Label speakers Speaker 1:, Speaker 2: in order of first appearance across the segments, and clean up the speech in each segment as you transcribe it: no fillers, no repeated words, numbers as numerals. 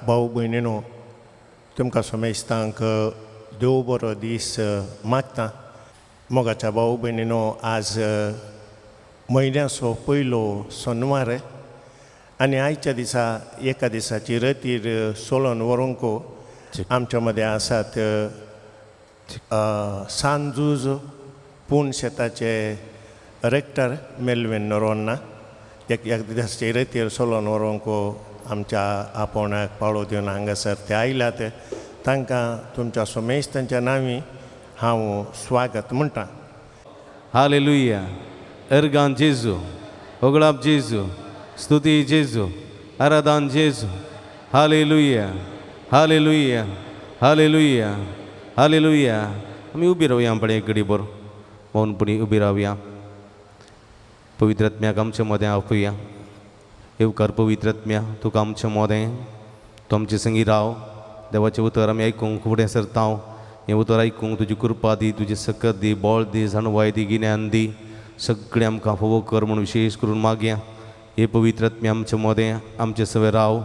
Speaker 1: भाव भयणीनो, तुमकां समेस्तांक देव बरो दीस मागता। मोगाच्या भाव भयणीनो, आज म्हयन्याचो पयलो सोनवार आनी आयच्या दिसा एका दिसाची रतीर सोलोन व्हरूंक आमच्या मदें आसात सांजूज पूण शेताचे रेक्टर मेलवीन नोरोन्ना। एक दिसाचे रतीर सोलोन व्हरूंक आमच्या आपोवण्याक पाळो दिवन हांगासर ते आयल्यात, तांकां तुमच्या समेस्तांच्या नांवी हांव स्वागत म्हणटा।
Speaker 2: हालेलुया। अर्गान जेजू, होगळाप जेजू, स्तुती जेजू, आराधन जेजू। Hallelujah, hallelujah, hallelujah, hallelujah. आमी उबी रावया पळय एक घडी बरो मौनपणी उबी रावया। पवित्र आत्म्याक आमच्या मदें आपोवया। येवकार पवित्र आत्म्या, तुका आमच्या मदें, तूं आमचे संगी राव। देवाचें उतर आमी आयकूंक फुडें सरता। हें उतर आयकूंक तुजी कृपा दी, तुजी सकत दी, बळ दी, जाणवाय दी, गिन्यान दी, सगळें आमकां फावो कर म्हूण विशेश करून मागया। हे पवित्र आत्म्या आमच्या मदें, आमचे सवे राव।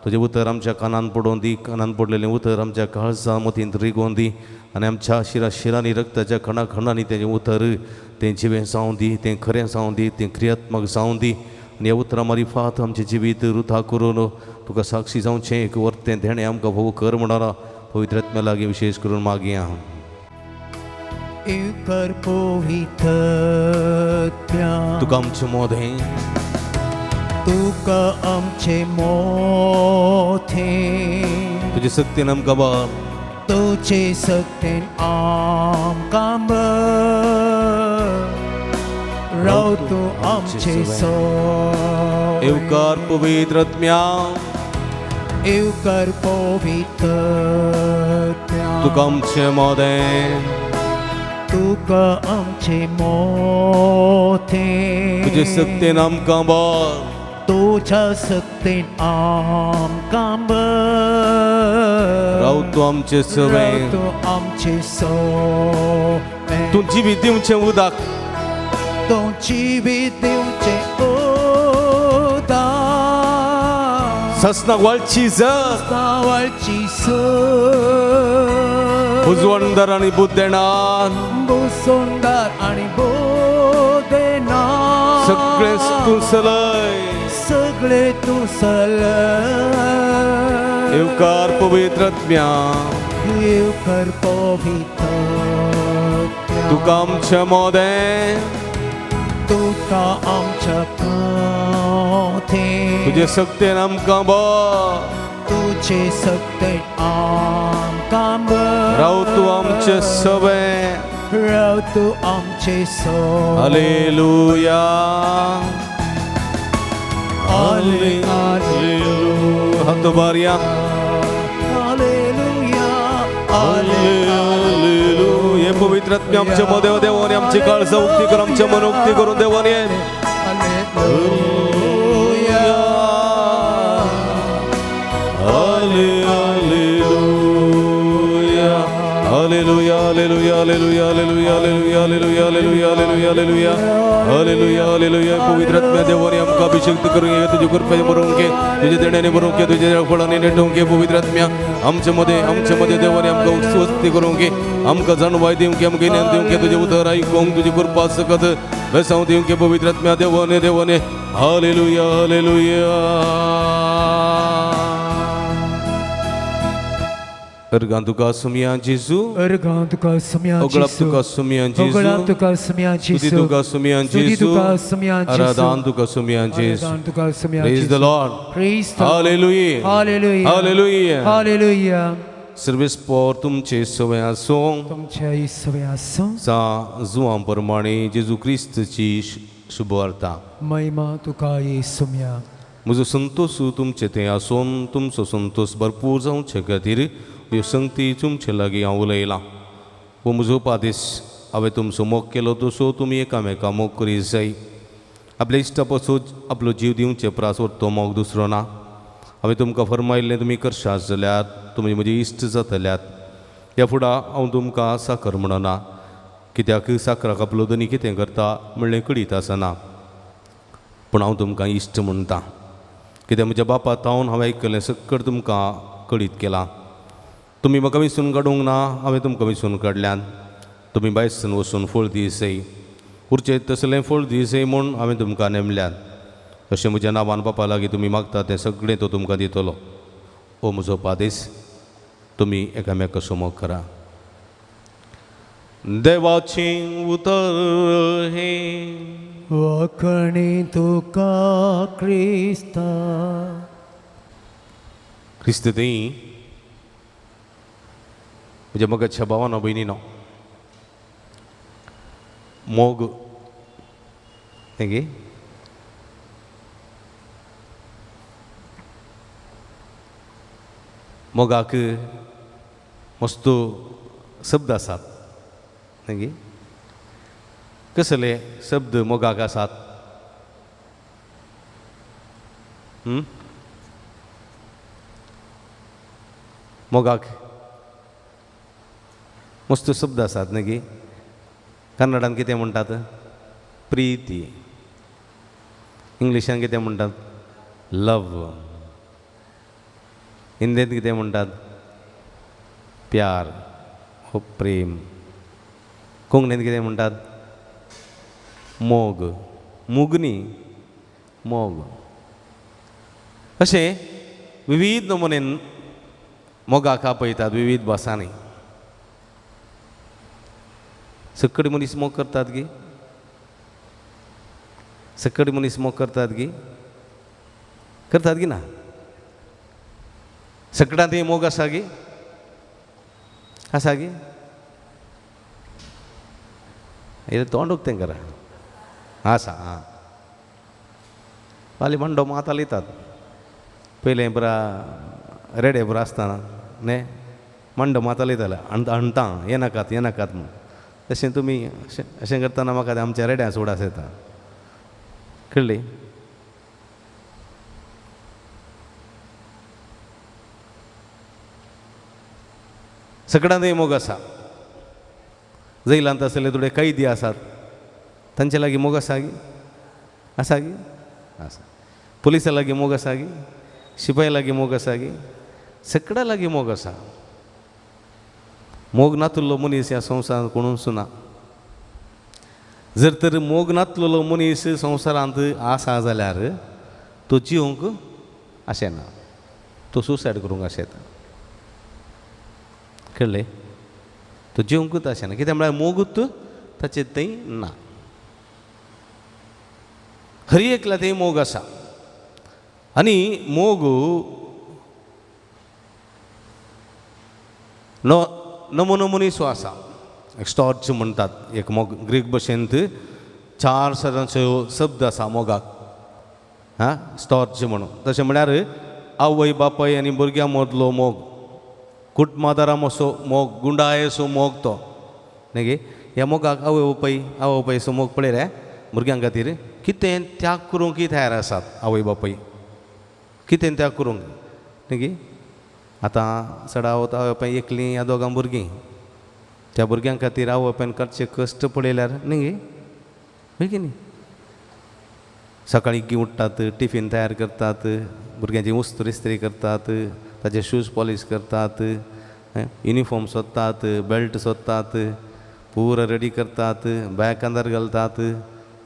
Speaker 2: तुजें उतर आमच्या कानान पडोवन दी, कानान पडलेलें उतर आमच्या काळजा मतींत रिगोवन दी आनी आमच्या शिरा शिरांनी, रक्ताच्या खणा खणांनी तेजें उतर तें जिवें जावं दी, तें खरें जावं दी, तें क्रियात्मक जावं दी। आनी ह्या उतरां मारिफात आमचें जिवीत रुथा करून तुका साक्षी जावचें एक वर्तें देणें आमकां भोव कर म्हणून पवित्र आत्म्या लागीं विशेश करून मागया। तुका आमचें मोदें,
Speaker 3: तुका आमचें मोथें,
Speaker 2: तुजे सक्तीन आमकां बळ,
Speaker 3: तुजे सक्तीन आमकां बळ, राव तूं आमचें सो।
Speaker 2: येवकार पवित्र आत्म्या,
Speaker 3: येवकार पवित्र आत्म्या,
Speaker 2: तुका आमचें मोदें,
Speaker 3: तुका आमचें मोथें,
Speaker 2: तुजे सक्तीन आमकां बळ,
Speaker 3: तुज्या सक्तीन आमकां बळ,
Speaker 2: राव तूं आमचें सवें,
Speaker 3: तूं आमचें सवें,
Speaker 2: तूं जिवीत दिवचें उदक,
Speaker 3: तूं जिवीत दिवचें उदक,
Speaker 2: ससनाक वाळची जर,
Speaker 3: ससनाक वाळची सर,
Speaker 2: उजवणदार आनी बुद्देणार,
Speaker 3: बुसोंदार आनी बुद्देणार,
Speaker 2: सगळें तूं सलय,
Speaker 3: सगळे तूं सलय।
Speaker 2: येवकार पवित्र आत्म्या,
Speaker 3: येवकार पवित्र आत्म्या,
Speaker 2: तुका आमचें मोदें,
Speaker 3: तुका आमच्या मोथें,
Speaker 2: तुजे सक्तीन आमकां बळ,
Speaker 3: तुजे सक्तीन आमकां बळ,
Speaker 2: राव तूं आमचें सवें,
Speaker 3: राव तूं आमचें सवें।
Speaker 2: Hallelujah, hallelujah. हात बारया।
Speaker 3: Hallelujah,
Speaker 2: hallelujah. हे पवित्र आत्म्या आमच्या मदें देवान आमची काळजां उक्ती कर, आमचें मन उक्ती करून देवान ये।
Speaker 3: Hallelujah,
Speaker 2: hallelujah, hallelujah, hallelujah, hallelujah, hallelujah, hallelujah, hallelujah, hallelujah, hallelujah, hallelujah, hallelujah. पवित्र आत्म्या देवाने आमकां अभिषेक करून घे, तुजे कृपेन भरूंक घे, तुजे देण्याने भरूंक घे, तुजे फळांनी नेटोवंक घे। पवित्र आत्म्या आमचे मदें, आमचे मदें देवाने आमकां स्वस्ती करूंक घे, आमकां जाणवाय दिवंक घे, आमकां गिन्यान दिवंक घे, तुजें उतर आयकूंक तुजी कृपा सकत बेसांव दिवंक घे। पवित्र आत्म्या देवाने, देवाने। Hallelujah, hallelujah. अर्गां तुका सुमया जेजू,
Speaker 3: अर्गां तुका सुमया
Speaker 2: ओगळाप
Speaker 3: जेजू,
Speaker 2: तुका सुमया जेजू,
Speaker 3: ओगळाप तुका सुमया
Speaker 2: स्तुती
Speaker 3: जेजू,
Speaker 2: तुका सुमया
Speaker 3: स्तुती
Speaker 2: जेजू,
Speaker 3: तुका सुमया जेजू,
Speaker 2: आराधन तुका सुमया जेजू।
Speaker 3: आराधन तुका सुमया
Speaker 2: Praise the
Speaker 3: जेजू।
Speaker 2: Lord.
Speaker 3: Praise the Lord.
Speaker 2: Hallelujah.
Speaker 3: Hallelujah.
Speaker 2: Hallelujah.
Speaker 3: Hallelujah.
Speaker 2: Sarves पोर तुमचे सवय आसूं,
Speaker 3: तुमचे सवय आसूं।
Speaker 2: सा जुआं प्रमाणे जेजू क्रिस्तची शुभवार्ता।
Speaker 3: महिमा तुका सुमया।
Speaker 2: म्हजो संतोष तुमचे थंय आसून तुमचो संतोष भरपूर जावचे खातीर ह्यो संगती तुमचे लागीं हांव उलयलां। हो म्हजो उपादेश, हांवें तुमचो मोग केलो तसो तुमी एकामेका मोग करीत जाय। आपल्या इश्टा पासून आपलो जीव दिवचे प्रास तो मोग दुसरो ना। हांवें तुमकां फर्मायिल्लें तुमी करशात जाल्यार तुमी म्हजे इश्ट जातल्यात। ह्या फुडां हांव तुमकां साकर म्हणना, कित्याक साकराक आपलो धनी कितें करता म्हणलें कळीत आसना, पूण हांव तुमकां इश्ट म्हणटा। कित्याक म्हज्या बापा तावन हांवें आयकलें सक्कड तुमकां कळीत केलां. तुमी म्हाका विसून काडूंक ना, हांवें तुमकां विसून काडल्यान. तुमी भायसून वचून फळ दिसय, उरचें तसलें फळ दिसय म्हूण हांवें तुमकां नेमल्यात. अशें म्हज्या नांवान बापा लागीं तुमी मागता तें सगळें तो तुमकां दितलो. ओ म्हजो पादेस, तुमी एकामेकाचो मोग करा. देवाचें उतर हें.
Speaker 3: वखणी तुका क्रिस्ता.
Speaker 2: क्रिस्त थंय म्हज्या मोगाच्या भावानो भयणीनो, मोग thank you. मोगाक मस्त शब्द आसात thank you. कसले शब्द मोगाक आसात? मोगाक मस्त शब्द आसात न्ही. कन्नडान कितें म्हणटात? प्रीती. इंग्लिशान कितें म्हणटात? लव. हिंदींत कितें म्हणटात? प्यार हो प्रेम. कोंकणींत कितें म्हणटात? मोग. मोग न्ही, मोग. अशें विविध नमुनेन मोगाक आपयतात विविध भासांनी. सकड मनीस मोग करतात गी? सकड मनीस मोग करतात गी? करतात गी ना? सकडांत मोग आसा गी? आसा गी? हे तोंड उक्तें करा. आसा. आं, फाल्यां मांडो मात हालयतात. पयलें पुरा रेडे पुरा आसतना न्ही मांडो मात हालयताले, आणता हे नाकात हे नाकात म्हूण. तशें तुमी अशें अशें करतना म्हाका तें आमच्या रेड्या उडास येता. कळ्ळी? सगळ्यांतय मोग आसा. जैलांत आसले थोडे कैदी आसात, तांचे लागीं मोग आसा गी? आसा गी? आसा. पुलिसां लागीं मोग आसा गी? शिपाय लागीं मोग आसा गी? सगळ्यां लागीं मोग आसा. मोग नातलो मनीस ह्या संवसारांत कोणूच ना. जर तर मोग नातलेलो मनीस संवसारांत आसा जाल्यार तो जिवंक आशेना, तो सुसायड करूंक आशेता. कळ्ळें? तो जिवंकूच आशेना. कित्याक म्हळ्यार मोगूच ताचे थंय ना. हर एकल्या थंय मोग आसा. आनी मोग नमुनो मनीस आसा. स्टॉर्च म्हणटात एक मोग. ग्रीक भाशेंत 4 तरांच्यो शब्द आसा मोगाक. हां, स्टॉर्च म्हणून. तशें म्हळ्यार आवय बापाय आनी भुरग्यां मदलो मोग, कुटुंबादारां असो मोग, गुंडायेचो मोग तो न्ही. ह्या मोगाक आवय बापाय आवय बापायचो मोग पळय रे भुरग्यां खातीर कितें त्याग करूंक तयार आसात आवय बापाय, कितें त्याग करूंक न्ही. आतां चडावत आवय बापाय एकलीं ह्या दोगां भुरगीं, त्या भुरग्यां खातीर आवय बापायन काडचे कश्ट पळयल्यार न्ही, हय की न्ही. सकाळीं गी उठ्ठात, टिफीन तयार करतात, भुरग्यांची उस्त्र इस्त्री करतात, ताचे शूज पॉलीश करतात, युनिफॉर्म सोदतात, बेल्ट सोदतात, पुरो रेडी करतात, बॅग कांदार घालतात,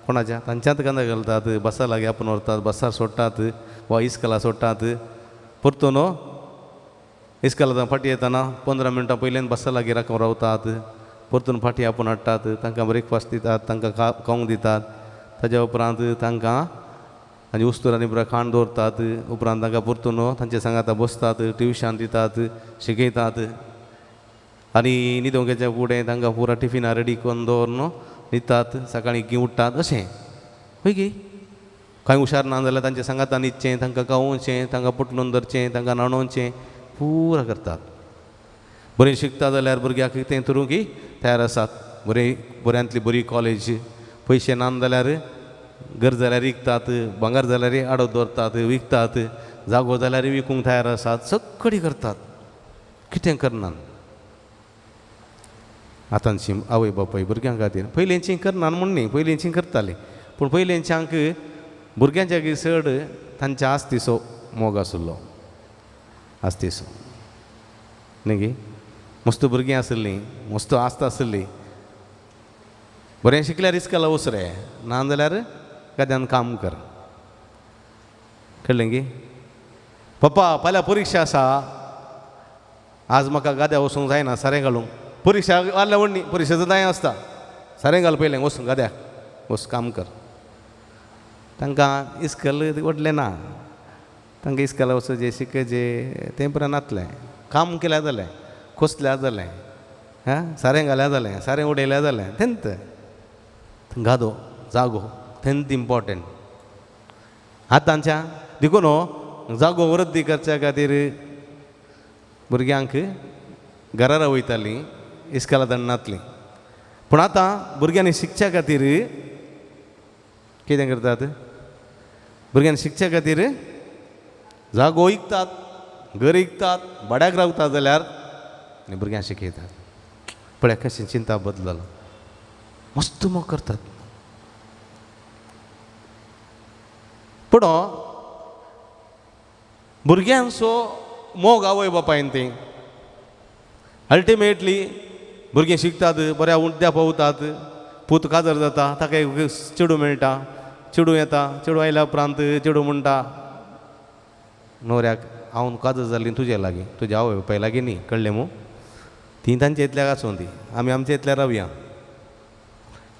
Speaker 2: कोणाच्या तांच्यात कांदार घालतात, बसा लागीं आपूण व्हरतात, बसार सोडटात वा इस्कला सोडटात. परतून न्हू इस्कलांत फाटीं येतना 15 मिनटां पयल्यान बसा लागीं राखून रावतात, परतून फाटीं आपूण हाडटात, तांकां ब्रेकफास्ट दितात, तांकां खावंक दितात. ताज्या उपरांत तांकां आनी उस्तुरांनी बरें खाण दवरतात. उपरांत तांकां परतून तांचे सांगाता बसतात, ट्युशन दितात, शिकयतात. आनी न्हिदोंक फुडें तांकां पुरा टिफिनां रेडी करून दवरून न्हिदतात, सकाळीं गी उठ्ठात. अशें हय की. कांय हुशार ना जाल्यार तांचे सांगाता न्हिदचें, तांकां खावोवचें, तांकां पोटलून धरचें, तांकां न्हाणोवचें, पुरा करतात. बरें शिकता जाल्यार भुरग्याक कितें करूंक तयार आसात. बरें बऱ्यांतली बरी कॉलेज, पयशे ना जाल्यार घर जाल्यार विकतात, भांगर जाल्यार आडत दवरतात, विकतात, जागो जाल्यार विकूंक तयार आसात, सगळीं करतात. कितें करनात आतांची आवय बापाय भुरग्यां खातीर. पयलींची करनात म्हूण न्ही, पयलींची करतालीं, पूण पयलींच्यांक भुरग्यांच्या चड तांच्या आस्तीचो मोग आसलो आस्तीचो न्ही. मस्त भुरगीं आसलीं, मस्त आस्त आसली, बरें शिकल्यार इस्कोला वच रे, ना जाल्यार गाद्यान काम कर. कळ्ळें गी? पप्पा फाल्यां परिक्षा आसा, आज म्हाका गाद्या वचूंक जायना सारें घालूंक. परिक्षा आहल्या व्हडली, परिक्षा सदांय आसता, सारें घाल पयलें, वचूंक गाद्या वच काम कर. तांकां इस्कोल व्हडलें ना, तांकां इस्कोला वचूं जें शिकचें तें पुरो नातलें. काम केल्यार जालें, खोसल्यार जालें, हां सारें घाल्यार जालें, सारें उडयल्यार जालें, तेंत गादो जागो तेंत इम्पोर्टंट. आतांच्या देखून जागो वृद्धी करच्या खातीर भुरग्यांक घरा वयतालीं, इस्कोला धाडनातलीं. पूण आतां भुरग्यांनी शिकच्या खातीर कितें करतात? भुरग्यांनी शिकच्या खातीर जागो इकतात, घर इकतात, भाड्याक रावतात जाल्यार आनी भुरग्यांक शिकयतात. पळय कशें चिंता बदललो, मस्त मोग करतात. पूण भुरग्यांचो मोग आवय बापायन ती अल्टिमेटली भुरगीं शिकतात, बऱ्या उद्द्या पावतात, पूत काजर जाता, ताका एक चेडूं मेळटा, चेडूं येता, चेडूं आयल्या उपरांत चेडूं म्हणटा न्हवऱ्याक, हांव काजर जालीं तुजे लागीं, तुज्या आवय बापाय लागीं न्ही, कळ्ळें मू? तीं तांच्या इतल्याक आसूं ती, आमी आमच्या इतल्या रावया,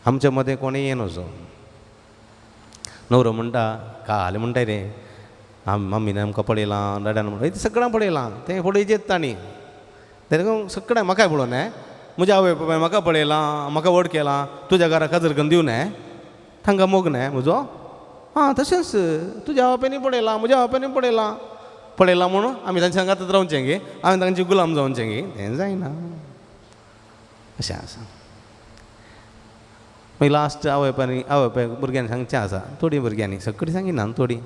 Speaker 2: आमच्या मदें कोणूय येनचो. न्हवरो म्हणटा काल म्हणटा रे, मम्मीन आमकां पळयलां, डॅडान म्हणटा सगळ्यां पळयलां, तें पळयचेच तांणी, तें सगळें म्हाकाय पळोवन हें म्हज्या आवय बापाय म्हाका पळयलां, म्हाका व्हड केलां, तुज्या घरा काजर करून दिवं न्हय, तांकां मोग न्हय म्हजो. आं तशेंच तुज्या आवय बापायनी पळयलां, म्हज्या आवय बापायनी पळयलां, पळयलां म्हणून आमी तांच्या सांगातच रावचें गे, आमी तांची गुलाम जावचें गे, तें जायना. अशें आसा. मागीर लास्ट आवय बापायनी आवय बापाय भुरग्यांनी सांगचें आसा, थोडीं भुरग्यांनी, सगळीं सांगिना थोडीं,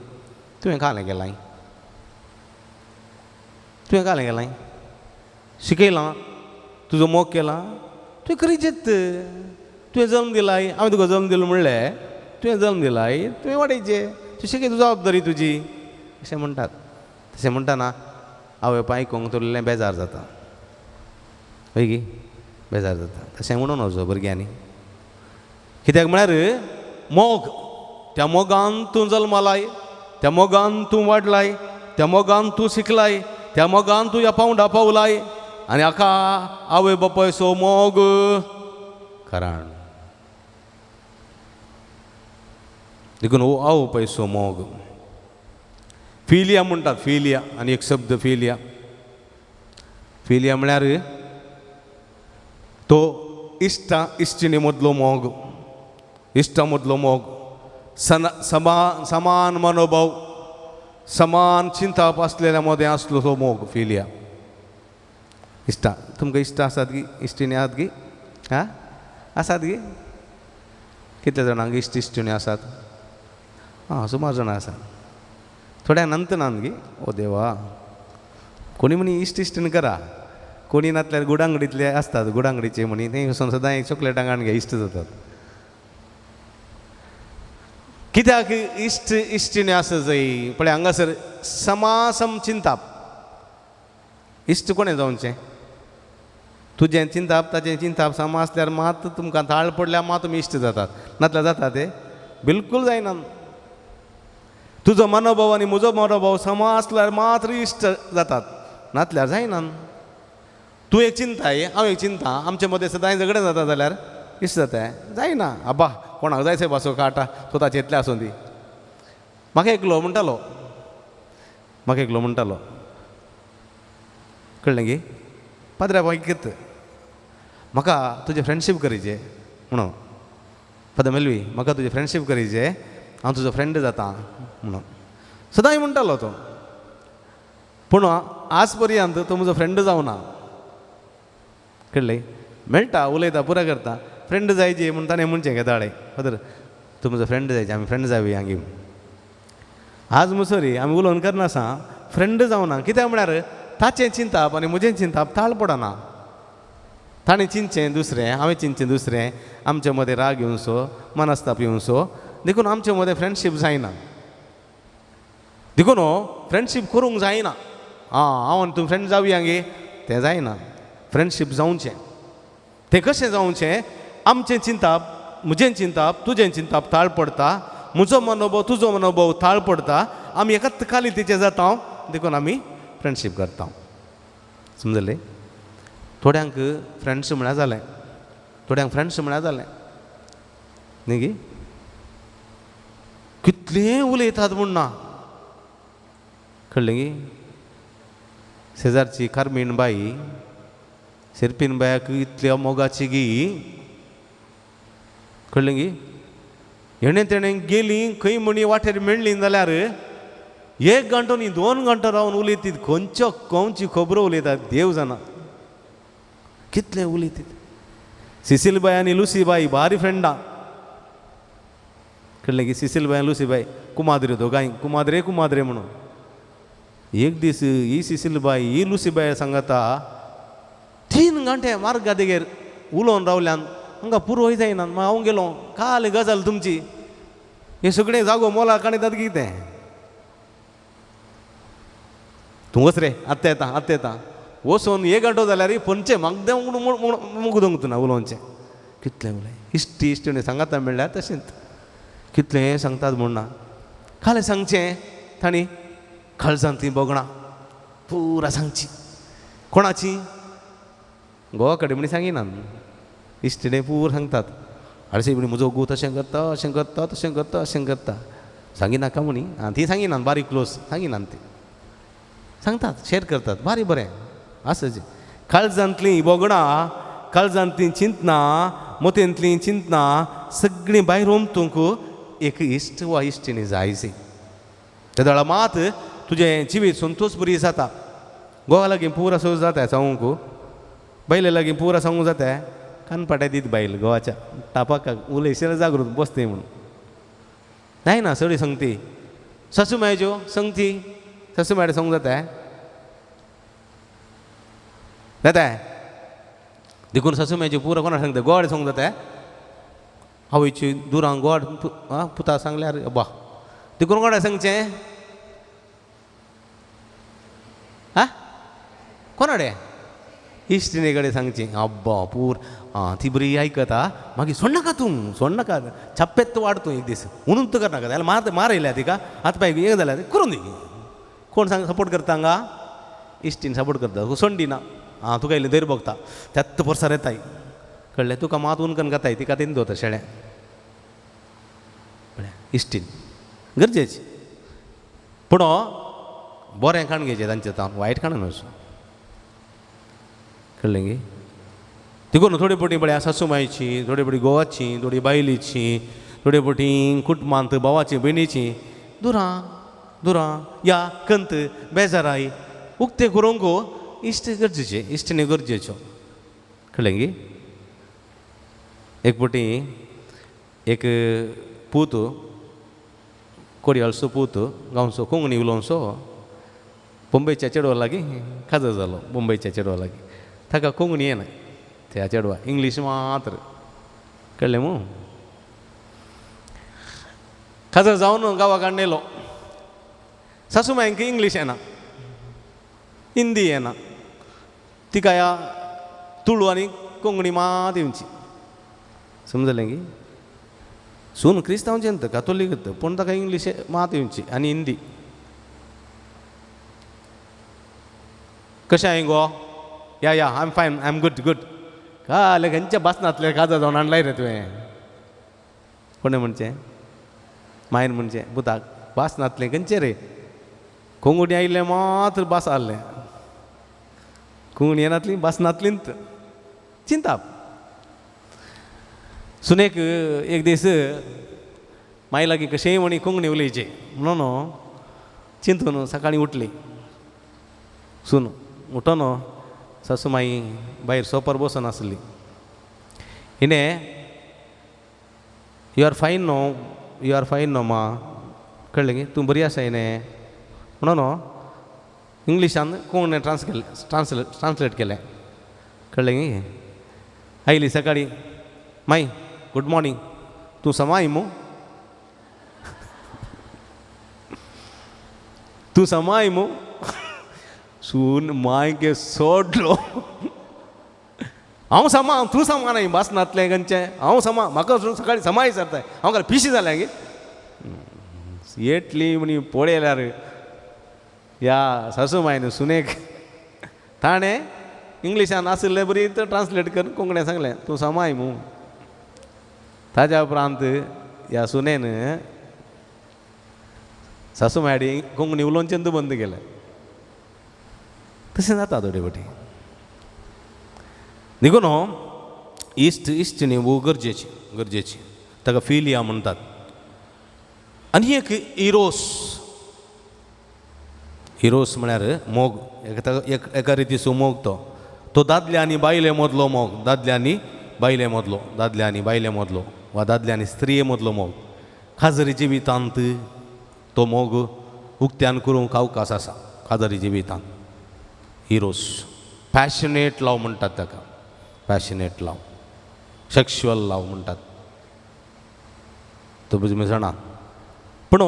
Speaker 2: तुवें कालें केलां, तुवें कालें केलां, शिकयलां, तुजो मोग केला, तुवें करीचेच, तुवें जल्म दिलाय, हांवें तुका जल्म दिलो म्हणलें, तुवें जल्म दिलाय, तुवें वाडयचें, तूं शिकय, तुजी जबाबदारी तुजी, अशें म्हणटात. तशें म्हणटना आवय बापाय आयकूंक तुल्लें बेजार जाता, हय गी? बेजार जाता. तशें म्हणून वचो भुरग्यांनी, कित्याक म्हळ्यार मोग, त्या मोगान तूं जल्मालाय, त्या मोगान तूं वाडलाय, त्या मोगान तूं शिकलाय, त्या मोगान तूं ह्या पावंडा पावलाय, आनी हाका आवय बापायचो मोग कारण. देखून हो आवय बापायचो मोग फिलिया म्हणटात, फिलिया आनी एक शब्द फिलिया. फिलिया म्हळ्यार तो इश्टा इश्टिणी मदलो मोग, इश्टा मदलो मोग, समान मनोभाव, समान चिंताप आसलेल्या मदें आसलो तो मोग फिलिया. इश्टा, तुमकां इश्टा आसात गी? इश्टिणी आसात गी? आं आसात गी? कितले जाणांक इश्ट इश्टिणी आसात? आं सुमार जाणां आसात, थोड्या नंतर नात गी. ओ देवा, कोणी म्हणी इश्ट इश्टीण करा, कोणी नातल्यार गुडांगडींतले आसतात, गुडांगडीचे म्हणी ते वचून सदां एक चॉकलेटां काडून घे, इश्ट जातात. कित्याक इश्ट इश्टिणी आसा जाय? पळय हांगासर समासम चिंताप. इश्ट कोणें जावचें? तुजें चिंताप ताचें चिंताप समा आसल्यार मात तुमकां ताळ पडल्यार मात तुमी इश्ट जातात, नातल्यार जाता ते बिलकूल जायना. तुजो मनोभाव आनी म्हजो मनोभाव समा आसल्यार मात्र इश्ट जातात, नातल्यार जायना. तूं एक चिंताय, हांव एक चिंता, आमचे मदें सदांय झगडें जाता जाल्यार इश्ट जाता जायना. आबा कोणाक जाय सायबाचो काटा, तो ताचे इतलें आसूं दी. म्हाका एकलो म्हणटालो, म्हाका एकलो म्हणटालो, कळ्ळें गी पाद्र्या बायकत म्हाका तुजें फ्रेंडशीप करीचे म्हणून, फादर मेलवी म्हाका तुजें फ्रेंडशीप करीचे, हांव तुजो फ्रेंड जाता म्हणून सदांय म्हणटालो तो. पूण आज पर्यंत तो म्हजो फ्रेंड जावना. कळ्ळें? मेळटा, उलयता, पुरो करता, फ्रेंड जायचे म्हूण ताणें म्हणचें घेताळे, फादर तूं म्हजो फ्रेंड जायचे, आमी फ्रेंड जावया हांगी. आज मुसरी आमी उलोवन करनासा, फ्रेंड जावना. कित्याक म्हळ्यार ताचें चिंताप आनी म्हजें चिंताप ताळ पडना. ताणें चिंतचें दुसरें, हांवें चिंतचें दुसरें, आमचे मदें राग येवचो, मनस्ताप येवचो, देखून आमचे मदें फ्रेंडशीप जायना. देखून फ्रेंडशीप करूंक जायना. आं हांव आनी तूं फ्रेंड जावया गे, तें जायना. फ्रेंडशीप जावचें तें कशें जावचें? आमचें चिंताप, म्हजें चिंताप, तुजें चिंताप ताळ पडटा, म्हजो मनोभव तुजो मनोभव ताळ पडटा, आमी एकाच खाली तिचे जाता, देखून आमी फ्रेंडशीप करता. समजलें? थोड्यांक फ्रेंड्स म्हळ्यार जालें, थोड्यांक फ्रेंड्स म्हळ्यार जालें न्ही गी, कितलें उलयतात म्हूण ना. कळ्ळें गी? शेजारची कार्मीण बाई सेरपीन बायाक इतल्या मोगाची गी, कळ्ळें गी, हेणें तेणें गेली खंय म्हणी वाटेर मेळ्ळी जाल्यार एक घंटो न्ही 2 घंटो रावन उलयतीत, खंयच्यो खंयची खबरो उलयतात देव जाणा कितलें उलयतीत. सिसिलबाय आनी लुसीबाई भारी फ्रेंडां. कळ्ळें की? सिसिलबाय आनी लुसीबाय कुमाद्रे दोगांय, कुमाद्रे कुमाद्रे म्हणून. एक दीस ही सिसिलबाय ही लुसीबाय सांगता 3 घंटे मार्गा देगेर उलोवन रावल्यान हांगा पुरोय जायना. मागीर हांव गेलो, काल गजाल तुमची हे सगळें जागो मोला काणयतात कितें, तूं वच रे आत्तां येता आत्तां येता. वचून 1 घंटो जाल्यार फोनचें म्हाका मुगदोंक ना उलोवचें. कितलें उलय इश्टी इश्टिणी सांगाता मेळ्ळ्यार तशेंच कितलें सांगतात म्हूण ना. खालें सांगचें तांणी काळजांतलीं भोगणां पुरा सांगची. कोणाची? गोवा कडेन म्हणी सांगिना, इश्टिणे पूर सांगतात. आडसे म्हणी म्हजो घोव तशें करता अशें करता तशें करता अशें करता, सांगिनाका म्हणी. आं ती सांगिना, बारीक क्लोज सांगिना, ती सांगतात शेर करतात, बारी बरें आसा. काळजांतलीं भोगणां, काळजांतलीं चिंतनां, मोतेंतलीं चिंतनां सगळीं भायर ओमतूंक एक इश्ट वा इश्टिणी जायची. ते दळा मात तुजें जिवीत संतोष बरी जाता. गोवा लागीं पुरा सोज जाता सांगूंक, बायले लागीं पुरा सांगूंक जाता, कानपाट्या दीत बायल गोवाच्या तापाक उलयशें जागृत बसते म्हणून जायना ना. सगळी सांगती सासू मायच्यो सांगती, सासू मायडे सांगूंक जाता जाता. देखून सासू मायच्यो पुरा कोणा सांगता? गोवाडे सांगूंक जाता. आवयची दुरां गोवाड पुता सांगल्यार बा, देखून कोणा सांगचें? आं कोणाडे? इश्टिणे कडेन सांगची. अब्बा पूर आं ती बरी आयकता, मागीर सोडनाका तूं, सोडनाका, छाप्पेत वाड तूं एक दीस म्हणून तूं करनाका जाल्यार मार मार येयल्या तिका हात पांय हें जाल्यार करून दी. कोण सांग सपोर्ट करता हांगा? इश्टीन सपोर्ट करता, सोड दिना. आं तुका इल्लें धैर्य भोगता, त्यात पोरसार येताय, कळ्ळें? तुका मात उनकन घाताय, तिका तेन दवरता शेळें. कळ्ळें? इश्टीन गरजेची, पूण बरें खाण घेवचें तांचें तावन, वायट खाण न्हू. कळ्ळें गी? देखून थोडी पटी पळय सासू मायची, थोडी पटी घोवाची, थोडी बायलेची, थोडे पटी कुटुंबांत भावाची भयणीची दुरां दुरां या कंत बेजाराय उक्ते करूंक इश्ट गरजेचे, इश्टिणी गरजेच्यो. कळ्ळें गी? एक पटी एक पूत कोडयाळचो पूत गांवचो कोंकणी उलोवचो बॉम्बेच्या चेडवा लागीं काजर जालो. बॉम्बेच्या चेडवा लागीं ताका कोंकणी येना, त्या चेडवा इंग्लीश मात्र. कळ्ळें मू? काजर जावन गांवाक हाडलेलो. सासू मांयक इंग्लीश येना, हिंदी येना, तिका ह्या तुळू आनी कोंकणी मात येवची. समजलें की? सून क्रिस्तांवचें न्हय, कातोलीक, पूण ताका इंग्लीश मात येवची आनी हिंदी. कशें हांवें गो? Yeah yeah I am fine, I am good good. काल खंयच्या बासनांतलें काजार जावन हाडलाय रे तुवें? कोणें म्हणचें? मायन म्हणचें पुताक, बासनांतलें खंयचें रे? कोंकणी आयिल्लें मात्र भास आहलें, कोंकणी येनातली भास नातलींत चिंताप. सुनेक एक दीस माई लागीं कशेंय म्हणी कोंकणी उलयची म्हणून चिंतून सकाळीं उठली. सून उठोन सासू माई भायर सोपार बसून आसली. हिणें you are fine no, you are fine no मा, कळ्ळें की तूं बरी आसा हिणें म्हणून इंग्लिशान कोंकणी ट्रान्सलेट केलें. कळ्ळें की? आयली सकाळीं, माई गुड मॉर्निंग, तूं समाय मू? तूं समाय मू. सून मायके सोडलो. हांव समा, तूं समा न्हय भासनातलें खंयचें. हांव समा, म्हाका सकाळीं समाय विचारताय, हांव काल पिशी जालें गे. येतली म्हणी पळयल्यार ह्या सासू मायन सुनेक ताणें इंग्लिशान आशिल्ले बरी तर ट्रान्सलेट करून कोंकणीन सांगलें तूं समाय मू. ताज्या उपरांत ह्या सुनेन सासू मायडी कोंकणी उलोवचें बंद केलें. तशें जाता थोडे फावटी. देखून इश्ट इश्टिणी भोव गरजेची गरजेची, ताका फिलिया म्हणटात. आनी एक इरोस, इरोस म्हळ्यार मोग, एका रितीचो मोग. तो तो दादल्या आनी बायले मदलो मोग, दादल्या आनी बायले मदलो, दादल्या आनी बायले मदलो वा दादल्या आनी स्त्रिये मदलो मोग. खाजरी जिवितांत तो मोग उक्त्यान करूंक अवकाश आसा. खाजरी जिवितांत इरोस, पॅशनेट लव म्हणटात ताका, पॅशनेट लव, सेक्शुअल लव म्हणटात. तो तुमी जाणा. पूण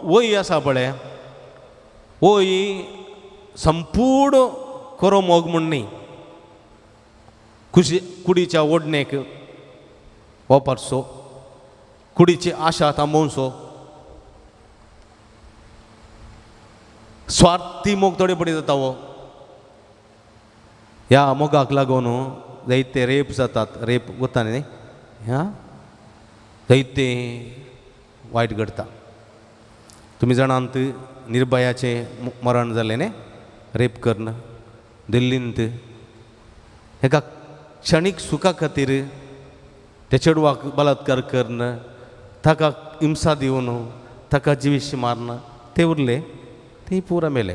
Speaker 2: वय आसा पळय, वय संपूर्ण खरो मोग म्हूण न्ही. कुशी कुडीच्या ओडणेक वापरचो, कुडीची आशा थांबोवचो, स्वार्थी मोग थोडे पडी जाता. हो ह्या मोगाक लागून जायते रेप जातात. रेप जाता न्ही, ह्या जायते वायट घडटा. तुमी जाणांत निर्भयाचें मरण जालें न्ही रेप करून दिल्लींत. एका क्षणीक सुखा खातीर त्या चेडवाक बलात्कार करून ताका हिंसा दिवन ताका जिवीशी मारून ते उरले, ते पुरा मेले.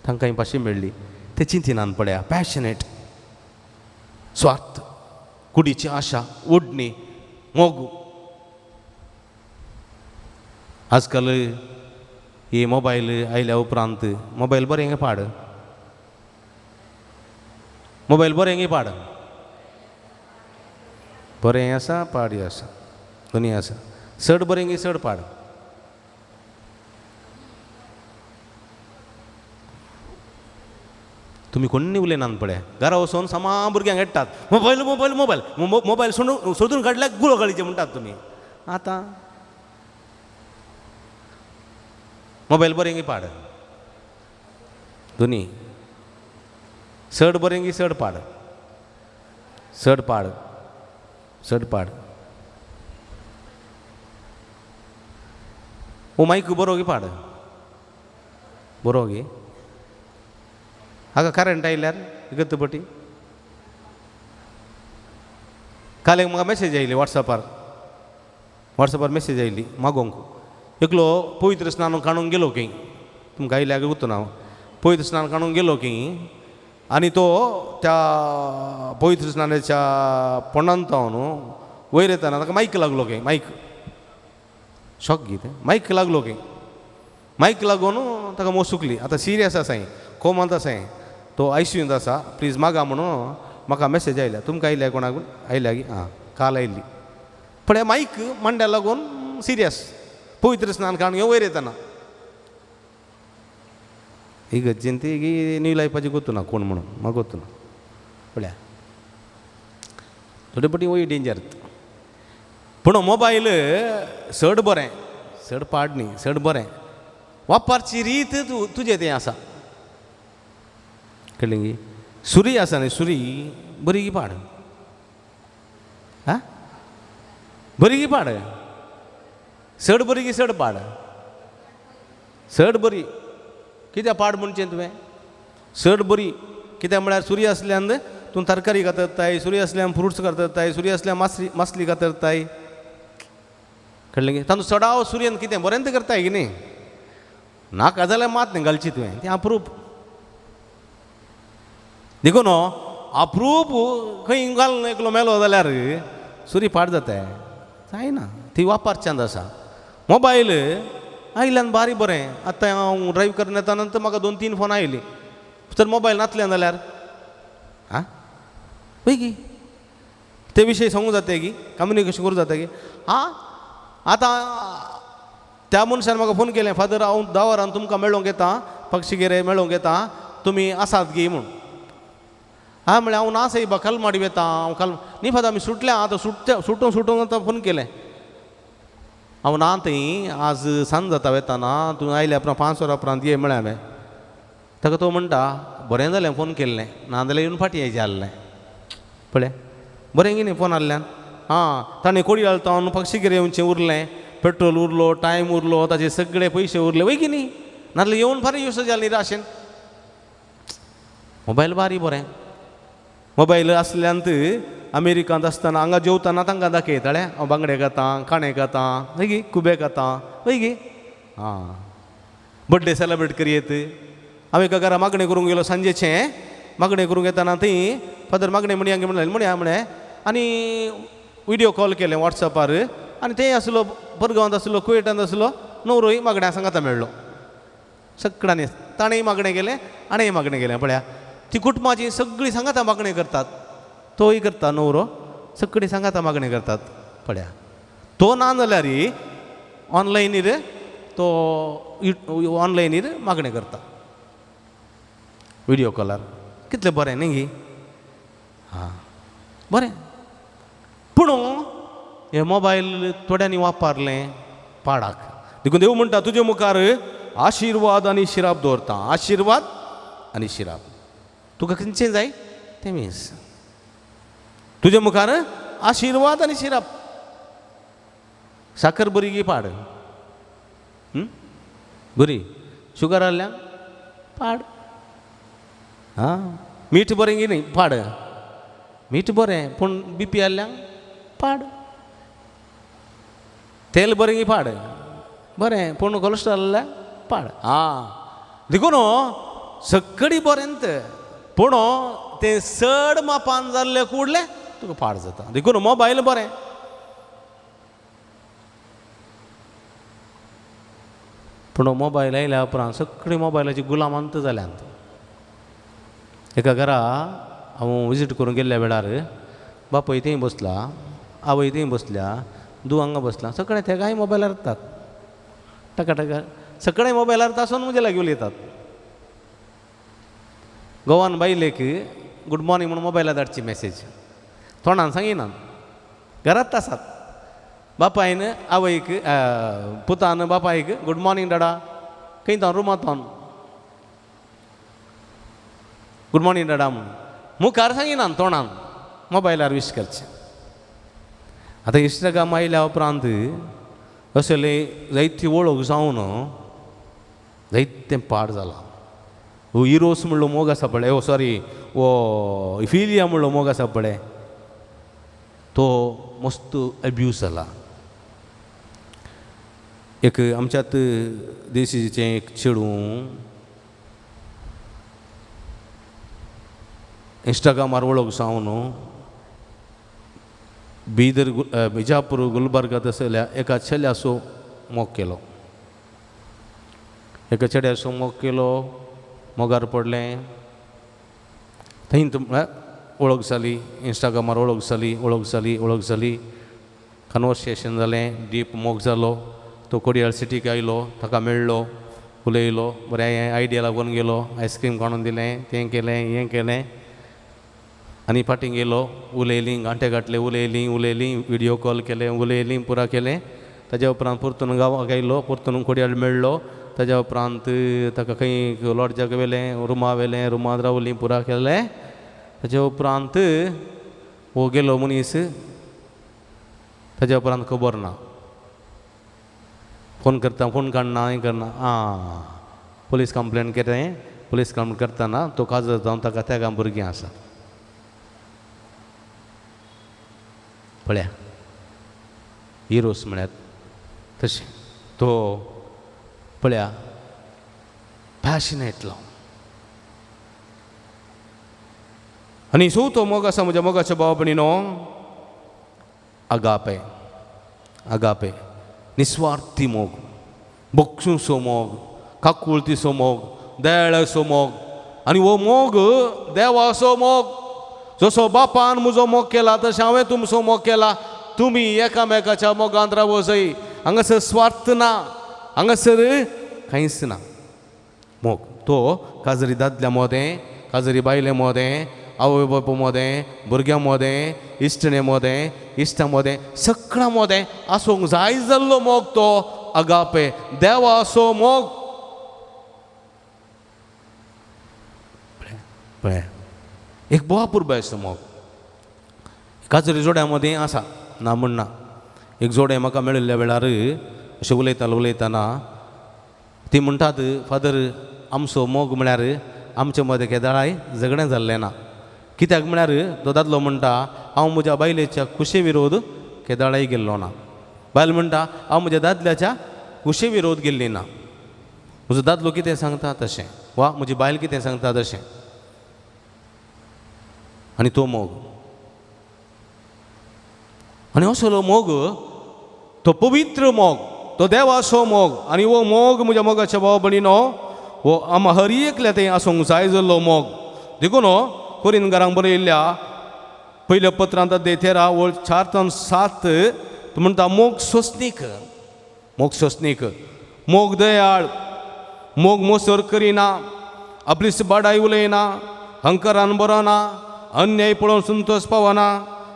Speaker 2: तांकां फाशी मेळ्ळी. ते चिंतिनान पळया, पॅशनेट, स्वार्थ, कुडीची आशा, ओडणी, मोग. आजकाल ही मोबायल आयल्या उपरांत मोबायल बरें पाड, मोबायल बरें पाड, बरें आसा पाड आसा, दोनी आसा. चड बरें चड पाड. तुमी कोण्णी उलयनात पळय, घरा वचून समा भुरग्यांक हेडटात मोबायल मोबायल मोबायल मोबायल सोडून सोदून काडल्यार गुळो गाळीचे म्हणटात तुमी. आतां मोबायल बरें पाड, दोनी चड बरें चड पाड, चड पाड, चड पाड. ओ मायक बरो गी पाड, बरो गी. हांगा करंट आयल्यार इगत पटी. काल एक म्हाका मॅसेज आयली वॉट्सॅपार, वॉट्सॅपार मॅसेज आयली मागोवंक. एकलो पवित्र स्नान काडूंक गेलो खंय, तुमकां आयल्यार गुतो ना. पवित्र स्नान काडूंक गेलो खंय आनी तो त्या पवित्र स्नानाच्या पोंडांत न्हू वयर येताना ताका मायक लागलो खंय. मायक शॉक गी तें, मायक लागलो खंय. मायक लागून ताका मोस सुकली. आतां सिरियस आसा, कोमांत आसा, तो आयसीयूंत आसा, प्लीज मागा म्हणून म्हाका मॅसेज आयल्या. तुमकां आयल्या कोणाक आयल्या गी? आं, काल आयली. पण मायक मांड्या लागून सिरियस, पवित्र स्नान काडून वयर येताना. ही गज्जेन ती न्यू लायफाची गोतू ना कोण म्हणून म्हाका गोतू ना. पळया थोडे पटी वय डेंजर. पूण मोबायल चड बरें, चड पाड न्ही, चड बरें. वापरची रीत तुजें तें आसा. कळ्ळें गी? सुरी आसा न्ही, सुरी बरी गी पाड, आं बरी गी पाड, चड बरी गी चड पाड, चड बरी. कित्याक पाड म्हणचें तुवें? चड बरी कित्याक म्हळ्यार सुरी आसल्यान तूं तरकारी कातरताय, सुरी आसल्यान फ्रुट्स कातरताय, सुरी आसल्यान मासली मासली कातरताय. कळ्ळें गी? तातूंत चडाव सुरयेन कितें बरें तें करताय की न्ही. नाका जाल्यार मात न्ही घालची तुवें, तें अप्रूप. देखून अप्रूप खंय घालून एकलो मेलो जाल्यार सुरी पाड जाता, जायना. ती वापरच्यांत आसा. मोबायल आयल्यान बारी बरें. आतां हांव ड्रायव करून येता नंतर म्हाका 2-3 फोन आयली. तर मोबायल नासल्यान जाल्यार आं पळय की ते विशय सांगूं जाता की, कम्युनिकेशन करूं जाता की. आं आतां त्या मनशान म्हाका फोन केलें, फादर हांव 10 वरान तुमकां मेळोंक येता, पक्षिगेरे मेळोंक येता, तुमी आसात गी म्हूण. हांवें म्हळें हांव ना सायबा, कलमाडी वेता हांव. कल न्ही फादर आमी सुटल्या आतां, सुटच्या सुटून सुटून आतां फोन केलें. हांव ना थंय आज सांज जाता वेताना, तूं आयल्या उपरांत 5 वरां उपरांत ये म्हळें हांवें. ताका तो म्हणटा बरें जालें फोन केल्लें, नाजाल्यार येवन फाटीं येयचें आहलें. पळय बरें की न्ही फोन आहल्यान. आं ताणें कोडयाळ तावन पक्षिगेर येवचें उरलें, पेट्रोल उरलो, टायम उरलो, ताचे सगळे पयशे उरले वय की न्ही, नाजाल्यार येवन फारीं यूज जालें निराशेन. मोबायल बारी बरें, मोबायल आसल्यान अमेरिकांत आसतना हांगा जेवतना तांकां दाखयतालें हांव बांगडे खाता, काणे खाता, हय गी, खुबे खाता, हय गी. आं बड्डे सेलेब्रेट करयेत. हांव एका घरा मागणें करूंक गेलो सांजेचें, मागणें करूंक येताना थंय फादर मागणें म्हणया म्हणलें, म्हणया म्हळें आनी विडियो कॉल केलें वॉट्सएपार. आनी थंय आसलो परगांवांत आसलो, कुवेटांत आसलो न्हवरोय मागण्या सांगाता मेळ्ळो. सगळ्यांनी ताणेंय मागणें केलें, हाणेंय मागणें केलें. पळया ती कुटुंबाची सगळीं सांगाता मागणें करतात, तोय करता न्हवरो, सगळीं सांगाता मागणें करतात. पळया तो ना जाल्यार ऑनलायनीर तो ऑनलायनीर मागणें करता विडियो कॉलार. कितलें बरें न्ही गी. हां बरें. पूण हे मोबायल थोड्यांनी वापरलें पाडाक. देखून देव म्हणटा तुजे मुखार आशिर्वाद आनी शिराप दवरता, आशिर्वाद आनी शिराप. तुका खंयचें जाय तें मीस. तुजे मुखार आशिर्वाद आनी शिराप. साकर बरी गी पाड, बरी शुगर आहल्या पाड, आं मीठ बरें गी न्ही पाड, मीठ बरें पूण बीपी आहल्या पाड, तेल बरें गी पाड, बरें पूण कोलेस्ट्रॉल आहल्या पाड. आं देखून सगळी बरें पूण तें चड मापान जाल्लें कुडलें तुका पाड जाता. देखून मोबायल बरें. पूण मोबायल आयल्या उपरांत सगळीं मोबायलाची गुलामांत जाल्यांत. एका घरा हांव विजीट करूंक गेल्ल्या वेळार बापूय थंय बसला, आवय थंय बसल्या, धूव हांगा बसला, सगळें तेगाय मोबायलार येतात, टका टका सगळें मोबायलार आसून म्हजे लागीं उलयतात. गोवान बायलेक गुड मॉर्निंग म्हणून मोबायलार धाडची मॅसेज, तोंडान सांगिना, घरांत आसात. बापायन आवयक पुतान बापायक गुड मॉर्निंग डाडा, खंय तो रुमांत गुड मॉर्निंग डाडा म्हणून मुखार सांगिना, तोंडान मोबायलार विश करचें. आतां इंस्टाग्राम आयल्या उपरांत असले जायती वळख जावन जायतें पाड जालां. हो इरोस म्हणलो मोग आसा पळय, ओ सॉरी वो इफिलिया म्हणलो मोग आसा पळय, तो मस्त एब्यूज जाला. एक आमच्यात देशीचें एक चेडूं इंस्टाग्रामार वळख जावन बीदर बिजापूर गुलबर्गा तसल्या एका चल्याचो मोग केलो, एका चेड्याचो मोग केलो, मोगार पडलें. थंय म्हळ्यार वळख जाली, इंस्टाग्रामार वळख जाली, वळख जाली, वळख जाली, कन्वर्सेशन जालें, डीप मोग जालो. तो कोडियाळ सिटीक आयलो, ताका मेळ्ळो, उलयलो, बरें आयडिया लागून गेलो, आयस्क्रीम काडून दिलें, तें केलें, हें केलें. आनी फाटीं गेलो, उलयलीं, गांठे घातले, उलयलीं उलयलीं, विडियो कॉल केलें, उलयलीं, पुरा केलें. ताज्या उपरांत परतून गांवाक आयलो, परतून कोडियाळ मेळ्ळो. ताज्या उपरांत ताका खंय लॉर्जाक व्हेलें, रुमा व्हेलें, रुमांत रावलीं, पुरा केलें. ताज्या उपरांत हो गेलो मनीस, ताज्या उपरांत खबर ना, फोन करता, फोन काडना, हें करना. आं पुलीस कंप्लेन केलें. पुलीस कंप्लेन करतना तो काजर जावन ताका तेगां भुरगीं आसा. पळया इरोस म्हळ्यार तशें तो पळया पॅशनेट लाव. आनी चवथो मोग आसा म्हज्या मोगाच्या भाव भयणीनो, आगापे. आगापे निस्वार्थी मोग, बक्षूसो मोग, काकुळतीचो मोग, दयाळाचो मोग. आनी हो मोग देवाचो मोग. जसो बापान म्हजो मोग केला तशें हांवें तुमचो मोग केला, तुमी एकामेकाच्या मोगांत रावो जाय. हांगासर स्वार्थ ना. हांगासर कांयच ना. मोग तो काजरी दादल्या मोदें, काजरी बायले मोदें, आवय बापूय मोदें, भुरग्यां मोदें, इश्टणे मोदें, इश्टां मोदें, सगळ्यां मोदें आसूंक जाय जाल्लो मोग तो अगापे, देवाचो मोग. पळय एक बोवा पुरबायचो मोग काजरी जोड्या मदीं आसा, ना म्हण ना. एक जोडें म्हाका मेळिल्ल्या वेळार अशें उलयतालो उलयतना ती म्हणटात, फादर आमचो मोग म्हळ्यार आमचे मदें केदाळाय झगडें जाल्लें ना. कित्याक म्हळ्यार तो दादलो म्हणटा हांव म्हज्या बायलेच्या कुशे विरोध केदाळाय गेल्लो ना, बायल म्हणटा हांव म्हज्या दादल्याच्या कुशे विरोध गेल्ली ना. म्हजो दादलो कितें सांगता तशें वा म्हजी बायल कितें सांगता तशें. आनी तो मोग, आनी असलो मोग तो पवित्र मोग, तो देवाचो मोग. आनी हो मोग म्हज्या मोगाच्या भाव भयणीनो हो आमा हर एकल्या थंय आसूंक जाय जाल्लो मोग. देखून कोरिंदकारांक बरयल्ल्या पयल्या पत्रांत 13 ओळ 4 ते 7 तो म्हणटा मोग सोंसनीक, मोग सोंसनीक, मोग दयाळ, मोग मोसर करिना, आपली बाडाय उलयना, हंकरान बरोना, अन्याय पळोवन संतोष पावना,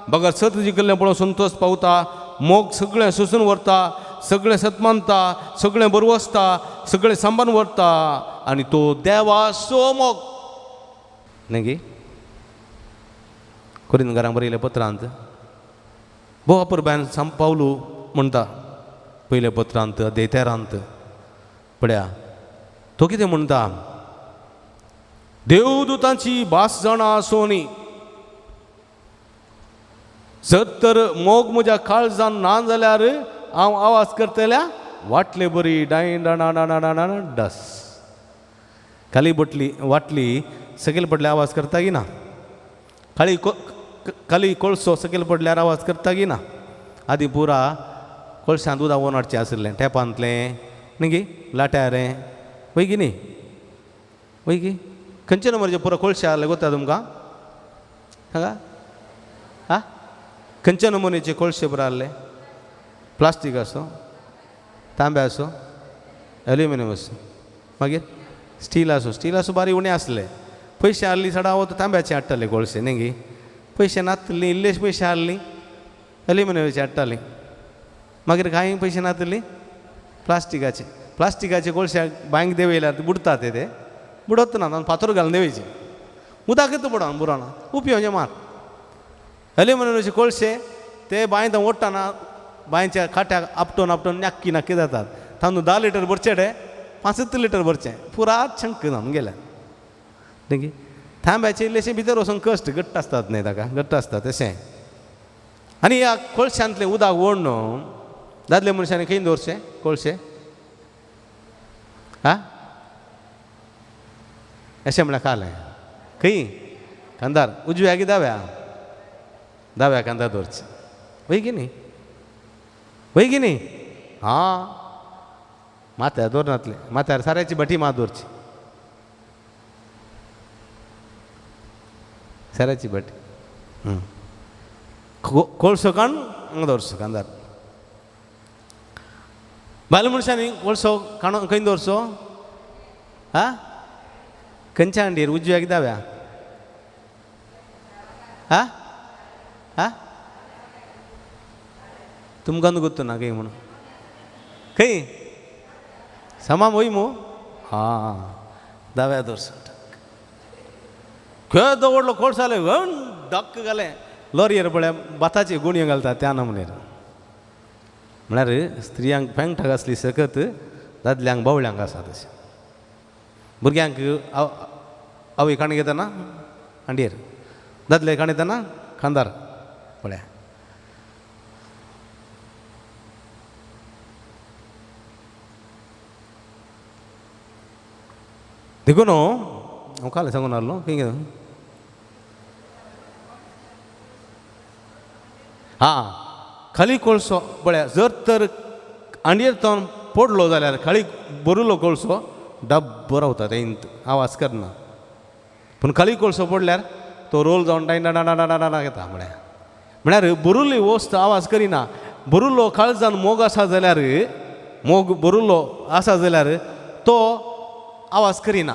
Speaker 2: बगर सत जिखल्लें पळोवन संतोष पावता, मोग सगळें सोसून व्हरता, सगळें सत मानता, सगळें बरवसता, सगळें सांबाळून व्हरता. आनी तो देवाचो मोग. न्ही गी कोरिंदकारांक बरयल्या पत्रांत भोव अपुरबायेन सांग पावलू म्हणटा पयल्या पत्रांत 13 पळया तो कितें म्हणटा, देवदूतांची भास जाणा आसूनी जर तर मोग म्हज्या काळजान ना जाल्यार हांव आवाज करतल्या वाटले बरी डाय डाणा डाणा डाणा डस. खाली बटली वाटली सकयल पडल्यार आवाज करता की ना, खाली खाली कोळसो सकयल पडल्यार आवाज करता की ना. आदी पुरा कोळशांत उदक व्हरून हाडचें आशिल्लें टेपांतलें न्ही गी लाट्यार वय की न्ही वय की खंयचे नंबरचे पुरा कोळशे आहले गोता तुमकां सांगा आं, खंयच्या नमुन्याचे कोळशे पुरा आहले? प्लास्टीक आसूं, तांबे आसूं, एल्युमिनियम आसूं, मागीर स्टील आसूं. स्टील आसूं बारी उणें आसले, पयशे आहली चडावत तांब्याचे हाडटाले कोळशे न्ही गी, पयशे नातली इल्लेश पयशे आहली एल्युमिनियमाचे हाडटाली, मागीर कांय पयशे नातली प्लास्टिकाचे. प्लास्टिकाचे कोळशे बांयक देंवयल्यार बुडटा ते बुडत ना, फातर घालून देंवयचे, उदकच बुडोन बुरोना उपयोगाचें मार. एल्युमिनियमाचे कोळशे ते बांयत ओडटना बांयच्या खाट्याक आपटोन आपटोन नक्की नक्की जातात. तांदूळ 10 लिटर भरचे रे 5 लिटर भरचें पुरा शंक जावन गेल्या न्ही. थांब्याचे इल्लेशे भितर वचून कश्ट घट्ट आसतात न्ही, ताका घट्ट आसता तशें. आनी ह्या कोळशांतलें उदक ओडून दादले मनशांनी खंय दवरचें कोळशे? आं अशें म्हळ्यार कालें खंय खांदार, उजव्या की दाव्या? दाव्या खांदार दवरचें वय की न्ही, वय की न्ही? हां माथ्यार दवरनातलें, माथ्यार साऱ्याची भटी मात दवरची, साऱ्याची भटी. कोळसो काडून हांगा दवरचो खांदार. बायल मनशांनी कोळसो काडून खंय दवरचो? आं खंयच्या हांडीर, उजव्या की दाव्या? आं आं तुमकां गुत्तू ना खंय म्हणून खंय समा वय मू? हां दाव्या दवरचो. केदो व्हडलो कोळसो जालें डक्क घालें लॉरयेर पळय भाताची गुणयो घालता त्या नमुनेर. म्हळ्यार स्त्रियांक पेंगटाक आसली सकत दादल्यांक बावल्यांक आसा तशें. भुरग्यांक आवय काणी घेतना हांडयेर, दादले काणी घेतना खांदार पळया. देखून हांव काल सांगून आहलो खंय गेलो? हां खाली कोळसो पळया जर तर हांडयेर तो पडलो जाल्यार खाली भरिल्लो कोळसो डब्बो रावता ते आवाज करना, पूण खाली कोळसो पडल्यार तो रोल जावन डाय डा डा डा डा येता. म्हळ्यार म्हळ्यार भरिल्ली वस्त आवाज करिना, भरिल्लो काळजान मोग आसा जाल्यार मोग बरुल्लो आसा जाल्यार तो आवाज करिना,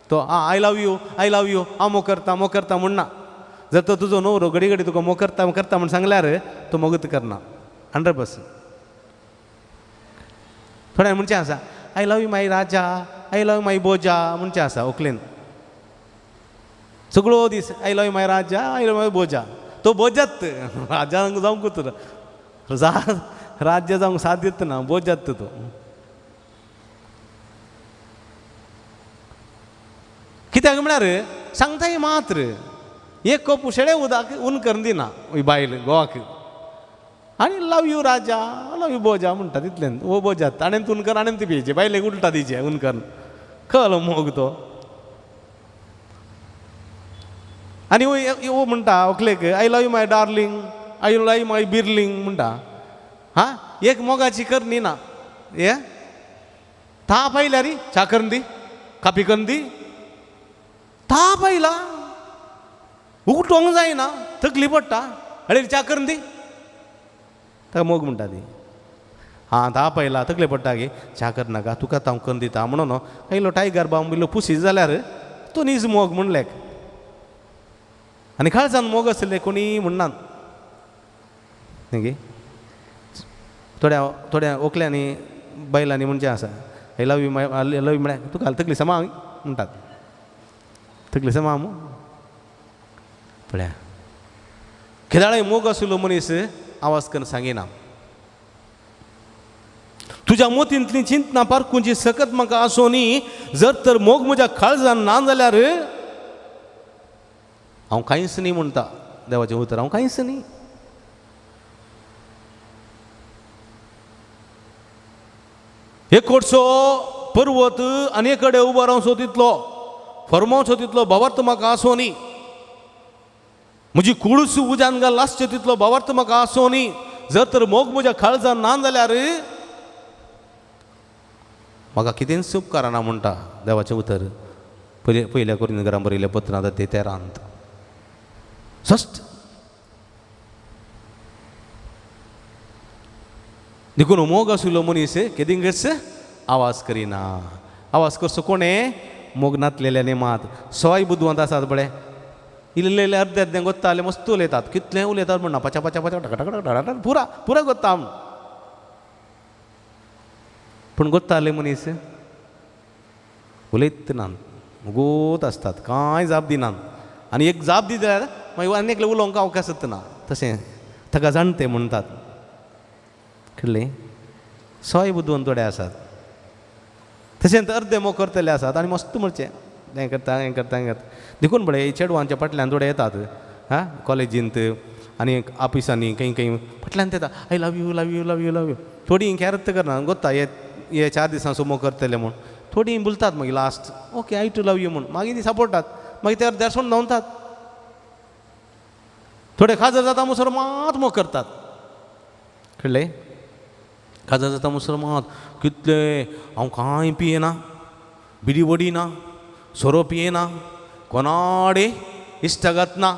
Speaker 2: तो I love you I love you हांव मोग करता मोग करता म्हणना. जर तो तुजो न्हवरो घडी घडी तुका मोग करता करता म्हण सांगल्यार तो मोगूत करना 100%. थोड्या म्हणचें आसा I love you my Raja, I love my बोजा म्हणचें आसा ओकलेन सगळो दीस I love you my Raja, I love my बोजा. तो बोजात राजा जावंकूच राज्य जावंक साध्यत ना, बोजात तो. कित्याक म्हळ्यार सांगताय मात्र एक कप शेळे उदक ऊन करून दिना बायल गोवाक आनी love you Raja love you बोजा म्हणटा तितल्यान वो बोजात ताणें ऊन कर आनी ती पियेची बायलेक उलटा दिचे ऊन करून कळलो मोग तो. आनी वो म्हणटा ओकलेक I love you my darling, I love you my बिर्लिंग म्हणटा. हां एक मोगाची करणी ना हे ताप आयल्यार च्या करून दी कापी करून दी, ताप आयला उठोंक जायना तकली पडटा अरे च्या करून दी, ताका मोग म्हणटा ती. हां ताप आयला तकली पडटा गे च्या कर नाका तुका हांव करून दिता म्हणून इल्लो टायगर बाम इल्लो पुसीत जाल्यार तो नीज मोग म्हणलेक. आनी काळजान मोग आशिल्ले कोणी म्हणनात न्ही. थोड्या थोड्या ओकल्यांनी बायलांनी म्हणचें आसा I love you my I love you म्हळ्यार तुका तकली समा म्हणटात, तकली समा पळया. केदाळाय मोग आशिल्लो मनीस आवाज करून सांगिना. तुज्या मोतींतली चिंतना पारखुंची सकत म्हाका आसूं न्ही, जर तर मोग म्हज्या काळजान ना जाल्यार हांव कांयच न्ही म्हणटा देवाचें उतर, हांव कांयच न्ही. एकोडचो पर्वत आनी कडेन उबो रावचो तितलो फरमावचो तितलो भावार्थ म्हाका आसूं न्ही, म्हजी कुळूस उज्यान घाल आसचें तितलो भावार्थ म्हाका आसूं न्ही, जर तर मोग म्हज्या काळजान ना जाल्यार म्हाका कितेंच उपकारना म्हणटा देवाचें उतर. पयल्या पयल्या कोरिंथां बरयल्लें पत्र आतां ते तेरांत सस्ट. देखून मोग आशिल्लो मनीस केदिंगच आवाज करिना. आवाज करचो कोणें मोग नातलेल्यानी मात. सवाय बुदवंत आसात पळय इल्ले इल्ले अर्दे अर्दे गोत्ताले मस्त उलयतात, कितलें उलयतात म्हणना पाच्या पाच्या पाच्या टक टक टक पुरा पुरा गोत्ता. पूण गोत्ताले मनीस उलयत नात, गोत आसतात, कांय जाप दिनात. आनी एक जाप दित जाल्यार मागीर आनी एकले उलोवंक अवकाशच ना, तशें ताका जाणटे म्हणटात. कळ्ळें? सवाय बुदवंत थोडे आसात, तशेंच अर्दे मोग करतले आसात आनी मस्त म्हणचें हें करता हें करता हें करता. देखून पळय चेडवांच्या फाटल्यान थोडे येतात हां कॉलेजींत आनी ऑफिसांनी खंय खंय फाटल्यान येता I love you love you love you love you. थोडीं कॅरत करना गोत्ता हे हे 4 दिसां मोग करतले म्हूण, थोडीं बुलतात मागीर last okay I too love you म्हूण, मागीर ती सपोर्टात, मागीर ते अर्द्यार सोडून धांवतात. थोडे खाजर जाता मुसर मात मोग करतात, कळ्ळें? खाजर जाता मुसर मात कितले हांव कांय पियेना, बिडी वडिना, सोरो पियेना, कोणाडे इश्टागत ना,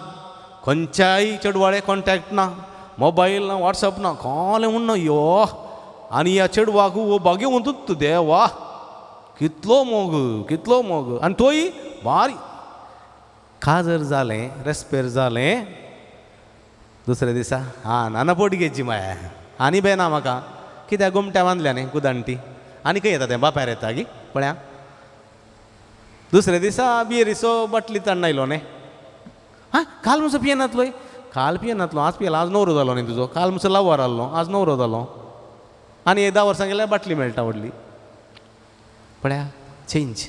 Speaker 2: खंयच्याय चेडवाळे कॉन्टॅक्ट ना, मोबायल ना, वॉट्सएप ना, कोणें म्हण यो. आनी ह्या चेडवाक हो बागेवंतूच देवा कितलो मोग कितलो मोग. आनी तोय बारी काजर जालें रेस्पेर जालें दुसऱ्या दिसा हां नाना पोट घेची माया आनी बेना म्हाका कित्याक गोमट्या बांदल्या न्ही कुदांटी आनी खंय येता तें बापायर येता गी पळया. दुसऱ्या दिसा बियरीचो बाटली ताणून आयलो न्ही, हां काल मुसो पियेनातलो, काल पियेनातलो आज पियेला, आज नवरो जालो न्ही तुजो, काल मुसो लवर आहलो आज नवरो जालो. आनी 10 वर्सां गेल्यार बाटली मेळटा व्हडली. पळया चेंज.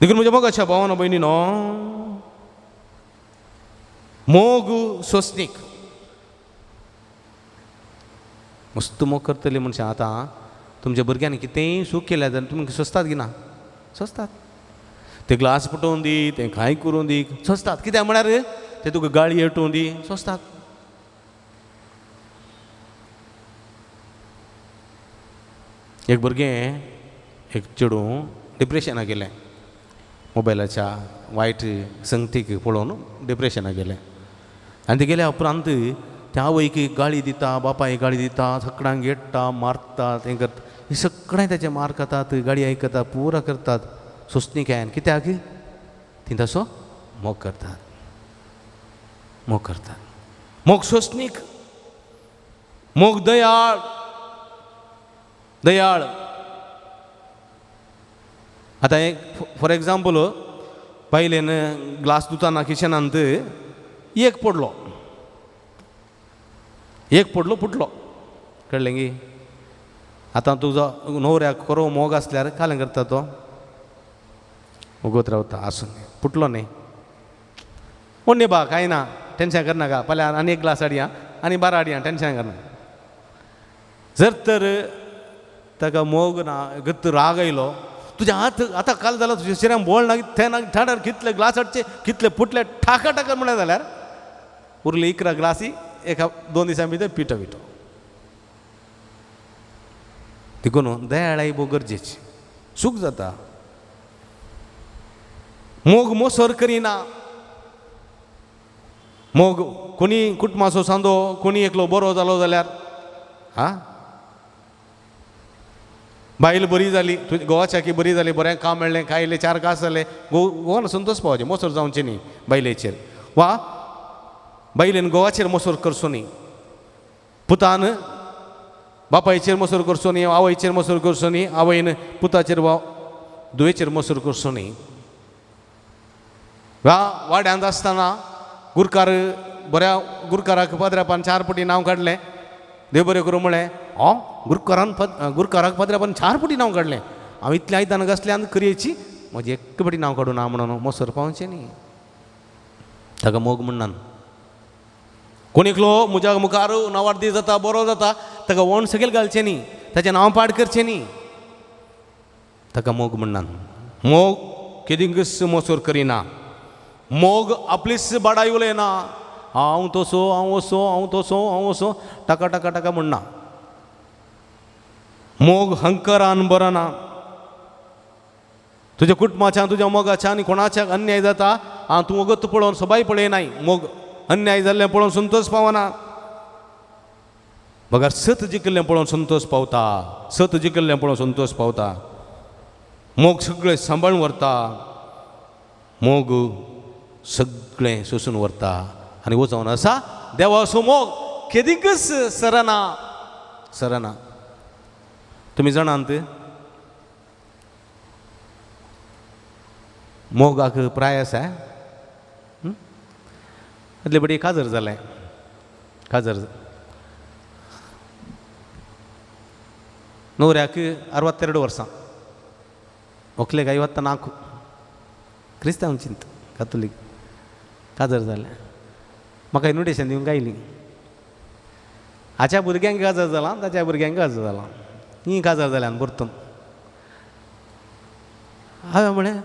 Speaker 2: देखून म्हज्या मोगाच्या भावानो भयणीनो, मोग सोंसणीक मस्त मोग करतली मनशां. आतां तुमच्या भुरग्यांनी कितेंय सूख केल्यार जाल्यार तुमी सोंसतात की ना? सोंसतात. ते ग्लास पुटोवन दी, तें कांय करून दी, सोंसतात. कित्याक म्हळ्यार ते तुका गाळी येटोवन दी, सोंसतात. एक भुरगें एक चेडूं डिप्रेशनाक गेलें, मोबायलाच्या वायट संगतीक पळोवन डिप्रेशनाक गेलें. आनी ते गेल्या उपरांत त्या आवयक गाळी दिता, बापायक गाळी दिता, सगळ्यांक येट्टा, मारता, तें करता, हे सगळें तेचें मार खातात, गाळी आयकतात, पुरा करतात सोंसणीकायेन. कित्याक ती तसो मोग करतात, मोग करतात. मोग सोंसणीक, मोग दयाळ, दयाळ. आतां एक फॉर एग्जाम्पल, बायलेन ग्लास धुताना किचनांत एक पडलो, एक पडलो फुटलो, कळ्ळें गी? आतां तुजो न्हवऱ्याक खरो मोग आसल्यार कालें करता तो, उगत रावता, आसूं फुटलो न्ही, कोण बा कांय ना, टेंशन करनाका, फाल्यां आनी एक ग्लास हाडया आनी 12 हाडया, टेंशन करना. जर तर ताका मोग ना, गत्त राग आयलो, तुज्या हात आतां काल जालो, तुज्या शिऱ्यान बोळ ना, तें ना, ठाडार कितले ग्लास हाडचे, कितले फुटले, ठाका ठाका म्हणलें जाल्यार उरले 11 ग्लासी एका 2 दिसां भितर पिटो पिटो. देखून दयाळाय भोव गरजेची, सूख जाता. मोग मोसर करिना, मोग कोणी कुटुंबाचो सांदो, कोणी एकलो बरो जालो जाल्यार, हा बायल बरी जाली, तुजी गोवाच्याकी बरी जाली, बरें काम मेळ्ळें, खायलें, 4 कास जाले, गोवान संतोष पावचें, मोसर जावचें न्ही बायलेचेर, वा बायलेन गोवाचेर मोसर करचो न्ही, पुतान बापायचेर मोसर करचो न्ही, आवयचेर मोसर करचो न्ही, आवयन पुताचेर वा धुवेचेर मोसर करचो न्ही. वा वाड्यांत आसतना गुरकार बऱ्या गुरकाराक पाद्र्यापान 4 पटी नांव काडलें, देव बरें करूं म्हळें, हांव गुरकारान गुरकाराक पाद्र्यापान 4 पटी नांव काडलें, हांव इतलें आयदनां घासल्यान करयेची म्हजें एक पटी नांव काडूं ना म्हणून मोसर पावचें न्ही. ताका मोग म्हणनान. कोण एकलो म्हज्या मुखार नावार्दी जाता, बरो जाता, ताका वण सकयल घालचें न्ही, ताचें नांव पाड करचें न्ही, ताका मोग म्हणनान. मोग केदींकच मोसर करिना, मोग आपलीच बाडाय उलयना, हांव तसो, हांव असो, हांव तसो, हांव असो, टाका टाका टाका म्हणना. मोग हंकरान बरना. तुज्या कुटुंबाच्या, तुज्या मोगाच्या आनी कोणाच्या अन्याय जाता, आं तूं वगत पळोवन सबाय पळयनाय, मोग अन्याय जाल्लें पळोवन संतोष पावना, बगर सत जिखिल्लें पळोवन संतोष पावता, सत जिखिल्लें पळोवन संतोष पावता. मोग सगळें सांबाळून व्हरता, मोग सगळें सोसून व्हरता. आनी वो जावन आसा देवाचो मोग केदीकच सरना, सरना. तुमी जाणात मोगाक प्राय आसा, आदले बडी काजर जालें, काजर न्हवऱ्याक 62 वर्सां, व्हंकलेक 54, क्रिस्तांव चिंत कातोलीक, काजर जालें. म्हाका इन्विटेशन दिवंक आयली, हाच्या भुरग्यांक काजर जालां, ताच्या भुरग्यांक काजर जालां, ही काजर जाल्यान परतून. हांवें म्हळें,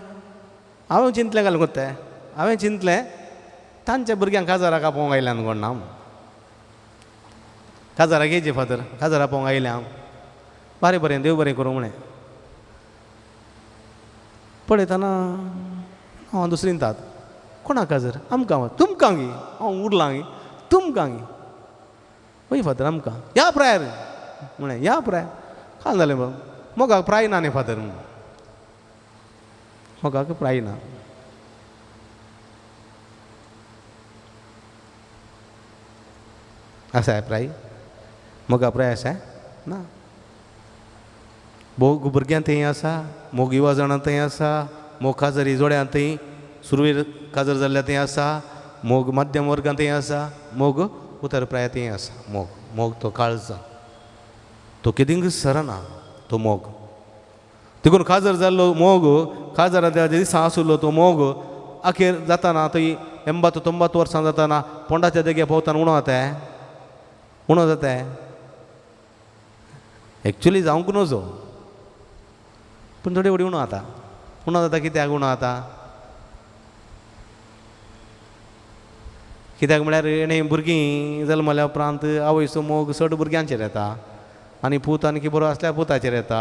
Speaker 2: हांवें चिंतलें घालूं तें, हांवें चिंतलें तांच्या भुरग्यांक काजाराक आपोवंक आयल्यान कोण ना, काजाराक येयचे फादर, काजारा आपोवंक आयल्या हांव, बरें बरें देव बरें करूं म्हळें. पळयतना हांव दुसरीन तात, कोणाक काजर, आमकां, तुमकां गी, हांव उरलां गी, तुमकां गी, वय फादर आमकां, ह्या प्रायर म्हळें, ह्या प्रायर काल जालें बाब, मोगाक प्राय ना न्ही फादर, मोगाक प्राय ना. आसा प्राय, मोगा प्राय आसा ना, मोग भुरग्यां थंय आसा, मोग युवा जाणां थंय आसा, मोग काजरी जोड्यां थंय, सुरवेर काजर जाल्ल्या थंय आसा, मोग मध्यम वर्गां थंय आसा, मोग उतर प्राय थंय आसा. मोग, मोग तो काळजा, तो केदींकच सरना तो मोग. देखून काजर जाल्लो मोग, काजरा दिसा आसलो तो मोग अखेर जाताना थंय 80 90 वर्सां जाताना पोंडाच्या देगे पावताना उणो जाता, उणो जाता. एक्चुली जावंक नजो, पूण थोडी व्हडी उणो जाता, उणो जाता. कित्याक उणो जाता? कित्याक म्हळ्यार हेणें भुरगीं जल्मल्या उपरांत आवयचो मोग चड भुरग्यांचेर येता, आनी पूत आनी बरो आसल्यार पुताचेर येता,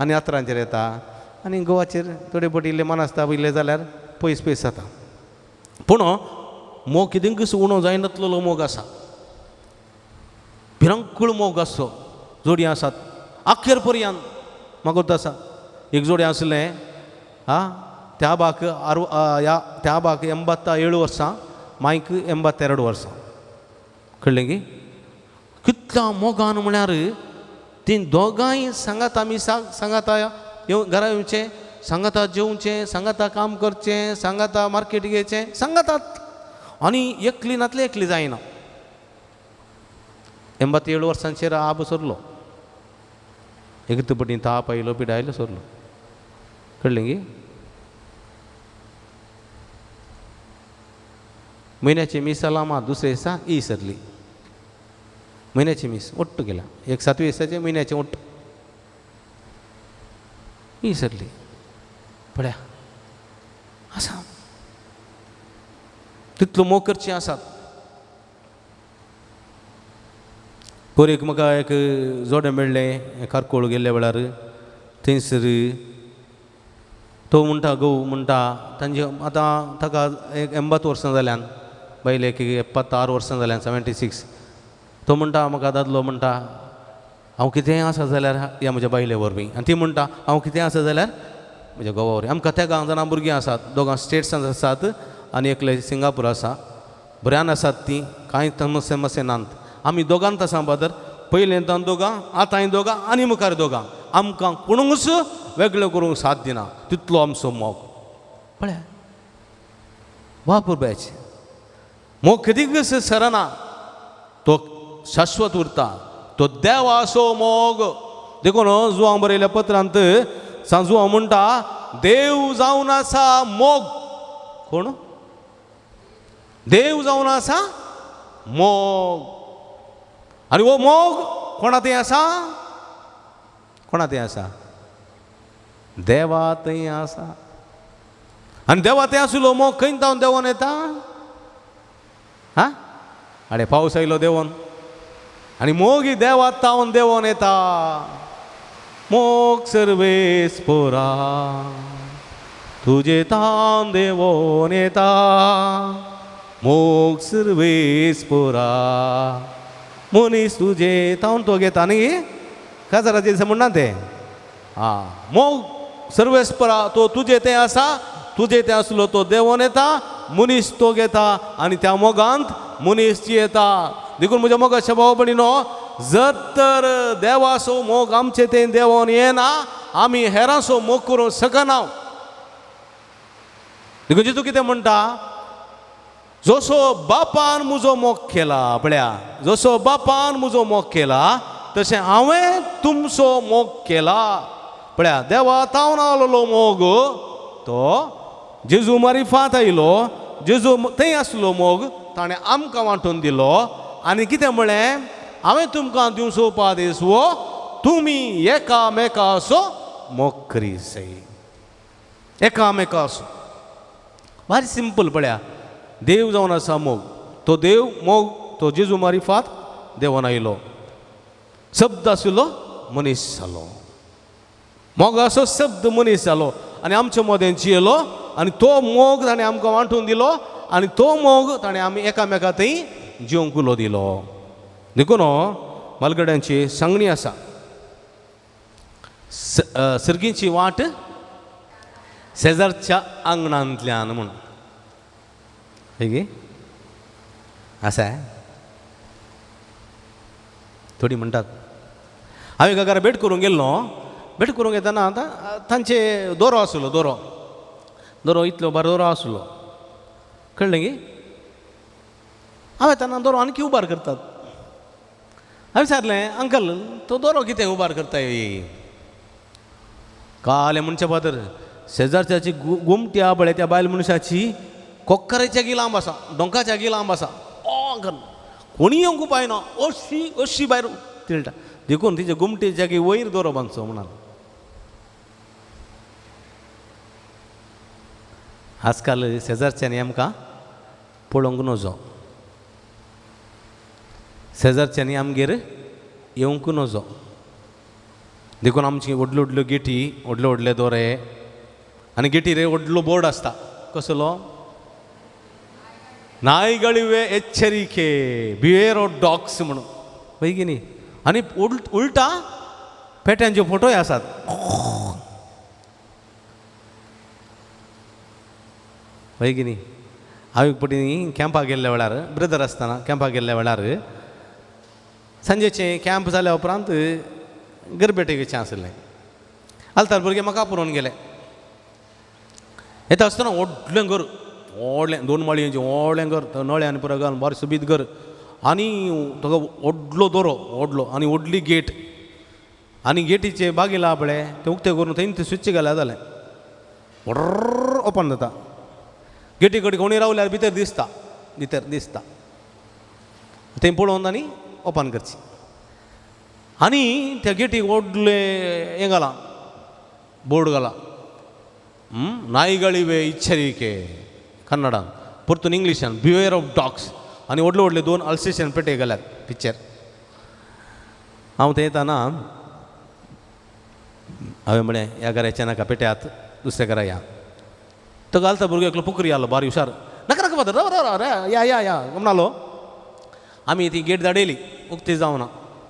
Speaker 2: आनी आत्रांचेर येता, आनी गोवाचेर थोडे फावटी इल्ले मनस्ताप इल्ले जाल्यार पयस पयस जाता. पूण मोग कितेंकच उणो जायनातलो मोग आसा. भिरांकूळ मोग आसचो. जोडी आसात अखेर पर्यंत म्हाका आसा एक जोडी आसलें आं त्या बाक ह्या त्या बाक 87 वर्सां, मायक 82 वर्सां. कळ्ळें की कितल्या मोगान म्हळ्यार ती दोगांय सांगाता मिसाक, सांगाता येवन घरा येवचें, सांगाता जेवचें, सांगाता काम करचें, सांगाता मार्केट घेवचें, सांगातात. आनी एकली नातली एकली जायना. 87 वर्सांचेर आब सरलो, एक तुपटी ताप आयलो, पिडा आयलो, सरलो. कळ्ळें की म्हयन्याची मीस जालां मात दुसरे दिसा ई सरली. म्हयन्याची मीस ओट्ट केल्या, एक सातवे दिसाचें म्हयन्याचें ओट्ट ई सरली. पळया आसा तितलो मोग करचें आसात. पयर एक म्हाका एक जोडें मेळ्ळें कारकोळ गेल्ल्या वेळार. थंयसर तो म्हणटा, घोव म्हणटा तांचे आतां ताका एक 80 वर्सां जाल्यान, बायलेक 76 वर्सां जाल्यान, 76. तो म्हणटा म्हाका दादलो म्हणटा हांव कितेंय आसा जाल्यार ह्या म्हज्या बायले वरवीं, आनी ती म्हणटा हांव कितेंय आसा जाल्यार म्हज्या घोवा वरवीं. आमकां तेगां जाणां भुरगीं आसात, दोगां स्टेट्सान आसात आनी एकले सिंगापूर आसा. बऱ्यान आसात तीं, कांय तमसे मसे नात. आमी दोगांत आसा बादर, पयलें तान दोगां, आतांय दोगां आनी मुखार दोगां. आमकां कोणूच वेगळें करूंक साथ दिना, तितलो आमचो मोग. पळया वापर बायचे मोग केदीच सरना, तो शाश्वत उरता, तो देवाचो मोग. देखून जुवां बरयल्या पत्रांत सांजुआ म्हणटा देव जावन आसा मोग. कोण? देव जावन आसा मोग. आनी हो मोग कोणा थंय आसा? कोणा थंय आसा? देवा थंय आसा. आनी देवा थंय आशिल्लो मोग खंय जावन देवोन येता? हा आडे पावस आयलो देवोन, आनी मोगी देवा तावन देवोन येता. मोग सर्वेस पोरा तुजे तावन देवोन येता, मोग सर्वेस पोरा मनीस तुजे तावन तो घेता न्ही काजाराचे दिसा म्हणना तें. आं मोग सर्वेस पोरा तो तुजे तें आसा, तुजे तें आसलो तो देवोन येता, मनीस तो घेता आनी त्या मोगांत मनीस जियेता. देखून म्हज्या मोगाच्या भाव भयणीनो, जर तर देवाचो मोग आमचे तें देवोन येना, आमी हेरांचो मोग करूंक शकना. देखून जेजू कितें म्हणटा, जसो बापान म्हजो मोग केला, पळया जसो बापान म्हजो मोग केला तशें हांवें तुमचो मोग केला. पळया देवा तावन आलोलो मोग तो जेजू मारिफात आयलो, जेजू थंय आसलो मोग ताणें आमकां वांटून दिलो. आनी कितें म्हळें, हांवें तुमकां दिवचो उपादेस हो तुमी एकामेकाचो मोग करीत, एकामेकाचो. भारी सिंपल. पळया देव जावन आसा मोग, तो देव मोग तो जेजू मारिफात देवान आयलो, शब्द आशिल्लो मनीस जालो, मोगाचो शब्द मनीस जालो आनी आमचे मदें जियेलो आनी तो मोग ताणें आमकां वांटून दिलो आनी तो मोग ताणें आमी एकामेका थंय जिवंक उलो दिलो. देखून मालगड्यांची सांगणी आसा, सर्गीची वाट शेजारच्या आंगणांतल्यान म्हूण. हय आसा थोडी म्हणटात. हांव एका घरा भेट करूंक गेल्लो, भेट करूंक येतना आतां तांचे दोरो आसलो, दोरो दोरो इतलो बरो दोरो आसलो, कळ्ळें की हांव येतना दोरो आणखी उबार करतात. हांवें विचारलें, अंकल तो दोरो कितें उबार करताय? कालें म्हणचे फादर शेजारच्याची गुमटी आहा पळय त्या बायल मनशाची कोक्कराच्या गी लांब आसा, डोंकाच्या गी लांब आसा. ओ अंकल कोणी येवंक उपाय ना, अशी अशी भायर तिळटा, देखून तिचे गुमटेच्या गी वयर दोरो बांदचो म्हणाल. आजकाल शेजारच्यांनी आमकां पळोवंक नजो, शेजारच्यांनी आमगेर येवंक नजो, देखून आमची व्हडल्यो व्हडल्यो गेटी, व्हडले व्हडले दोरे, आनी गेटीर व्हडलो बोर्ड आसता, कसलो? नायगळिवे एच्छरिके बिवेर ऑफ डॉग्स म्हणून. वय की न्ही. आनी उल्टा पेट्यांच्यो फोटोय आसात. वय की न्ही. हांव एक पटी कॅम्पाक गेल्ल्या वेळार, ब्रदर आसतना कॅम्पाक गेल्ल्या वेळार सांजेचें कॅम्प जाल्या उपरांत गरबेटेक वचचें आसलें. आलतार भुरगे म्हाका पुरोवन गेले. येता आसतना व्हडलें घर, व्हडलें 2 माळयेचें व्हडलें घर, नळे आनी पुरो घालून बरें सोबीत घर, आनी ताका व्हडलो दोरो व्हडलो आनी व्हडली गेट, आनी गेटीचे बागेला पळय तें उक्तें करून थंय तें स्विच घाल्यार जालें, व्हड ओपन जाता. गेटी कडेन कोणूय रावल्यार भितर दिसता, भितर दिसता, थंय पळोवन आनी ओपन करची. आनी त्या गेटीक व्हडलें हें घालां, बोर्ड घाला, नायಗಳಿವೆ ಎಚ್ಚರಿಕೆ कन्नडान, परतून इंग्लिशान बिवेर ऑफ डॉग्स, आनी व्हडले व्हडले 2 अल्सेशन पेटे घाल्यात पिक्चर. हांव थंय येताना हांवें म्हळें ह्या घराचे नाका पेट्यात, दुसऱ्या घरा या. तो घालता भुरगो एकलो पुकरी आलो बारी हुशार, नाका नाका फादर, राव राव राव या या या म्हणालो. आमी ती गेट धाडयली, उक्ती जावना,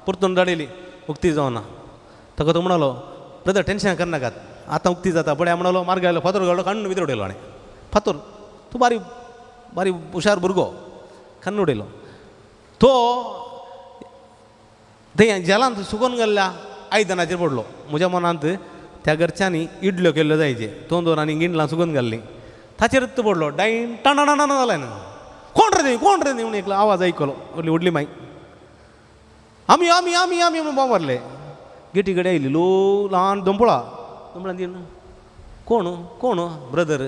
Speaker 2: परतून धाडयली, उक्ती जावना. ताका तो म्हणालो ब्रदर टेन्शन करनाकात, आतां उक्ती जाता पळय. म्हणालो मार्ग आयलो, फातर घालो, काडून भितर उडयलो. आनी फातर तूं बारी बारी हुशार भुरगो, काडून उडयलो. तो थंय जेलांत सुकोवन गेल्ल्या आयदनाचेर पडलो. म्हज्या मनांत त्या घरच्यांनी इडल्यो केल्ल्यो जायचे, 2 आनी गिंडलां सुकोवन घाल्लीं, ताचेरच तो पडलो. डायन टाणा जालें ना, कोण रे कोण रे म्हणून एकलो आवाज आयकलो, व्हडली व्हडली माई. आमी आमी आमी आमी म्हणून बोवारले. गेटी कडेन आयली लो ल्हान दोंपळा, दोंपळान ती कोण कोण ब्रदर,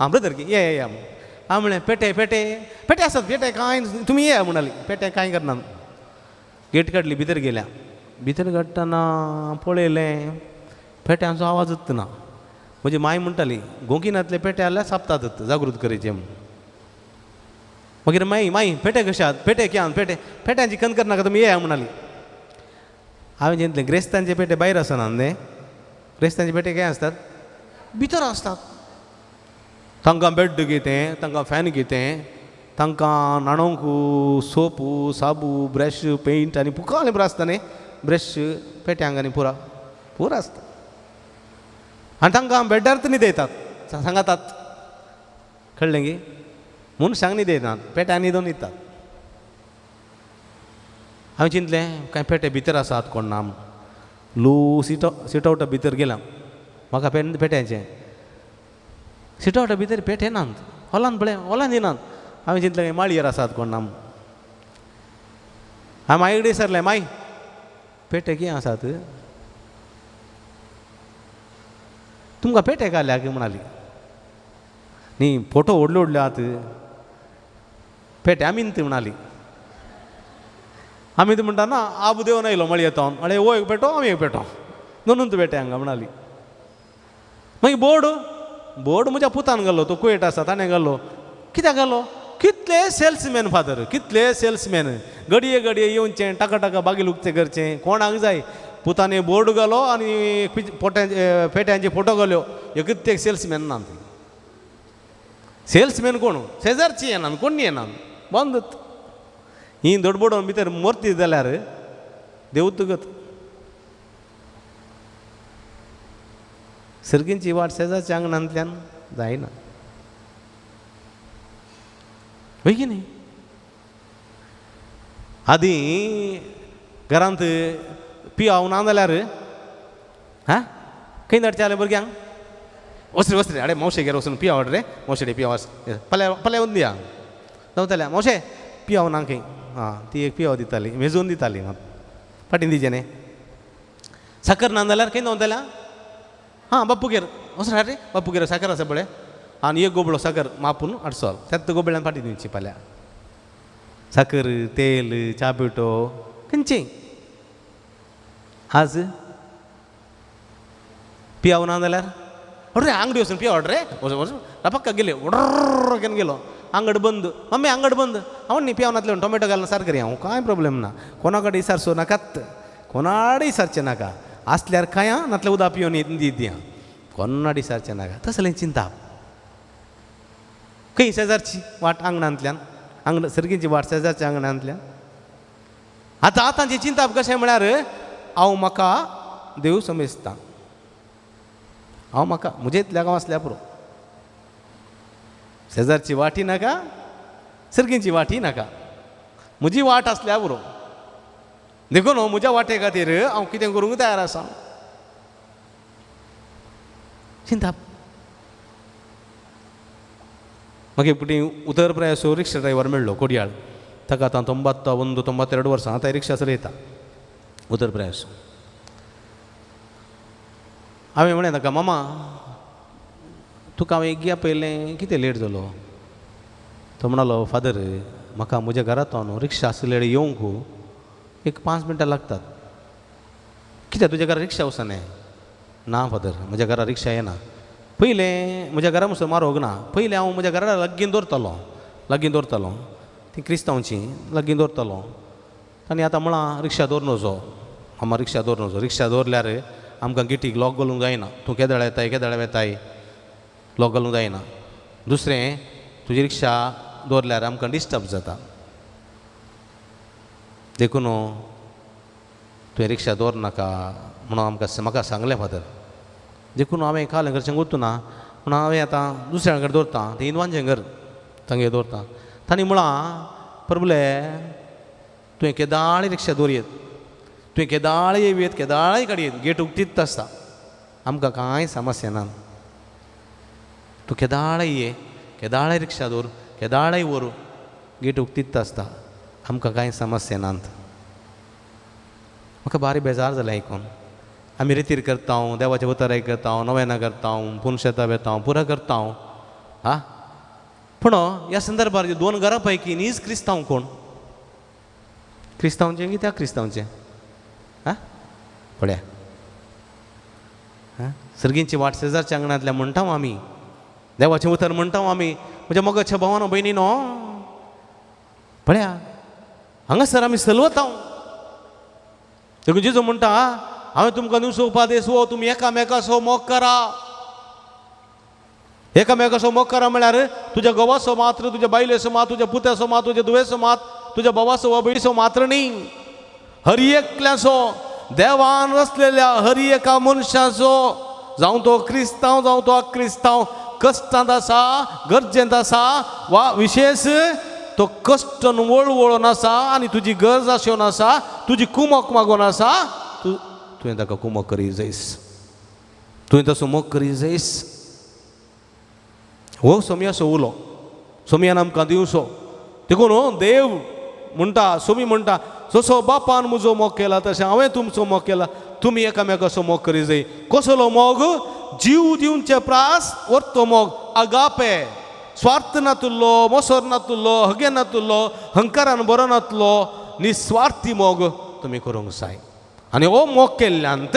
Speaker 2: आं ब्रदर की ये या. हांव म्हणलें पेटे पेटे पेटे आसात, पेटे कांय तुमी ये म्हणाली, पेटे कांय करना. गेट काडली, भितर गेल्या. भितर काडटना पळयलें पेट्यांचो आवाजच ना. म्हजी माय म्हणटाली गोंकिनांतले पेटे आसल्यार सापतात जागृत करचे म्हूण. मागीर माई माई पेटे कशे आहात, पेटे कितें पेटे पेट्यांची कन करनाका तुमी येया म्हणाली. हांवें चिंतलें ग्रेस्तांचे पेटे भायर आसना न्ही, ग्रेस्तांचे पेटे खंय आसतात, भितर आसतात. तांकां बेड कितें, तांकां फॅन कितें, तांकां न्हाणोवंक सोपू साबू ब्रश पेंट आनी पुकालें पुरो आसता न्ही, ब्रश पेट्यांक आनी पुरा पुरो आसता. आनी तांकां बेड्डार न्हिदयतात, सांगातात, कळ्ळें की मनशांक न्हिदयनात, पेट्यां न्हिदोवन दितात. हांवें चिंतलें कांय पेटे भितर आसात कोण ना. लो सिटआवटा भितर गेला, म्हाका पेट्यांचें सिटआवटा भितर पेटे नात, हॉलान पळय हॉलान दिनात. हांवें चिंतलें माळयेर आसात कोण ना. हांवें माई कडेन विचारलें, माई पेटे कितें आसात, तुमकां पेटे घाल्या की म्हणाली. न्ही फोटो व्हडले व्हडले आहात पेटे आमी ती म्हणाली. आमी ती म्हणटा ना आब देवन आयलो मळयेंत, म्हळें हो एक पेटो आमी एक पेटो, दोनूच पेटे हांगा म्हणाली. मागीर बोर्ड बोर्ड म्हज्या पुतान घालो, तो कुवेट आसा ताणें घालो. कित्याक घालो, कितले सेल्समॅन फादर, कितले सेल्समॅन घडये घडये येवचें टाका टाका बागील उगतें करचें, कोणाक जाय. पुताने बोर्ड घालो आनी पोट्या पेट्यांचे फोटो घाल्यो, एकूच एक सेल्समॅन ना. सेल्समॅन कोण शेजारची येना, कोण येना, बंद. ही दडबडोन भितर मोरती जाल्यार देवत गत. सर्गींची वाट शेजारच्या आंगणांतल्यान जायना, हय की न्ही. आदीं घरांत पियाव ना जाल्यार हा खंय धाडचें आसलें भुरग्यांक, वच रे वच रे, आडे मावशेगेर वचून पियाव हाड रे, मावशे पियाव फाल्यां फाल्यां येवन दिया धांवताल्या, मावशे पियाव ना खंय. आं ती एक पियाव दिताली, मेजून दिताली, मात फाटीं दिवचें न्ही. साकर ना जाल्यार खंय धांवताल्या, हां बाप्पूगेर वच रे, बाप्पूगेर साकर आसा पळय, आनी एक गोबळो साकर मापून हाडसो, त्याच गोबळ्यान फाटीं दिवची फाल्यां. साकर तेल च्या पिठो खंयचें. आज पियाव ना जाल्यार रे आंगडी वचून पियाव हाड रे, वच रपक्का गेले वडर गेलो, आंगड बंद, मम्मी आंगड बंद. हांव न्ही पियाव नातलें टोमॅटो घालून सार करी हांव, कांय प्रोब्लेम ना, कोणा कडेन विचारचो नाकात, कोणाडे विचारचें नाका, आसल्यार कांय नातलें उदक पिवन दी कोणाडे विचारचें नाका. तसलें चिंता खंय शेजारची वाट आंगणांतल्यान, आंगण सर्गीची वाट शेजारच्या आंगणांतल्यान. आतां आतांचें चिंताप कशें म्हळ्यार हांव म्हाका देव समेजता, हांव म्हाका म्हजे इतल्या हांव आसल्या पुरो, शेजारची वाटी नाका, सर्गींची वाटी नाका, म्हजी वाट आसल्या पुरो. देखून म्हज्या वाटे खातीर हांव कितें करूंक तयार आसा. चिंताप. मागीर फुडें उतर प्रयासो रिक्षा ड्रायव्हर मेळ्ळो कोडयाळ, ताका आतां 91 92 वर्सां, आतां रिक्षा चलयता उतर प्रयास. हांवें म्हणलें ताका, मामा तुका हांवें एग्या पयलें कितें लेट जालो? तो म्हणालो, फादर म्हाका म्हज्या घरांत रिक्षा आसलें येवंक एक 5 मिनटां लागतात. कित्याक तुज्या घरा रिक्षा वचना? ना फादर, म्हज्या घरा रिक्षा येना. पयलें म्हज्या घरा मुसो मारोग ना, पयलें हांव म्हज्या घरा लागीं दवरतालो, लागीं दवरतालो ती क्रिस्तांवची लागीं दवरतालो. आनी आतां म्हळां रिक्षा दवर नजो मामा, रिक्षा दवर नजो, रिक्षा दवरल्यार आमकां गेटीक लॉक घालूंक जायना, तूं केदळ येताय केदळ वेताय, लॉक घालूंक जायना. दुसरें तुजी रिक्षा दवरल्यार आमकां डिस्टर्ब जाता, देखून तुवें रिक्षा दवर नाका म्हणून आमकां म्हाका सांगलें फादर. देखून हांवें काल घरचें वचूं ना म्हणून हांवें आतां दुसऱ्या कडेन दवरता, तें हिंदवांचें घर तांगेर दवरता. तांणी म्हळां, परबुले तुवें केदाळी रिक्षा दवरयेत, तुवें केदाळ येवयेत केदाळय काडयेत, गेट उक्तीच आसता, आमकां कांय समस्या ना, तूं केदाळय ये, केदाळय रिक्षा दवर, केदाळय व्हर, गेट उक्तीच आसता, आमकां कांय समस्या नात. म्हाका भारी बेजार जालें आयकून. आमी रितीर करता, देवाचें उतराय करता, नवेनां करता, पुनशेतां वेता, पुरा करता. हा, पूण ह्या संदर्भार दोन घरां पैकी नीज क्रिस्तांव कोण? क्रिस्तांवचें की त्या क्रिस्तांवचें? हा पळया, हा सर्गींची वाट शेजारच्या आंगणांतल्या म्हणटा आमी, देवाचें उतर म्हणटा आमी, म्हज्या मोगाच्या भावानो भयणीनो पळया हांगासर आमी सलवता. देखून जेजू म्हणटा, हांवें तुमकां दिवचो उपादेश हो, तुमी एकामेकाचो मोग करा. एकामेकाचो मोग करा म्हळ्यार तुज्या घोवाचो मात्र, तुज्या बायलेचो मात, तुज्या पुताचो मात, तुज्या धुवेचो मात, तुज्या भावाचो वा भयणीचो मात्र न्ही, हर एकल्याचो, देवान रचलेल्या हर एका मनशाचो, जावं तो क्रिस्तांव जावं तो अक्रिस्तांव, कश्टांत आसा, गरजेंत आसा वा विशेश तो कश्टन वळवळून आसा आनी तुजी गरज आशेवन आसा, तुजी कुमक मागून आसा, तूं तुवें ताका कुमक करी जायस, तुवें तसो मोग करी जायस. हो सोमयाचो उलो, सोमयान आमकां दिवचो. देखून देव म्हणटा, सोमी म्हणटा, जसो बापान म्हजो मोग केला तशें हांवें तुमचो मोग केला, तुमी एकामेकाचो मोग करी जाय. कसलो मोग? जीव दिवचे प्रास वर्तो मोग, आगापे, स्वार्थ नातुल्लो, मोसर नातुल्लो, हगे नातुल्लो, हंकारान बरो नातलो, निस्वार्थी मोग तुमी करूंक जाय. आनी हो मोग केल्ल्यांत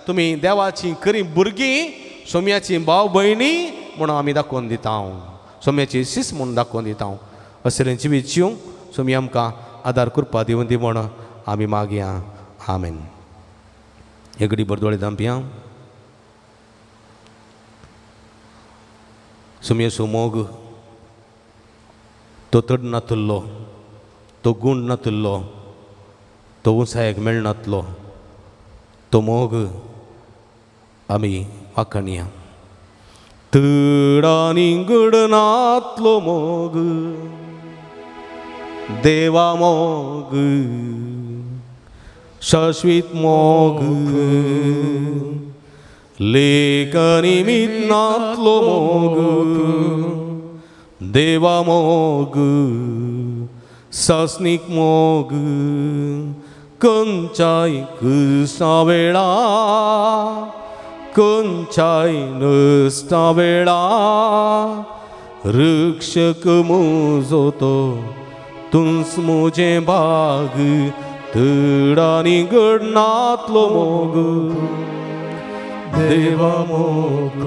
Speaker 2: तुमी देवाची खरी भुरगीं, सोम्याची भाव भयणी म्हणून आमी दाखोवन दिता, सोम्याची शिस म्हूण दाखोवन दिता. असलें जिवीत जिवंक सोमी आमकां आदार कृपा दिवन दी म्हूण आमी मागया. आमेन. हे घडी बरदोळे धांपया. सोमयेचो मोग तो तड नातुल्लो, तो गूण नातुल्लो, तो उंचायेक मेळनातलो, तो मोग आमी वाखाणया. तड आनी घडनातलो मोग देवा मोग, शाश्वीत मोग, लेखनी मितनातलो मोग देवा मोग, सासनीक मोग, कंचाय कृष्णा वेळा, कंचाय नसता वेळा, रक्षक म्हजो तो तुंच म्हजें भाग, तड आनी घडनातलो मोग देवा मोग,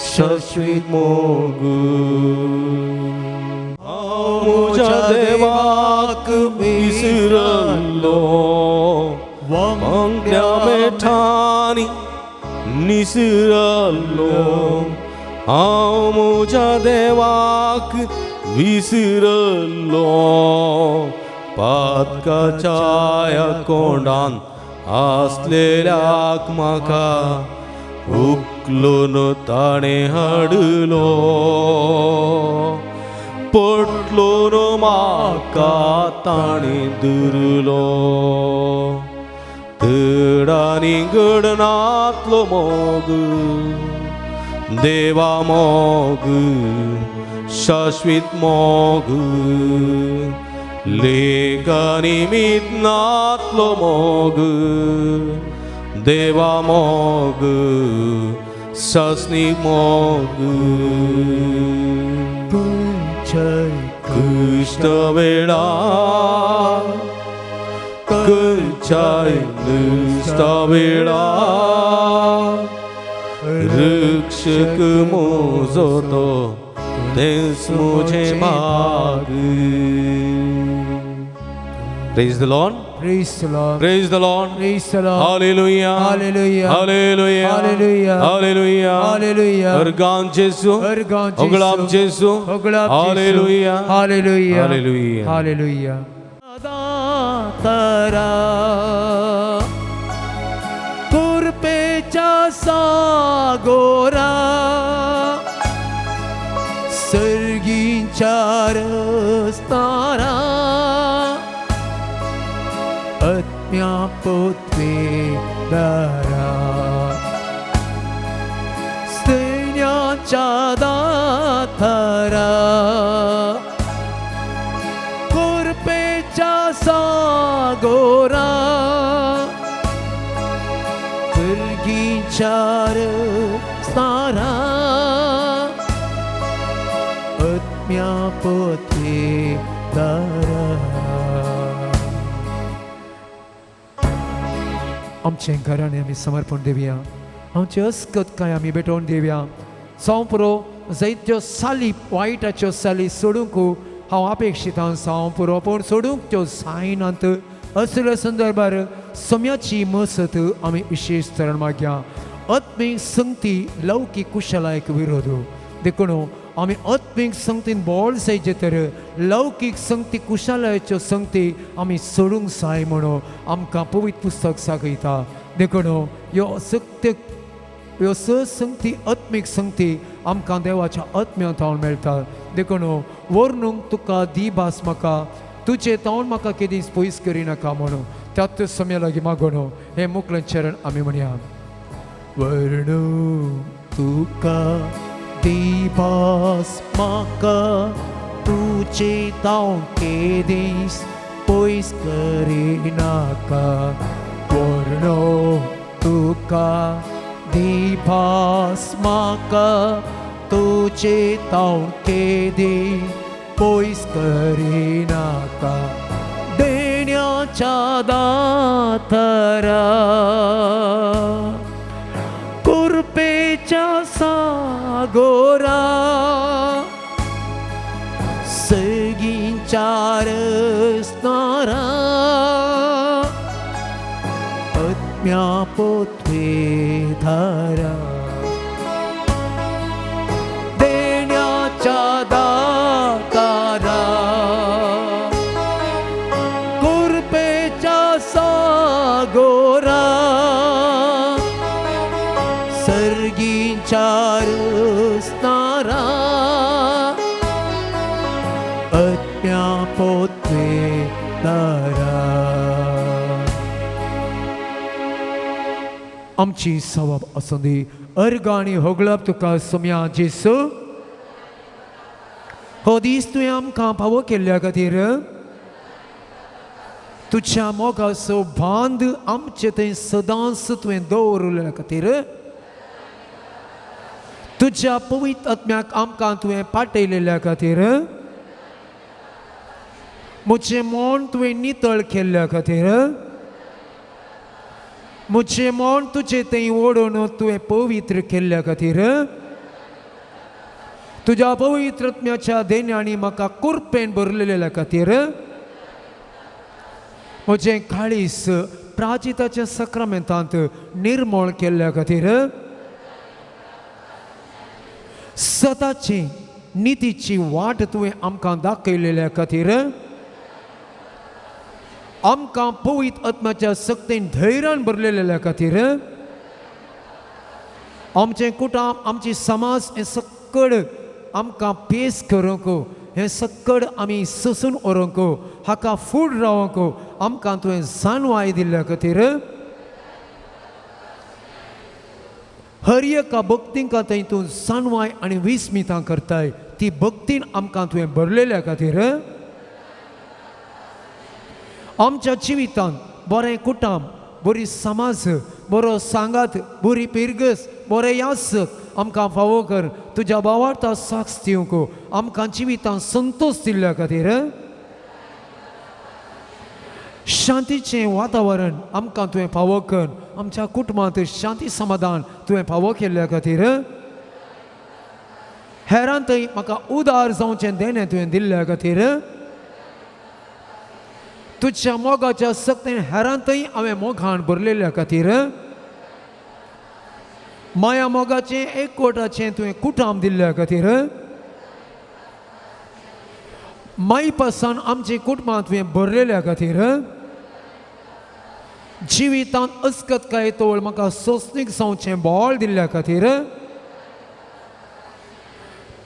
Speaker 2: शाश्वीत मोग. हांव म्हज्या देवाक विसरलो, वांगड्या मेठांनी निसरलो, हांव म्हज्या देवाक विसरलो, पातकाच्या कोंडान आसलेल्याक म्हाका उखलून ताणें हाडलो, पोटलून म्हाका ताणें धरलो. तडानी घडनातलो मोग देवा मोग शाश्वित मोग, लेखनी मितनातलो मोग देवा मोग सासनी मोग. कृष्ण वेळा खंयच्याय नुस्ता वेळा रक्षक म्हजो तो तेंच म्हजें भाग. Praise the Lord.
Speaker 3: Praise the Lord.
Speaker 2: Praise the Lord.
Speaker 3: Praise the Lord.
Speaker 2: Hallelujah.
Speaker 3: Hallelujah.
Speaker 2: Hallelujah.
Speaker 3: Hallelujah.
Speaker 2: Hallelujah.
Speaker 3: Hallelujah.
Speaker 2: अर्गान जेसू.
Speaker 3: अर्गान जेसू.
Speaker 2: होगळाप जेसू.
Speaker 3: होगळाप Jesu.
Speaker 2: Hallelujah.
Speaker 3: Hallelujah.
Speaker 2: Hallelujah.
Speaker 3: Hallelujah. दातरा कुरपेच्या सागोरा सर्गींच्या रस्तारा आत्म्या पोतवे दारा सैन्याच्या दाथरा कुरपेच्या सागोरा सर्गींच्या रस्तारा आत्म्या पोतवे दारा. आमचें घराणें आमी समर्पण दिवया, आमचे अस्कत कांय आमी भेटोवन दिवया. जावं पुरो जायत्यो साली वायटाच्यो साली सोडूंक हांव अपेक्षीत आसा, जावं पुरो पूण सोडूंक त्यो जायनात. असल्या संदर्भार सम्याची मसत आमी विशेश तरण मागया. आत्मीक संगती लौकीक कुशलायक विरोध, देखून आमी आत्मीक संगतीन बोळ जायचे तर लौकीक संगती कुशलायच्यो संगती आमी सोडूंक जाय म्हणून आमकां पवित्र पुस्तक सांगयता. देखून ह्यो सत्य ह्यो स संगती आत्मीक संगती आमकां देवाच्या आत्म्या तावन मेळटा. देखून वर्णूंक तुका दी भास म्हाका तुजें तावन म्हाका केदीच पयस करिनाका म्हणून त्याच सम्या लागीं मागून हें मुकलें चरण आमी म्हणया. वर्णू तुका दी भास म्हाका तुजे तावन केदीस पयस करिनाका. वर्णो तुका दी भास म्हाका तुजे तावन केदी पयस करिनाका. देण्याच्या दाथरा कुरपेच्या सागोरा सगींच्या रस्तारा आत्म्या पोतवे धारा देण्याच्या दातारा कुरपेच्या सागोरा सर्गींच्या रस्तारा आत्म्या पोतवे दारा. आमची सवाब आसूं अर्गां आनी होगळप तुका सोम्या जेसू. हो दीस तुवें आमकां फावो केल्ल्या खातीर तुज्या मोगाचो बांद आमचे थंय सदांच तुवें दवरिल्ल्या खातीर तुज्या पवित्र आत्म्याक आमकां तुवें पाटयलेल्या खातीर म्हजें मन तुवें नितळ केल्ल्या खातीर म्हजें मन तुजें थंय ओडून तुवें पवित्र केल्ल्या खातीर तुज्या पवित्र आत्म्याच्या देण्यांनी म्हाका कुरपेन भरलेल्या खातीर म्हजें काळीस प्राजिताच्या सक्रामेंतांत निर्मळ केल्ल्या खातीर सदाची नितीची वाट तुवें आमकां दाखयलेल्या खातीर आमकां पवित्र आत्म्याच्या सक्तेन धैर्यान भरलेल्या खातीर आमचें कुटुंब आमची समाज हें सक्कड आमकां पेस करूंक हें सक्कड आमी सोसून व्हरूंक हाका फूड रावंक आमकां तुवें जाणवाय दिल्ल्या खातीर हर एका भक्तींक थंय तूं जाणवाय आनी विस्मितां करताय ती भक्तीन आमकां तुवें भरलेल्या खातीर आमच्या जिवितांत बरें कुटुंब बरी समाज बरो सांगात बरी पिरगस बरें यासक आमकां फावो कर तुज्या भावार्था साक्ष दिवंक आमकां जिवितांत संतोश दिल्ल्या खातीर शांतीचें वातावरण आमकां तुवें फावो कर आमच्या कुटुंबांत शांती समाधान तुवें फावो केल्ल्या खातीर हेरांतय म्हाका उदार जावचें देणें तुवें दिल्ल्या खातीर तुज्या मोगाच्या सक्तेन हेरांतय हांवें मोगान भरलेल्या खातीर माया मोगाचें एकवटाचें तुवें कुटाम दिल्ल्या खातीर मायपासान आमचें कुटुंबां तुवें भरलेल्या खातीर जिवितांत अस्कतकाय तोळ म्हाका सोंसणीक जावचें बळ दिल्ल्या खातीर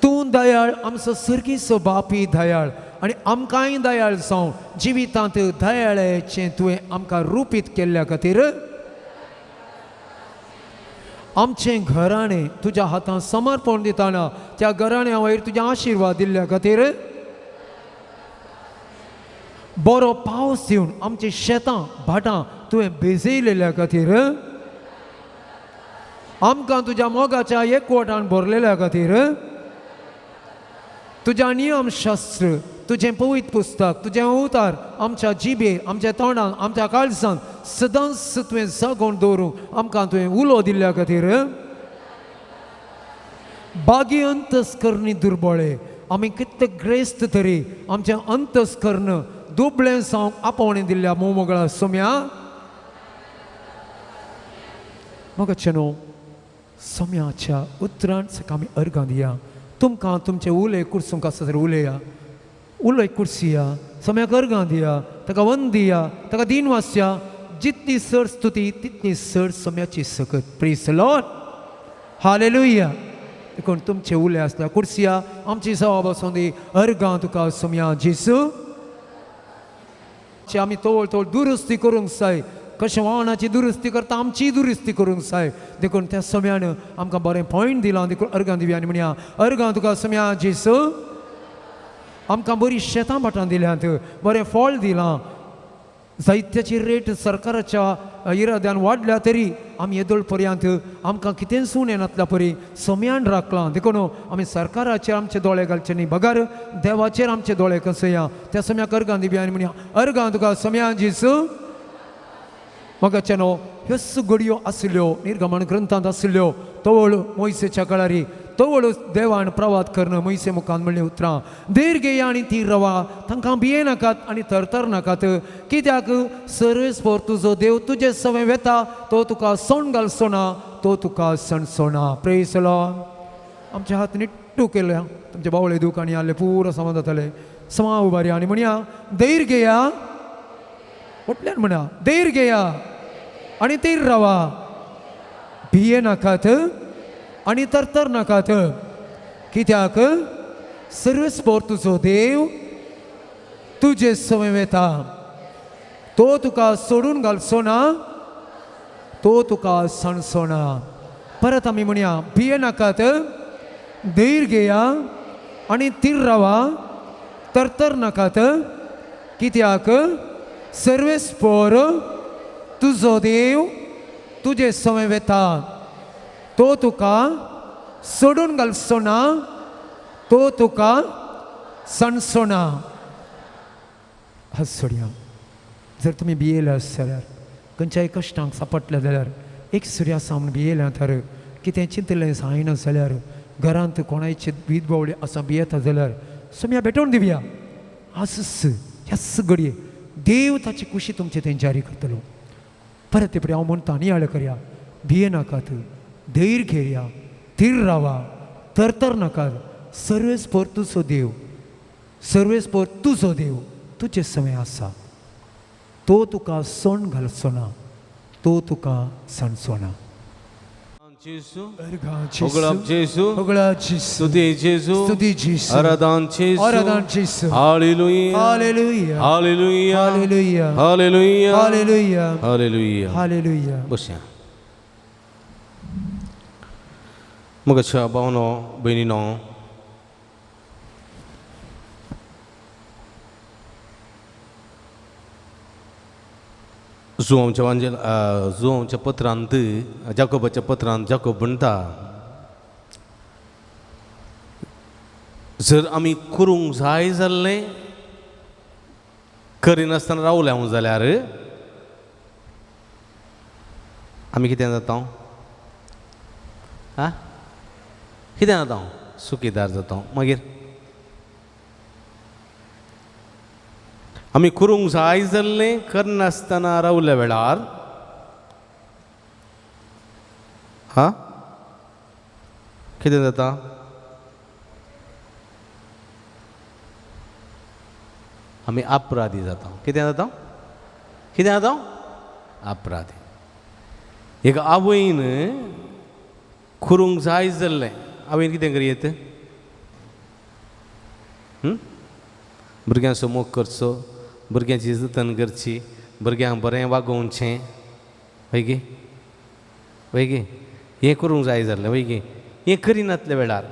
Speaker 3: तूं दयाळ आमचो सर्गीचो बापी दयाळ आनी आमकांय दयाळ जावं जिवितांत दयाळाचें तुवें आमकां रुपीत केल्ल्या खातीर आमचें घराणें तुज्या हातांत समर्पण दितना त्या घराण्या वयर तुज्या आशिर्वाद दिल्ल्या खातीर बरो पावस दिवन आमचीं शेतां भाटां तुवें भिजयलेल्या खातीर आमकां तुज्या मोगाच्या एकवटान भरलेल्या खातीर तुज्या नियमशास्त्र तुजें पवित्र पुस्तक तुजें अवतार आमच्या जिबेर आमच्या तोंडान आमच्या काळजान सदांच तुवें जागोवन दवरूंक आमकां तुवें उलो दिल्ल्या खातीर बागी अंतस्करणी दुर्बळे आमी कितले ग्रेस्त तरी आमचें अंतस्कर्ण दुबळें जावंक आपोवणें दिल्ल्या मोमोगळा सोम्या म्हाका न्हू सोम्याच्या उतरान सकाळ आमी अर्गां दिया तुमकां तुमचे उलय कुर्सूंक आसा तर उलया उलय कुर्सिया सोम्याक अर्गां दिया ताका वंद दिया ताका दीन वासया जितली सर स्तुती तितली सर सोम्याची सकत. प्रेज लॉर्ड, हालेलुया. देखून तुमचे उलय आसल्या कुर्सिया आमची सवा बसून दी अर्गां तुका सोम्या जेसू. आमी तोळ तोळ दुरुस्ती करूंक जाय कशें वाहनाची दुरुस्ती करता आमची दुरुस्ती करूंक जाय. देखून त्या सम्यान आमकां बरें पॉयंट दिलां देखून अर्गां दिवया आनी म्हणया अर्गां तुका सम्या जेसू. आमकां बरीं शेतां भाटां दिल्यांत बरें फळ दिलां जायत्याची रेट सरकाराच्या इराद्यान वाडल्या तरी आमी येदोळ पर्यंत आमकां कितेंच उणें नातल्या परी सम्यान राखलां. देखून आमी सरकाराचेर आमचे दोळे घालचे न्ही बगर देवाचेर आमचे दोळे कसया त्या सम्याक अर्गां दिवया आनी म्हणया अर्गां तुका सम्या जेसू. म्हाका न्हू ह्योच घडयो आशिल्ल्यो निर्गमन ग्रंथांत आशिल्ल्यो तवळ मोयसेच्या काळारी तवळ देवान प्रवाद करून मोयसे मुखान म्हणलें उतरां धीर घेया आनी ती रवा तांकां भिये नाकात आनी थरथर नाकात कित्याक सर्वेस्पर तुजो देव तुजे सवें वेता तो तुका सण घालचो ना तो तुका सणचो ना. प्रेज लॉर्ड. आमचे हात निट्टू केल्या तुमचे बावळे दूख आनी आहले पुरो समा जाताले समा उबारी आनी म्हणया धैर घेया म्हटल्यान म्हणा धैर घेया आनी तीर रावा भिये नाकात आनी तरतर नाकात कित्याक सर्वेस्पर तुजो देव तुजे सवें वेता तो तुका सोडून घालचो ना तो तुका सणचो ना. परत आमी म्हणया भिये नाकात धैर घेया आनी तीर रावा तरतर नाकात कित्याक सर्वेस्पर तुजो देव तुजे सवें वेता तो तुका सोडून घालचो ना तो तुका सणचो ना. हात सोडया. जर तुमी भियेले आसत जाल्यार खंयच्याय कश्टांक सापडले जाल्यार एक सुर्या सावन भियेल्या तर कितें चिंतलें जायना जाल्यार घरांत कोणायचे वीज बावली आसा भियेता जाल्यार सोम्या भेटोवन दिवया. आसच ह्याच घडये देव ताची कुशी तुमचे थंय जारी करतलो. परत ते हांव म्हणटा नियाळ करया भिये नाकात धैर्य घेया थीर रावा तरतर नाकात सर्वेस्पर तुजो देव सर्वेस्पर तुजो देव तुजे सवें आसा. तो तुका सोण घालचो ना, तो तुका सांडचो ना.
Speaker 2: मग भावनो भयणीनो, जुवांच्या वांजेल जुवांच्या पत्रांत जाकोबाच्या पत्रांत जाकोब म्हणटा, जर आमी करूंक जाय जाल्लें करिनासतना रावले हांव जाल्यार आमी कितें जाता? आं, कितें जाता? सुखीदार जाता. मागीर आमी करूंक जाय जाल्लें करनासतना रावल्या वेळार हा कितें जाता? आमी अपराधी जाता. कितें जाता? कितें जाता? अपराधी. एक आवयन करूंक जाय जाल्लें, आवयन कितें करयेत? भुरग्यांचो मोग करचो, भुरग्यांची जतन करची, भुरग्यांक बरें वागोवचें, हय गे? हय गे? हें करूंक जाय जाल्लें, हय गे? हें करिनातल्या वेळार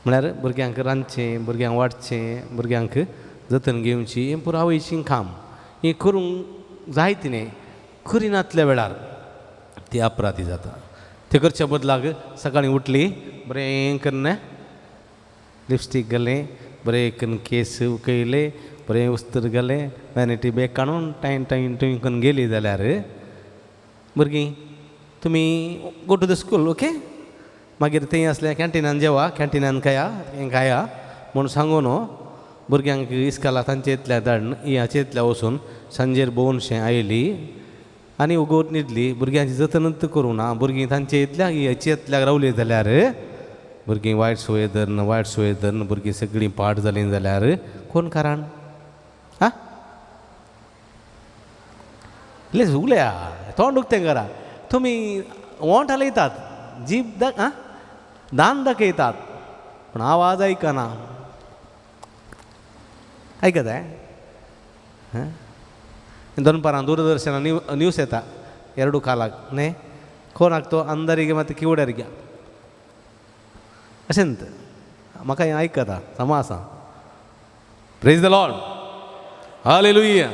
Speaker 2: म्हळ्यार भुरग्यांक रांदचें, भुरग्यांक वाडचें, भुरग्यांक जतन घेवची, हें पुरो आवयचें काम. हें करूंक जाय तिणें, करिनातल्या वेळार ती अपराधी जाता. ते करच्या बदलाक सकाळीं उठली, बरें करून लिपस्टीक घालें, बरें करून केस उकयले, बरें उस्तर घालें, वॅनिटी बॅग काडून टायम टायम टूंय करून गेली जाल्यार भुरगीं तुमी go to the school, okay? मागीर थंय आसलें कॅन्टिनान जेवा, कॅन्टिनान खाया, हें खाया म्हूण सांगून भुरग्यांक इस्काला तांचे इतल्या धाडून हाचे इतल्या वचून सांजेर भोंवनशें आयली आनी उगोत न्हिदली. भुरग्यांची जतनूच करूं ना, भुरगीं तांचे इतल्या हाचे इतल्याक रावली जाल्यार भुरगीं वायट सोय धरून, वायट सोय धरून भुरगीं सगळीं पाड जालीं जाल्यार कोण कारण? आं, इल्लें उलया, तोंड उक्तें करा. तुमी ओंठ हालयतात, जीब आं दान दाखयतात, पूण आवाज आयकना. आयकत हां? दनपारां दूरदर्शन न्यूस येता 2 कालाक न्ही, कोण आगतो अंधाರಿಗೆ ಮತ್ತು ಕಿವುಡರಿಗೆ अशेंत म्हाका हें आयकता समा आसा. Praise the Lord. Hallelujah,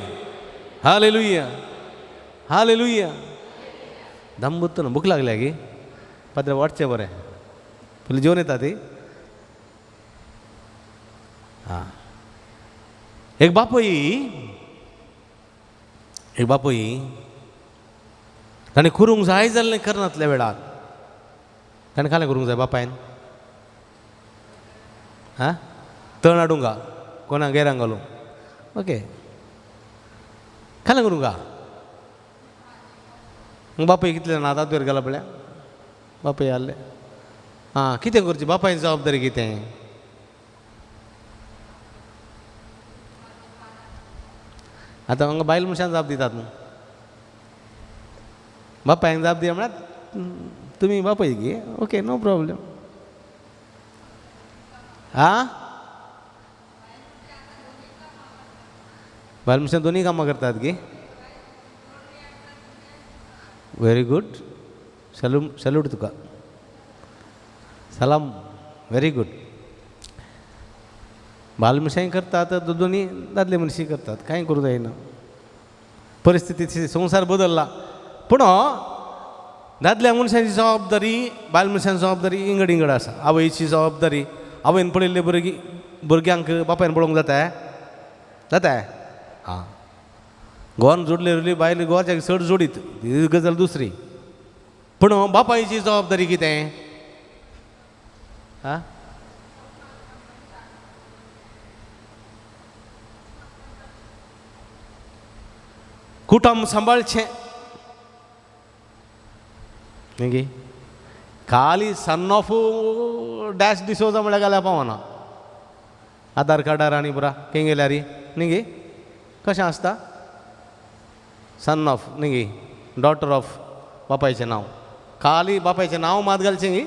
Speaker 2: hallelujah, hallelujah. दमबुत्त ना, भूक लागल्या गी पाद्रे वाटचें बरें, पयलीं जेवन येता ती. आं, एक बापूय, एक बापूय ताणें करूंक जाय जाल्लें करनातल्या वेळार ताणें खालें करूंक जाय बापायन. आं, तण हाडूंक कोणा गेरांक घालूं, ओके, खालें करूंक बापूय कितले जाणां आतां गेला पळय, बापूय आहले. आं, कितें करचें? बापायन जबाबदारी कितें? आतां हांगा बायल मनशान जाप दितात न्हू, बापायन जाप दिया म्हळ्यार तुमी बापूय गे, ओके, नो प्रॉब्लेम. आं, बायल मनशां दोनूय कामां करतात गे. व्हेरी गुड, सॅल्यूट तुका, सलाम, व्हेरी गुड. बाल मनशांय करतात, दोनूय दादले मनशांय करतात, कांय करूं जायना. परिस्थिती संवसार बदल्ला, पूण दादल्या मनशांची जबाबदारी बायल मनशांची जबाबदारी इंगड इंगड आसा. आवयची जबाबदारी, आवयन पळयल्ले भुरगीं भुरग्यांक बापायन पळोवंक जाता जाता? आं, घोवान जोडले बायल घोवाच्या चड जोडीत, ही गजाल दुसरी. पूण बापायची जबाबदारी कितें? आं, कुटुंब सांबाळचें न्ही. खाली सन ऑफ डॅश डिसोजा म्हळ्यार घाल्यार पावना. आधार कार्डार आनी पुरा खंय गेल्यार न्ही गे. कशें आसता? सन ऑफ न्ही गी, डॉटर ऑफ बापायचें नांव, खाली बापायचें नांव मात घालचें गी.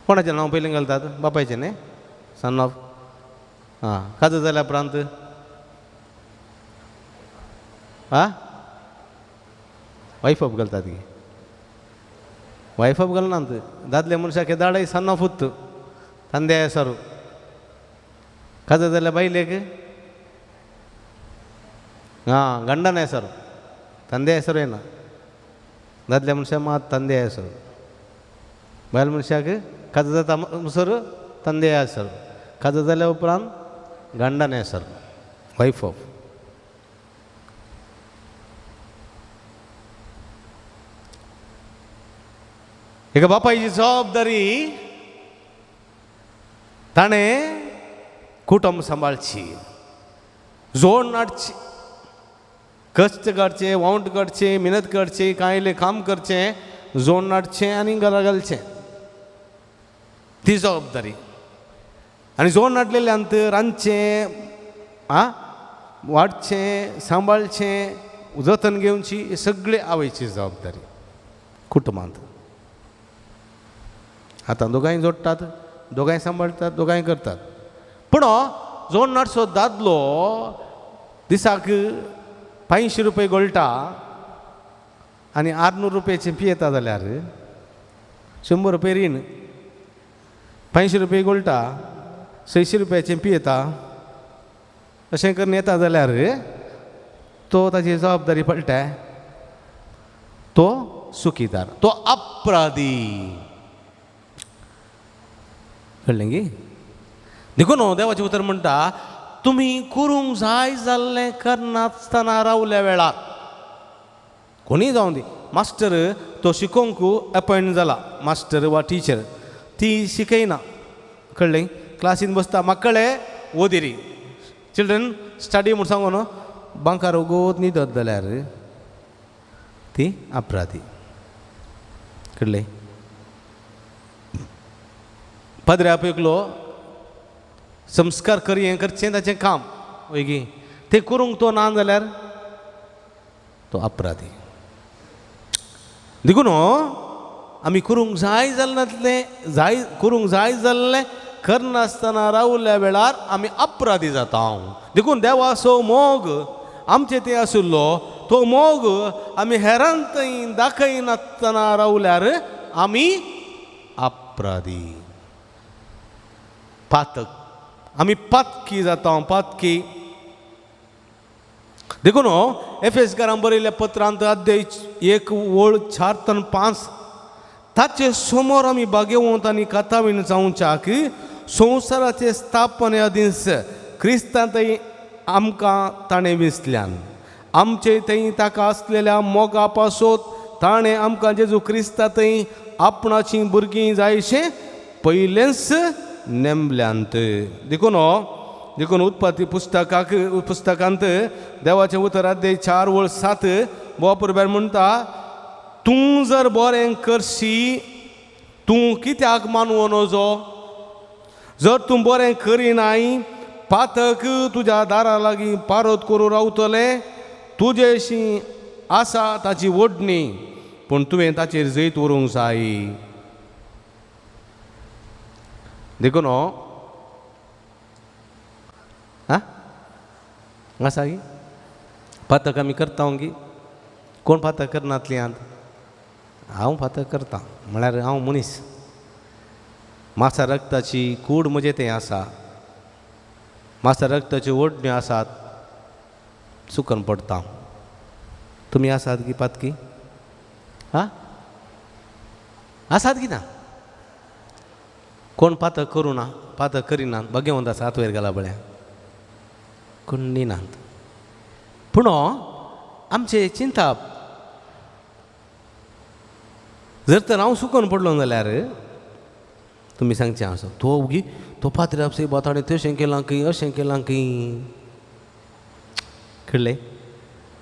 Speaker 2: कोणाचें नांव पयलीं घालतात? बापायचें न्ही, सन ऑफ. आं, काजू जाल्या उपरांत आं वायफ ऑफ घालतात गी. वायफ ऑफ घालनात दादले मनशाक दाडय सन ऑफ उत्त ತಂದೆ ಹೆಸರು. ಕಾಜು ಬಾಯಿಲೇಕ್ ಹಾಂ ಗಂಡನ ಹೆಸರು, ತಂದೆ ಹೆಸರು ಏನ? दादल्या मनशा मात ತಂದೆ ಹೆಸರು, बायल मनशाक काजू जाता मुसर ತಂದೆ ಹೆಸರು, काजू जाल्या उपरांत गंडन ಹೆಸರು, ವೈಫ್ ಆಫ್. एका बापायची जबाबदारी ताणें कुटुंब सांबाळची, जोड नाडची, कश्ट काडचे, वावंट काडचे, मेहनत करची, कांय काम करचें, जोड नाडचें आनी घरा घालचें, ती जबाबदारी. आनी जोड नाडलेल्यान रांदचें, आं वाडचें, सांबाळचें, जतन घेवची, ही सगळी आवयची जबाबदारी कुटुंबांत. आतां दोगांय जोडटात, दोगांय सांबाळटात, दोगांय करतात. पूण जोड नाडचो दादलो दिसाक 500 रुपये गोळटा आनी 600 रुपयाचे पियेता जाल्यार 100 रुपये रीण, 500 रुपये गोळटा 600 रुपयाचे पियेता, अशें करून येता जाल्यार तो ताची जबाबदारी पडटा, तो सुखीदार, तो अपराधी. कळ्ळें गी? देखून देवाचें उतर म्हणटा, तुमी करूंक जाय जाल्लें करनासतना रावल्या वेळार, कोणीय जावं दी, मास्टर तो शिकोवंक अपॉयंट जाला, मास्टर वा टिचर ती शिकयना, कळ्ळें? क्लासीन बसता, मक्कळे ओदिरी, चिल्ड्रन स्टडी म्हूण सांगून बांकार वगोत न्हिदत जाल्यार ती अपराधी. कळ्ळें? पाद्रे आपलो संस्कार कर, हें करचें ताचें काम वयगी, तें करूंक तो ना जाल्यार तो अपराधी. देखून आमी करूंक जाय जाल्लें, जाय करूंक जाय जाल्लें करनासतना रावल्या वेळार आमी अपराधी जाता. देखून देवाचो मोग आमचे ते आशिल्लो, तो मोग आमी हेरांत दाखयनासतना रावल्यार आमी अपराधी, पातक, आमी पातकी जाता, पातकी. देखून एफेसकारां बरयल्ल्या पत्रांत अध्याय 1 ओळ 4 ते 5, ताचे समोर आमी बागेवंत आनी कातावीण जावच्याक संवसाराचे स्थापने आदींच क्रिस्तांतय आमकां ताणें विसल्यान, आमचे थंय ताका आसलेल्या मोगा पासत ताणें आमकां जेजू क्रिस्तांतय आपणाचीं भुरगीं जायशें पयलेंच नेमल्यांत. देखून देखून उत्पत्ती पुस्तकाक पुस्तकांत देवाचें उतर अध्याय 4 ओळ 7 बोपुरब्यार म्हणटा, तूं जर बरें करशी तूं कित्याक मानवो नजो? जर तूं बरें करिनाय पातक तुज्या दारा लागीं पारत करूं रावतलें, तुजेशी आसा ताची ओडणी, पूण तुवें ताचेर जैत उरूंक जाय. देखून आं आसा गी पातक आमी करता गी? कोण पातक करनातली आंत? हांव पातक करता, म्हळ्यार हांव मनीस, मासा रक्ताची कूड म्हजें तें आसा, मासा रक्ताच्यो ओडण्यो आसात, चुकन पडटा. तुमी आसात गी पातकी? आं आसात की ना? कोण पातक करूं ना, पातक करिनात, बगेवंत आसा, हात वयर घाला पळया, कोण न्हिनात. पूण आमचें चिंताप, जर तर हांव सुकोन पडलो जाल्यार तुमी सांगचें आसा, तो उगी तो पात्रे आपसे ताणें तशें केलां खंय, अशें केलां खंय. कळ्ळें?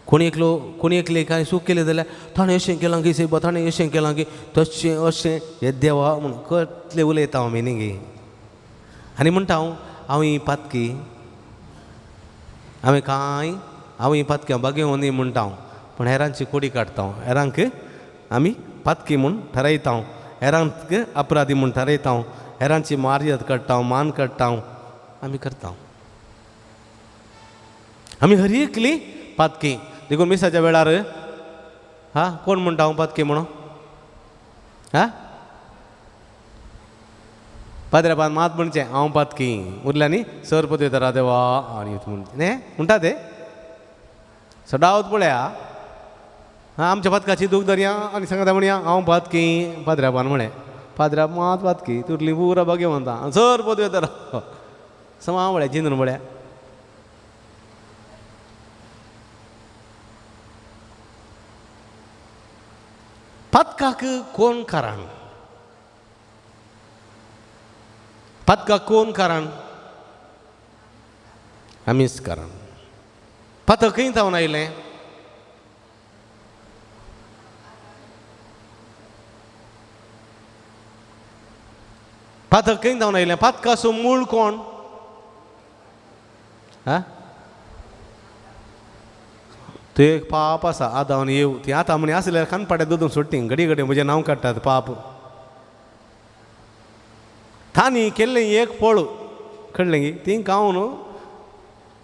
Speaker 2: कोणी एकलो कोणी एकले कांय चूक केली जाल्यार ताणें अशें केलां की सेबा ताणें अशें केलां की तशें अशें हे देवा म्हूण कसलें उलयता आमी न्ही गे. आनी म्हणटा हांव हांव ही पातकी हांवें कांय हांव ही पातकी हांव बागेवं न्ही म्हणटा हांव, पूण हेरांची कोडी काडटा हांव, हेरांक आमी पातकी म्हूण थारायता हांव, हेरांक अपराधी म्हूण थारायता हांव, हेरांची मार्याद काडटा हांव, मान काडटा हांव, आमी करता हांव. आमी हर एकली पातकी. देखून मिसाच्या वेळार हा कोण म्हणटा हांव पातकी म्हणून? हा पाद्र्यापान मात म्हणचें हांव पातकी, उरल्या न्ही सर पदवेतरा देवा आनी न्ही म्हणटा ते सदांच पळया. हा आमच्या पातकाची दूख धरया आनी सांगता म्हणया हांव पातकी. पाद्र्यापान म्हळें पाद्र्या मात पातकी तुरली पुरा बागे म्हणटा सर पदवेतरा समा म्हळ्या जिंदून म्हळ्या. पातकाक कोण कारण? पातकाक कोण कारण? आमीच कारण. पातक खंय जावन आयलें? पातक खंय जावन आयलें? पातकाचो मूळ कोण? हा तो एक पाप आसा आदां आनी येव ती आतां म्हणी आसल्यार कानपाट्या दुदून सोडटी घडी घडी म्हजें नांव काडटात पाप. तांणी केल्लें एक फळ कळ्ळें की ती खावन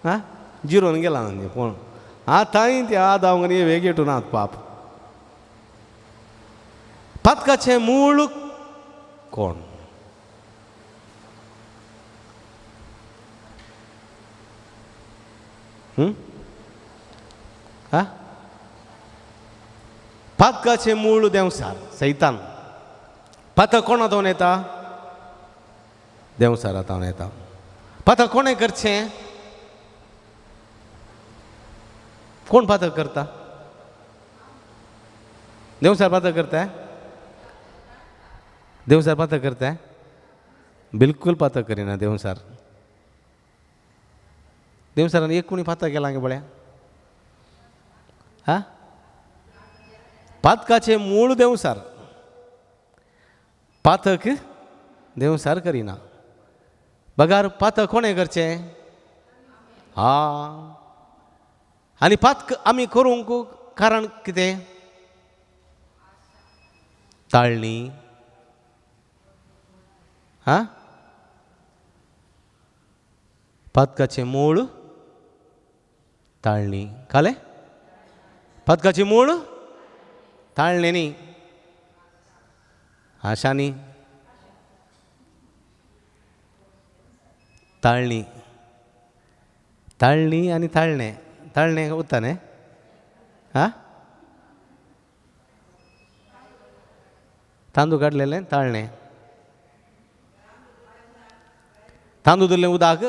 Speaker 2: हा जिरोवन गेला न्ही कोण आतांय ते आदां आनी वेगेटून नात पाप. पातकाचें मूळ कोण? हा पातकाचें मूळ देंवसार सैतान. पातक कोणा जावन येता? देंवसारा जावन येता. पातक कोणें करचें? कोण पातक करता? देंवसार पातक करता? देंवसार पातक करता? बिलकूल पातक करिना देंवसार. देंवसारान एक कोणी पातक केलां गे पळया? हा पातकाचें मूळ देंवसार. पातक देंवसार करिना. बगार पातक कोणें करचें? हा आनी पातक आमी करूंक कारण कितें? ताळणी. हा पातकाचें मूळ ताळणी. कालें पातकाचें मूळ ताळणें न्ही, आशा न्ही, ताळणी. ताळणी आनी ताळणें. ताळणें उरता न्ही? हा तांदूळ काडलेलें ताळणें, तांदूळ धरलें उदक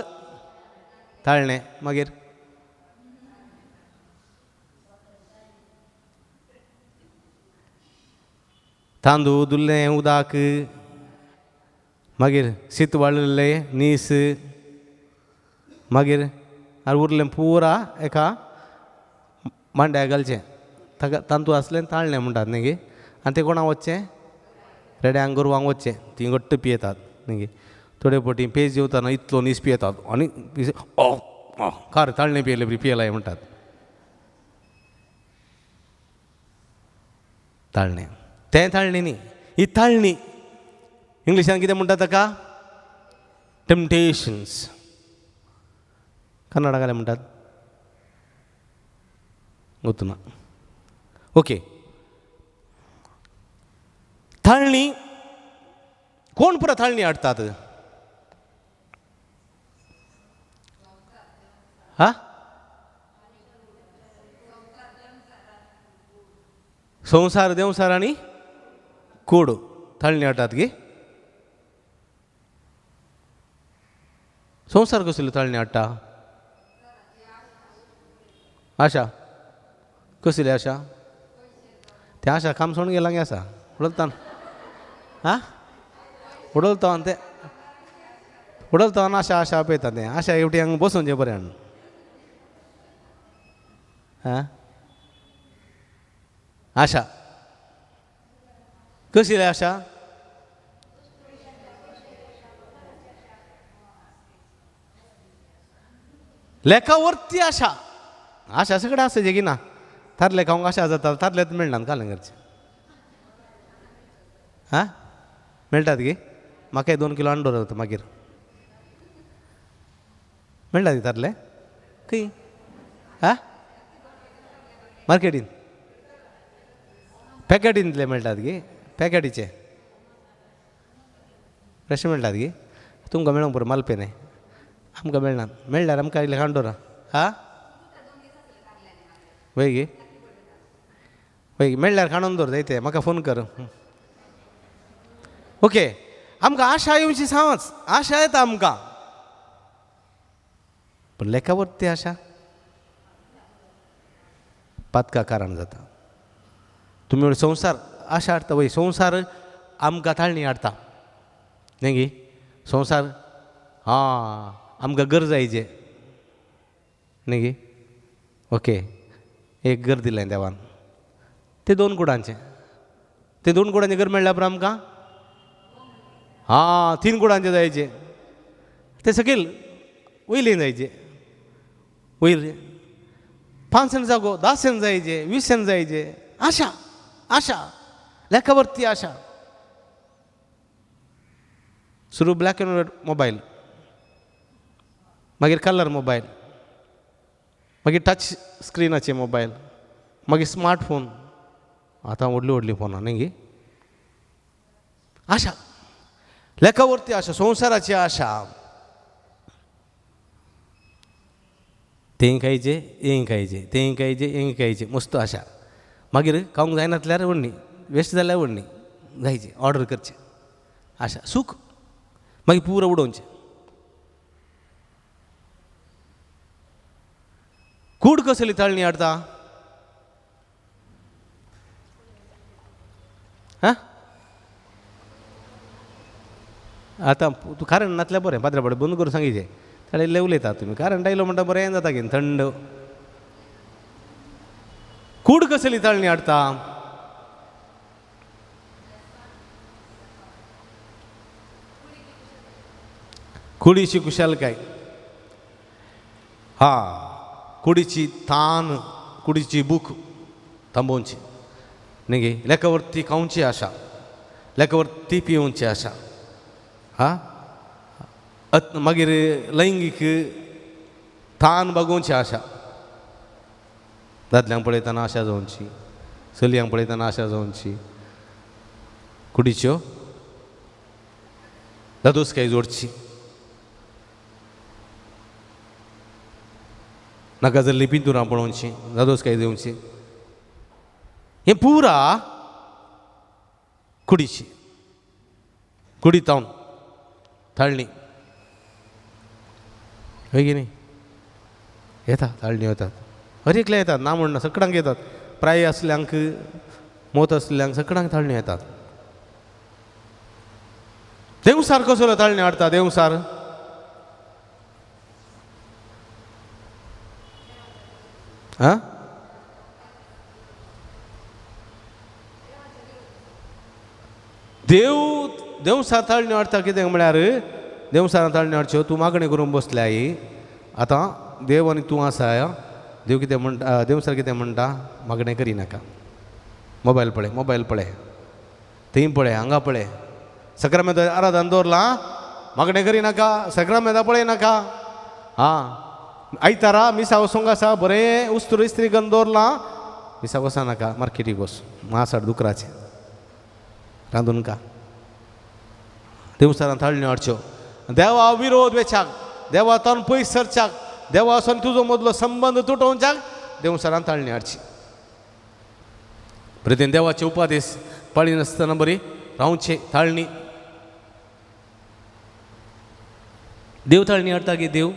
Speaker 2: ताळणें, मागीर तांदूळ धुल्लें उदक, मागीर शीत वाळिल्लें नीस, मागीर आनी उरलें पुरा एका मांड्या घालचें. ताका तांदूळ आसलें ताळणें म्हणटात न्ही गे. आनी तें कोणाक वचचें? रेड्यांक गोरवांक वचचें. तीं घट्ट पियेतात न्ही गे. थोडे फावटी पेज जेवतना इतलो नीस पियेतात आनी कार ताळणें पियेलें बरी पियेलाय म्हणटात. ताळणें तें ताळणी न्ही, ही ताळणी. इंग्लिशान कितें म्हणटा ताका? टेम्पटेशन्स. कन्नडा काय म्हणटात? गोतना. ओके ताळणी कोण पुरा ताळणी हाडटात? हा संवसार देंवसार आनी कोड ताळणी हाडटात गे. संवसार कसली ताळणी हाडटा? आशा. कसली आशा? ते आशा काम सोडून गेला गे आसा उडलता हा उडलता आनी ते उडलता आनी आशा आशा पळयता तें आशा एवटी हांगा बसून जे बरें हा. आशा कशी रे आशा? लेखावरती आशा. आशा सगळें आसा जे की ना थारले खावंक आशा जाता, थारलेच मेळना कालंगरचे. हां मेळटात गे? म्हाका 2 किलो हाडून दवरता मागीर. मेळटा ती थारले खंय? हां मार्केटीन पॅकेटींतले मेळटात गे? पॅकेटीचे फ्रेश मेळटात गे? तुमकां मेळोंक पुरो मालपे न्हय, आमकां मेळना. मेळ्ळ्यार आमकां इल्लें हाडून दवरा. हां वय गे, वय मेळ्ळ्यार हाडून दवर जायते, म्हाका फोन कर. ओके, आमकां आशा येवची सांच, आशा येता आमकां, पूण लेखावरती आशा पातका कारण जाता. तुमी संवसार आशा हाडटा वय, संवसार आमकां ताळणी हाडटा न्ही गी? संवसार हां आमकां गरज जायचे न्ही गी? ओके, एक घर दिलें देवान, ते 2 कुडांचें, ते 2 कुडांचें घर मेळ्ळ्या उपरांत आमकां हां 3 कुडांचें जायचे, ते सकयल वयले जायचे, वयर 5 सेंट जागो 10 सेंट जायचे, 20 सेंट जायचे. आशा, आशा लेखावरती आशा. सुरू ब्लॅक अँड व्हायट मोबायल, मागीर कलर मोबायल, मागीर टच स्क्रिनाचे मोबायल, मागीर स्मार्टफोन, आतां व्हडलीं व्हडलीं फोनां न्ही गे? आशा लेखावरती आशा, संवसाराची आशा. तें खायचें हें खायचें, तें खायचें हें खायचें, मस्त आशा. मागीर खावंक जायनातल्यार व्हडणी, वेस्ट जाल्यार व्हडणी जायची, ऑर्डर करचें, आशा सूख. मागीर पुरो उडोवचें. कूड कसली ताळणी हाडटा? हां आतां तूं कारण नातल्यार बरें, पाद्रे बरें बंद करून सांगिचें, ताणें इल्लें उलयता तुमी. कारण आयलो म्हणटा बरें जाता की थंड. कूड कसली ताळणी हाडटा? कुडीची कुशालकाय, हां कुडीची तान, कुडीची भूक थांबोवची न्ही गे? लेखावरती खावची आशा, लेखावरती पिवची आशा, हां मागीर लैंगीक तान भागोवची आशा. दादल्यांक पळयतना आशा जावची, चलयांक पळयतना आशा जावची, कुडीच्यो दादोसकाय जोडची, नाका जाल्ली पिंतुरां पळोवची, दादोसकाय दिवची, हें पुरा कुडीची, कुडी तावन ताळणी. हय की न्ही? येता ताळणी येतात, हर एकल्या येतात, ना म्हणना सगळ्यांक येतात. प्राय आसल्यांक, मोत आसल्यांक सगळ्यांक ताळणी येतात. देवसार कसलो ताळणी हाडटा? देवसार हां देव देवसार ताळणी हाडटा. कितें म्हळ्यार देवसारान ताळणी हाडच्यो, तूं मागणी करून बसल्याय, आतां देव आनी तूं आसा. देव कितें म्हणटा? देवसार कितें म्हणटा? मागणें करिनाका, मोबायल पळय, मोबायल पळय, थंय पळय, हांगा पळय, सक्रामेंत आराधन दवरलां, मागणें करिनाका, सक्रामेंता पळय नाका. हां आयतारा मिसा वचूंक आसा, बरें उस्तुर इस्त्री करून दवरलां, मिसा वचो नाका, मार्केटीक वच, मास हाड दुकराचें रांदून का. देवसारान ताळण्यो हाडच्यो, देवा विरोध वेच्याक, देवा तावन पयस सरच्याक, देवा वचून तुजो मदलो संबंद तुटोवच्याक देवसारान ताळणी हाडची. प्रतीन देवाचे उपादेश पाळी नासतना बरी रावचे ताळणी. देव ताळणी हाडटा की देव?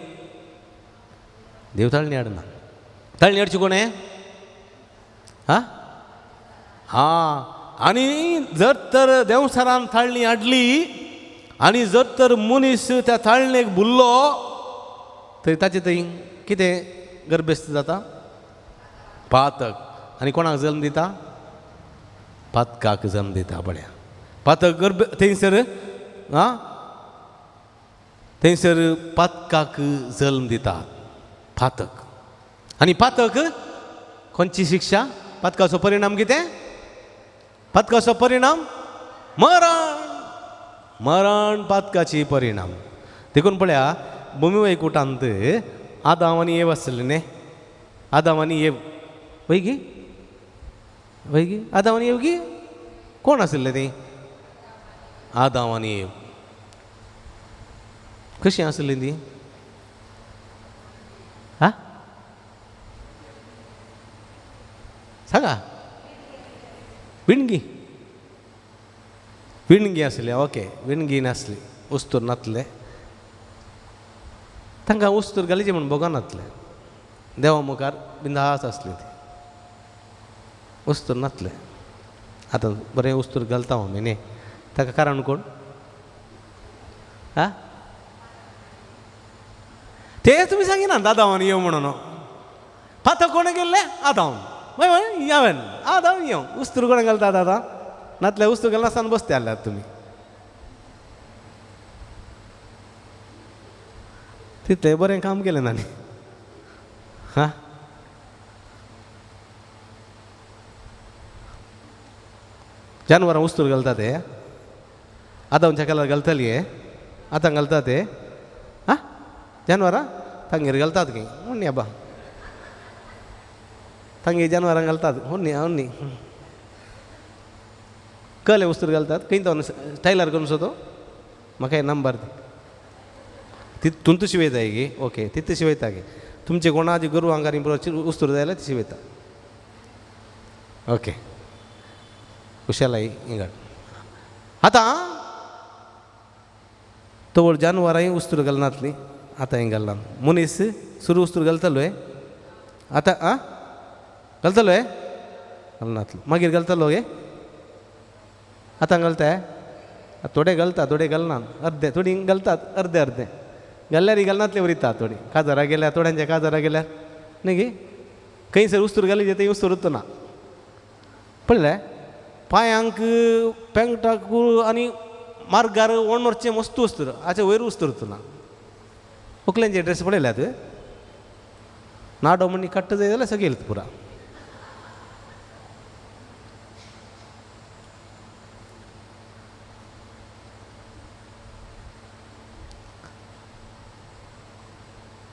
Speaker 2: देव ताळणी हाडना. ताळणी हाडची कोण? हां हां. आनी जर तर देवसारान ताळणी हाडली आनी जर तर मनीस त्या ताळणेक भुल्लो तरी ताचे थंय कितें गर्भेस्त जाता? पातक. आनी कोणाक जल्म दिता? पातकाक जल्म दिता. पळया पातक गर्भ थंयसर आं थंयसर पातकाक जल्म दिता पातक. आनी पातक खंयची शिक्षा? पातकाचो परिणाम कितें? पातकाचो परिणाम मरण. मरण पातकाची परिणाम. देखून पळया भूमी वैकुटांत आदाम आनी एव आसले न्ही, आदाम आनी एव वय गी वय गी आदाम आनी एव गी कोण आशिल्ले ती? आदाम आनी एव कशीं आसली ती? हा सांगा. विणगी विणगी आसली. ओके, विणगी नासली, उस्तूर नातले तांकां, उस्तूर घालीचे म्हूण भोगनातले, देवा मुखार बिंदास आसली ती, उस्तूर नातले. आतां बरें उस्तूर घालता आमी न्ही, ताका कारण कोण? हा ते तुमी सांगिना आदांव आनी येव म्हणून. पातक कोणें केल्लें? आदांव. मागीर यावेन आदांव येव उस्तूर कोणें घालता आतां? नातले उस्तूर घालनासतना बसते आसल्यात तुमी. तितलें बरें काम केलें ना न्ही. हा जानवरां उस्तूर घालता ते, आदांवच्या कालार घालताली, आतां घालता ते. हा जानवरां तांगेर घालतात की उन्नी आबा, तांगेर जानवरां घालतात उन्नी उन्नी कले उस्तूर घालतात. खंय तो टायलर करून सो तो म्हाका नंबर ती तुमतू शिवयता गी? ओके, तितू शिवयता गी तुमचे कोणाचे गोरवांक आनी उस्तूर जाय जाल्यार ती शिवयता. ओके, कुशलाय इंगड. आतां तवळ जानवरांय उस्तूर घालनातली, आतां हिंग घालना. मनीस सुरू उस्तूर घालतालो आतां आं घालतालो घालनातलो, मागीर घालतालो गे आतां घालता. थोडे घालता थोडे घालना, अर्दे थोडी घालतात अर्दे अर्दे घालल्यार घालनातले वरिता थोडी काजारा गेल्यार, थोड्यांच्या काजारा गेल्यार न्ही गी खंयसर उस्तूर घाली थंय उस्तूर उरतना ना. पळयलें पांयांक पेंगटाक आनी मार्गार ओणवरचें मस्त उस्तूर, हाचे वयर उस्तूर उरतना. व्हंकलेंचे ड्रेस पळयल्यात नाडो म्हणी काडटा जाय जाल्यार सगळें पुरा.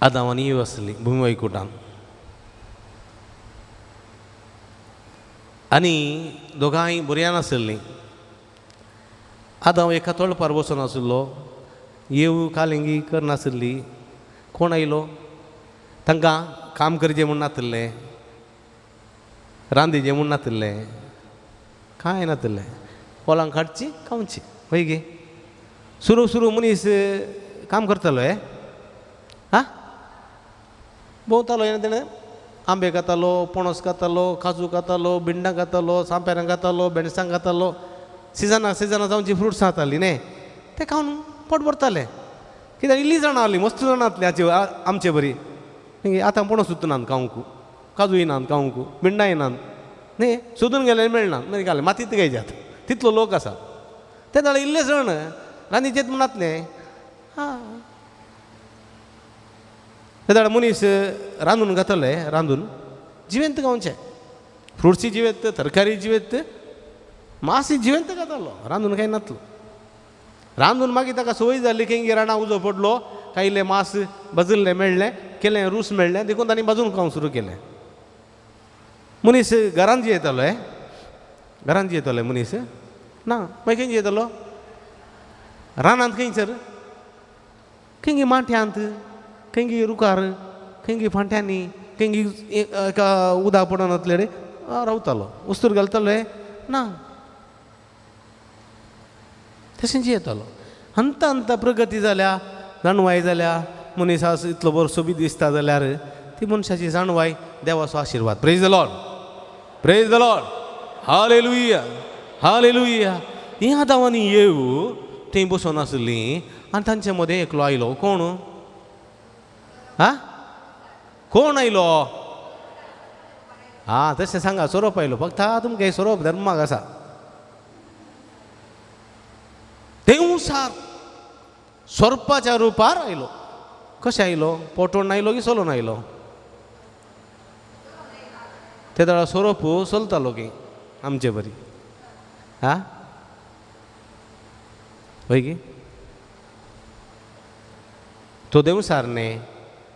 Speaker 2: आदाम आनी एव आसली भूमी वैकुटान आनी दोगांय भुरग्यां नासलीं. आदाम एका तळपार बसून आशिल्लो, येव कालिंगी करनासली. कोण आयलो? तांकां काम करचें म्हूण नातिल्लें, रांदिचें म्हूण नातिल्लें, कांय नातिल्लें, पोलां काडची खावची वय गे. सुरू सुरू मनीस काम करतालो हे आं भोंवतालो, हें तेणें आंबे खातालो, पणस खातालो, काजू खातालो, भिंडां खातालो, सांपेरां खातालो, भेणसां खातालो. सिजना सिजना जावची फ्रुट्स खाताली न्ही, ते खावन पोट भरताले. कित्याक इल्ली जाणां आहली, मस्त जाणां आसली हाचे आमचे बरी. आतां पणस सुद्दां नात खावंक, काजू येनात खावंक, भिंडां येनात न्ही, सोदून गेल्यार मेळना, मागीर घालें मातीत गायचे. आतां तितलो लोक आसा. ते जाल्यार इल्ले जाण रांदीचेत म्हूण नातलें. आं ते जाल्यार मनीस रांदून खाताले, रांदून जिवेंत खावचें, फ्रुट्सी जिवेंत, तरकारी जिवेंत, मासी जिवेंत खातालो, रांदून कांय नातलो. रांदून मागीर ताका संवय जाली, खंय रानां उजो पडलो, कांय इल्लें मांस भाजिल्लें मेळ्ळें, केलें रूस मेळ्ळें, देखून तांणी भाजून खावंक सुरू केलें. मनीस घरांत जियेतालो, हे घरांत जियेतालो मनीस ना, मागीर खंय जियेतालो? रानांत. खंय सर? खंय माठ्यांत, खंय रुखार, खंय फांट्यांनी, खंय एका उदक पडून वतले रावतालो. उस्तूर घालतालो हे ना, तशें जियेतालो. हंता हंता प्रगती जाल्या, जाणवाय जाल्या, मनीस आज इतलो बरो सोबीत दिसता जाल्यार ती मनशाची जाणवाय देवाचो आशिर्वाद. Praise the Lord, praise the Lord, hallelujah, hallelujah. हीं आदांव आनी येव थंय बसून आसलीं आनी तांचे मदें एकलो आयलो. कोण? आं कोण आयलो? आं तशें सांगा, सोरोप आयलो. फक्त तुमकां सोरोप धर्माक आसा. देवसार सोरपाच्या रुपार आयलो. कशें आयलो? पोटोण आयलो की सोलोन आयलो? ते दळा सोरोप चलतालो की आमचे बरी हा हय की तो देवसार न्ही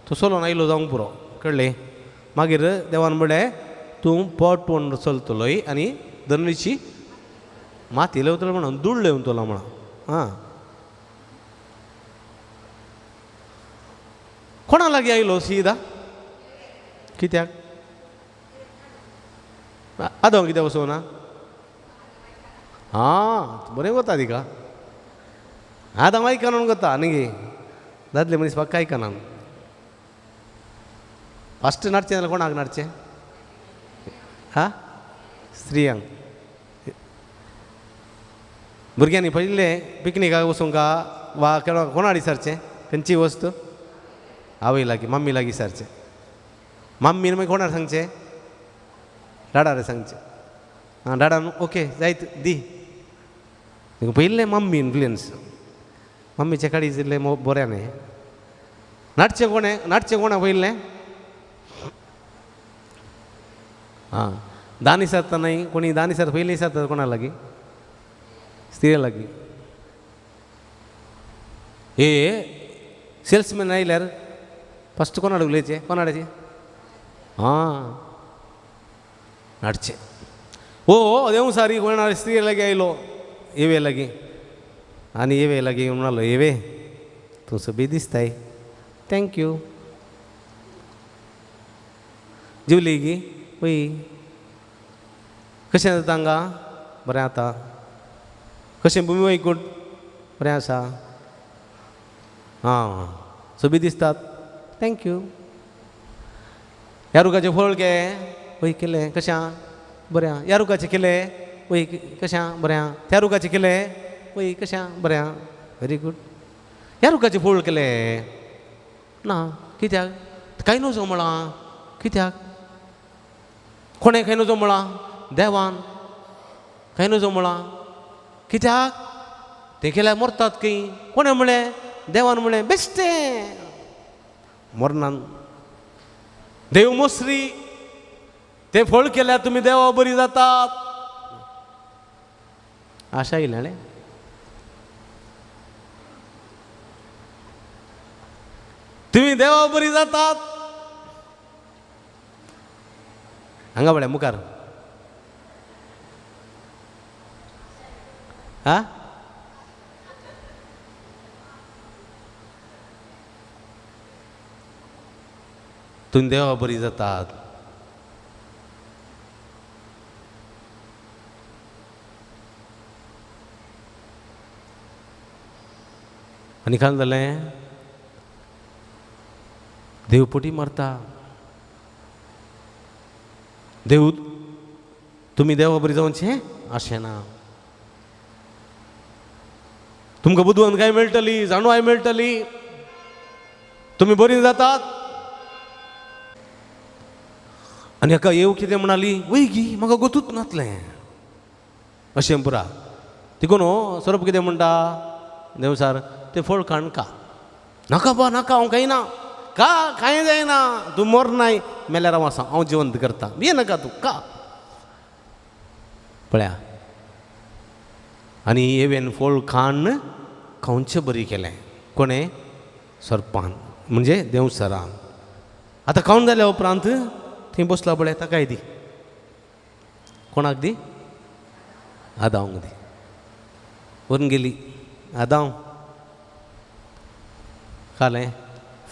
Speaker 2: तो सोलोन आयलो जावंक पुरो कळ्ळें. मागीर देवान म्हणलें तूं पोट चलतलोय आनी धरणीची माती लेवतलो म्हणून धूळ लेवतलो म्हणून आं. कोणा लागीं आयलो सीदा? कित्याक आदों कित्याक वचोना? आं बरें वता तिका आदां आयकना वता न्ही दादले मनीस पक्का आयकना. फस्ट नाडचें जाल्यार कोणाक नाडचें? हा स्त्रियांक. भुरग्यांनी पयलें पिकनिकाक वचूंक वा कोणा विचारचें खंयची वस्तू? आवय लागीं मम्मी लागीं विचारचें. मम्मीन मागीर कोणाक सांगचें? डाडार सांगचें. आं डाडान ओके जायत दी. पयलें मम्मी इन्फ्लुयन्स मम्मीचे काडीच इल्लें बरें न्ही. नाटचें कोणें? नाटचें कोणा पयलें? आं दान विचारता न्हय कोणी दान विचारता पयलीं विचारता कोणा लागीं? स्त्रियां लागीं. हे सेल्समॅन आयल्यार फस्ट कोणाड उलयचें? कोणाडाचें? आं नाडचें. ओ देव सारी कोणा स्त्री लागीं आयलो येवे लागीं आनी येवे लागीं म्हणालो येवे तूं सोबीत दिसताय thank you. जेवली गी? वय. कशें जाता हांगा? बरें आतां. कशें भुमी वैकुंठ? बरें आसा. आं सोबीत दिसतात thank you. ह्या रुखाचें फळ गे? वय केलें. कशें आं? बरें आं. ह्या रुखाचें केलें? वय कशें आं? बरें आं. त्या रुखाचें केलें? वय कशें आं? बरें आं. Very good. ह्या रुखाचें फळ केलें? ना. कित्याक? कांय नजो म्हळां. कित्याक? कोणें खंय नजो म्हळां? देवान. खंय नजो म्हळां? कित्याक? तें केल्यार मरतात खंय. कोणें म्हणलें? देवान म्हणलें. बेश्टें मरणान देव मोसरी तें फळ केल्यार तुमी देवा बरी जातात. आशा येयल्या न्ही? तुमी देवा बरी जातात. हांगा पळय मुखार हा तुमी देवा बरी जातात. आनी काल जालें देव पटी मारता. देव तुमी देवा बरी जावचें अशें ना. तुमकां बुदवंत काय मेळटली, जाणवाय मेळटली, तुमी बरी जातात. आनी हाका येव कितें म्हणाली? वय गी म्हाका गोतूच नातलें अशें पुरा. तिकून सोरोप कितें म्हणटा? देवसार तें फळ काण का. नाका बा नाका हांव कांय ना का कांय जायना तूं मर नाय मेल्यार हांव आसा हांव जिवंत करता ये नाका तूं का पळया. आनी येवेन फळ खाण खावचें बरी केलें. कोणें? सरपान म्हणजे देवसरान. आतां खावन जाल्या उपरांत थंय बसला पळय ताकाय दी. कोणाक दी? आदावंक दी. व्हरून गेली. आदाव खालें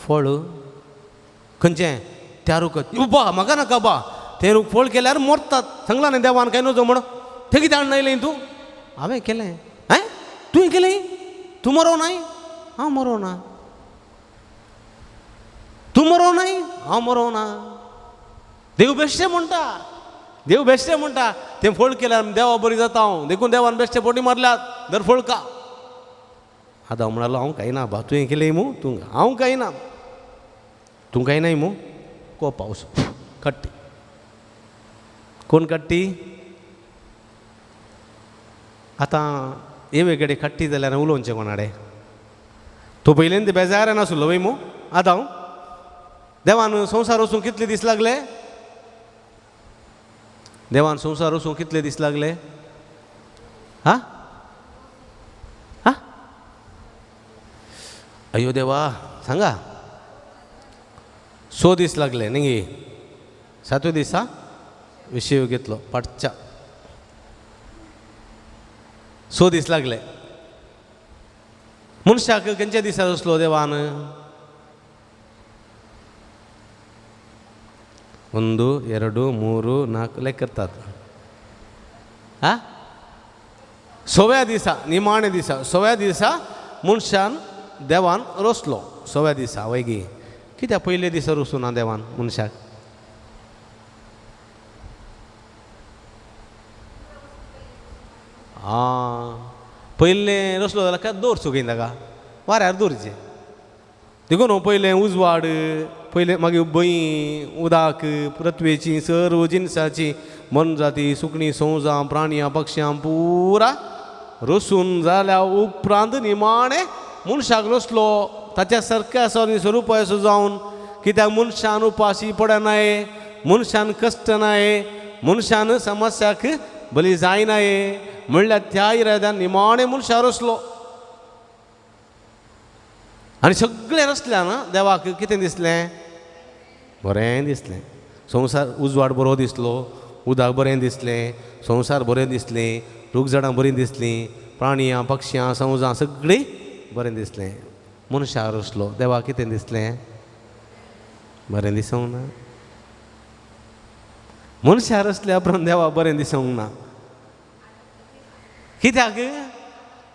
Speaker 2: फळ खंयचें? त्या रुख. बा म्हाका नाका बा तें रूख फळ केल्यार मरतात सांगलां न्ही देवान कांय नजो म्हण. तें कितें हाडून आयलें तूं? हांवें केलें. हें तुवें केलें? तूं मरो नाय? हांव मरो ना. तूं मरो नाय? हांव मरो ना. देव बेश्टें म्हणटा. देव बेश्टें म्हणटा तें फळ केल्यार देवा बरी जाता हांव. देखून देवान बेश्टे पोटी मारल्यात दर फळ का. आदाव म्हणालो हांव कांय ना बा तुवें केलें मू तूं. हांव कांय ना. तूं कांय नाय मू. को पावस कट्टी. कोण कट्टी? आतां एवे कडेन खट्टी जाल्यार उलोवचें कोणाडे तो पयल्यान बेजार नासलो वय मू. आतां देवान संवसार वचूंक कितले दीस लागले? देवान संवसार वचूंक कितले दीस लागले? हा हा अयो देवा सांगा. 6 दीस लागले न्ही. 7व्या दिसा विशय घेतलो पाटच्या. 6 दीस लागले. मनशाक खंयच्या दिसा रचलो देवान? 1 2 3 4 ಲೆಕ್ಕ करतात. हा 6व्या दिसा निमाणे दिसा 6व्या दिसा मनशान देवान रचलो. 6व्या दिसा वयगी कित्याक पयले दिसा रचूं ना देवान मनशाक? आं पयलें रचलो जाल्यार काय दवरचो खंय ताका वाऱ्यार दवरचें. देखून न्हू पयलें उजवाड पयलें मागीर बंय उदक पृथ्वेची सर्व जिनसाची मनजाती सुकणीं संवजां प्राणयां पक्षां पुरा रसून जाल्या उपरांत निमाणें मनशाक रचलो ताच्या सारकें आसा आनी स्वरूप असो जावन. कित्याक मनशान उपाशी पडनाये, मनशान कश्ट नाये, मनशान समस्याक बली जायनाये म्हणल्यार त्या इराद्यान निमाणें मनशाक रचलो. आनी सगळें रचल्या ना देवाक कितें दिसलें? बरें दिसलें. संवसार उजवाड बरो दिसलो, उदक बरें दिसलें, संवसार बरें दिसलें, रूख झाडां बरीं दिसलीं, प्राणयां पक्षां संवजां सगळीं बरें दिसलें. मनशाक रचलो देवाक कितें दिसलें? बरें दिसूंक ना. मनशाक रचल्या उपरांत देवाक बरें दिसूंक ना. कित्याक?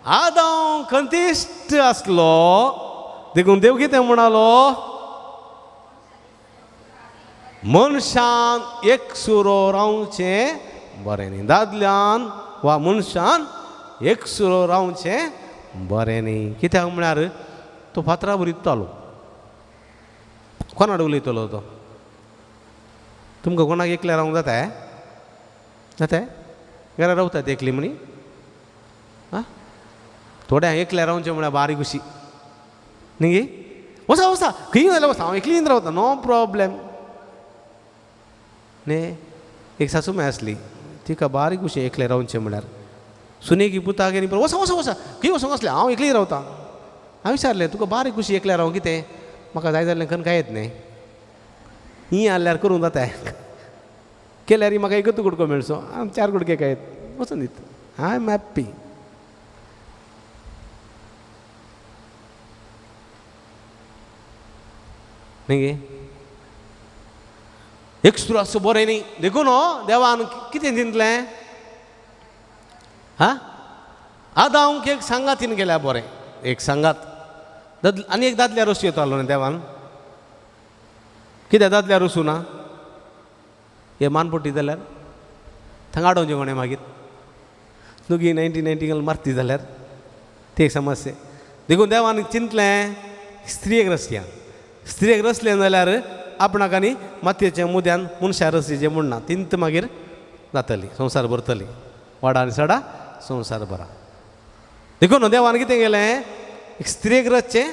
Speaker 2: आदांव खंतिश्ट आसलो देखून देव कितें म्हणालो? मनशान एकसुरो रावचें बरें न्ही. दादल्यान वा मनशान एकसुरो रावचें बरें न्ही. कित्याक म्हळ्यार तो फातरा बरयतालो. कोणाड उलयतलो तो? तुमकां कोणाक एकल्या रावंक जाता? जाता? घरा रावतात एकली म्हणी? आं थोड्यांक एकल्या रावचें म्हळ्यार बारीक खुशी न्ही गे. वसा वसा खंय जाल्यार वसा, हांव एकलीन रावता, नो प्रॉब्लेम न्ही. एक सासूमाय आसली तिका बारीक खुशी एकलें रावचें म्हळ्यार. सुनेकी पुताक आनी वसा वसा वसा खंय वचोंक आसलें, हांव एकली रावता. हांवें विचारलें तुका बारीक खुशी एकल्या रावंक कितें? म्हाका जाय जाल्यार खंय काय येत न्ही, ही आहल्यार करूंक जाता, केल्यार म्हाका एकूच कुडको मेळचो, हांव 4 कुडके काय येत वचून दित. I am happy. न्ही गे एकसुरो आसचो बरें न्ही. देखून हो देवान कितें चिंतलें? हा आदांक एक सांगातीन केल्या बरें, एक सांगात. आनी एक दादल्या रस येतालो न्ही देवान. कित्याक दादल्या रसूं ना? हे मानपट्टी जाल्यार थंगा आडोवचें कोणें मागीर तुगी 1990 मारती जाल्यार ती एक समस्या. देखून देवान चिंतलें स्त्रियेक रसया. स्त्रियेक रसलें जाल्यार आपणाक आनी मातयेच्या मुद्यान मनशा रसीचें म्हणना तिंत मागीर जातली संवसार भरतली वाडा आनी सडा संवसार भरा. देखून देवान कितें केलें? एक स्त्रियेक रचचें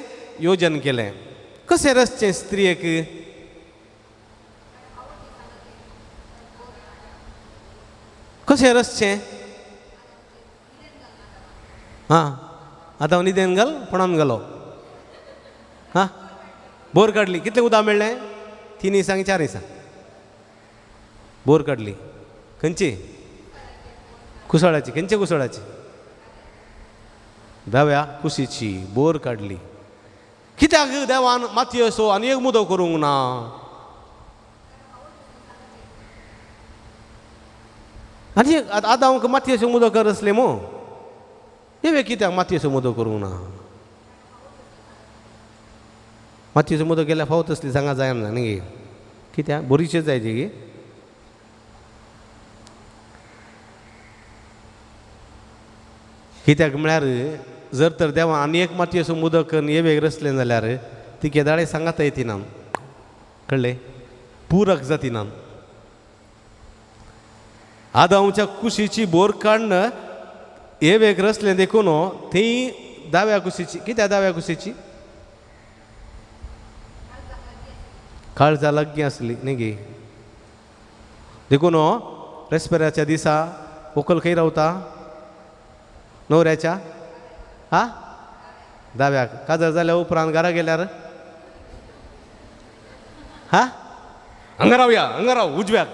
Speaker 2: योजन केलें. कशें रचचें स्त्रियेक? कशें रचचें? हां आतां न्हिदेन घाल पणान घालो. हां बोर काडली. कितलें उदक मेळ्ळें? 3 दिसांक 4 दिसांक बोर काडली. खंयची? कुसळाची. खंयच्या कुसळाची? दाव्या कुशीची बोर काडली. कित्याक देवान मातयेचो आनी एक मुदो करूंक ना? आनी आदांक मातयेचो मुदो कर आसले मू, हे कित्याक मातयेचो मुदो करूंक ना? मातयेचो मुदो केल्यार फावत आसली सांगा जायना न्ही. कित्याक? बोरीचेच जाय ती. कित्याक म्हळ्यार जर तर देवा आनी एक मातयेचो मुदो करून हे वेग रचलें जाल्यार ती केदाळे सांगात येती ना, कळ्ळें? पुरक जाती ना. आदांवच्या कुशीची बोर काडून एवेक रसलें देखून थंय दाव्या कुशीची कित्या दाव्या कुशीची काळजा लागीं आसली न्ही गे. देखून रेस्पेराच्या दिसा व्हंकल खंय रावता? न्हवऱ्याच्या हा दाव्याक. काजार जाल्या उपरांत घरा गेल्यार हा हांगा रावया, हांगा राव उजव्याक.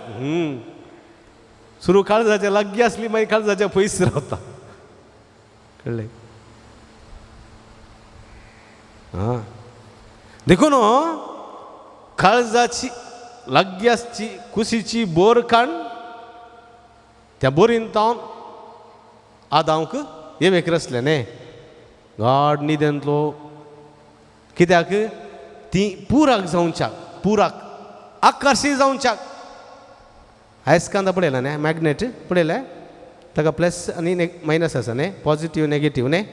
Speaker 2: सुरू काळजाच्या लागीं आसली मागीर काळजाच्या पयस रावता. कळ्ळें? आं देखून काळजाची लागीं आसची कुशीची बोर काण त्या बोरीन तावन आदांक एवेक रसलें न्ही गाड न्हिदेंतलो. कित्याक ती पुराक जावच्याक, पुराक आकर्शीत जावच्याक. आयस्कांदा पळयला न्ही मॅग्नेट पळयलें, ताका प्लस आनी मायनस आसा न्ही, पॉजिटीव नेगेटीव न्ही.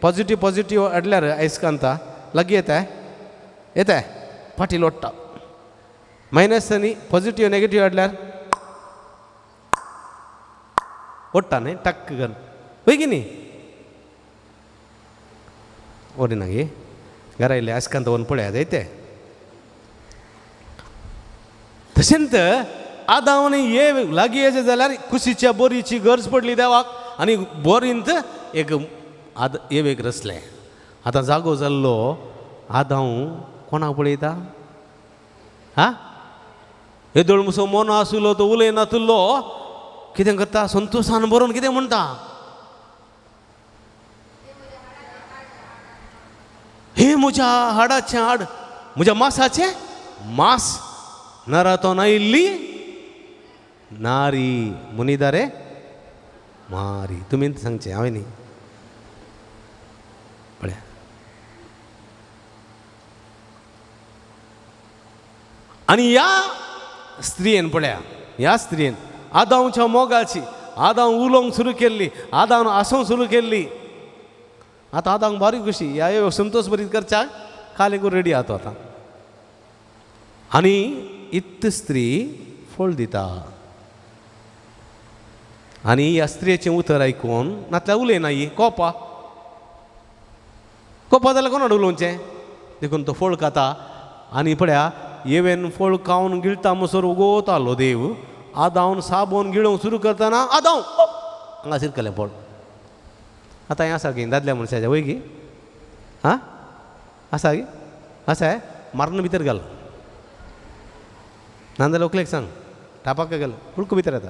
Speaker 2: पॉजिटीव पॉजिटीव हाडल्यार आयस्कांता लागीं येता येता फाटी लोट्टा. मायनस आनी पॉजिटीव नेगेटीव हाडल्यार ओडटा न्ही टक्क करून, वय की न्ही? ओडिना गे घरा येयले आयस्कांत व्हरून पळया जायते. तशेंच आदांव आनी एव लागीं येयचें जाल्यार कुशीच्या बोरीची गरज पडली देवाक आनी बोरींत एक आद एवेक रसलें. आतां जागो जाल्लो आदांव कोणाक पळयता? हा येदोळ मुसो मोनो आसलो तो उलयनातुल्लो कितें करता? संतोशान बरोवन कितें म्हणटा? हे म्हज्या हाडाचें हाड, म्हज्या मासाचें मास, नरातो नायिल्ली नारी मुनिदारे मारी. तुमी सांगचें हांवें न्ही. पळया आनी ह्या स्त्रियेन पळया, ह्या स्त्रियेन आदांवच्या मोगाची, आदांव उलोवंक सुरू केल्ली, आदांव आसूंक सुरू केल्ली. आतां आदांक बारीक खुशी ह्या संतोष बरीत करच्याक कालेकूर रेडी आहा तो आतां. आनी इत्त स्त्री फळ दिता आनी ह्या स्त्रियेचें उतर आयकून नातल्यार उलयना ही कोपा कोपा जाल्यार कोणा उलोवचें देखून तो फळ खाता. आनी पळया येवेन फळ खावन गिळटा म्हणसर उगोतालो देव आदावन साबोन गिळोवंक सुरू करतना आदाव हांगा शिरकलें फळ. आतां हें आसा की दादल्या मनशाचें वय की आं आसा की आसा मारून भितर घाल ना जाल्यार व्हंकलेक सांग टापाक घाल हुडको भितर येता.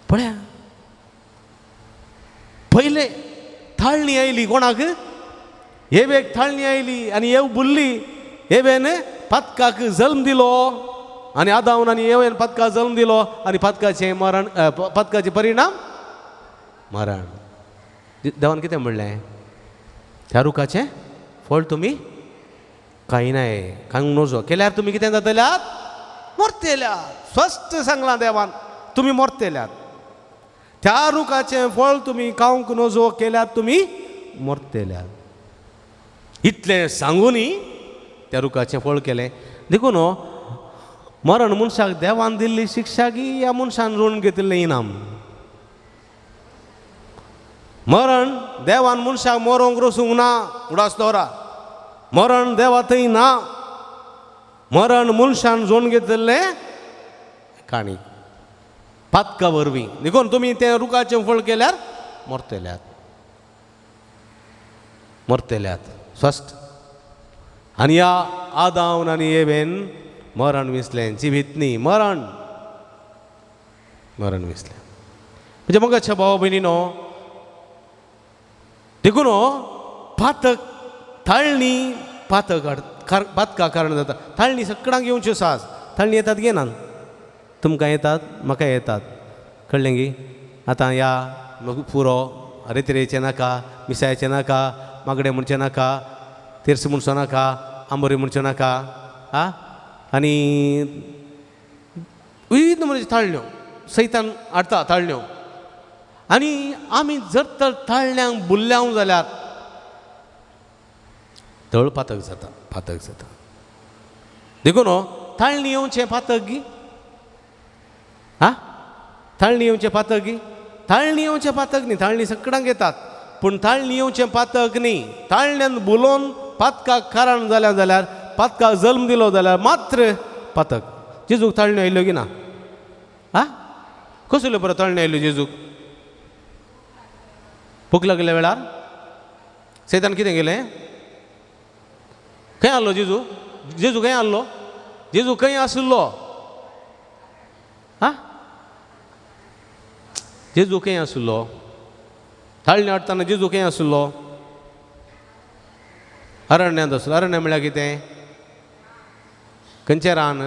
Speaker 2: पळया पयले थाळणी आयली कोणाक? एवेक थाळणी आयली आनी एव बुल्ली. एवेन पातकाक जल्म दिलो आनी आदावन आनी एवेन पातकाक जल्म दिलो आनी पातकाचें मरण, पातकाचें परिणाम मरण. देवान कितें म्हणलें? त्या रुखाचें फळ तुमी कांय नाय खावंक नजो केल्यार तुमी कितें जातल्यात? मरतेल्यात. स्पश्ट सांगलां देवान, तुमी मरतेल्यात. त्या रुखाचें फळ तुमी खावंक नजो केल्यार तुमी मरतेल्यात. इतलें सांगूनय त्या रुखाचें फळ केलें. देखून मरण मनशाक देवान दिल्ली शिक्षा की ह्या मनशान रोवन घेतिल्लें इनाम. मरण देवान मनशाक मरोंक रोसूंक ना, उडास दवरा. मरण देवा थंय ना. मरण मनशान जोडून घेतिल्लें काणी पातका वरवीं. देखून तुमी तें रुखाचें फळ केल्यार मरतेल्यात, मरतेल्यात स्पश्ट. आनी ह्या आदावन आनी एवेन मरण विसलें, जिवीत न्ही मरण, मरण विसलें. म्हणजे मोगाच्या भावा भयणीनो, देखून पातक थाळणी पातक पातका कारण जाता. थाळणी सगळ्यांक येवच्यो सास थाळणी येतात घेनात, तुमकां येतात म्हाका येतात, कळ्ळें गी? आतां ह्या पुरो रेतरेचें नाका, मिसायचें नाका, मागणें म्हणचें नाका, तेर्स म्हणचो नाका, आंबोरी म्हणचें नाका, आं आनी विविध नमुन्याच्यो थाळण्यो सैतान हाडटा थाळण्यो. आनी आमी जर तर थाळण्यांक बुल्ल्याव जाल्यार तळ पातक जाता, पातक जाता. देखून थाळणी येवचें पातक गी? हा ताळणी येवचें पातक? ताळणी येवचें पातक न्ही, ताळणी सगळ्यांक येतात, पूण ताळणी येवचें पातक न्ही. ताळण्यान बुलोवन पातकाक कारण जाल्या जाल्यार, पातकाक जल्म दिलो जाल्यार मात्र पातक. जेजूक ताळण्यो आयल्यो की ना? हा कसल्यो बरो ताळण्यो आयल्यो जेजूक? भूक लागल्या वेळार सैतान कितें केलें? खंय आहलो जेजू? जेजू खंय आहलो? जेजू खंय आशिल्लो? हा जेजू खंय आशिल्लो? ताळणी हाडटना जेजू खंय आशिल्लो? अरण्यांत आसलो. अरण्य म्हळ्यार कितें? खंयचें रान?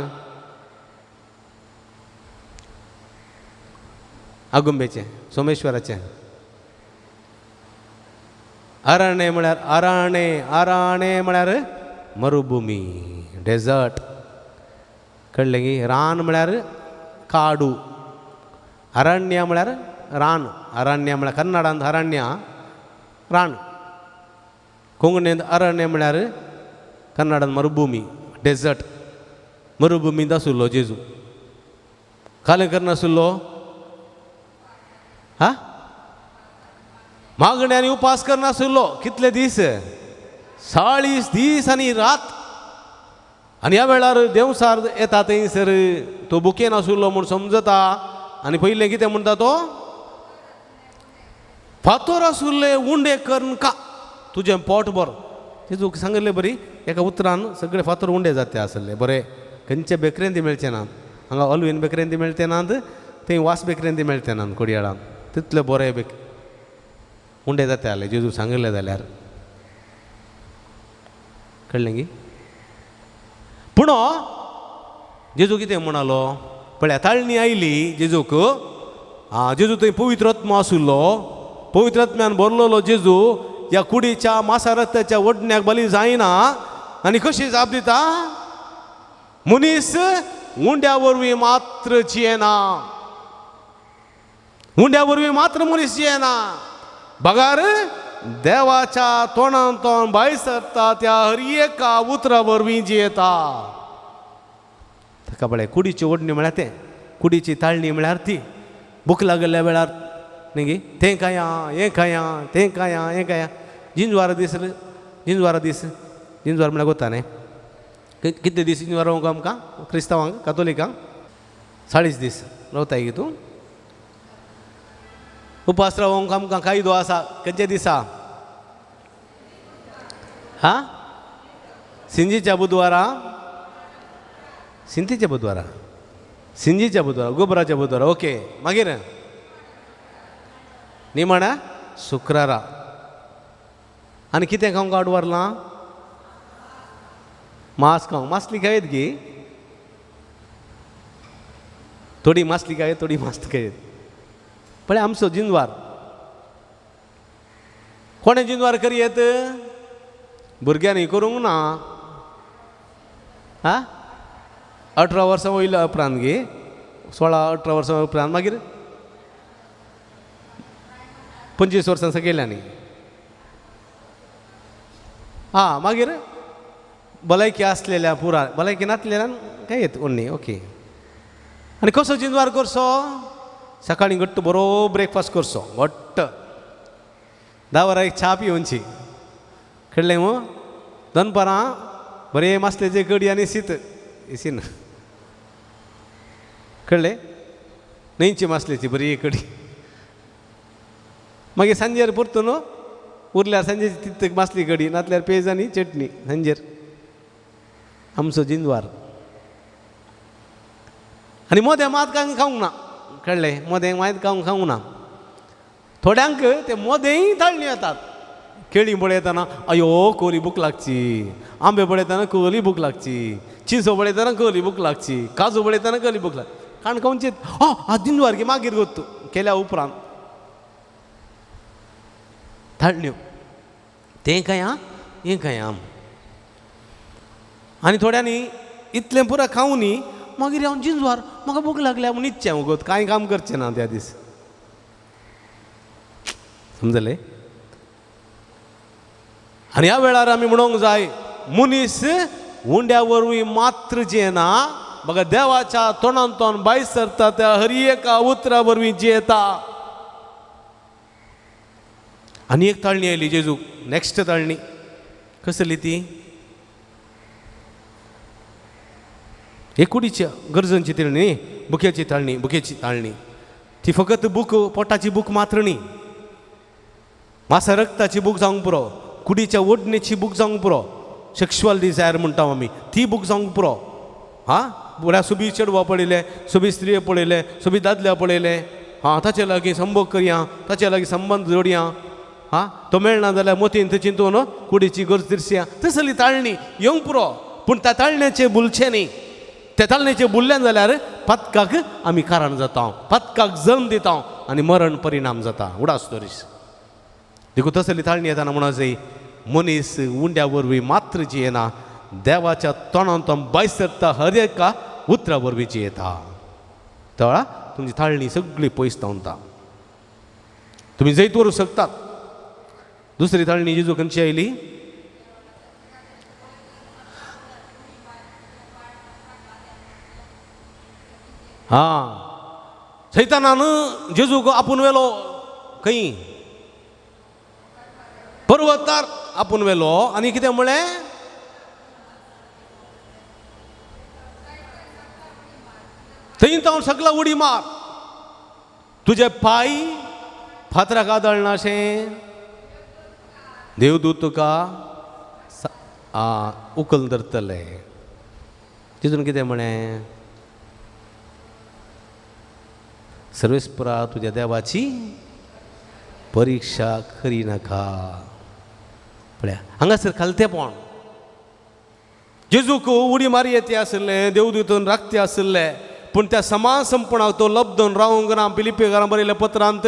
Speaker 2: आगुंबेचें, सोमेश्वराचें. अरण्य म्हळ्यार अराणे, अराणे म्हळ्यार मरुभुमी, डेजर्ट. कळ्ळें की? रान म्हळ्यार काडू, अरण्य म्हळ्यार रान. अरण्य म्हळ्यार कन्नडांत अरण्य रान, कोंकणींत अरण्य म्हळ्यार कन्नडांत मरुभुमी, डेजर्ट. मरुभुमींत आशिल्लो जेजू. कालें करनाशिल्लो? हा मागण्यांनी आनी उपास करनाशिल्लो. कितले दीस? 40 दीस आनी रात. आनी ह्या वेळार देंवसार येता थंयसर तो बुकेन आशिल्लो म्हूण समजता. आनी पयलें कितें म्हणटा तो? फातोर आशिल्ले उंडे करून का तुजें पोट बरो. तेजूक सांगिल्लें बरी एका उतरान सगळे फातोर उंडे जाते आसले बरें. खंयचे बेकरेन ती मेळचे नात, हांगा ऑलवीन बेकरेन ती मेळचे नात, थंय वास बेकरेन ती मेळचे नात कोडयाळान. तितले बरे बेक उंडे जाते आसले जेजू सांगिल्लें जाल्यार. कळ्ळें की? पूण जेजू कितें म्हणालो? पळया ताळणी आयली जेजूक. आं जेजू थंय पवित्र आत्मो आशिल्लो. पवित्र आत्म्यान भरलेलो जेजू ह्या कुडीच्या मासारत्याच्या ओडण्याक बली जायना. आनी कशी जाप दिता? मनीस उंड्या वरवीं मात्र जियेना, उंड्या वरवीं मात्र मनीस जियेना, बगार देवाच्या तोंडांतून भायर सरता त्या हर एका उतरा वरवीं जियेता. ताका पळय कुडीची ओडणी म्हळ्यार तें, कुडीची ताळणी म्हळ्यार ती. भूक लागल्या वेळार न्ही गी तें खाया हें खाया तें खाया हें खाया. जिंजवार दीस, जिंजवारा दीस, जिंजवार म्हळ्यार गोता न्ही? कितले दीस जिंजवार रावंक आमकां क्रिस्तांवांक कातोलिकांक? 40 दीस रावताय गी तूं? उपास रावंक आमकां कायदो आसा. खंयच्या दिसा? हा सिंजीच्या बुधवारा, सिंतीच्या बुधवारा, सिंजीच्या बुधवारा, गोबराच्या बुधवारा. ओके. मागीर निमाण्या शुक्रारा. आनी कितें खावंक आडवारलां? मांस खावंक. मासली खायत गी? थोडी मासली खायत, थोडी मास खायत. पळय आमचो जिंजवार. कोणें जिंजवार करयेत? भुरग्यांनी करूंक ना. हा 18 वर्सां वयल्या उपरांत गे, 16-18 वर्सां उपरांत, मागीर 25 वर्सां सकयल्यांनी. हा मागीर भलायकी आसलेल्या पुरा, भलायकी नासलेल्यान काय येत ओन्नी. ओके. आनी कसो जिंजवार करचो? सकाळीं घट्ट बरो ब्रेकफास्ट करचो, घट्ट 10 वरां एक च्या पिवची. कळ्ळें मू? दनपारां बरें मासलेचे कडी आनी शीत इसीन. कळ्ळें? न्हंयची मासलेची बरी कडी. मागीर सांजेर परतून उरल्यार सांजेची तित मासली कडी, नातल्यार पेज आनी चटणी सांजेर. आमचो जिंजवार. आनी मोदें मात कांय खावंक ना. कळ्ळें? मोदें मात खावंक खावंक ना. थोड्यांक ते मोदेंय ताळणी येतात. केळीं पळयतना अयो कोली भूक लागची, आंबे पळयतना कोली भूक लागची, चिंचो पळयतना कोली भूक लागची, काजू पळयतना कोली भूक लागची. काण खावचेत. आ जिंजवार की मागीर गोत्तू केल्या उपरांत ताळण्यो तें काय आं हें काय आं. आनी थोड्यांनी इतलें पुरा खावनी मागीर हांव जिंजवार म्हाका भूक लागल्या म्हूण इच्छें उगत कांय काम करचें ना त्या दीस. समजलें? आनी ह्या वेळार आमी म्हणूंक जाय मनीस उंड्या वरवीं मात्र जियेना बघा देवाच्या तोंडांतून भायर सरता त्या हर एका उतरा वरवीं जियेता. आनी एक ताळणी आयली जेजूक, नॅक्स्ट ताळणी कसली ती? एक कुडीच्या गरजांची ताळणी न्ही, बुकेची ताळणी, बुकेची ताळणी ती फकत बूक, पोटाची बूक मात्र न्ही, मासा रक्ताची बूक जावंक पुरो, कुडीच्या ओडणेची बूक जावंक पुरो, सेक्शुअल डिजायर म्हणटा आमी ती बूक जावंक पुरो. हां, बऱ्या सोबी चेडवां पळयलें, सोबी स्त्रियो पळयलें, सोबी दादल्या पळयलें, हां ताचे लागीं संभोग करया, ताचे लागीं संबंद जोडया, हां तो मेळना जाल्यार मोतीन चिंतून कुडीची गरज तिरसया, तसली ताळणी येवंक पुरो. पूण त्या ताळण्याचें बुलचें न्ही. त्या ताळण्याचें बुललें जाल्यार पातकाक आमी कारण जाता, पातकाक जल्म दिता आनी मरण परिणाम जाता. उडास दरीस देखून तसली ताळणी येताना म्हणून जाय मनीस उंड्या वरवीं मात्र जियेना, देवाच्या तोंडांत भायर सरता हर एका उतरा वरवीं जियेता. तळा तुमची ताळणी सगळी पयस धांवता, तुमी जैत व्हरूंक शकतात. दुसरी ताळणी जेजू खंयची आयली? हां, सैतानान जेजूक आपूण व्हेलो खंय? पर्वतार आपूण व्हेलो आनी कितें म्हळें? थंय तावन सगळा उडी मार, तुजे पांय फातराक आदळना अशें देवदूत तुका उखल धरतले. तितून कितें म्हळें? सर्वेस्परा तुज्या देवाची परिक्षा करी नाका. पळया हांगासर खालतेपण, जेजूक उडी मारी येते आशिल्लें, देवदूतन राखते आशिल्लें, पूण त्या समाज संपणाक तो लब्दन रावंक ना. फिलिपी घरां बरयल्या पत्रांत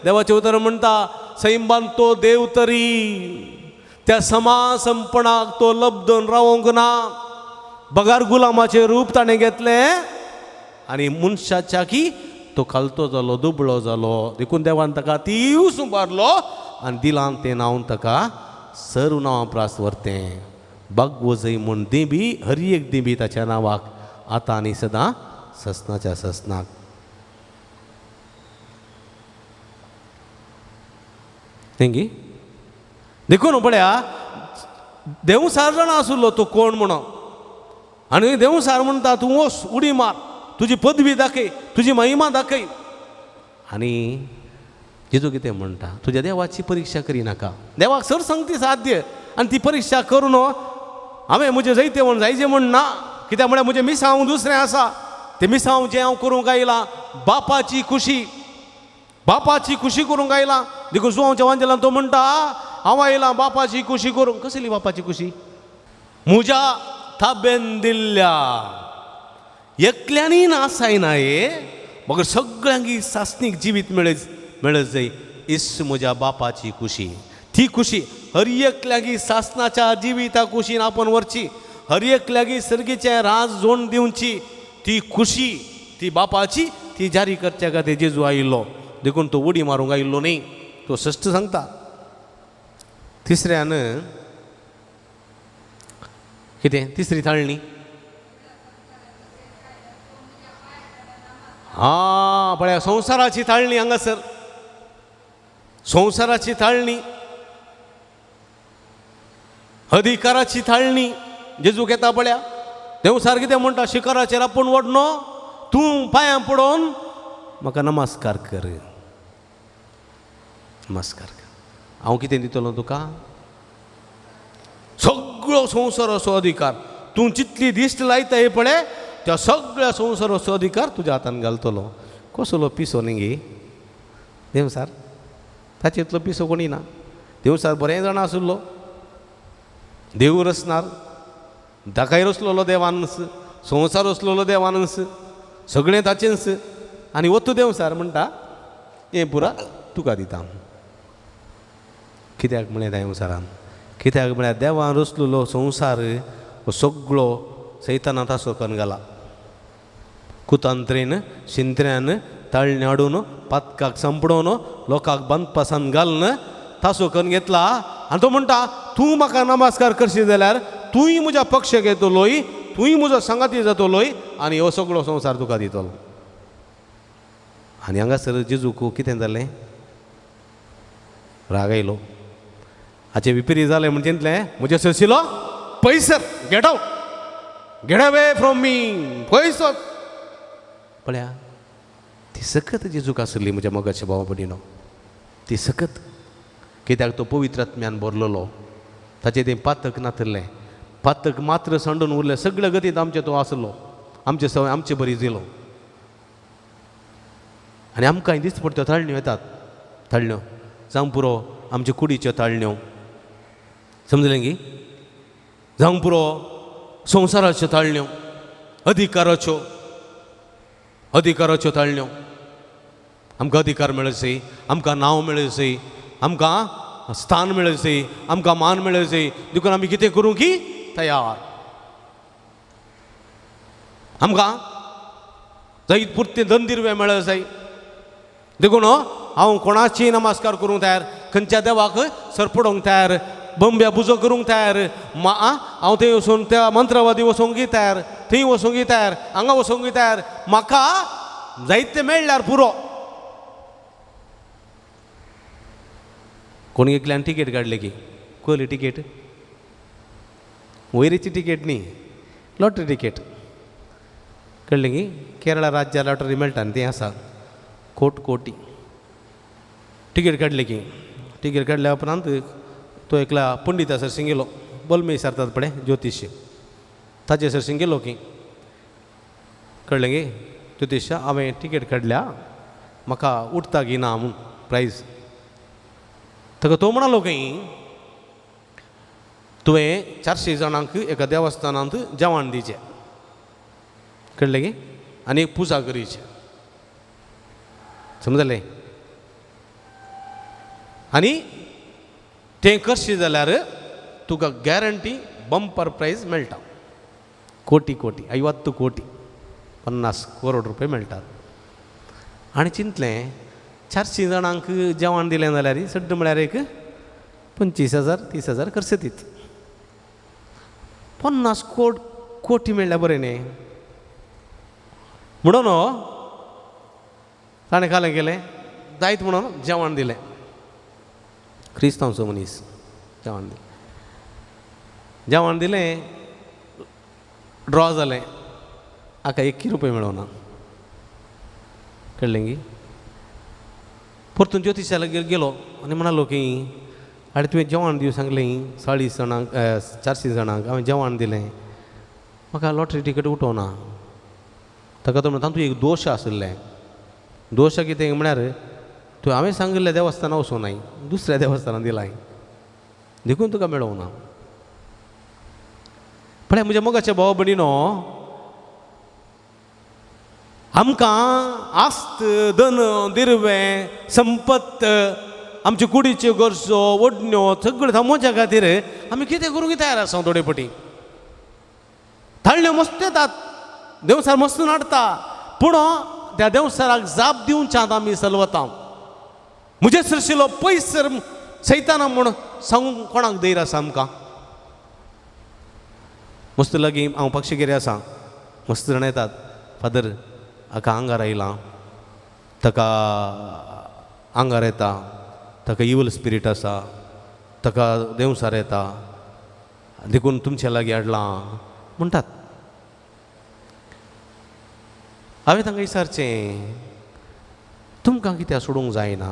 Speaker 2: देवाचें उतर म्हणटा, सैमान तो देव तरी त्या समाज संपणाक तो लब्दन रावंक ना, बगार गुलामाचें रूप ताणें घेतलें आनी मनशाच्या की तो खालतो जालो, दुबळो जालो. देखून देवान ताका तीवस उबारलो आनी दिलां तें नांव ताका सर्व नांवां प्रास व्हरतें बागवजय म्हूण देबी, हर एक देबी ताच्या नांवाक आतां आनी सदां ससनाच्या ससनाक. थँकी. देखून पळया देव सार जाणा आशिल्लो तो कोण म्हणून, आनी देव सार म्हणटा तूं वच उडी मार, तुजी पदवी दाखय, तुजी महिमा दाखय. आनी जेजू कितें म्हणटा? तुज्या देवाची परिक्षा करी नाका. देवाक सर सांगती साध्य आनी ती परिक्षा करून हांवें म्हजें जैते म्हण जायचें म्हण ना, कित्याक म्हळ्यार म्हजें मिसांव दुसरें आसा, तें मिसांव जें हांव करूंक आयलां बापाची खुशी, बापाची खुशी करूंक आयलां. देखून जुवांवच्या वांजेलान तो म्हणटा हांव आयलां बापाची खुशी करूंक. कसली बापाची खुशी? म्हज्या ताब्यान दिल्ल्या एकल्यांनी ना जायना हे, मगर सगळ्यांक सासणीक जिवीत मेळत जाय. इस म्हज्या बापाची खुशी, ती खुशी हर एकल्याक सासणाच्या जिविता खुशीन आपूण व्हरची, हर एकल्याक सर्गीचें राज जोड दिवची ती खुशी, ती बापाची, ती जारी करच्या खातीर जेजू आयिल्लो. देखून तो उडी मारूंक आयिल्लो न्ही, तो सश्ट सांगता. तिसऱ्यान कितें? तिसरी ताळणी. हां पळया संवसाराची ताळणी हांगासर, संवसाराची ताळणी, अधिकाराची ताळणी जेजूक येता. पळया देवसार कितें म्हणटा? शिखराचेर आपूण वडनो, तूं पांयां पडोवन म्हाका नमस्कार कर, नमस्कार कर, हांव कितें दितलो तुका? सगळो संवसाराचो अधिकार, तूं जितली दिश्ट लायता हे पळय त्या सगळ्या संवसाराचो अधिकार तुज्या हातान घालतलो. कसलो पिसो न्ही गे देवसार, ताचे इतलो पिसो कोणी ना. देवसार बरें जाणा आशिल्लो, देव रचणार, ताकाय रचलोलो देवानच, संवसार रचलोलो देवानच, सगळें ताचेंच, आनी वतू देवसार म्हणटा हें पुरा तुका दिता. कित्याक म्हळें देवसारान? कित्याक म्हळ्यार देवान रचलोलो संवसार हो सगळो सैताना तासो करून घाला. कुतंत्रेन शिंत्र्यान ताळणे हाडून पातकाक संपडोवन लोकांक बांदपासान घालून तासो करून घेतला. आनी तो म्हणटा तूं म्हाका नमस्कार करशी जाल्यार तूंय म्हज्या पक्षाक येतलोय, तूंय म्हजो सांगाती जातलोय आनी हो सगळो संवसार तुका दितलो. आनी हांगासर जेजूक कितें जालें? राग आयलो. हाचे विपरीत जालें म्हणजे चिंतलें म्हजे सरशिलो पयसर, get out, get away from me, पयस. पळया ती सकत जेजूक आसली म्हज्या मोगाच्या भावा भयणीनो, ती सकत. कित्याक तो पवित्र आत्म्यान भरलेलो, ताचें तें पातक नातिल्लें, पातक मात्र सांडून उरलें. सगळे गतींत आमचें तो आसलो, आमचे सवय आमचे बरी दिलो. आनी आमकां दिसपट्ट्यो ताळण्यो येतात, ताळण्यो जावंक पुरो आमचे कुडीच्यो ताळण्यो, समजलें की जावंक पुरो संवसाराच्यो ताळण्यो, अधिकाराच्यो, अधिकाराच्यो ताळण्यो. आमकां अधिकार मेळसय, आमकां नांव मेळसय, आमकां स्थान मेळसय, आमकां मान मेळसय, देखून आमी कितें करूं की तयार. आमकां जायत पुरतें दंदिरवें मेळसय, देखून हांव कोणाची नमस्कार करूंक तयार, खंयच्या देवाक सरपडोवंक तयार, बंब्या पुजो करूंक तयार, हांव थंय वचून त्या मंत्रवादी वचोंकय तयार, थंय वचोंकय तयार, हांगा वचोंकय तयार, म्हाका जायते मेळ्ळ्यार पुरो. कोण एकल्यान तिकेट काडली की कसली तिकेट? वयरीची तिकेट न्ही, लॉटरी तिकेट. कळ्ळें की केरळा राज्या लॉटरी मेळटा न्ही, ती आसा कोट कोटी. तिकेट काडली की तिकेट काडल्या उपरांत तो एकला पंडिता सरशीं गेलो, बलमे विचारतात पळय ज्योतिश, ताचे सरशीं गेलो की कळ्ळें की ज्योतिश हांवें तिकेट काडल्या, म्हाका उठता की ना म्हूण प्रायज. ताका तो म्हणालो की तुवें 400 जाणांक एका देवस्थानांत जेवण दिवचें, कळ्ळें की, आनी एक पुजा करची, समजलें? आनी तें करशी जाल्यार तुका गॅरंटी बंपर प्रायज मेळटा, कोटी कोटी, 50 कोटी, 50 करोड रुपये मेळटात. आनी चिंतलें 400 जाणांक जेवण दिलें जाल्यार सड्ड म्हळ्यार एक 25,000 30,000 खर्च दीत, 50 कोटी मेळ्ळ्यार बरें न्ही म्हणून ताणें कालें केलें जायत म्हणून जेवण दिलें. क्रिस्तांवचो मनीस, जेवण दिलें, जेवण दिलें, ड्रॉ जालें, हाका 1 रुपया मेळोना. कळ्ळें की? परतून ज्योतिशाला गेलो आनी म्हणालो की आनी तुवें जेवण दिवं सांगलें 40 जाणांक 400 जाणांक हांवें जेवण दिलें, म्हाका लॉटरी तिकेट उठोवना. ताका तो म्हणटा तातूंत एक दोश आशिल्लें. दोश कितें म्हळ्यार तुवें हांवें सांगिल्लें देवस्थाना वचूं नाय, दुसऱ्या देवस्थानान दिलाय, देखून तुका मेळोवना. पळय म्हज्या मोगाच्या भाव भयणीनो, आमकां आस्त धन दिरवें संपत्त आमचे कुडीच्यो गरजो ओडण्यो सगळ्यो थांबोवच्या खातीर आमी कितें करूंक तयार आसा. थोडे पटी थाळ्यो मस्त येतात, देवसार मस्त नाडटा, पूण त्या देवसाराक जाप दिवच्यात आमी सलवता. म्हजे सरशिलो पयसर सैताना म्हूण सांगूंक कोणाक धैर्य आसा आमकां? मस्त लागीं हांव पक्षगिरी आसा, मस्त जाण येतात, फादर हाका आंगार आयलां, ताका आंगार येता, ताका इवल स्पिरीट आसा, ताका देंवसार येता, देखून तुमच्या लागीं हाडलां म्हणटात. हांवें तांकां विचारचें, तुमकां कित्याक सोडूंक जायना?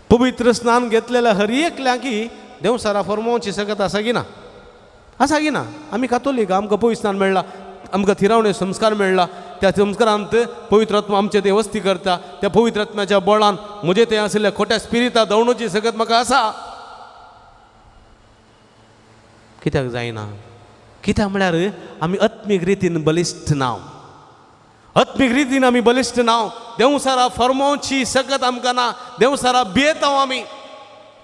Speaker 2: पवित्र स्नान घेतलेल्या हर एकल्याकी देंवसारा फॉर्मोवची सकत आसा की ना? आसा की ना? आमी कातोलीक, आमकां पवित्र स्नान मेळ्ळां, आमकां थिरावणे संस्कार मेळ्ळा, त्या संस्कारांत पवित्र आत्मा आमचे ते वस्ती करता, त्या पवित्र आत्म्याच्या बळान म्हजे ते आशिल्ल्या खोट्या स्पिरिता दवणूची सकत म्हाका आसा. कित्याक जायना? कित्याक म्हळ्यार आमी आत्मीक रितीन बलिश्ट नांव, आत्मीक रितीन आमी बलिश्ट नांव. देंवसारा फर्मोवची सकत आमकां ना, देंवसारा भियेताव आमी,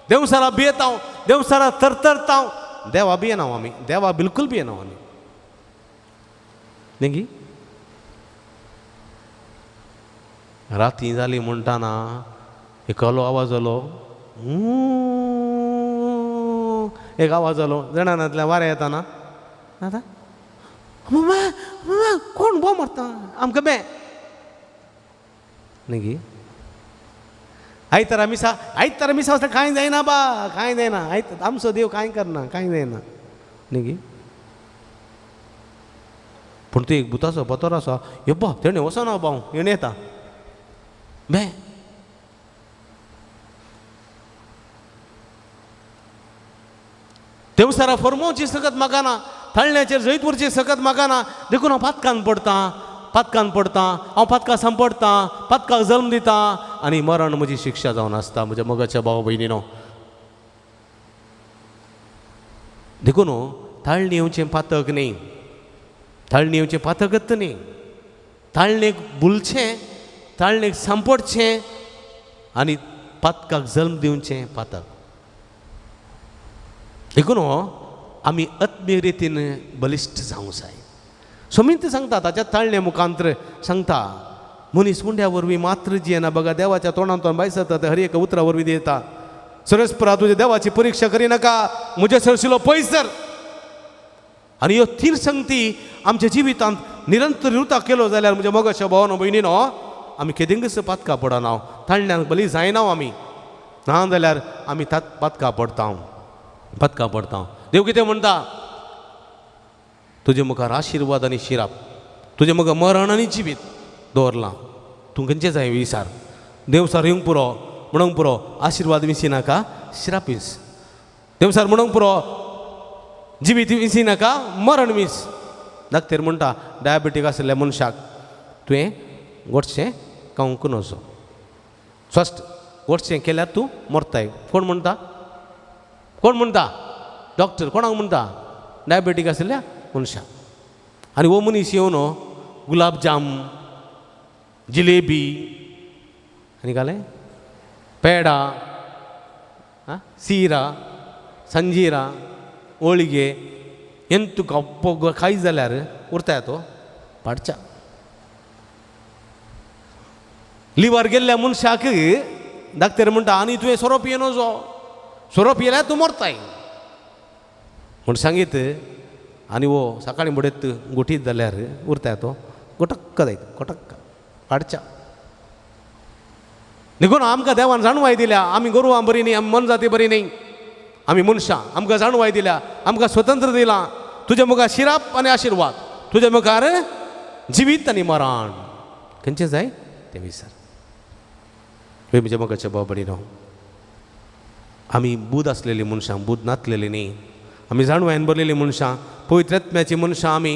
Speaker 2: देंवसारा भियेताव, देंवसारा तरतरताव, देवा भियेनाव आमी, देवा बिलकूल भियेनाव आमी. न्ही राती जाली म्हणटाना एकलो आवाज जालो, एक आवाज जालो, जाणांतल्या वारें येताना आतां मम्मा मम्मा कोण बो मारता आमकां बे न्ही. आयतारा मिसा, आयतारा मिसा वचता कांय जायना बा, कांय जायना, आयत आमचो देव कांय करना, कांय जायना न्ही. पूण तूं एक भुताचो बोतोर आसा, येब्बा तेणें वचना बाव हेणें येता बे. देवसारा फॉर्मोची सकत म्हाका ना, ताळण्याचेर जैतपूरची सकत म्हाका ना, देखून हांव पातकान पडटा, पातकान पडटा, हांव पातकां सांपडटा, पातकाक जल्म दिता आनी मरण म्हजी शिक्षा जावन आसता म्हज्या मोगाच्या भाव भयणीनो. देखून ताळणी येवचें पातक न्ही, ताळणी येवचें पातकच न्ही, ताळणेक भुलचें, ताळणेक सांपडचें आनी पातकाक जल्म दिवचें पातक. देखून आमी आत्मीय रितीन बलिश्ट जावंक जाय. सोमीत सांगता ताच्या ताळणे मुखांत्र सांगता, मनीस उंड्या वरवीं मात्र जियेना बघा देवाच्या तोंडांतल्यान भायर सरता ते हर एका उतरा वरवीं दिता. सरस्परा तुज्या देवाची परिक्षा करिनाका, म्हज्या सरशिलो पयस सर. आनी ह्यो तीन संगती आमच्या जिवितांत निरंतर रुता केलो जाल्यार म्हज्या मोगाच्या भावानो भयणीनो आमी केदिंगच पातकां पडना, ताळण्याक बली जायना आमी, ना जाल्यार आमी पातकां पडटा, पातकां पडटा. देव कितें म्हणटा, तुजे मुखार आशिर्वाद आनी शिराप, तुजे मुखार मरण आनी जिवीत दवरलां, तूं खंयचें जाय विचार. देवसार येवंक पुरो म्हणूंक पुरो आशिर्वाद विसी नाका, शिराप वीस. देवसार म्हणूंक पुरो जिवीत विसी नाका, मरण वीस. डाक्टर म्हणटा डायबेटीक आशिल्ल्या मनशाक तुवें गोडशें खावंक नजो, स्वस्थ गोडशें केल्यार तूं मरताय. कोण म्हणटा, कोण म्हणटा? डॉक्टर कोणाक म्हणटा? डायबेटीक आशिल्ल्या मनशाक. आनी हो मनीस येवन गुलाबजाम, जिलेबी आनी घालें पेडा, सिरा, संजिरा, ओळगे हें तुका खायत जाल्यार उरताय तो पाडच्या. लिवर गेल्ल्या मनशाक डाक्टर म्हणटा आनी तुवें सोरो पियेनो जो, सोरो पियेल्यार तूं मरताय म्हूण सांगीत. आनी वो सकाळीं बुडयत गुटीत जाल्यार उरताय तो गोटक्क जायत, गोटक्क पाडच्या. देखून आमकां देवान जाणवाय दिल्या, आमी गोरवां बरी न्ही, आमी मनजाती बरी न्ही, आमी मनशां, आमकां जाणवाय दिल्या, आमकां स्वतंत्र दिलां. तुज्या मुखार शिराप आनी आशिर्वाद, तुज्या मुखार जिवीत आनी मरण, खंयचें जाय तें विचार. म्हज्या मोगाच्या भाव भयणीनो, आमी बूद आसलेली मनशां, बूद नातलेली न्ही, आमी जाणवायन भरलेली मनशां, पवित्र आत्म्याची मनशां, आमी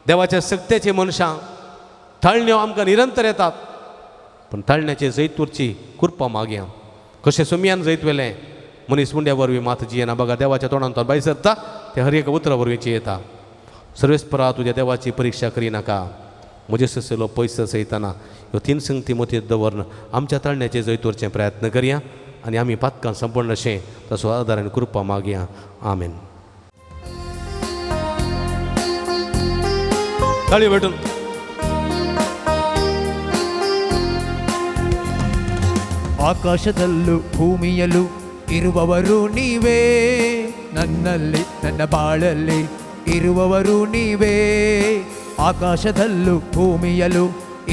Speaker 2: देवाच्या सक्त्याची मनशां. ताळण्यो आमकां निरंतर येतात, पूण ताळण्याचे जैत उरची कृपा मागया. कशें सुमयान जैत वेलें, मनीस उंड्या वरवीं मात जियेना बघा देवाच्या तोंडांतल्यान भायर सरता ते हर एका उतरा वरवीं जियेता. सर्वेस्परा तुज्या देवाची परिक्षा करिनाका, म्हजे ससलो पयस सयतना ह्यो तीन संगती मतींत दवरन आमच्या ताळण्याचे जैत उरचें प्रयत्न करया आनी आमी पातकां संपूर्ण अशें तसो आदार आनी कृपा मागया. आमेन. ताळयो भेटून.
Speaker 3: ಆಕಾಶದಲ್ಲೂ ಭೂಮಿಯಲ್ಲೂ ಇರುವವರು ನೀವೇ, ನನ್ನಲ್ಲಿ ನನ್ನ ಬಾಳಲ್ಲಿ ಇರುವವರು ನೀವೇ. ಆಕಾಶದಲ್ಲೂ ಭೂಮಿಯಲ್ಲೂ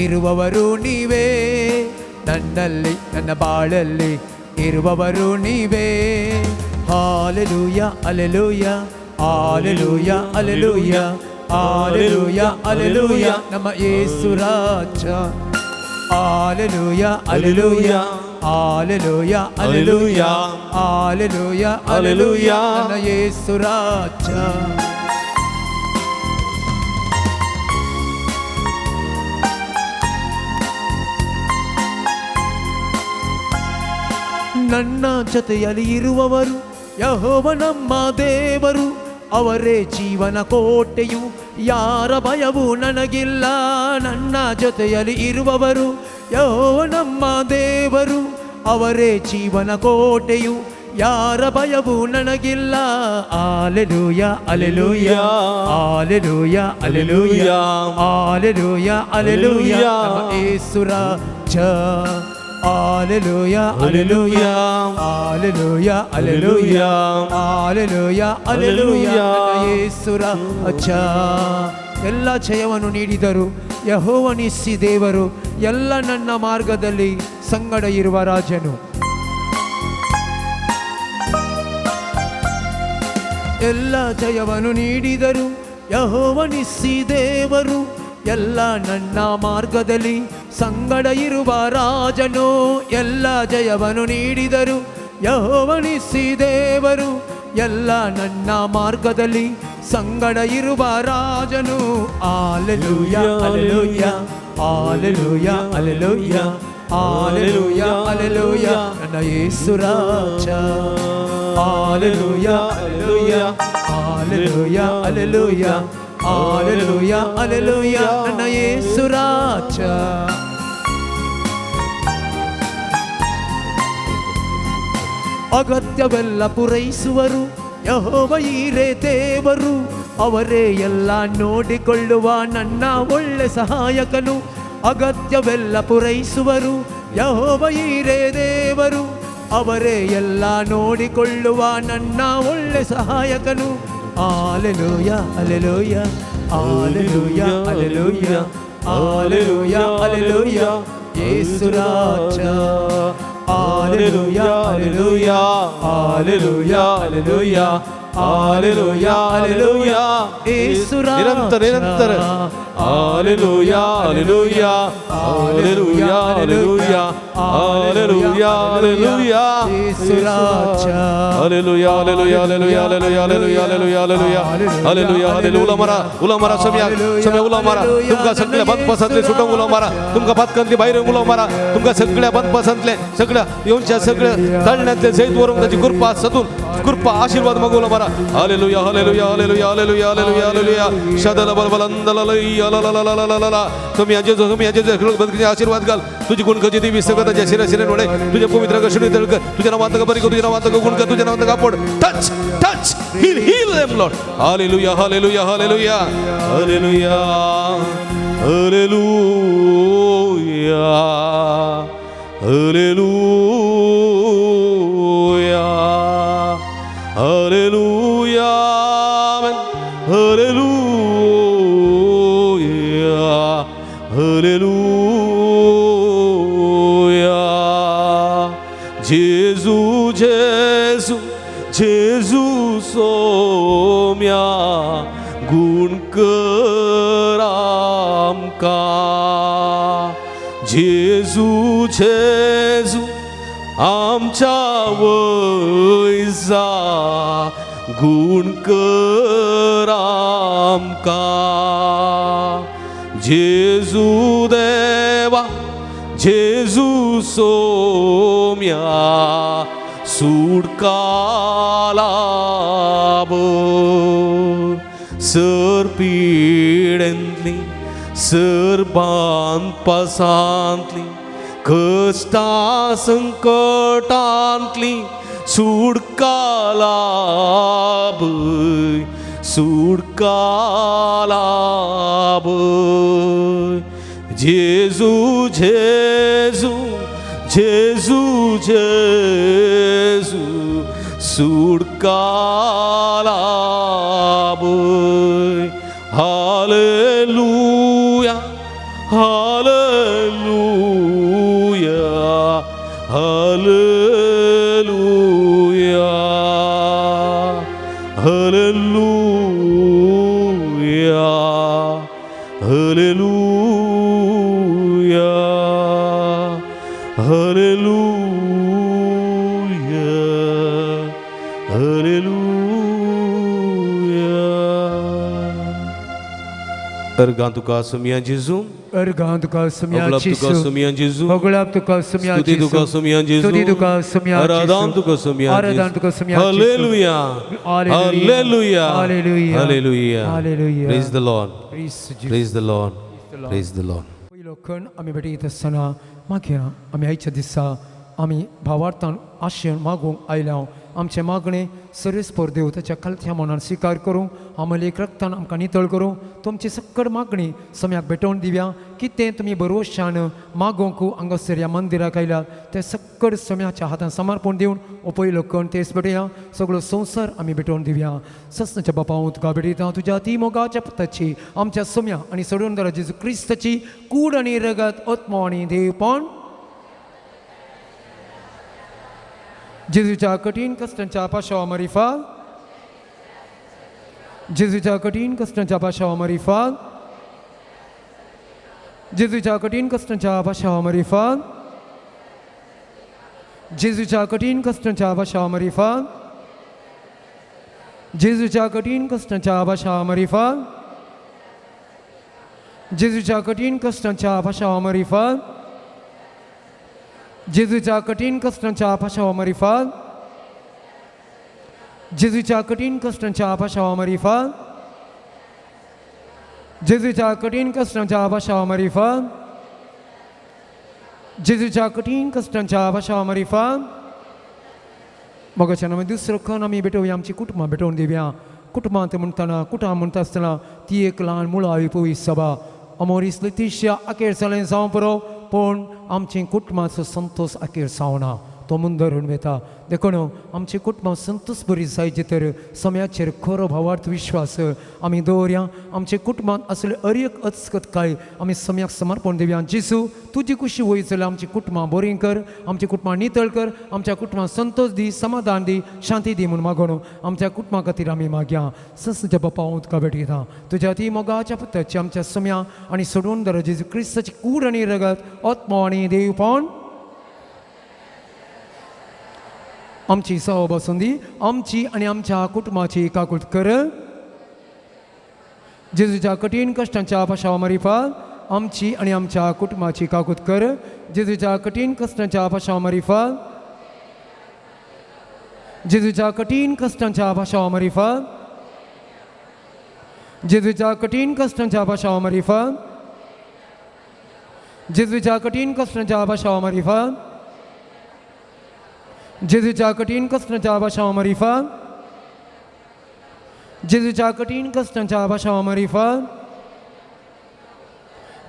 Speaker 3: ಇರುವವರು ನೀವೇ, ನನ್ನಲ್ಲಿ ನನ್ನ ಬಾಳಲ್ಲಿ ಇರುವವರು ನೀವೇ. Hallelujah alleluia hallelujah alleluia hallelujah alleluia ನಮ್ಮ ಯೇಸು ರಾಜ. Hallelujah alleluia hallelujah alleluia hallelujah alleluia ನನ್ನ ಯೇಸು ರಾಜ. ನನ್ನ ಜೊತೆಯಲ್ಲಿ ಇರುವವರು ಯೆಹೋವ ನಮ್ಮ ದೇವರು, ಅವರೇ ಜೀವನ ಕೋಟೆಯು, ಯಾರ ಭಯವೂ ನನಗಿಲ್ಲ. ನನ್ನ ಜೊತೆಯಲ್ಲಿ ಇರುವವರು ಯೆಹೋವ ನಮ್ಮ ದೇವರು, ಅವರೇ ಜೀವನ ಕೋಟೆಯು, ಯಾರ ಭಯವೂ ನನಗಿಲ್ಲ. Alleluia alleluia alleluia alleluia alleluia alleluia ನಮ್ಮ ಯೇಸು ರಾಜ. Hallelujah, hallelujah, hallelujah, hallelujah, hallelujah, hallelujah, Yesu ರಾಜ. ಎಲ್ಲ ಜಯವನ್ನು ನೀಡಿದರು ಯೆಹೋವನಿಸ್ಸಿ ದೇವರು, ಎಲ್ಲ ನನ್ನ ಮಾರ್ಗದಲ್ಲಿ ಸಂಗಡ ಇರುವ ರಾಜನು. ಎಲ್ಲ ಜಯವನ್ನು ನೀಡಿದರು ಯೆಹೋವನಿಸ್ಸಿ ದೇವರು, ಎಲ್ಲ ನನ್ನ ಮಾರ್ಗದಲ್ಲಿ ಸಂಗಡ ಇರುವ ರಾಜನು. ಎಲ್ಲ ಜಯವನ್ನು ನೀಡಿದರು ಯೆಹೋವನಿಸ್ಸಿ ದೇವರು, ಎಲ್ಲ ನನ್ನ ಮಾರ್ಗದಲ್ಲಿ ಸಂಗಡ ಇರುವ ರಾಜನು. Hallelujah, hallelujah, hallelujah, hallelujah, hallelujah, hallelujah, ನನ್ನ ಯೇಸು ರಾಜ. Hallelujah, hallelujah, hallelujah, hallelujah, hallelujah, hallelujah, ನನ್ನ ಯೇಸು ರಾಜ. ಅಗತ್ಯವೆಲ್ಲ ಪೂರೈಸುವರು ಯೆಹೋವ ಈರೇ ದೇವರು, ಅವರೇ ಎಲ್ಲ ನೋಡಿಕೊಳ್ಳುವ ನನ್ನ ಒಳ್ಳೆ ಸಹಾಯಕನು. ಅಗತ್ಯವೆಲ್ಲ ಪೂರೈಸುವರು ಯೆಹೋವ ಈರೇ ದೇವರು, ಅವರೇ ಎಲ್ಲ ನೋಡಿಕೊಳ್ಳುವ ನನ್ನ ಒಳ್ಳೆ ಸಹಾಯಕನು. Hallelujah, hallelujah, hallelujah, hallelujah, hallelujah, hallelujah, Yesu Raja. Hallelujah, hallelujah, hallelujah, hallelujah, hallelujah, hallelujah, Yesu Raja.
Speaker 2: ನಿರಂತರ ನಿರಂತರ hallelujah, hallelujah, hallelujah, hallelujah, hallelujah, hallelujah,
Speaker 3: Yesu Raja.
Speaker 2: Hallelujah, hallelujah, hallelujah, hallelujah, hallelujah, hallelujah, hallelujah, hallelujah, hallelujah. उलो मारा, उलो मारा, सम्या, सम्या उलो मारा. तुमका सगळ्या बंदपासांतले सुटोवंक उलो मारा, तुमका पातकांतले भायर येवंक उलो मारा, तुमका सगळ्या बंदपासांतले सगळ्या येवच्या सगळ्या तळण्यांतले जैत व्हरूंक ताची कृपा सदून कृपा आशीर्वाद मागू उलो मारा. Hallelujah, hallelujah, hallelujah, hallelujah, hallelujah, hallelujah. शदल बल बलंदल लला. तुम्ही जेजू, तुम्ही जेजू, बदकीचे आशीर्वाद घाल. तुझी गुणकची देवी सगळं ताच्या शिरा शिरेन वडे तुझ्या पवित्र कशुनी तळक तुझ्या नावात बरी तुझ्या नावात गुण कर तुझ्या नावात कापड. Touch, touch, heal, heal them Lord. Hallelujah, hallelujah, hallelujah, hallelujah, hallelujah, hallelujah, hallelujah, hallelujah, hallelujah. Jesu, Jesu, Jesu Somya गुण कर आमकां. जेजू, जेजू आमच्या वयजा गुण कर आमकां. जेजू देवा, जेजू सोम्या सुटका लाभ. सर पिडेंतली सर बांदपासांतली कश्टा संकटांतली सुटका लाभ, सुटका लाभ. जेजू, जेजू, जेजू, जेजू सुटका लाभ. Hallelujah, hallelujah, hallelujah, hallelujah, hallelujah, hallelujah, hallelujah. अर्गां तुका सुमिया जेजू,
Speaker 3: अर्गां तुका सुमिया
Speaker 2: होगळाप तुका
Speaker 3: जेजू,
Speaker 2: सुमिया जेजू,
Speaker 3: होगळाप तुका सुमिया
Speaker 2: स्तुती
Speaker 3: जेजू,
Speaker 2: तुका सुमिया जेजू,
Speaker 3: स्तुती तुका सुमिया जेजू,
Speaker 2: आराधन तुका सुमिया
Speaker 3: आराधन तुका सुमिया जेजू.
Speaker 2: Hallelujah, hallelujah,
Speaker 3: hallelujah,
Speaker 2: hallelujah.
Speaker 3: Hallelujah.
Speaker 2: Praise the Lord,
Speaker 3: Praise Jesus.
Speaker 2: Praise the Lord, praise the Lord.
Speaker 3: पयलो खण आमी भेटयत आसतना मागीर आमी आयच्या दिसा आमी भावार्थान आशेन मागूंक आयल्या. आमचें मागणें सर्वेस्पर देव ताच्या खालत्या मनान स्विकार करूं, आमलेक रक्तान आमकां नितळ करूं। तुमची सक्कड मागणी सम्याक भेटोवन दिवया। कितें तुमी बरोवशान मागोवंक हांगासर ह्या मंदिराक आयल्यात तें सक्कड सम्याच्या हातान समर्पण दिवन हो पयलो कण तेस भेटया। सगळो संवसार आमी भेटोवन दिवया। ससनाच्या बापा हांव तुका भेटयता तुज्या ती मोगाच्या पुताची आमच्या सम्या आनी सोडून जेजू क्रिस्ताची कूड आनी रगत आत्मो आनी देवपण जेजूच्या कठीण कश्टांच्या पाशावा मरिफा जेजूच्या कठीण कश्टांच्या पाशावा मरिफा जेजूच्या कठीण कश्टांच्या पाशावा मरिफा जेजूच्या कठीण कश्टांच्या पाशावा मरिफा जेजूच्या कठीण कश्टांच्या पाशावा मरिफा जेजूच्या कठीण कश्टांच्या पाशावा मरिफा जेजूच्या कठीण कश्टांच्या पाशावा मरिफा जेजूच्या कठीण कश्टांच्या पाशावा मरिफा जेजूच्या कठीण कश्टांच्या पाशावा मरिफा जेजूच्या कठीण कश्टांच्या पाशावा मरिफा। मोगाच्या नांवान दुसरो कण आमी भेटोवया। आमची कुटुंबां भेटोवन दिवया। कुटुंबांत म्हणटना कुटां म्हणटा आसतना ती एक ल्हान मुळावी पवित्र सभा अमोरीस लतीशिया अखेर जालें जावं पुरो, पूण आमची कुटुंबाचो संतोश अखेर जावना, तो मुंदरून वता। देखून आमची कुटुंबां संतोश बरी जायची तर सम्याचेर खरो भावार्थ विश्वास आमी दवरया। आमच्या कुटुंबांत आसले हर एक अचकतकाय आमी सम्याक समर्पण दिवया। जेजू तुजी कुशी वयर जाल्यार आमची कुटुंबां बरीं कर, आमची कुटुंबां नितळ कर, आमच्या कुटुंबां संतोश दी, समाधान दी, शांती दी म्हूण मागून आमच्या कुटुंबा खातीर आमी मागया। ससच्या बापा हांव तुका भेटयता तुज्या ती मोगाच्या पुताची आमच्या सम्या आनी सोडून दर जेजू क्रिस्ताची कूड आनी रगत आत्मो आनी देवपण आमची सव बसून दी। आमची आनी आमच्या कुटुंबाची काकूट कर। जेजूच्या कठीण कश्टांच्या पाशावा मरिफा आमची आनी आमच्या कुटुंबाची काकूट कर। जेजूच्या कठीण कश्टांच्या पाशावा मरिफा जेजूच्या कठीण कश्टांच्या पाशावा मरिफा जेजूच्या कठीण कश्टांच्या पाशावा मरिफा जेजूच्या कठीण कश्टांच्या पाशावा मरिफा जेजूच्या कठीण कश्टांच्या पाशावा मरिफा जेजूच्या कठीण कश्टांच्या पाशावा मरिफा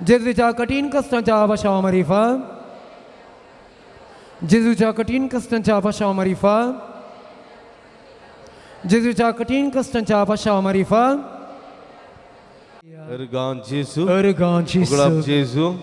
Speaker 3: जेजूच्या कठीण कश्टांच्या पाशावा मरिफा जेजूच्या कठीण कश्टांच्या पाशावा मरिफा जेजूच्या कठीण कश्टांच्या पाशावा मरिफा।
Speaker 2: अर्गान जेजू,
Speaker 3: अर्गान जेजू,
Speaker 2: जेजू,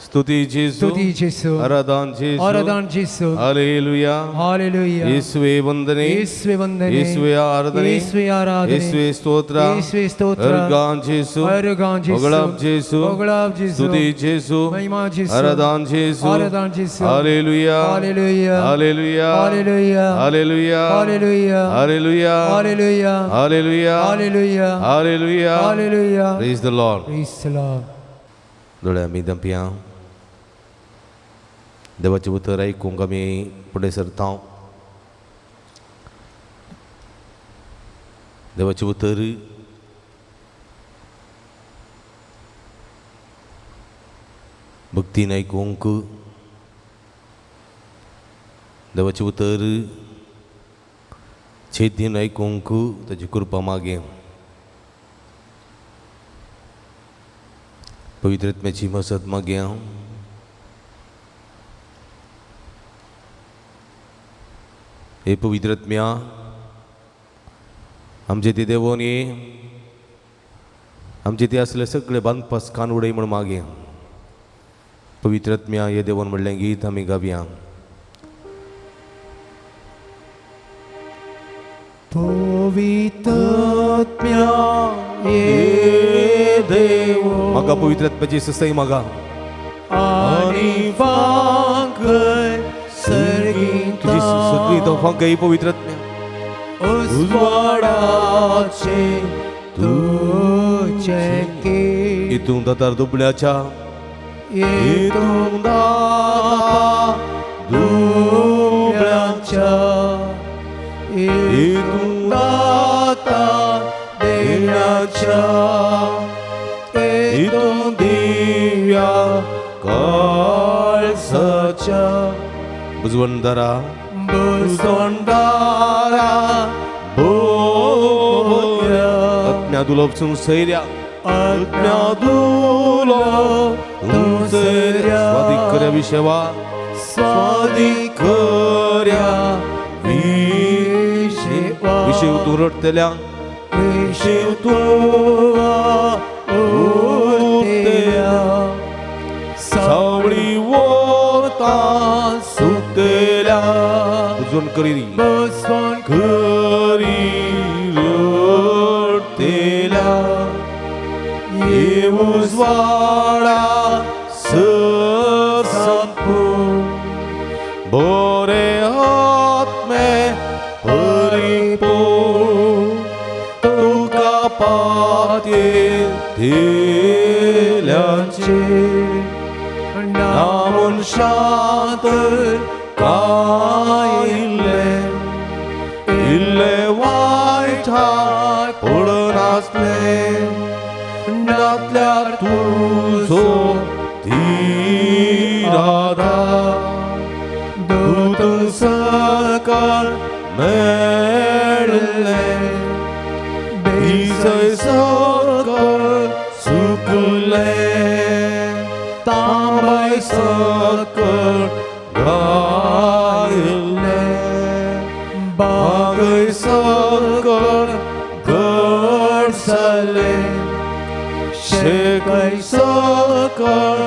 Speaker 2: स्तुति जेजू,
Speaker 3: स्तुति जेजू,
Speaker 2: आराधन जेजू,
Speaker 3: आराधन जेजू,
Speaker 2: हालेलुया,
Speaker 3: हालेलुया।
Speaker 2: येसुवे वंदने,
Speaker 3: येसुवे वंदने,
Speaker 2: येसुवे आराधने,
Speaker 3: येसुवे आराधने,
Speaker 2: येसुवे स्तोत्र,
Speaker 3: येसुवे स्तोत्र।
Speaker 2: अर्गान जेजू,
Speaker 3: अर्गान जेजू,
Speaker 2: ओगळाप जेजू,
Speaker 3: ओगळाप जेजू,
Speaker 2: स्तुति जेजू,
Speaker 3: महिमा जेजू,
Speaker 2: आराधन जेजू,
Speaker 3: आराधन जेजू,
Speaker 2: hallelujah,
Speaker 3: hallelujah,
Speaker 2: hallelujah,
Speaker 3: hallelujah,
Speaker 2: hallelujah,
Speaker 3: hallelujah,
Speaker 2: hallelujah,
Speaker 3: hallelujah,
Speaker 2: hallelujah,
Speaker 3: hallelujah,
Speaker 2: hallelujah,
Speaker 3: hallelujah.
Speaker 2: Praise the Lord,
Speaker 3: praise the Lord.
Speaker 2: दोळे आमी दंपया देवाचें उतर आयकूंक आमी फुडें सरता। देवाचें उतर भक्तीन आयकूंक, देवाचें उतर छेदीन आयकूंक ताची कृपा मागें। पवित्र आत्म्याची मसत मागया। हे पवित्र आत्म्या आमचे ते देवोन ये, आमचे ते असले सगळे बांदपास कान उडय म्हूण मागया। पवित्र आत्म्या हे देवोन म्हणलें गीत आमी गावया।
Speaker 3: पवित्र आत्म्या ये देवो,
Speaker 2: मागा पवित्र आत्म्याची ससाई मागा।
Speaker 3: आनी फांकय सर्गींत
Speaker 2: तुजी सगळी तोफां गई पवित्र आत्म्या,
Speaker 3: उजवाडाचे तुझे के
Speaker 2: इतून दातार दुबळ्याच्या,
Speaker 3: इतून दाता दुबळ्याच्या, इतून दाता देण्याच्या,
Speaker 2: इतून दिव्या काळसाच्या बुजवंदरा, बुजवणदारा बोया आत्म्या सैर्या आत्म्या सैर्या स्वादीक कर्या विशेवा स्वादीक कर्या विशेवा विशेव तूं रडटल्या विशेव तूं उरतल्या सावळी वता सुकतल्या बुजवण करी
Speaker 3: बुजवण
Speaker 2: करी रडटल्या उजवाडा सर संपू बोरे आत्मे परिपूर्ण तुका पातयेल्याचे ना मनशांत काय इल्लें इल्लें वायटाक पडनासलें नातल्यार तुजो तिरादा दूत सकल मेळ्ळें बीजय सकल सुकलें तांबय सकल गायलें बागय सकल गडसलें शेकय सकल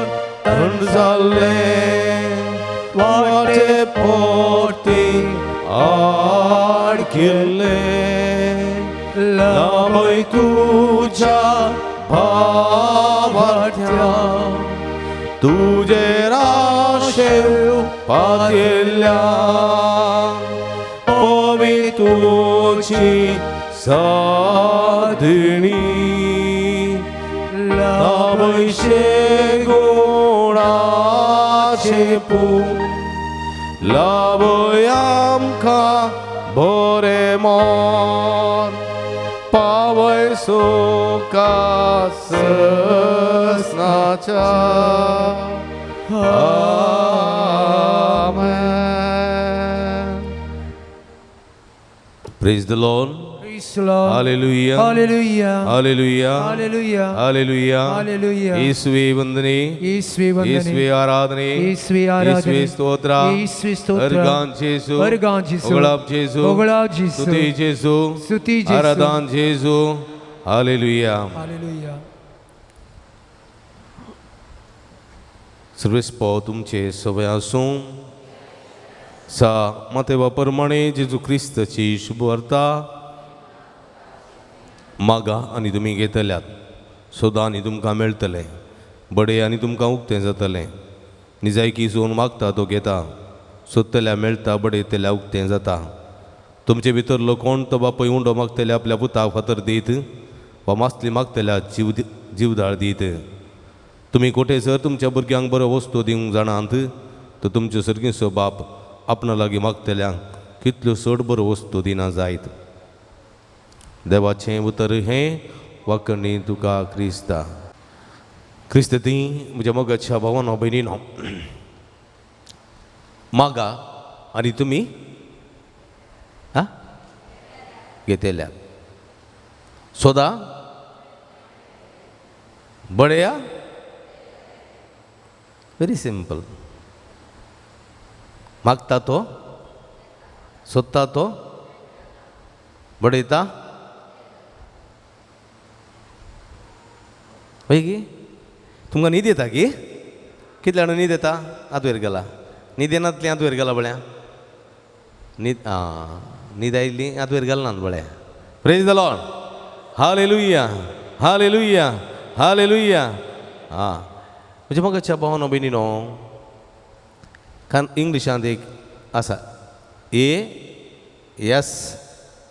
Speaker 2: थंड जालें वाटे पोटी आडकिल्लें लांबय तुज्या भावार्थ्या तुजे राशेव पातयेल्या पवी तुजी साधणी लांबयशे गुणाचे पूत लाभय आमकां बरें मन पावय सुखा ससनाच्या. आमेन. Praise the Lord.
Speaker 3: Praise the Lord.
Speaker 2: Hallelujah.
Speaker 3: Hallelujah.
Speaker 2: Hallelujah.
Speaker 3: Hallelujah.
Speaker 2: Hallelujah.
Speaker 3: Hallelujah.
Speaker 2: ಯೇಸುವೇ ವಂದನೆ,
Speaker 3: ಯೇಸುವೇ ವಂದನೆ,
Speaker 2: ಯೇಸುವೇ ಆರಾಧನೆ,
Speaker 3: ಯೇಸುವೇ ಆರಾಧನೆ,
Speaker 2: ಯೇಸುವೇ ಸ್ತೋತ್ರ,
Speaker 3: ಯೇಸುವೇ ಸ್ತೋತ್ರ,
Speaker 2: ಅರ್ಗಾನ್ ಜೇಸು,
Speaker 3: ಅರ್ಗಾನ್ ಜೇಸು,
Speaker 2: ಹೊಗಳಾಪ್ ಜೇಸು,
Speaker 3: ಹೊಗಳಾಪ್ ಜೇಸು,
Speaker 2: ಸ್ತುತಿ ಜೇಸು,
Speaker 3: ಸ್ತುತಿ ಜೇಸು,
Speaker 2: ಆರಾಧನ್ ಜೇಸು. ಹಾಲೆಲೂಯಾ.
Speaker 3: ಹಾಲೆಲೂಯಾ.
Speaker 2: सर्वेस्पो तुमचे सवय आसूं. सा मातेवा प्रमाणे जेजू क्रिस्ताची शुभवार्ता. मागा आनी तुमी घेतल्यात, सोदा आनी तुमकां मेळटलें, बडे आनी तुमकां उक्तें जातलें. निजायकी सोन मागता तो घेता, सोदतल्या मेळटा, बडयतल्या उक्तें जाता. तुमचे भितरलो कोण तो बापूय उंडो मागतल्या आपल्या पुताक फातर दीत वा मासली मागतल्या जीवदाळ दीत. तुमी कोठे जर तुमच्या भुरग्यांक बरो वस्तू दिवंक जाणात तर तुमच्यो सर्गीचो बाप आपणा लागीं मागतल्यांक कितल्यो चड बरो वस्तू दिना जायत. देवाचें उतर हें वाकणी तुका क्रिस्ता. क्रिस्त ती म्हज्या मोगाच्या भावानो भयणीनो, मागा आनी तुमी आं घेतल्यात, सोदा, बडया. Very simple. मागता तो, सोदता तो, बडयता. हय की तुमकां न्हीद येता की? कितल्या जाणां न्हीद येता? आत वयर गेला. न्हीद येनातली आत वयर गेला पळया. न्हीद आं न्हीद आयिल्ली आत वयर गेला ना पळया. Praise the Lord. Hallelujah. Hallelujah. Hallelujah. आं म्हज्या मोगाच्या भावानो भयणीनो, कारण इंग्लिशांत एक आसा ए एस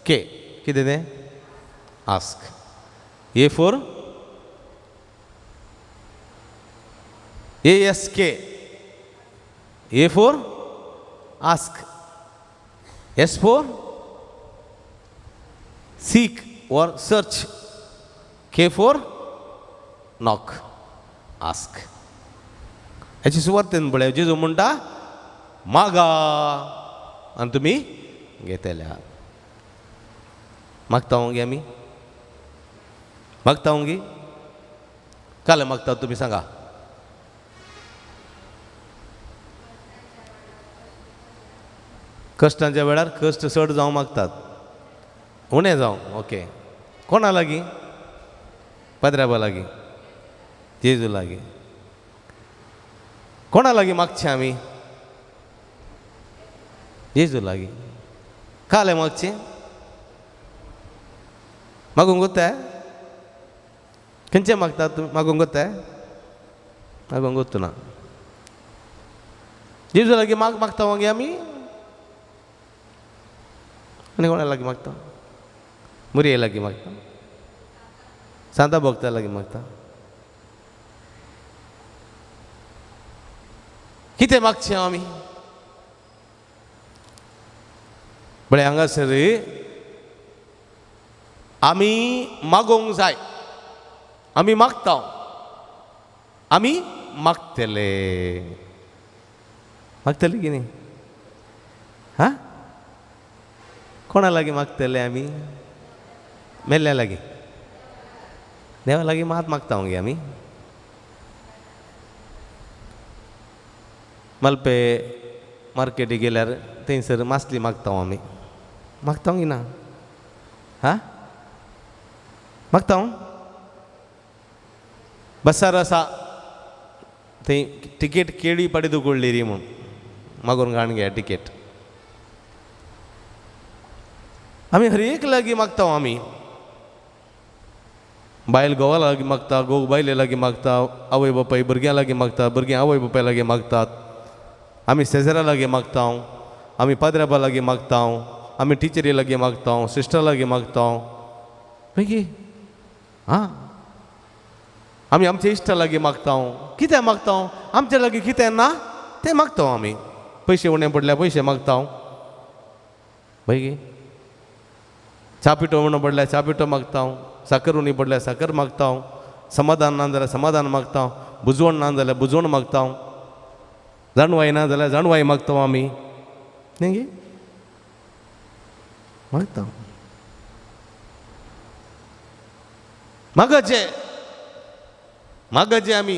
Speaker 2: के. कितें तें? Ask. A for A S K. A for ask, S for seek or search, K for knock. Ask. हेची सुवातेन पळय जेजू म्हणटा मागा. आनी तुमी घेतल्या. मागता गे आमी, मागता गे, काल मागता तुमी सांगा. कश्टांच्या वेळार कश्ट चड जावं मागतात, उणें जावं. ओके, कोणा लागीं? पाद्र्याबा लागीं, जेजू लागीं. कोणा लागीं मागचें आमी? जेजू लागीं. कालें मागचें? मागूंक गोत्ताय? खंयचें मागतात तुमी? मागूंक गोत्ताय? मागूंक गोत्तू ना. जेजू लागीं माग मागता मागीर आमी आनी कोणा लागीं मागता? मुरये लागीं मागता, सांता भोगता लागीं मागता. कितें मागचें आमी? बरें, हांगासर आमी मागोवंक जाय, आमी मागता, आमी मागतले. मागतले की न्ही? हा, कोणा लागीं मागतले आमी? मेल्ल्या लागीं, देवा लागीं मात मागता गे आमी. मलपे मार्केटी गेल्यार थंयसर मासली मागता आमी. मागता की ना? हा, मागता. बसार आसा थंय टिकेट केळी पाडी दुकडली री म्हूण मागून घाण घे टिकेट. आमी हर एक लागीं मागता. आमी बायल घोवा लागीं मागता, घोव बायले लागीं मागता, आवय बापाय भुरग्यां लागीं मागता, भुरगीं आवय बापाय लागीं मागतात, आमी शेजरा लागीं मागता, आमी पाद्र्याबा लागीं मागता, आमी टिचरी लागीं मागता, सिस्टर लागीं मागता. मागीर आं, आमी आमच्या इश्टा लागीं मागता. कितें मागता? आमच्या लागीं कितें ना तें मागता आमी. पयशे उणें पडल्यार पयशे मागता, मागीर च्या पिठो उणो पडल्यार च्या पिठो मागता, साकर उणी पडल्यार साकर मागता, समाधान ना जाल्यार समाधान मागता, बुजवण ना जाल्यार बुजवण मागता, जाणवाय ना जाल्यार जाणवाय मागता आमी. न्ही मागता. मागचें, मागचें आमी.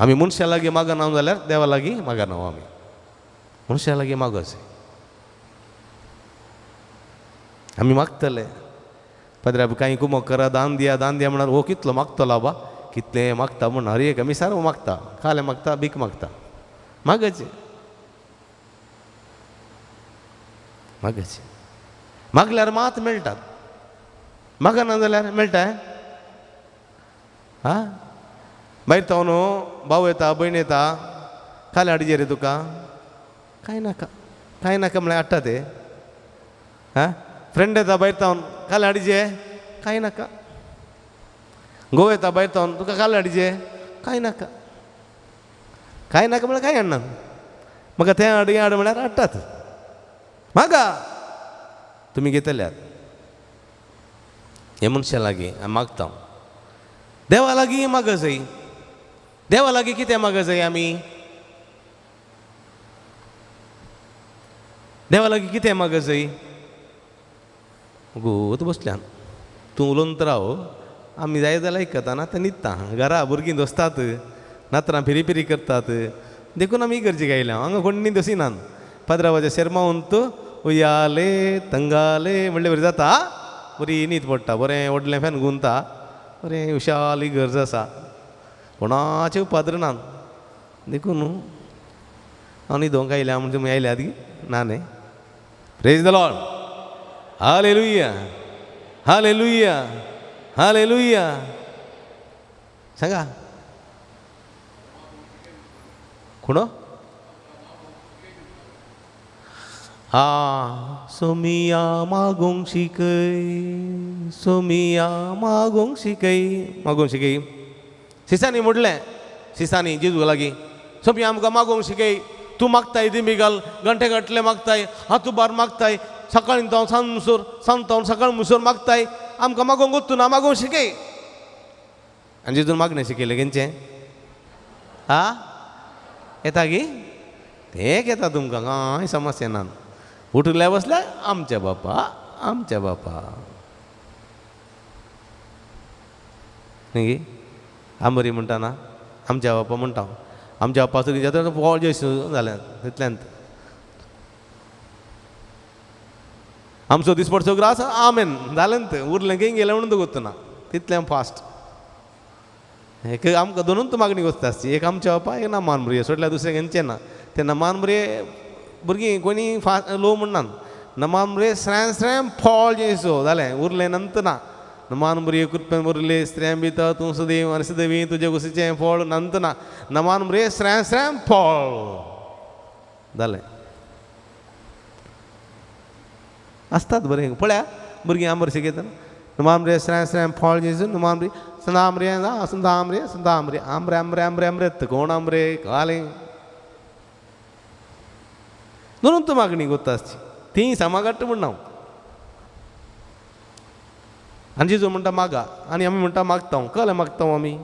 Speaker 2: आमी मनशा लागीं मागना जाल्यार देवा लागीं मागना आमी. मनशा लागीं मागचें आमी मागतले. पाद्र्या कांय कुमक करा, दान दिया, दान दिया म्हणार हो कितलो मागतलो बाबा, कितलें मागता म्हण हर एक आमी सारको मागता, खालें मागता, भीक मागता. मागचें, मागचें. मागल्यार मात मेळटात, मागना जाल्यार मेळटा? हा, भायर तो न्हू भाव येता, भयण येता, खालें हाडचे रे तुका? कांय नाका, कांय नाका म्हळ्यार हाडटा ते. हा, फ्रेंड येता भायर तावन, खालें हाडचे? कांय नाका. घोव येता भायर तावन, तुका खालें हाडचे? कांय नाका. कांय नाका म्हळ्यार कांय हाडना, म्हाका तें हाड हें हाड म्हळ्यार हाडटात. मागा तुमी घेतल्यात. हे मनशा लागीं आमी मागता. देवा लागीं माग जाय. देवा लागीं कितें माग जाय आमी? देवा लागीं कितें माग जाय? गोत बसल्यान तूं उलोवन तर राव, आमी जाय जाल्यार आयकता ना तें न्हिदता. घरा भुरगीं दोसतात, नातरां फिरी फिरी करतात, देखून आमी इगर्जेक आयल्या. हांगा कोण न्ही दोसिनात. पाद्रावाच्या शेरमावंत उयाले तंगाले म्हणले बरें जाता, बरी न्हीद पडटा, बरें व्हडलें फॅन गुंता, बरें विशाल इगर्ज आसा, कोणाचे उपाद्र नात. देखून हांव न्हिदोंक आयल्या म्हण तुमी आयल्यात ना न्ही? Praise the Lord, hallelujah, hallelujah, hallelujah. सांगा कोण? हा, सोमिया मागोंक शिकय, सोमिया मागोंक शिकय, मागोंक शिकय. सिसांनी म्हणलें, सिसांनी जेजू लागीं, सोमिया आमकां मागोंक शिकय. तूं मागताय दिमिगाल घंटे घाटले मागताय, हातुबार मागताय, सकाळीं तावन सांज मुसोर, सांज तावन सकाळ मुसोर मागताय, आमकां मागोंक गोत्तू ना, मागोंक शिकय. आनी जेजून मागणें शिकयलें खंयचें? हा, येता गी तें येता तुमकां कांय समस्या ना. उठल्या बसल्या आमच्या बापा आमच्या बापा न्ही. आंबरी म्हणटा ना आमच्या बापा म्हणटा, आमच्या बापा सुद्दां जाता फॉळ जेजू जालें तितल्यान. आमचो दिसपडचो ग्रास आमेन जालें तें, उरलें खंय गेलें म्हणून दवरतना तितलें फास्ट. एक आमकां दोनूच मागणी वचता आसची, एक आमच्या बापा एक ना मान भुरगें सोडल्यार दुसरें खंयचें ना. ते नमान भुरगे भुरगीं कोणी फास्ट लो म्हणनात, नमान भुरगे स्रॅम स्रॅम फॉळ जेजू जालें उरलें नंतर ना. नमान भुरगे कृपेन उरले स्रॅम बिता तूं सदैव आनी सदैवी तुजे कुशीचें फळ नंतर ना. नमान भुरगे स्रॅम स्रॅम फळ जालें. आसतात बरें पळया भुरगीं आंबर शिकयता नमान रे स्रॅम स्रॅम फळ जेजू नमान रे संदाम रे संदाम रे संदाम रे आमरे आमरे आमरे आमरे कोण आमरे कालें दोनूच मागणी गोत्ता आसची ती सामाघाट म्हणना. आनी जेजू म्हणटा मागा आनी आमी म्हणटा मागता. कलें मागता आमी,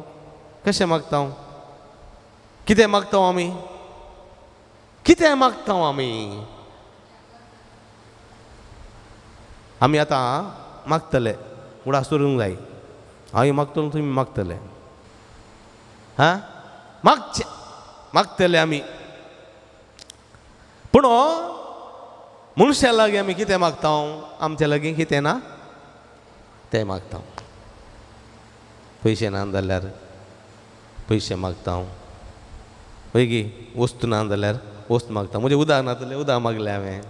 Speaker 2: कशें मागता, कितें मागता आमी, कितें मागता आमी? आमी आतां मागतले उडास करूंक जाय. हांव मागतलो तुमी मागतले, हां मागचे मागतले आमी. पूण मनशा लागीं आमी कितें मागता, आमच्या लागीं कितें ना तें मागता. पयशे ना जाल्यार पयशे मागता, वयगी वस्तू ना जाल्यार वस्तू मागता. म्हजें उदक ना जाल्यार उदक मागलें हांवें,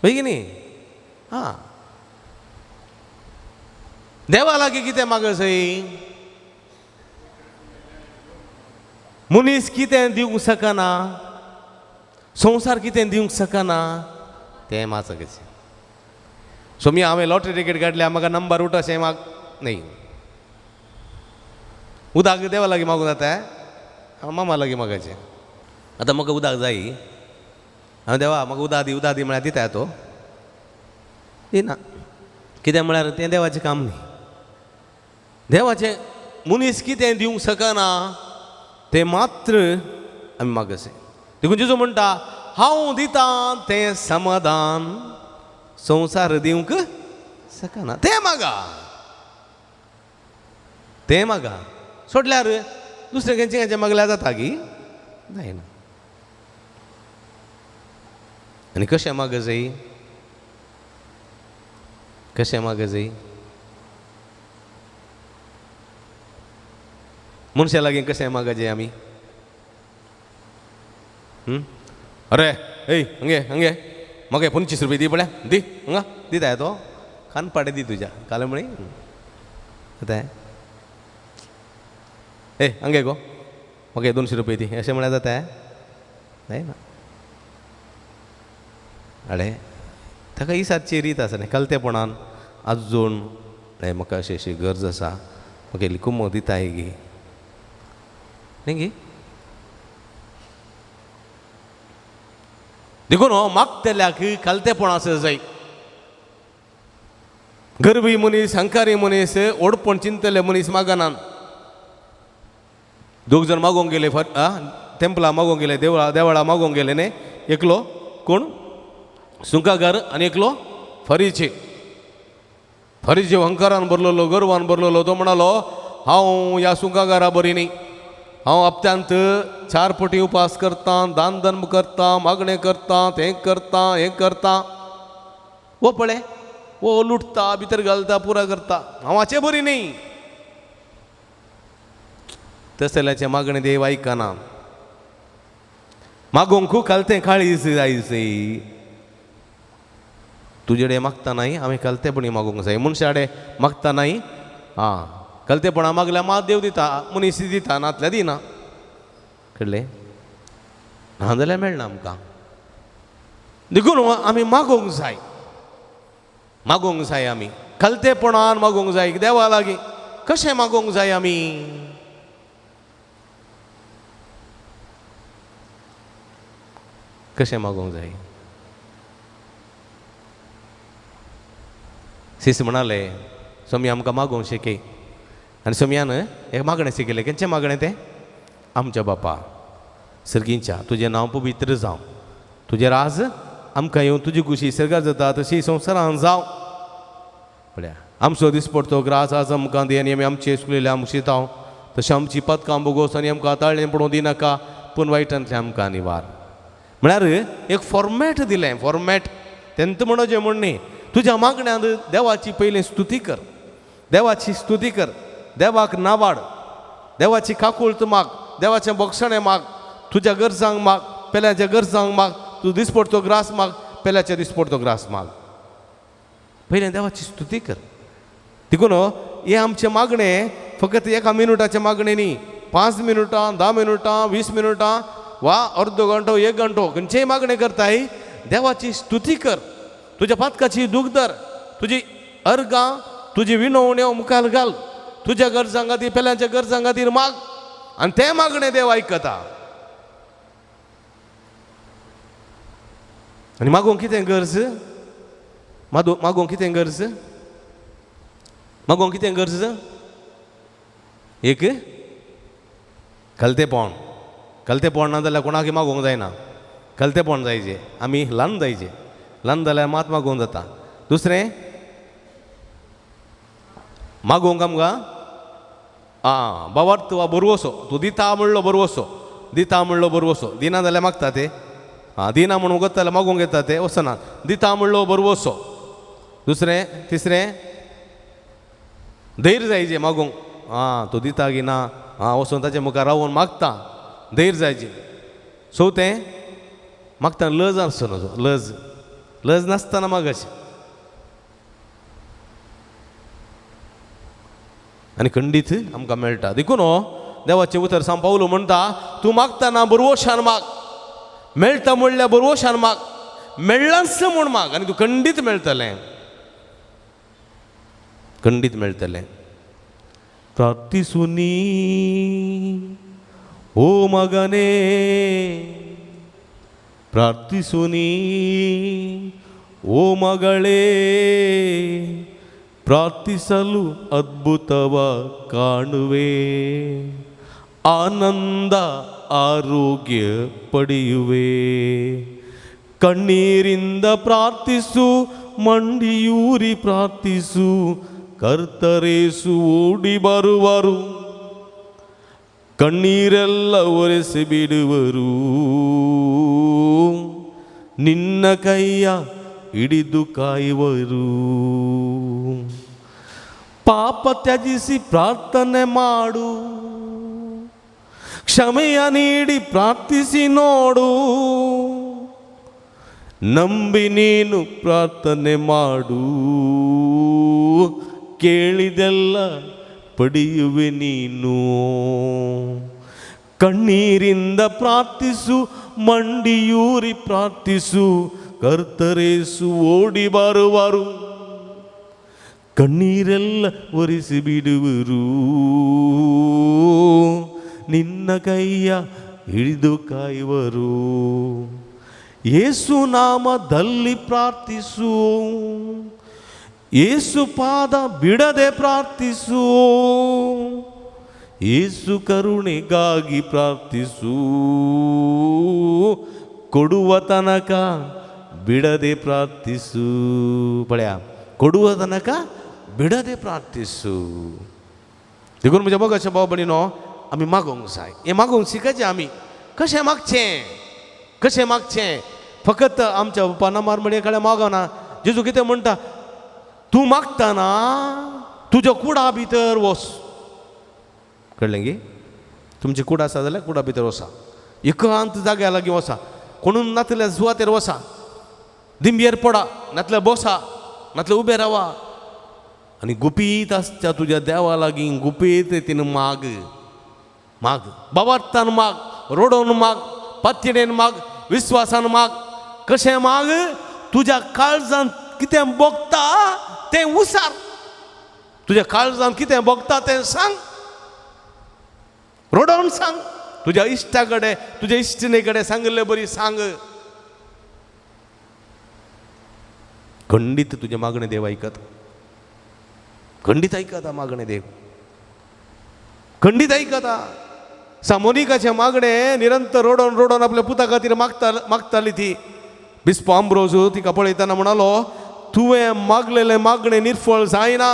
Speaker 2: वयगी न्ही. हां देवा लागीं कितें मागसय, मनीस कितें दिवंक शकना, संवसार कितें दिवंक शकना तें मागचें. सो मी हांवें लॉटरी टिकेट काडल्या म्हाका नंबर उठ अशें माग न्ही. उदक देवा लागीं मागूं जाता, हांव मामा लागीं मागायचें. आतां म्हाका उदक जाय, हांव देवा म्हाका उदक दी उदक दी म्हळ्यार दिता तो दिना. कितें म्हळ्यार तें देवाचें काम न्ही. देवाचें मनीस कितें दिवंक शकना तें मात्र आमी मागचें. देखून जेजू म्हणटा हांव दितां तें समाधान संवसार दिवंक शकना, तें मागा तें मागा. सोडल्यार दुसरें खंयचें खंयचें मागल्यार जाता गी जायना. आनी कशें मागचें, कशें मागचें? मनशा लागीं कशें मागचें आमी? अरे ए हंगे हंगे म्हाका 25 रुपये दी पळया दी हांगा दिता तो खानपाटे दी तुज्या काल म्हळी जाता. ए हंगे गो म्हाका 200 रुपये दी अशें म्हळ्यार जाता जायना. अडे ताका ही सातची रीत आसा न्ही कलतेपणान आजून म्हाका अशी अशी गरज आसा म्हाका इल्ली कुमो दिता गी न्ही गी. देखून हो मागतल्याक कलतेपण आसा जाय. गरबी मनीस हंकारी मनीस ओडपण चिंतले मनीस मागना. दोग जाण मागोंक गेले टेंपलां मागोंक गेले देवळा देवळां मागोंक गेले न्ही. एकलो कोण सुंकागार आनी एकलो फरीची. फरीची हंकारान भरलेलो गर्वान भरलेलो. तो म्हणालो हांव ह्या सुंकागारा बरी न्ही, हांव हप्त्यांत 4 पटी उपास करतां, दान धर्म करतां, मागणें करतां, तें करतां हें करतां. वो पळय वो लुटता भितर घालता पुरा करता, हांव हाचे बरी न्ही. तसल्याचें मागणें देव आयकना. मागोंक कलतें काळीज जाय. तुजे मागता नाही आमी कलतेपणी मागूंक जाय. मनशा कडेन मागता नाही, आं कलतेपणा मागल्यार मात देव दिता, मनीस दिता, नातल्या दिना. कळ्ळें? ना जाल्यार मेळना आमकां. देखून आमी मागोंक जाय, मागोंक जाय आमी कलतेपणान मागोंक जाय देवा लागीं. कशें मागोंक जाय आमी? कशें मागोंक जाय? सीस म्हणाले स्वामी आमकां मागोवंक शिकय. आनी स्वामयान एक मागणें शिकयलें. खंयचें मागणें तें? आमच्या बापा. सर्गींच्या तुजें नांव पवित्र जावं, तुजें राज आमकां येवन, तुजी खुशी सर्गार जाता तशी संवसारान जावं. पळया आमचो दिसपडतो ग्रास आज आमकां दी आनी आमी आमचे चुकलेले आमशी ताव तशें आमची पदकां बोगोस आनी आमकां ताळें पडोवं दिनाका पूण वायटांतलें आमकां निवार. म्हळ्यार एक फॉर्मेट दिलें, फॉर्मेट तेंत म्हणोवचें म्हूण न्ही. तुज्या मागण्यांत देवाची पयलीं स्तुती कर, देवाची स्तुती कर, देवाक नावाड, देवाची काकूळत माग, देवाचें बोगसणें माग, तुज्या गरजांक माग, पेल्याच्या गरजांक माग, तूं दिसपडतो ग्रास माग, पेल्याच्या दिसपडतो ग्रास माग. पयलें देवाची स्तुती कर. देखून हें आमचें मागणें फकत एका मिनुटाचें मागणें न्ही, 5 मिनुटां, 10 मिनुटां, 20 मिनुटां वा अर्दो घंटो, 1 घंटो खंयचेय मागणें करताय देवाची स्तुती कर. तुज्या पातकाची दूख धर, तुजी अर्गां, तुजी विनवण्यो मुखार घाल, तुज्या गरजां खातीर पेल्यांच्या गरजां खातीर माग आनी तें मागणें देव आयकता. आनी मागूंक कितें गरज? मागूंक कितें गरज? मागूंक कितें गरज? एक कलतेपण. कलतेपण ना जाल्यार कोणाकय मागूंक जायना. कलतेपण जायचें, आमी ल्हान जायचें, ल्हान जाल्यार मात मागूंक जाता. दुसरें मागूंक आमकां आं बाबार्थ वा बरवसो, तूं दिता म्हणलो बरवसो, दिता म्हणलो बरवसो, दिना जाल्यार मागता ते, आं दिना म्हणून वता जाल्यार मागूंक येता ते वचना, दिता म्हणलो बरवसो. दुसरें तिसरें धैर्य जायचें मागूंक, आं तूं दिता की ना, आं वचून ताचे मुखार रावून मागता, धैर्य जायचें. चवथें मागतना लज आसचो नजो, लज लज नासतना मागचें. आनी खंडीत आमकां मेळटा. देखून देवाचें उतर सांग पावलो म्हणटा, तूं मागतना बरवशान माग, मेळटा म्हणल्यार बरवशान माग, मेळ्ळांच म्हूण माग आनी तूं खंडीत मेळटलें, खंडीत मेळटलें. प्राप्तिसुनी ओ मगने, ಪ್ರಾರ್ಥಿಸುನಿ ಓ ಮಗಳೇ, ಪ್ರಾರ್ಥಿಸಲು ಅದ್ಭುತವ ಕಾಣುವೆ, ಆನಂದ ಆರೋಗ್ಯ ಪಡೆಯುವೆ. ಕಣ್ಣೀರಿಂದ ಪ್ರಾರ್ಥಿಸು, ಮಂಡಿಯೂರಿ ಪ್ರಾರ್ಥಿಸು, ಕರ್ತರೇಸು ಓಡಿ ಬರುವರು, ಕಣ್ಣೀರೆಲ್ಲ ಒರೆಸಿ ಬಿಡುವರು, ನಿನ್ನ ಕೈಯ ಹಿಡಿದು ಕಾಯುವರು. ಪಾಪ ತ್ಯಜಿಸಿ ಪ್ರಾರ್ಥನೆ ಮಾಡು, ಕ್ಷಮೆಯ ನೀಡಿ ಪ್ರಾರ್ಥಿಸಿ ನೋಡು, ನಂಬಿ ನೀನು ಪ್ರಾರ್ಥನೆ ಮಾಡು, ಕೇಳಿದೆಲ್ಲ ಪಡೆಯುವೆ ನೀನು. ಕಣ್ಣೀರಿಂದ ಪ್ರಾರ್ಥಿಸು, ಮಂಡಿಯೂರಿ ಪ್ರಾರ್ಥಿಸು, ಕರ್ತರೇಸು ಓಡಿ ಬರುವರು, ಕಣ್ಣೀರೆಲ್ಲ ಒರೆಸಿ ಬಿಡುವರು, ನಿನ್ನ ಕೈಯ ಹಿಡಿದು ಕಾಯುವರು. ಯೇಸು ನಾಮದಲ್ಲಿ ಪ್ರಾರ್ಥಿಸು, ಯೇಸು ಪಾದ ಬಿಡದೆ ಪ್ರಾರ್ಥಿಸು, ಯೇಸು ಕರುಣೆಗಾಗಿ ಪ್ರಾರ್ಥಿಸು, ಕೊಡುವ ತನಕ ಬಿಡದೆ ಪ್ರಾರ್ಥಿಸು. ಪಳೆಯ ಕೊಡುವ ತನಕ बिडदे प्रार्थिसू. देखून म्हज्या मोगाच्या भाव भयणीनो, आमी मागोंक जाय. हें मागोंक शिकायचें आमी. कशें मागचें, कशें मागचें? फकत आमच्या पानामार म्हणजे कडेन मागना. जेजू कितें म्हणटा, तूं मागतना तुज्या कुडा भितर वच. कळ्ळें गी? तुमची कूड आसा जाल्यार कुडा भितर वसा, एकांत जाग्या लागीं वसा, कोणून नातल्या सुवातेर वसा, दिंबयेर पडा, नातल्या बसा, नातल्या उबें रावा आनी गुपीत आसच्या तुज्या देवा लागीं गुपीत तिणें माग माग, बाबार्थान माग, रोडोन माग, पातयेन माग, विस्वासान माग. कशें माग? तुज्या काळजान कितें भोगता तें उसार, तुज्या काळजान कितें भोगता तें सांग, रोडोन सांग, तुज्या इश्टा कडेन तुज्या इश्टिणे कडेन सांगिल्ले बरी सांग. खंडीत तुजें मागणें देव आयकत, खंडीत आयकता मागणें देव, खंडीत आयकता. सामोनिकाचें मागणें निरंतर रडोन रडोन आपल्या पुता खातीर मागताली ती. बिस्प आंब्रोज तिका पळयतना म्हणालो, तुवें मागलेलें मागणें निर्फळ जायना,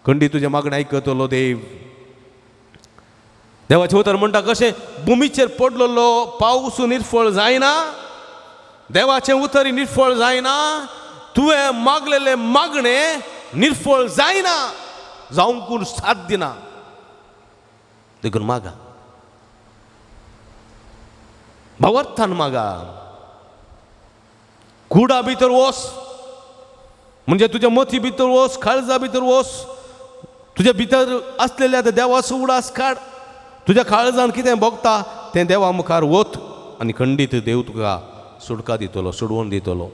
Speaker 2: खंडी तुजें मागणें आयकतलो देव. देवाचें उतर म्हणटा कशें भुमीचेर पडलेलो पावस निर्फळ जायना, देवाचें उतर निर्फळ जायना, तुवें मागलेलें मागणें निर्फळ जायना, जावंक साथ दिना. देखून मागा, भावार्थान मागा, कुडा भितर वस, म्हणजे तुज्या मती भितर वस, काळजा भितर वस, तुज्या भितर आसलेल्या त्या देवाचो उडास काड, तुज्या काळजान कितें भोगता तें देवा मुखार वत आनी खंडीत देव तुका सुटका दितलो, सोडवण दितलो.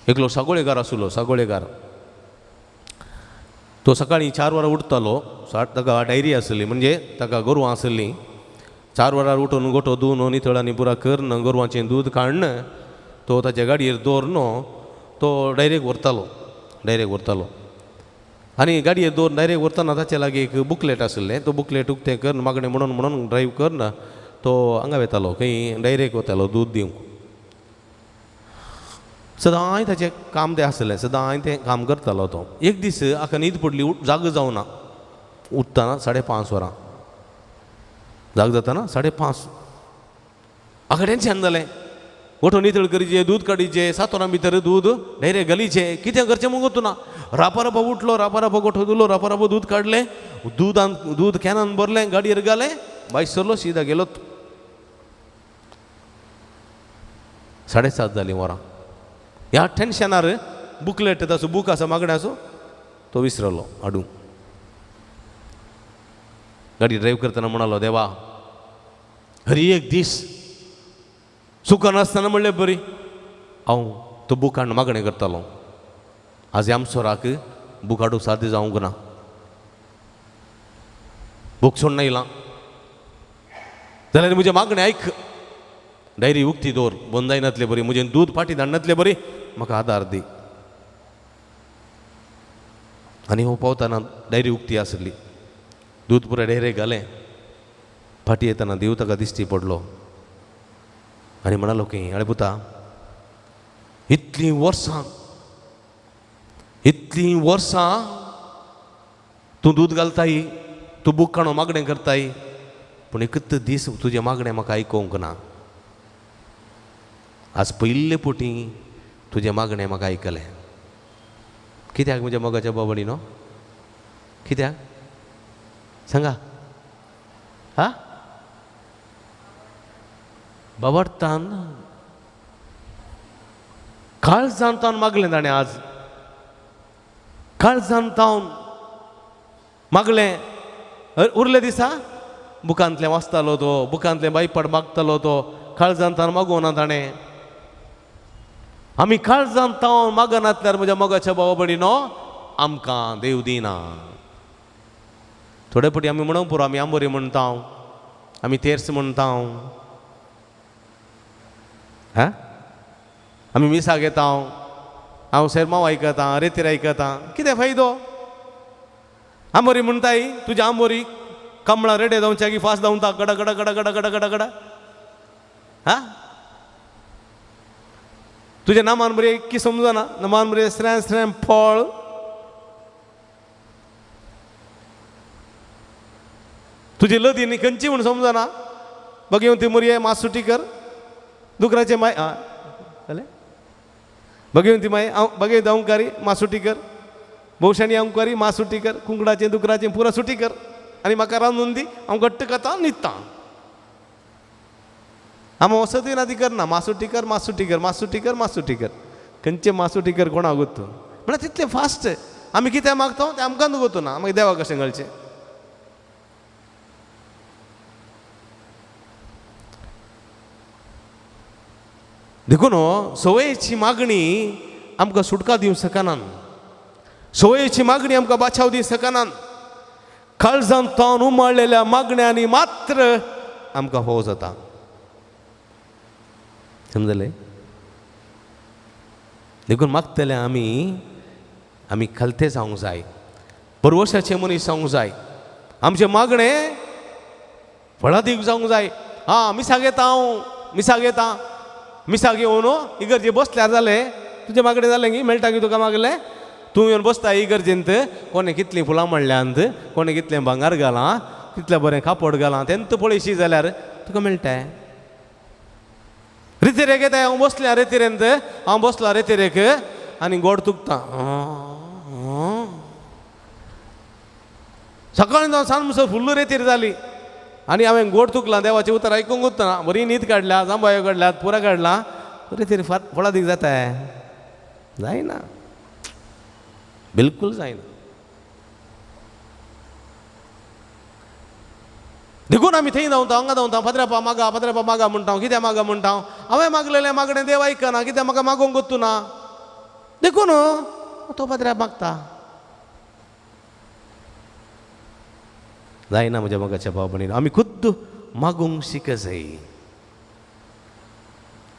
Speaker 2: एकलो सागोळेकार आसलो, सागोळेकार. तो सकाळीं 4 वरां उठतालो, ताका डायरी आसली, म्हणजे ताका गोरवां आसलीं. 4 वरां उठून गोठो धुवन नितळ आनी पुरा करून गोरवांचें दूद काडून तो ताच्या गाडयेर दवरून तो डायरेक्ट व्हरतालो, डायरेक्ट व्हरतालो. आनी गाडयेर दवरून डायरेक्ट व्हरतना ताचे लागीं एक बुकलेट आशिल्लें, तो बुकलेट उक्तें करून मागणें म्हणून म्हणून ड्रायव्ह करून तो हांगा वेतालो, खंय डायरेक्ट वतालो दूद दिवंक. सदांय ताचें काम तें आसलें, सदांय तें काम करतालो तो. एक दीस हाका न्हीद पडली, जागो जावना, उठ्ठना 5:30 वरां, जाग जातना 5:30, हाका टेंशन जालें. गोठो नितळ करीचे, दूद काडीचे, 7 वरां भितर दूद डायरेक्ट घालीचे, कितें करचें म्हूण गोतू ना. रापा रापा उठलो, रापा रापा गोठो धुलो, रापा रापा दूद काडलें, दुदान दूद कॅनान भरलें, गाडयेर घालें, भायर सरलो, सीधा गेलो. 7:30 जालीं वरां. ह्या टेंशनार बुकलेट ताचो बूक आसा मागण्याचो तो विसरलो हाडूंक. गाडी ड्रायव्ह करतना म्हणालो, देवा हरी एक दीस चुकनासतना म्हणलें बरी हांव तो बूक हाडून मागणें करतालो, आज आमसोराक बूक हाडूंक साध्य जावंक ना, बूक सोडून येयलां जाल्यार म्हजें मागणें आयक, डायरी उक्ती दवर, बंद जायनातले बरी, म्हजें दूद फाटीं धाडनातले बरी, म्हाका आदार दी. आनी हो पावतना डायरी उक्ती आसली, दूद पुराय डायरेक घालें, फाटीं येतना देव ताका दिश्टी पडलो आनी म्हणालो की, आरे पुता, इतलीं वर्सां, इतलीं वर्सां तूं दूद घालताय, तूं बूक काडून मागणें करताय, पूण एकच दीस तुजें मागणें म्हाका आयकूंक ना. आज पयले पोटी तुजें मागणें म्हाका आयकलें. कित्याक म्हज्या मोगाच्या बाबडी न्हू, कित्याक सांगा? हा, बाबडतान काळजान तावन मागलें ताणें, आज काळजान तावन मागलें. उरले दिसा बुकांतलें वाचतालो तो, बुकांतलें बायपाड मागतालो तो, काळजान तावन मागोना ताणें. आमी काळजान तावन मागनातल्यार म्हज्या मोगाच्या भावा भयणीनो आमकां देव दिना. थोडे फावटी आमी म्हणूंक पुरो, आमी आंबोरी म्हणटा, आमी तेर्स म्हणटा, हा, आमी मिसाक येता, हांव सेरमांव आयकतां, रेतीर आयकतां, कितें फायदो? आंबोरी म्हणटाय, तुज्या आंबोरी कमळां रेडे जावच्या की फास्ट धांवता, गडा गडा गडा गडा गडा गडा गडा. हा, तुज्या नामान बरें की समजना, नामान बरें स्रॅम स्रॅम फळ. तुजी लदी न्ही खंयची म्हूण समजना, बघ ती मुरये मासुटी कर, दुकराचे माय जालें, बघ ती माय हांव बघ अंकारी मासुटी कर, भोवशाणी अंकारी मासुटी कर, कुंकडाचें दुकराचें पुरा सुटी कर आनी म्हाका रांदून दी, हांव घट्ट खाता न्हिदता. आमी वसती ना ती करना, मासुटी कर मासुटी कर मासुटी कर मासुटी कर, खंयचे मासुटी कर कोणाक गोत्तू म्हळ्यार तितलें फास्ट. आमी कितें मागता तें आमकां गोतू ना, मागीर देवाक कशें कळचें? देखून सवयेची मागणी आमकां सुटका दिवंक शकना, सवयेची मागणी आमकां बाचाव दिवंक शकना. काळजान तावन उमाळलेल्या मागण्यांनी मात्र आमकां फावो जाता. समजलें? देखून मागतले आमी आमी खालते जावंक जाय, परवशाचे मनीस जावंक जाय. आमचें मागणें फळादीक जावंक जाय. आं मिसाक येता हांव, मिसाक येता, मिसाक येवन इगर्जे बसल्यार जालें तुजें मागणें जालें गी मेळटा गी तुका मागलें. तूं येवन बसता इगर्जेंत, कोणें कितलीं फुलां म्हणल्यांत, कोणें कितलें भांगर घालां, कितलें बरें कापड घालां, तेंत पळयशी जाल्यार तुका मेळटा. रेतिरेक येता हांव बसल्या रेतिरेंत, हांव बसलां रेतिरेक आनी गोड तुकता. सकाळीं जावन सांज म्हणसर फुल्ल रेतीर जाली आनी हांवें गोड तुकलां, देवाचें उतर आयकूंक उरतना बरी न्हीद काडल्या, जांबायो काडल्यात, पुरा काडला, रेतीर फळादीक जाता जायना, बिलकूल जायना. देखून आमी थंय धांवता, हांगा धांवता, पाद्र्यापा मागा, पाद्र्यापा मागा म्हणटा. कित्याक मागा म्हणटा? हांवें मागलेलें मागणें देव आयकना, कित्याक म्हाका मागोवंक वचूं ना, देखून तो पाद्र्याप मागता. जायना म्हज्या मोगाच्या भाव भयणीनो, आमी खुद्द मागूंक शिक जाय.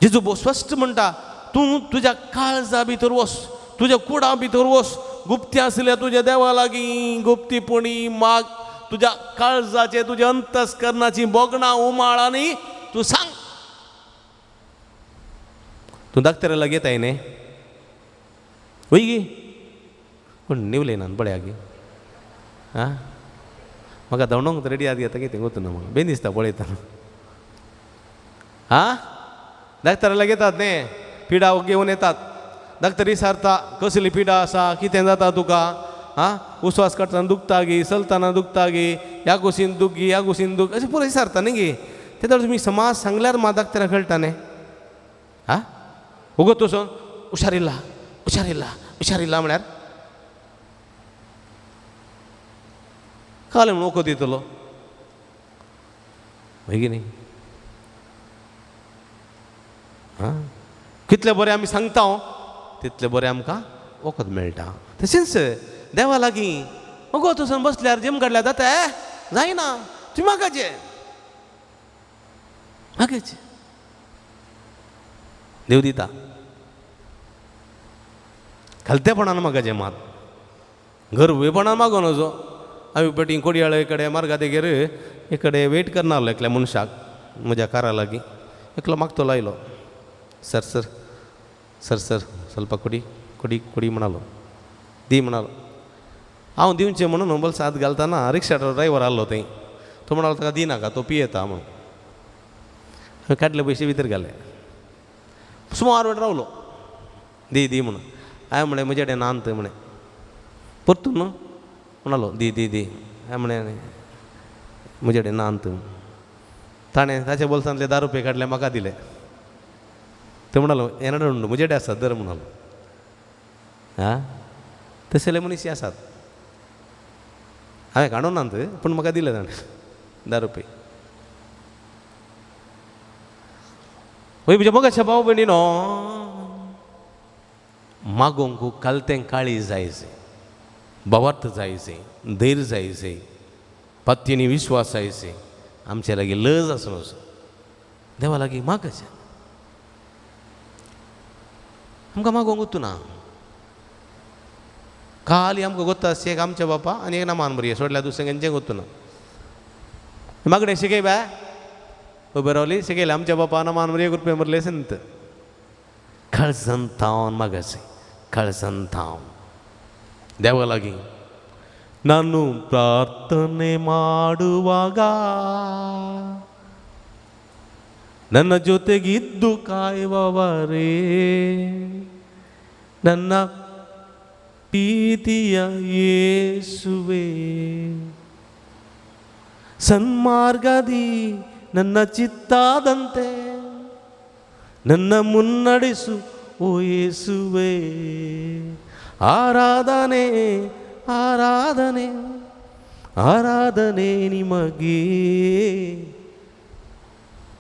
Speaker 2: जेजू स्पश्ट म्हणटा, तूं तुज्या काळजा भितर वस, तुज्या कुडा भितर वस, गुप्ती आसल्या तुज्या देवा लागीं गुप्तीपणी माग, तुज्या काळजाचे तुज्या अंतस्करणाची बोगणां उमाळ आनी तूं सांग. तूं डाक्टरा लागीं येताय न्ही? वय गी कोण निवले ना पळया गी. आं म्हाका धांवडोंक रेडी आद घेता कितें वचूं ना, म्हाका बेन दिसता पळयतना. आं डाक्टरा लागीं येतात न्ही, पिडा घेवन येतात, डाक्टर विचारता कसली पिडा आसा, कितें जाता तुका, आं उस्वास काडटना दुखता गी, चलतना दुखता गी, ह्या कुशीन दूख गी, ह्या कुशीन दूख, अशें पुरो विचारता न्ही गी. ते तुमी समाज सांगल्यार म्हाका डाक्टराक कळटा न्ही. आं उगत वचून हुशार येयला, हुशार येयला, हुशार येयला म्हळ्यार काल म्हणून वखद दितलो मागीर न्ही. आं कितलें बरें आमी सांगता तितलें बरें आमकां वखद मेळटा. तशेंच देवा लागीं वगत वचून बसल्यार जिम काडल्यार जाता जायना. तुमी मागाचें मागाचें, देव दिता. खालतेपणान मागाचें, मात गर्वेपणान मागून वचो. हांवें पेटी कोडयाळे कडेन मार्गा देगेर एक कडेन वेट करना आसलो एकल्या मनशाक म्हज्या कारा लागीं, एकलो मागतलो आयलो, सर सर सर सर स्वल्प कोडी कोडी कोडी म्हणालो, दी म्हणालो. हांव दिवचें म्हणून बोल्सां हात घालतना रिक्षा ड्रायवर आसलो थंय, तो म्हणालो ताका दिनाका, तो पियेता म्हणून. हांवें काडले पयशे भितर घाले, सुमार वेळ रावलो, दी दी म्हणून. हांवें म्हणलें म्हजे कडेन नात म्हणें, परतून म्हणालो दी दी दी. हांवें म्हणलें म्हजे कडेन नात. ताणें ताच्या बोल्सांतले 10 रुपये काडले म्हाका दिले. तो म्हणालो येना म्हजे कडेन आसात दर म्हणालो. आं तसले मनीस आसात, हांवें काडूं नात पूण म्हाका दिले ताणें 10 रुपये. वय म्हज्या मोगाच्या भाव भयणीनो, मागोंक कालतें काळी जाय, भावार्थ जाय, धैर्य जाय, पत्तीनी विश्वास जाय, आमचे लागीं लज आसून देवा लागीं मागचें. आमकां मागोंक वचूं ना. खाली आमकां गोत्ता एक आमच्या बापा आनी एक नामान बरी सोडल्या दुसरें खंयचें गोत्तू ना. मागणें शिकय बाय उबे रावली शिकयलें आमच्या बापा नामान बरी कृपे मरले संत. काळजान थावन मागाचें, काळजान थावन देवा लागीं. ನಾನು ಪ್ರಾರ್ಥನೆ ಮಾಡುವಾಗ ನನ್ನ ಜೊತೆಗಿದ್ದು ಕಾಯುವವರೇ, ನನ್ನ ಪ್ರೀತಿಯ ಯೇಸುವೆ, ಸನ್ಮಾರ್ಗದಿ ನನ್ನ ಚಿತ್ತಾದಂತೆ ನನ್ನ ಮುನ್ನಡೆಸು ಓ ಯೇಸುವೆ. ಆರಾಧನೆ ಆರಾಧನೆ आराधने निमगे.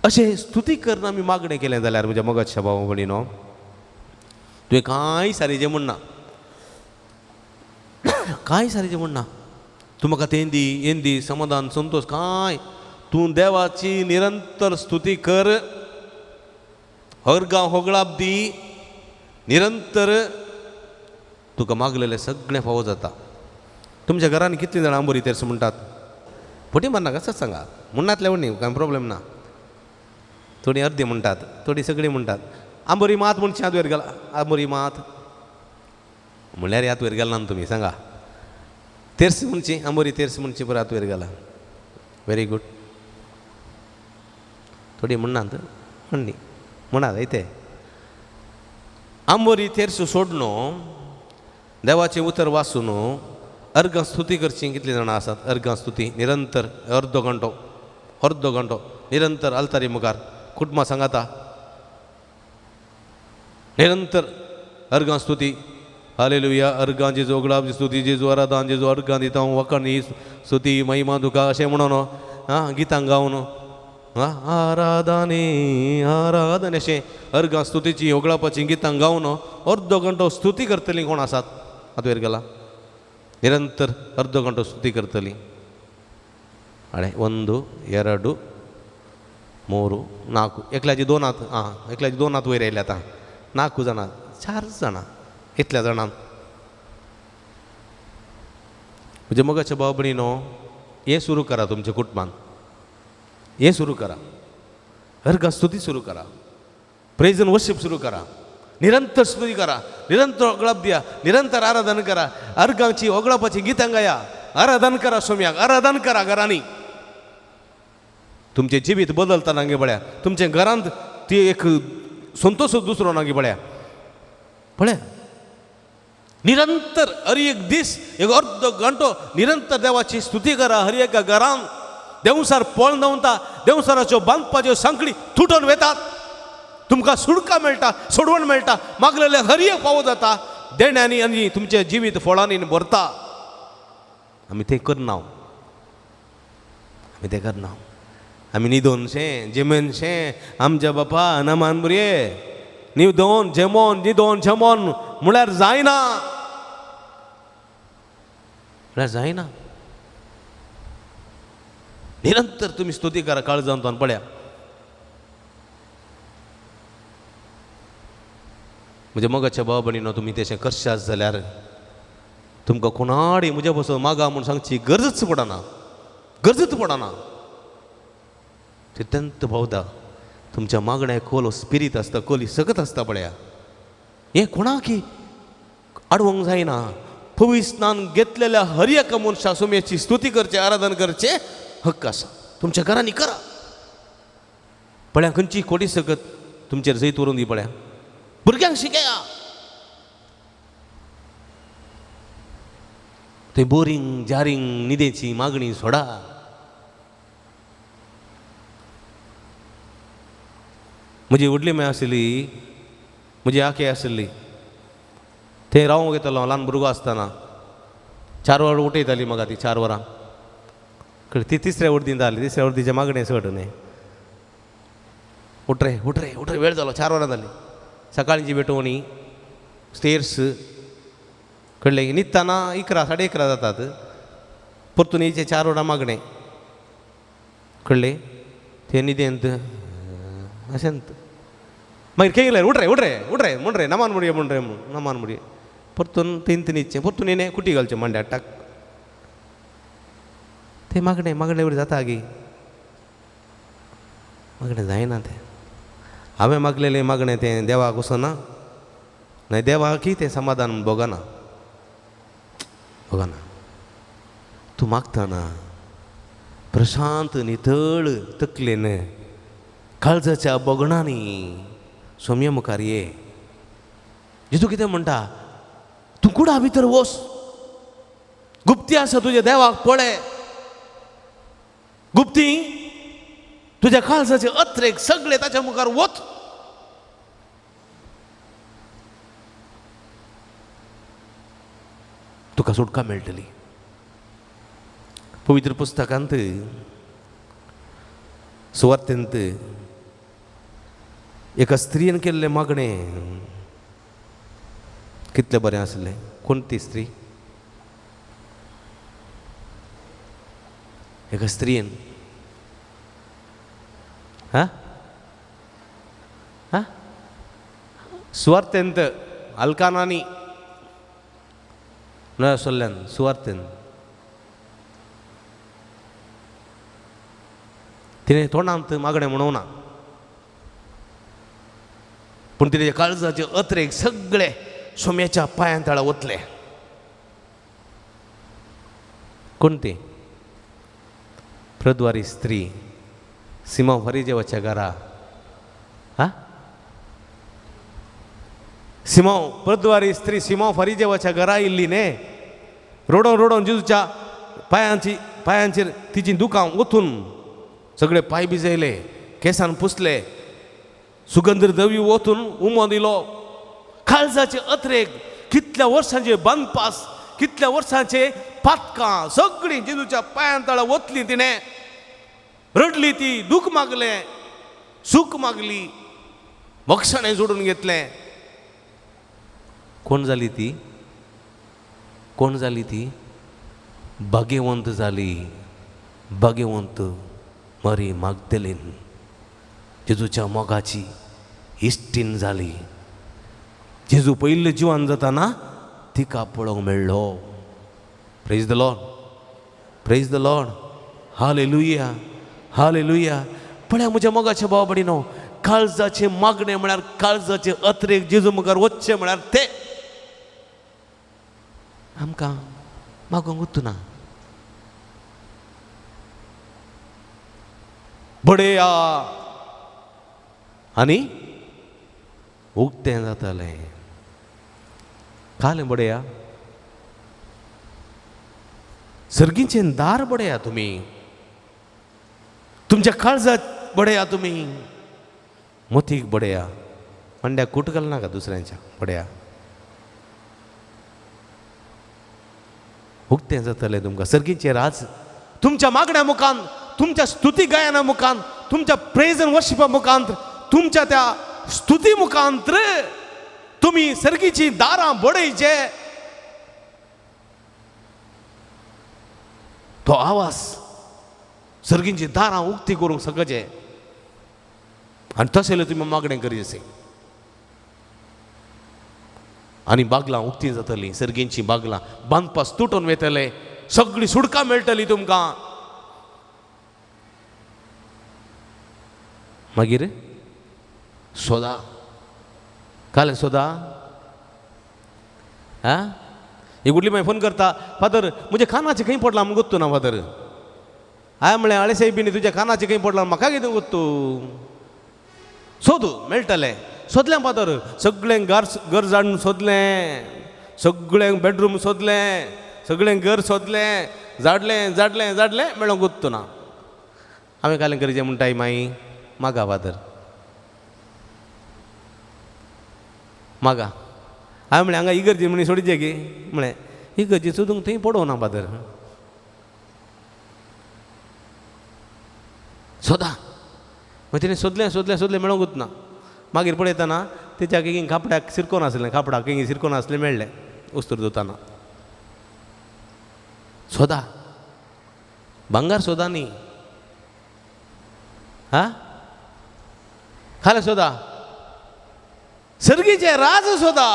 Speaker 2: अशें स्तुती करून आमी मागणें केलें जाल्यार म्हज्या मोगाच्या भाव भयणीनो, तुवें कांय सारीचें म्हणना, कांय सारीचें म्हणना, तूं म्हाका तें दी हें दी, समाधान संतोश कांय, तूं देवाची निरंतर स्तुती कर, हरगांव होगळाप दी निरंतर, तुका मागलेलें सगळें फावो जाता. तुमच्या घरान कितलीं जाणां बरी तेर्स म्हणटात? फटी मारनाका, सत सांगा. म्हणनातले व्हडली कांय प्रॉब्लेम ना. थोडी अर्दी म्हणटात, थोडी सगळीं म्हणटात. आंबोरी मात म्हणची हात वयर गेला, आंबोरी मात म्हणल्यार हात वयर गेला ना तुमी सांगा. तेर्स म्हणची, आंबोरी तेर्स म्हणची पुरो हात वयर गेला. Very good. थोडी म्हणनात, म्हणली म्हणात येते. आंबोरी तेर्स सोडून देवाचें उतर वाचून अर्घां स्तुती करची. कितलीं जाणां आसात अर्घां स्तुती निरंतर अर्दो घंटो, अर्दो घंटो निरंतर आल्तारी मुखार कुटुंबां सांगाता निरंतर अर्घां स्तुती. हालेलुया, अर्घां जेजू, ओगडाप स्तुती जेजू, आराधान जेजू, अर्घां दिता हांव वखाणी स्तुती महिमा तुका अशें म्हणून आं गितां गावन आं आराधाने आराधने अशें अर्घां स्तुतीची ओगडापाची गितां गावन अर्दो घंटो स्तुती करतलीं कोण आसात? हात वयर गेला. निरंतर अर्दो घंटो स्तुती करतली. अरे 1 2 3 4, एकल्याची 2 हात, आं एकल्याची 2 हात वयर आयले आतां. 4 जाणां, 4 जाणां, इतल्या जाणां. म्हज्या मोगाच्या भाव भयणीनो, हें सुरू करा तुमच्या कुटुंबान, हें सुरू करा. अर्घां स्तुती सुरू करा, प्रेज एंड वर्शिप सुरू करा, निरंतर स्तुती करा, निरंतर ओगळाप दिया, निरंतर आराधन करा. अर्घांची ओगळापाची गितां गाया, आराधन करा सोम्याक, आराधन करा घरांनी. तुमचें जिवीत बदलता नागे पळया, तुमच्या घरांत ती एक संतोष दुसरो नागे पळया पळया. निरंतर हर एक दीस एक अर्दो घंटो निरंतर देवाची स्तुती करा. हर एका घरान देंवसार पळ नवता, देंवसाराच्यो बांदपाच्यो सांकळी तुटून वेतात. तुमकां सुडका मेळटा, सोडवण मेळटा, मागलेले हर एक पावो जाता. देण्यांनी आनी तुमचें जिवीत फळांनी भरता. आमी तें करना, आमी तें करना. आमी न्हिदोनशें जेमेनशें आमच्या बापा नमान भुरये न्हिदोन जेमोन न्हिदोन जेमोन म्हळ्यार जायना, म्हळ्यार जायना. निरंतर तुमी स्तुती करा काळजांतल्यान पळया. म्हज्या मोगाच्या भाव भयणीनो, तुमी तशें करशात जाल्यार तुमकां कोणाडी म्हज्या पसून मागा म्हूण सांगची गरजच पडना, गरजच पडना. अत्यंत भोवता तुमच्या मागण्या खोल स्पिरीत आसता, खोली सकत आसता पळया. हें कोणाकी आडवंक जायना. पवित्र स्नान घेतलेल्या हर एका मनशा सोम्याची स्तुती करचें, आराधन करचें हक्क आसा. तुमच्या घरांनी करा पळया. खंयची कोटी सकत तुमचेर जैत व्हरून दी पळया. भुरग्यांक शिकया. थंय बोरींग जारींग न्हिदेची मागणी सोडा. म्हजी व्हडली माय आशिल्ली, म्हजी आके आशिल्ली, थंय रावंक येतालो ल्हान भुरगो आसतना. 4 वरां उठयताली म्हाका ती, 4 वरां. ती तिसऱ्या वर्दीन जाली, तिसऱ्या वर्दीचें मागणें चड न्ही. उठरे उठरे उठरे, वेळ जालो, 4 वरां जाली. सकाळची भेटवणी स्टेर्स कळ्ळें. न्हिदतना 11 साडे 11 जातात, परतून येयचें 4 वरां मागणें कळ्ळें. ते न्हिदेंत अशेंत मागीर खेळले उठरे उठरे उठरे म्हण रे नमान मुडये म्हण रे नमान मुडये. परतून तीन तीन इच्छे परतून येणे कुटी घालचें मांड्या टाक. ते मागणें मागणें वयर जाता गी, मागणें जायना तें. हांवें मागलेलें मागणें तें देवाक वचना, न्हय देवाकय तें समाधान भोगना, भोगना. तूं मागतना प्रशांत नितळ तकलेन काळजाच्या भोगणांनी सोम्या मुखार ये. जेजू कितें म्हणटा, तूं कुडा भितर वस, गुप्ती आसा तुज्या देवाक पळय, गुप्ती तुज्या काळजाचे अत्रेक सगळे ताच्या मुखार वत. तुका सुटका मेळटली. पवित्र पुस्तकांत सुवार्तेंत एका स्त्रियेन केल्लें मागणें कितलें बरें आसलें. कोण ती स्त्री? एका स्त्रियेन हा हा सुवार्तेंत अल्कानानी नव्या सोल्ल्यान सुवार्तेंत तिणें तोंडांत मागणें म्हणूंक ना, पूण तिणे काळजाचे अत्रेक सगळे सोम्याच्या पांयां तळा वतले. कोण ती? प्रद्वारी स्त्री, सिमा फरिजेवाच्या घरा. हा, सिमांव प्रद्वारी स्त्री सिमांव फरिजेवाच्या घरा इल्ली न्हे, रडोन रडोन जेजूच्या पांयांचेर तिची दुकां ओतून सगळे पांय भिजयले, केसान पुसले, सुगंध दवी ओतून उमो दिलो. काळजाचे अत्रेक, कितल्या वर्सांचे बांदपास, कितल्या वर्सांचे पातकां सगळीं जेजूच्या पांयां तळा ओतली. तिणें रडली, ती दूख मागलें, सूख मागली, बक्षणें जोडून घेतलें. कोण जाली ती? कोण जाली ती? भाग्यवंत जाली. भाग्यवंत मरी मागदेलीन जेजूच्या मोगाची इश्टीन जाली. जेजू पयले जिवान जाताना तिका पळोवंक मेळ्ळो. Praise the Lord, praise the Lord, hallelujah, hallelujah. पळया म्हज्या मोगाच्या भावा भयणीनो, काळजाचें मागणें म्हळ्यार काळजाचें अत्रेक जेजू मुखार वचचें म्हळ्यार तें आमकां मागूंक उरना. बडया आनी उक्तें जातालें. कालें बडया, सर्गीचें दार बडया तुमी, तुमच्या काळजात बडया तुमी, मोतीक बडया, मांड्या कूट घालनाका दुसऱ्यांच्या, बडया उक्तें जातलें तुमकां. सर्गीचें राज तुमच्या मागण्या मुखान, तुमच्या स्तुती गायना मुखान, तुमच्या प्रेज आनी वर्शिपा मुखांत, तुमच्या त्या स्तुती मुखांत तुमी सर्गीची दारां बडयचे. तो आवाज सर्गीची दारां उक्ती करूंक शकचे आनी तशें तुमी मागणें करीत आनी बागलां उक्ती जातलीं, सर्गींची बागलां बांदपास तुटून वयतले, सगळी सुटका मेळटली तुमकां. मागीर सोदा, काल सोदा. हा, ही गुडली मागीर फोन करता, फादर म्हज्या कानाचें खंय पडलां म्हूण गोत्तू ना फादर. हांवें म्हणलें, आळे सायबीनी तुज्या कानाचें खंय पडलां म्हाका कितें गोत्तू, सोदू मेळटलें. सोदलें फादर, सगळें घर घर जाणून सोदलें, सगळें बेडरूम सोदलें, सगळें घर सोदलें, जाडलें जाडलें जाडलें, मेळोंक गोत्तू ना. हांवें कालें करचें म्हणटाय माई, मागा फादर मागा. हांवें म्हणलें, हांगा इगर्जी म्हणी सोडिचे गी, म्हणलें इगर्जी सोदूंक थंय पडोवं ना फादर. सोदा, मागीर तिणें सोदलें सोदलें सोदलें, मेळोंकूच ना. मागीर पळयतना तिच्या कितें कापडाक सिरकोन आसलें, कापडाक कितें सिरकोन आसलें, मेळ्ळें उस्तूर धुताना. सोदा, भांगर सोदा न्ही, हा खालें सोदा, सर्गीचें राज सोदा,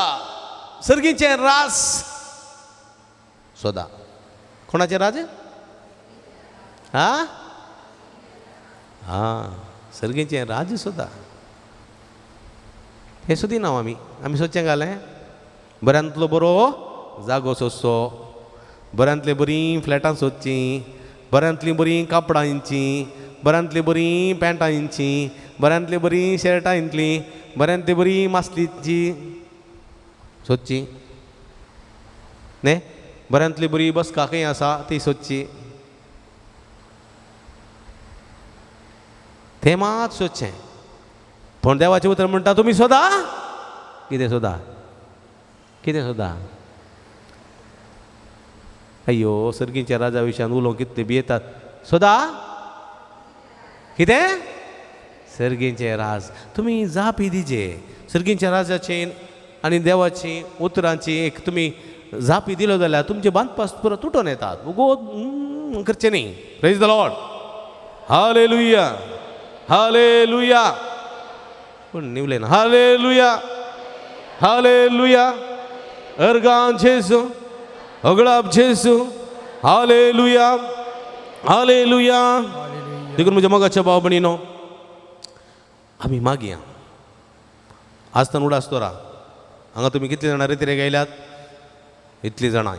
Speaker 2: सर्गीचें राज सोदा. कोणाचें राज? हा हा, सर्गीचें राज सोदा. हें सोदिना आमी, आमी सोदचें घालें बऱ्यांतलो बरो जागो सोदचो, बऱ्यांतली बरीं फ्लॅटां सोदचीं, बऱ्यांतलीं बरीं कापडां इंचीं, बऱ्यांतलीं बरीं पॅन्टां इंचीं, बऱ्यांतलीं बरीं शर्टां इंतलीं, बऱ्यांतली बरी मासलीची सोदची न्ही, बऱ्यांतली बरी बसका खंय आसा ती सोदची, तें मात सोदचें. पूण देवाचें उतर म्हणटा तुमी सोदा, कितें सोदा, कितें सोदा? अय्यो, सर्गीच्या राजा विशयान उलोवंक कितले भियेतात. सोदा कितें? सर्गीचें राज. तुमी जाप ही दिजे सर्गीच्या राजाची आनी देवाची उतरांची एक तुमी जापी दिलो जाल्यार तुमचे बांदपास पुरो तुटोन येतात. उगो करचें न्ही. Praise the Lord, hallelujah, hallelujah. पूण निवलें ना. Hallelujah, hallelujah. अर्गां जेजू, अगळाप जेजू, हालेलुया, हालेलुया. देखून म्हज्या मोगाच्या भाव भयणीनो आमी मागया. आजतान उडास दवरा. हांगा तुमी कितली जाणां रेतिरे गायल्यात? इतली जाणां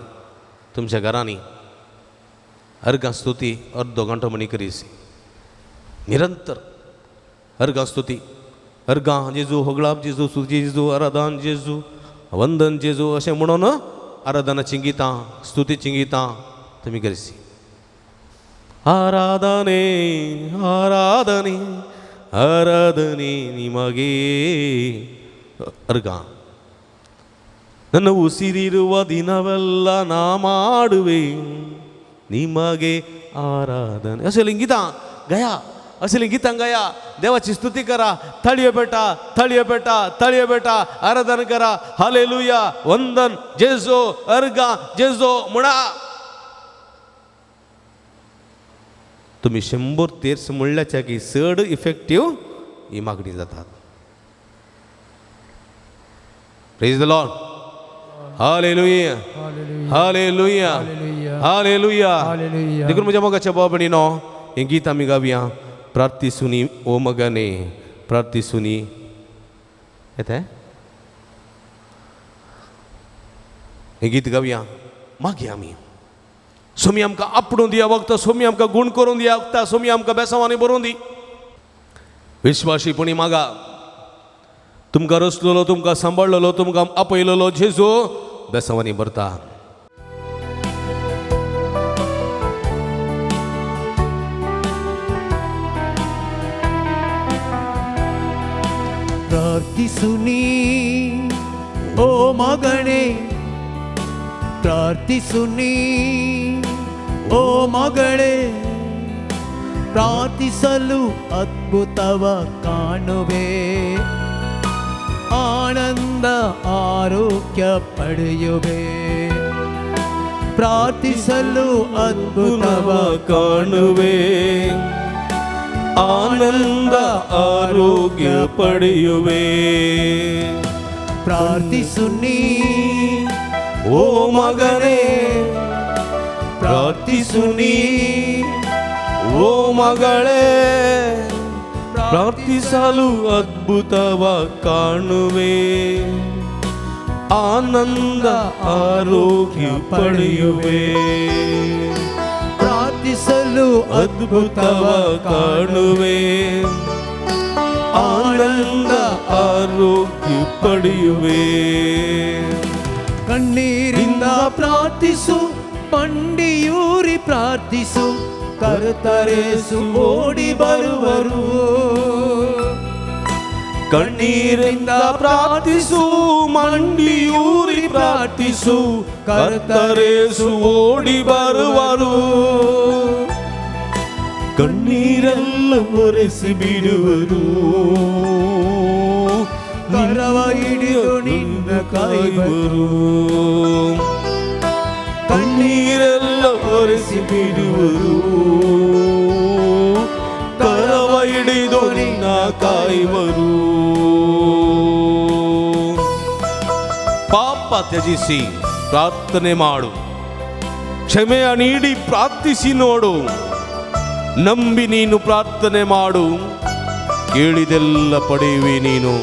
Speaker 2: तुमच्या घरांनी अर्घां स्तुती अर्दो घंटो म्हणी करीस निरंतर अर्घां स्तुती, अर्घां जेजू, होगळाप जेजू, स्तुती जेजू, आराधन जेजू, वंदन जेजू अशें म्हणून आराधनाचीं गितां, स्तुतीचीं गितां तुमी करीसी. आराधने आराधने आराधने ನಿಮಗೆ ಅರ್ಘ. ನನ್ನ ಉಸಿರಿರುವ ದಿನವೆಲ್ಲ ನಾ ಮಾಡುವೆ ನಿಮಗೆ ಆರಾಧನೆ. असली गीतां गया, असली गीतां गया. देवाची स्तुती करा, थाळयो पेटा, थाळयो पेटा, थाळयो पेटा, आराधन करा, हालेलुया, वंदन जेजो, अर्घा जेजो म्हणा. तुमी 100 तेर्स म्हणल्याच्या की चड इफेक्टीव ही मागणी जातात. Praise the Lord. Hallelujah, hallelujah, hallelujah. देखून म्हज्या मोगाच्या भाव भयणीनो हें गीत आमी गावया. प्रार्थिसुनी ओ मगने, प्रार्थिसुनी येता हें गीत गावया. मागया आमी सोमी आमकां आपडून दिया वखता, सोमी आमकां गूण करून दिया वखता, सोमी आमकां बेसांवांनी बरोवन दी. विश्वाशीपणी मागा. तुमकां रचलेलो, तुमकां सांबाळलेलो, तुमकां आपयलेलो जेजू बेसांवांनी भरता.
Speaker 3: ಪ್ರಾರ್ಥಿಸುನಿ ಓ ಮಗನೇ, ಪ್ರಾರ್ಥಿಸುನಿ ಓ ಮಗಳೇ, ಪ್ರಾರ್ಥಿಸಲು ಅದ್ಭುತವ ಕಾಣುವೆ, ಆನಂದ ಆರೋಗ್ಯ ಪಡೆಯುವೆ. ಪ್ರಾರ್ಥಿಸಲು ಅದ್ಭುತವ
Speaker 2: ಕಾಣುವೆ, ಆನಂದ ಆರೋಗ್ಯ ಪಡೆಯುವೆ.
Speaker 3: ಪ್ರಾರ್ಥಿಸುನಿ
Speaker 2: ಓ ಮಗನೇ, ಪ್ರಾರ್ಥಿಸುನಿ ಓ ಮಗಳೇ, ಪ್ರಾರ್ಥಿಸಲು ಅದ್ಭುತವ ಕಾಣುವೆ, ಆನಂದ ಆರೋಗ್ಯ ಪಡೆಯುವೆ.
Speaker 3: ಪ್ರಾರ್ಥಿಸಲು
Speaker 2: ಅದ್ಭುತವ ಕಾಣುವೆ, ಆನಂದ ಆರೋಗ್ಯ ಪಡೆಯುವೆ.
Speaker 3: ಕಣ್ಣೀರಿಂದ ಪ್ರಾರ್ಥಿಸು, ಮಂಡಿಯೂರಿ ಪ್ರಾರ್ಥಿಸು, ಕರ್ತರೇಸು ಓಡಿ ಬರುವರು.
Speaker 2: ಕಣ್ಣೀರಿಂದ ಪ್ರಾರ್ಥಿಸು, ಮಂಡಿಯೂರಿ ಪ್ರಾರ್ಥಿಸು, ಕರ್ತರೇಸು ಓಡಿ ಬರುವರು. ಕಣ್ಣೀರೆಲ್ಲ ಒರೆಸಿ ಬಿಡುವರು,
Speaker 3: ಕರವ ಹಿಡಿದು ನಿನ್ನ
Speaker 2: ಕಾಯುವರು. ಕಣ್ಣೀರೆಲ್ಲ ಒರೆಸಿ ಬಿಡುವರು, ಕರವ ಹಿಡಿದು ನಿನ್ನ ಕಾಯುವರು. ಪಾಪ ತ್ಯಜಿಸಿ ಪ್ರಾರ್ಥನೆ ಮಾಡು, ಕ್ಷಮೆಯ ನೀಡಿ ಪ್ರಾರ್ಥಿಸಿ ನೋಡು, ನಂಬಿ ನೀನು ಪ್ರಾರ್ಥನೆ ಮಾಡು, ಕೇಳಿದೆಲ್ಲ ಪಡೆಯುವೆ ನೀನು.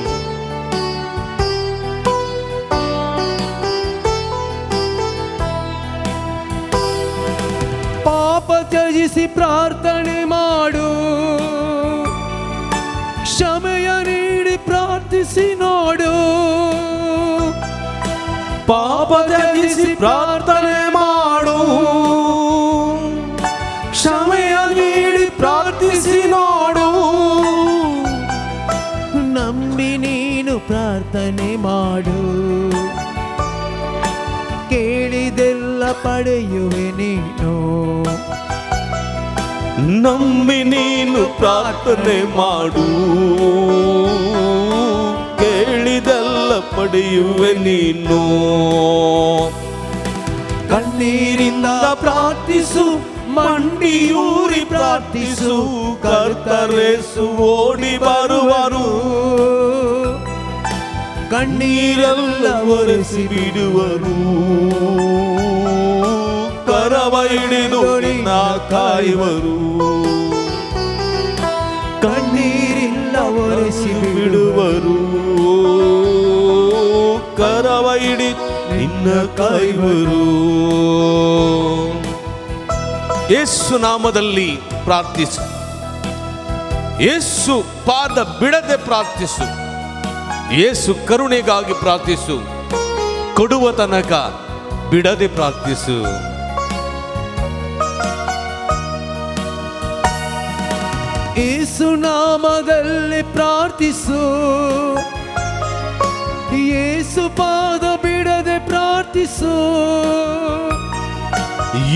Speaker 3: ಪಾಪ ತ್ಯಜಿಸಿ ಪ್ರಾರ್ಥನೆ ಮಾಡು, ಕ್ಷಮೆಯ ನೀಡಿ ಪ್ರಾರ್ಥಿಸಿ ನೋಡು.
Speaker 2: ಪಾಪ ತ್ಯಜಿಸಿ ಪ್ರಾರ್ಥನೆ ಮಾಡು, ಕ್ಷಮೆಯ ನೀಡಿ ಪ್ರಾರ್ಥಿಸಿ ನೋಡು.
Speaker 3: ನಂಬಿ ನೀನು ಪ್ರಾರ್ಥನೆ ಮಾಡು, ಕೇಳಿದೆಲ್ಲ ಪಡೆಯುವೆ ನೀನು.
Speaker 2: ನಂಬಿ ನೀನು ಪ್ರಾರ್ಥನೆ ಮಾಡು, ಕೇಳಿದೆಲ್ಲ ಪಡೆಯುವೆ ನೀನು.
Speaker 3: ಕಣ್ಣೀರಿಂದ ಪ್ರಾರ್ಥಿಸು, ಮಂಡಿಯೂರಿ ಪ್ರಾರ್ಥಿಸು,
Speaker 2: ಕರ್ತರೇಸು ಓಡಿ ಬರುವರು.
Speaker 3: ಕಣ್ಣೀರೆಲ್ಲ
Speaker 2: ಒರೆಸಿ ಬಿಡುವರು, ಕರವ ಹಿಡಿದು ನಿನ್ನ ಕಾಯುವರು.
Speaker 3: ಕಣ್ಣೀರಿಲ್ಲ ಒರೆಸಿ
Speaker 4: ಬಿಡುವರು, ಕರವ ಹಿಡಿ ನಿನ್ನ ಕಾಯುವರು. ಯೇಸು ನಾಮದಲ್ಲಿ ಪ್ರಾರ್ಥಿಸು, ಯೇಸು ಪಾದ ಬಿಡದೆ ಪ್ರಾರ್ಥಿಸು, ಯೇಸು ಕರುಣೆಗಾಗಿ ಪ್ರಾರ್ಥಿಸು, ಕೊಡುವ ತನಕ ಬಿಡದೆ ಪ್ರಾರ್ಥಿಸು.
Speaker 3: ಯೇಸು ನಾಮದಲ್ಲಿ ಪ್ರಾರ್ಥಿಸು, ಯೇಸು ಪಾದ ಬಿಡದೆ ಪ್ರಾರ್ಥಿಸು,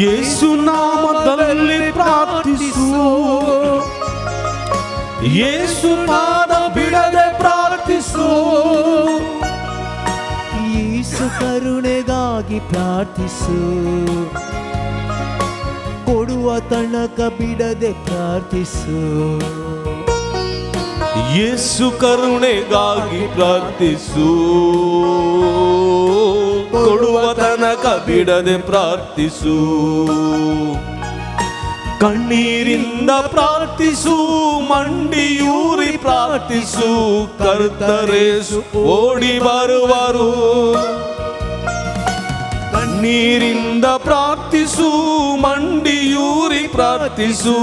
Speaker 4: ಯೇಸು ನಾಮದಲ್ಲಿ ಪ್ರಾರ್ಥಿಸು, ಯೇಸು ಪಾದ ಬಿಡದೆ ಪ್ರಾರ್ಥಿಸು,
Speaker 3: ಯೇಸು ಕರುಣೆಗಾಗಿ ಪ್ರಾರ್ಥಿಸು, ಕೊಡುವ ತನಕ ಬಿಡದೆ ಪ್ರಾರ್ಥಿಸು,
Speaker 4: ಯೇಸು ಕರುಣೆಗಾಗಿ ಪ್ರಾರ್ಥಿಸು, ಕೊಡುವ ತನಕ ಬಿಡದೆ ಪ್ರಾರ್ಥಿಸು, ಕಣ್ಣೀರಿಂದ ಪ್ರಾರ್ಥಿಸು, ಮಂಡಿಯೂರಿ ಪ್ರಾರ್ಥಿಸು, ಕರ್ತರೇಸು ಓಡಿ ಬರುವರು. ಕಣ್ಣೀರಿಂದ ಪ್ರಾರ್ಥಿಸು, ಮಂಡಿಯೂರಿ ಪ್ರಾರ್ಥಿಸು,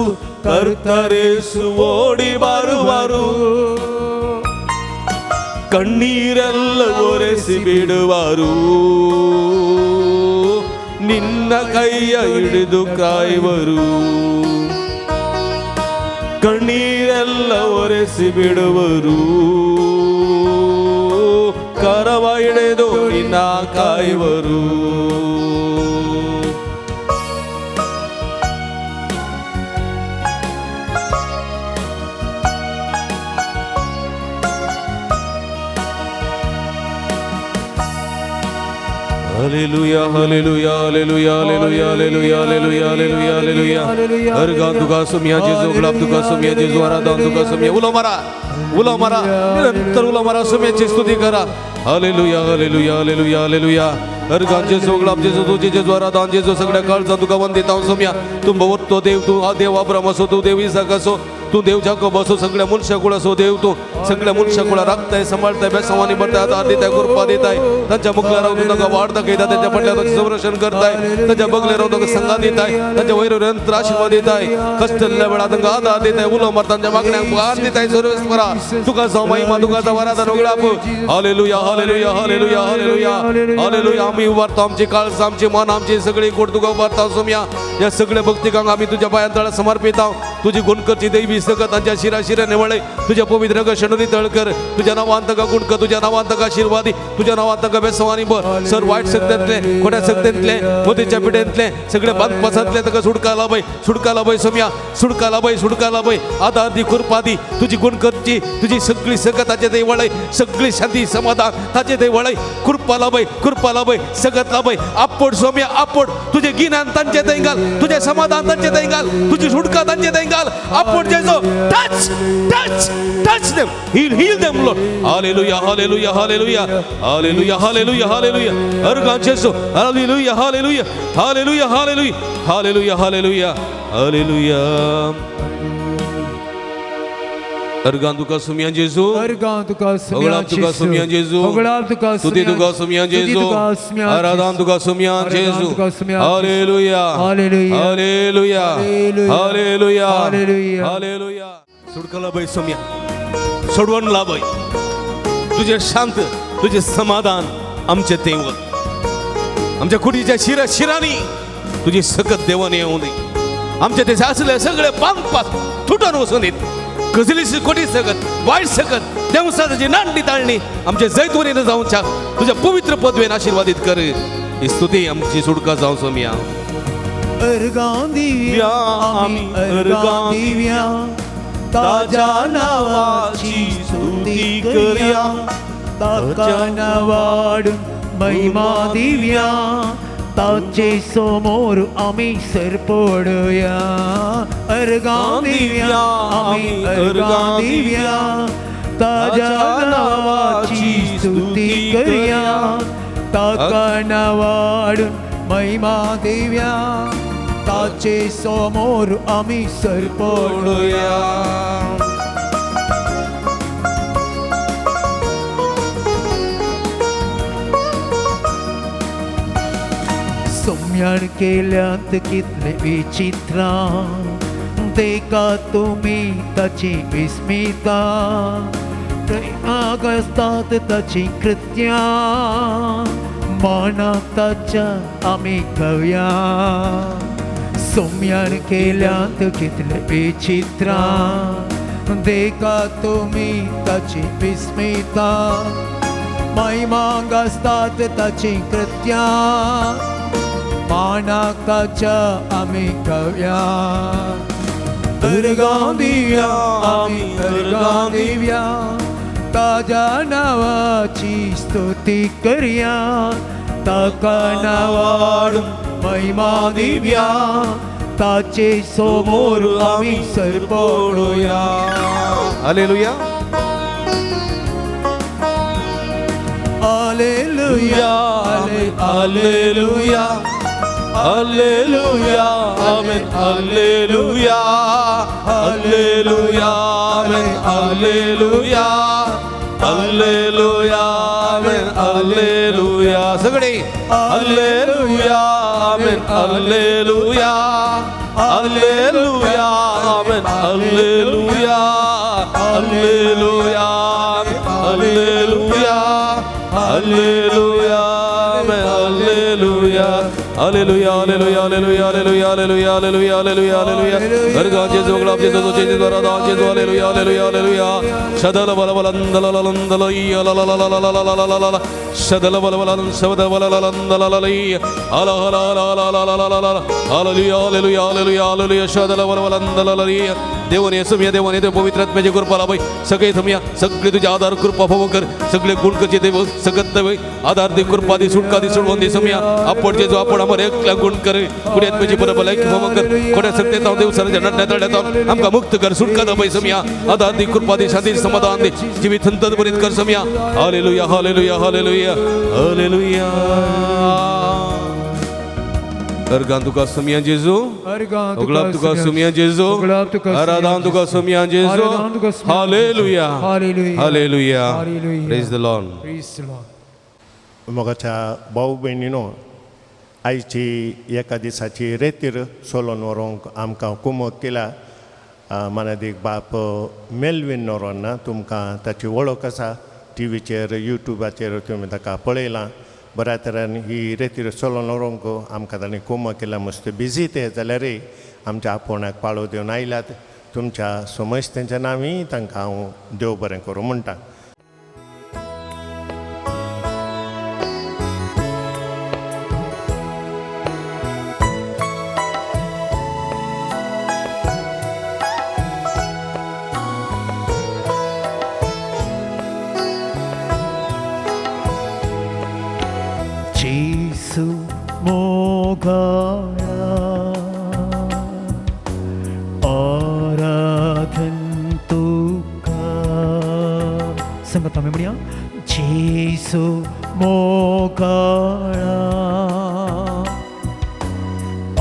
Speaker 4: ಕರ್ತರೇಸು ಓಡಿ ಬರುವರು. ಕಣ್ಣೀರೆಲ್ಲ ಒರೆಸಿ ಬಿಡುವರು, ನಿನ್ನ ಕೈಯ ಹಿಡಿದು ಕಾಯುವರು. ಕಣ್ಣೀರೆಲ್ಲ ಒರೆಸಿ ಬಿಡುವರು, ಕರವ ಹಿಡಿದು ನಿನ್ನ ಕಾಯುವರು. Hallelujah, hallelujah, hallelujah, hallelujah, hallelujah, hallelujah, hallelujah, hallelujah. Organ तुका सुमिया जेजू, गुलाब तुका सुमिया जेजू, आराधन तुका सुमिया. उलो मारा, उलो मारा, निरंतर उलो मारा, सुमियाची स्तुती करा. Hallelujah, hallelujah, hallelujah, hallelujah. Organ जेजू, गुलाब जेजू, तुझे जेजू, आराधन जेजू, सगळ्या काळजान तुका वंदित हांव सुमिया. तूं भोवतो देव, तूं हा देव अब्राम असो, तूं देव इसाक असो, तूं देव जाकोब असो, सगळ्या मनशाकुळ असो देव, तूं सगळ्या मनशाकुळा राखताय, सांबाळताय, बेसवानी भरताय, आधार दिताय, कृपा दिताय. तांच्या मुखला रावन तांकां वाड दाखयता, तांच्या फाटल्यान तांचें संरक्षण करताय, तांच्या बगले रावन तांकां संगात दिताय, तांच्या वयर निरंतर आशिर्वाद दिताय, कश्टल्ल्या वेळार तांकां आधार दिताय, उलो मार तांच्या मागण्यांक भार दिताय. सर्वेस्परा तुका जावं महिमा, तुका जावं आराधन उगडाप. Hallelujah, hallelujah, hallelujah, hallelujah, hallelujah. आमी उबारता आमची काळज, आमची मन, आमची सगळी गोड तुका उबारता सोम्या. ह्या सगळ्या भक्तिकांक आमी तुज्या पांयां तळा समर्पिता. तुजी गुणकरची दैवी सकत तांच्या शिरा शिरा निवळे तुज्या पवित्र शणुनी तळकर. तुज्या नांवान तांकां गुणकर, तुज्या नांवान तांकां आशिर्वादी, तुज्या नांवान तांकां बेसवानी भर. सर वायट शक्तेंतले, खोट्या शक्तेंतले, मतीच्या पिठेंतले, सगळे बांदपासांतले तांकां सुटका लाभय, सुटका लाभय सोम्या, सुटका लाभय, सुटका लाभय. आधार दी, कृपा दी, तुजी गुणकरची तुजी सगळी सकत ताचे थंय वळय, सगळी शांती समाधान ताचे थंय वळय. कृपा लाभय, कृपा लाभय, सकत लाभय. आपोड सोम्या, आपोड तुझे गिन्यान तांचे थंय घाल, तुझे समाधान तांचे थंय घाल, तुझी सुटका तांचे थंय घाल. आपोड Jeju, touch, touch, touch them, heal, heal them Lord. Hallelujah, hallelujah, hallelujah, hallelujah, hallelujah, hallelujah. Organ Jeju, hallelujah, hallelujah, hallelujah, hallelujah, hallelujah, hallelujah, hallelujah. Organ तुका सुमिया जेजू,
Speaker 3: अर्गान तुका
Speaker 4: होगळाप तुका सुमिया जेजू, स्तुती तुका सुमिया जेजू, आराधन तुका सुमिया जेजू. Hallelujah, hallelujah, hallelujah, hallelujah. सुटका लाभय सुमिया, सोडवण लाभय. तुझे शांत, तुझे समाधान आमचे देव, आमच्या कुडीच्या शिरा शिरांनी तुझी सकत देवाने येऊ दे. आमच्या ते असले सगळे बांदपास तुटून वचून दीत. कसलीशी खोटी सकत, वायट सकत, देवसाची नांडी ताळणी आमच्या जैतवरीन जावच्या तुझ्या पवित्र पदवेन आशीर्वादित कर. ही स्तुती आमची सुटका जावं सोम्या.
Speaker 3: अर्गां दिव्या आमी, अर्गां दिव्या, ताज्या नावाची स्तुती करया, ताका नावाडून महिमा दिव्या, ताचे समोर आमी सरपडया. अर्गां दिव्या आमी, अर्गां दिव्या, ताज्या नावाची स्तुती करया, ताका नावाडून महिमा दिव्या, ताचे समोर आमी सरपडया. सोम्यान केल्यांत कितले विचित्रां देखा तुमी ताची विस्मिता आगासतात ताची कृत्यां मानाक ताच्या आमी कव्या सोम्यान केल्यांत कितले विचित्रां देखा तुमी ताची विस्मिता महिमांग आसतात ताची कृत्यां मानाक ताच्या आमी कव्या अर्गां दिव्या आमी अर्गां दिव्या ताज्या नांवाची स्तुती करया ताका नांवाड महिमा दिव्या ताचे समोर आमी सरपडुया.
Speaker 2: Hallelujah
Speaker 3: hallelujah
Speaker 4: hallelujah hallelujah amen hallelujah hallelujah amen hallelujah hallelujah amen hallelujah. सगळे hallelujah amen hallelujah hallelujah amen hallelujah hallelujah hallelujah hallelujah amen hallelujah hallelujah hallelujah hallelujah hallelujah hallelujah hallelujah hallelujah hallelujah. अर्गां जेजू गुलाब जेजू जेजू द्वारा जेजू hallelujah hallelujah hallelujah. शदल बल बलंदल ललंदल ल ल ल ल ल ल ल ल शदल बल बलन शबद बल ललंदल ललई हल हल हल हल हल हल हल hallelujah hallelujah hallelujah hallelujah. शदल बल बलंदल ललई. देवाने सुमिया देवाने देव पवित्र आत्म्याची कृपा लाभय सगळे सुमिया सगळे तुझे आधार कृपा भव कर सगळे गुण करचे देव सगत आधार दे कृपा दे सुटका दे सोडवून दे सुमिया. आपण जेजू आपण आम्हाला एकला गुण कर कुणी आत्म्याची बरोबर लायक भव कर कोण्या सत्य ताव देव सर जनरण्यात आमका मुक्त कर सुटका दाबय सुमिया. आधार दे कृपा दे शांती समाधान दे जीवित संतत भरीत कर सुमिया. Hallelujah hallelujah hallelujah hallelujah. अर्गां तुका सुमिया जेजू उगलाब तुका सुमिया जेजू आराधन तुका सुमिया जेजू. Hallelujah hallelujah. Praise the Lord.
Speaker 3: Praise the Lord.
Speaker 1: मोगाच्या भाऊ भयणीनो आयची एका दिसाची रेतीर सोलोन व्हरूंक आमकां कुमक केला मानादीक बाप मेलवीन नोरोन्ना. तुमकां ताची वळख आसा टिवीचेर युट्यूबाचेर तुमी ताका पळयलां. बऱ्या तरेन ही रेतीर चलोवन व्हरूंक आमकां तांणी कुमक केला. मस्त बिजी ते जाल्यारय आमच्या आपोवण्याक पाळो दिवन आयल्यात. तुमच्या समज तेंच्या नांवी तांकां हांव देव बरें करूं म्हणटा.
Speaker 3: जेसू मोगाळा आराधन तुका संगत आमी म्हणया जेसू मोगाळा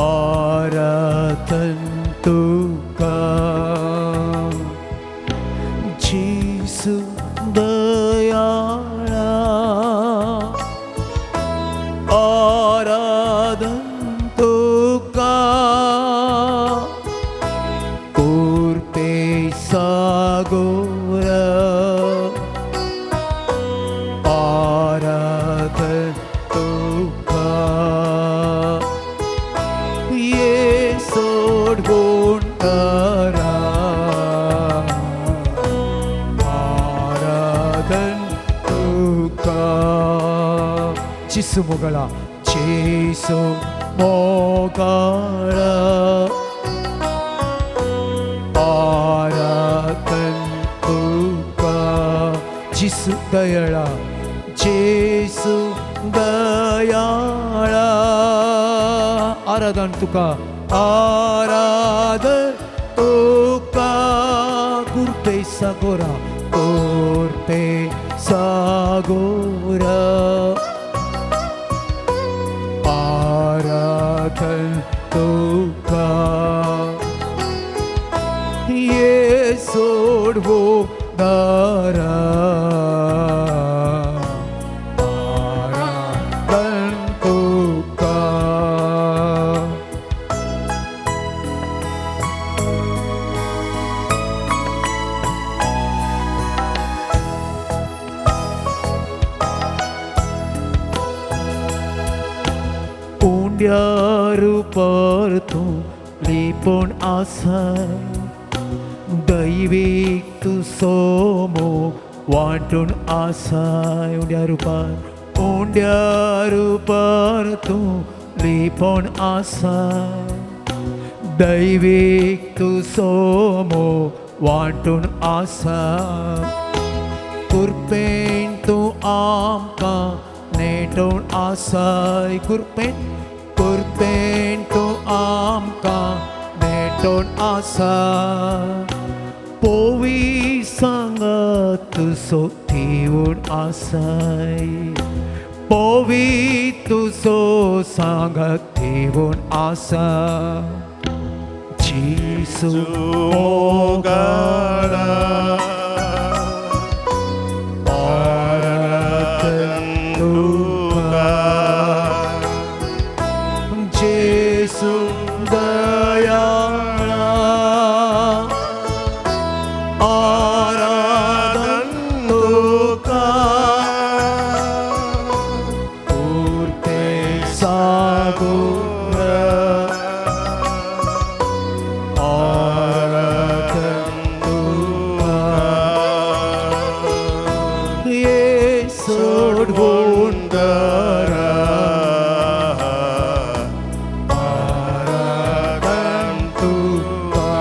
Speaker 3: आराधन तुका जेसू दयाळा आराधन तुका कुर्पे सागोर आराधन तुका ये सोडगुण करा आराधन तुका जेसू मोगाळा जेसू मोगाळा आराधन तुका जेसू दयाळा जेसू दयाळा आराधन तुका आराधन तुका कुर्पे सागोरा कुर्पे सागोरा आराधन तुका ये सोडवो दारा आराधन तुका. उंड्या रुपार तूं लिपोवन आसाय दैवीक तूं सोमो वांटून आसाय उंड्या रुपार तूं लिपोवन आसाय दैवीक तूं सोमो वांटून आसा कुरपेन तूं आमकां नेटोवन आसाय कुरपेन कुरपेन तूं आमकां नेटोवन आसा पोवी सांगात तुजो दिवन आसाय पोवी तुजो सांगात दिवन आसा जेजू
Speaker 1: मोगाळा आराधन तुका
Speaker 3: जेजू दयाळा आराधन तुका पुरते सागोर आराधन तुका ये सोडवून
Speaker 1: दरा आराधन तुका.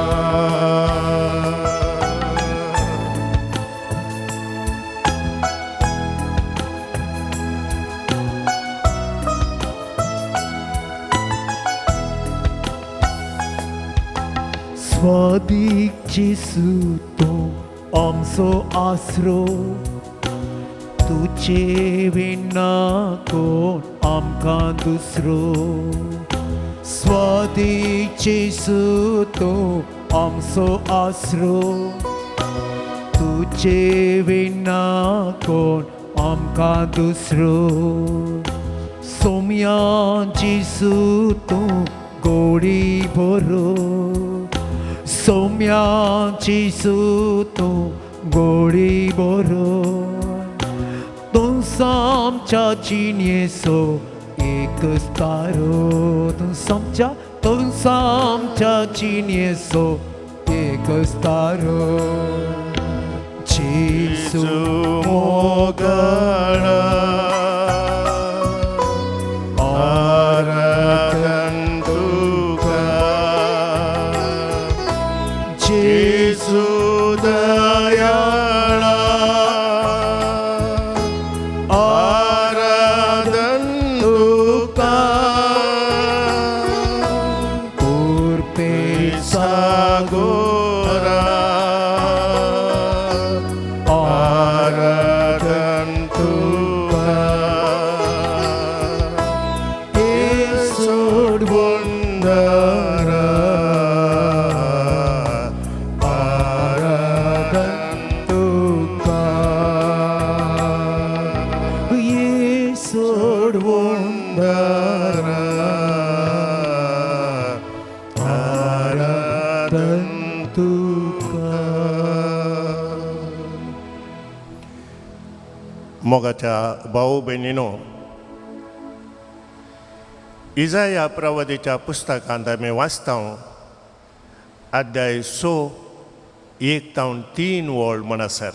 Speaker 3: स्वादीक जेजू तूं आमचो आसरो तुजे विना कोण आमकां दुसरो स्वादीक जेजू तूं आमचो आसरो तुजे विना कोण आमकां दुसरो सोम्या जेजू तूं गोडी बरो सोम्या जेजू तूं गोडी बरो तूं आमच्या जिणेचो एक तारो तूं आमच्या जिणेचो एक तारो जेजू
Speaker 1: मोगाळा आराधन तुका जेजू दयाळा आराधन तुका
Speaker 3: पुरते
Speaker 1: सागोरा आराधन तुका सोडवून आराधन
Speaker 3: तुका ये सोडवून
Speaker 1: आराधन
Speaker 3: तुका.
Speaker 1: मोगाच्या भाऊ भयणीनो, इजाया प्रवादीच्या पुस्तकांत आमी वाचता अध्याय 6 1 तावन 3 वळ म्हणसर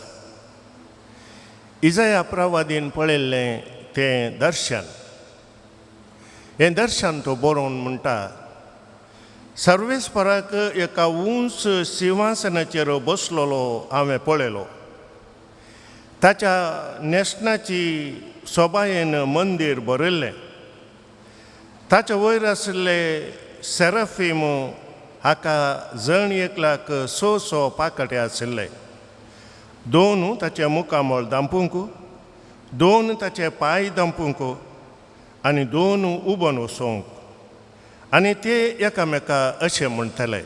Speaker 1: इजाया प्रवादीन पळयल्लें तें दर्शन. हें दर्शन तो बरोवन म्हणटा, सर्वेस्पराक एका उंच सिंहासनाचेर बसलेलो हांवें पळयलो. ताच्या न्हेसणाची सोबायेन मंदीर भरिल्लें. ताच्या वयर आशिल्ले सेराफीम हाका जण एकल्याक 6 6 पाकटे आशिल्ले. 2 ताचें मुखामळ दांपूंक, 2 ताचे पांय दांपूंक आनी 2 उबोन वचोंक. आनी ते एकामेका अशें म्हणटाले,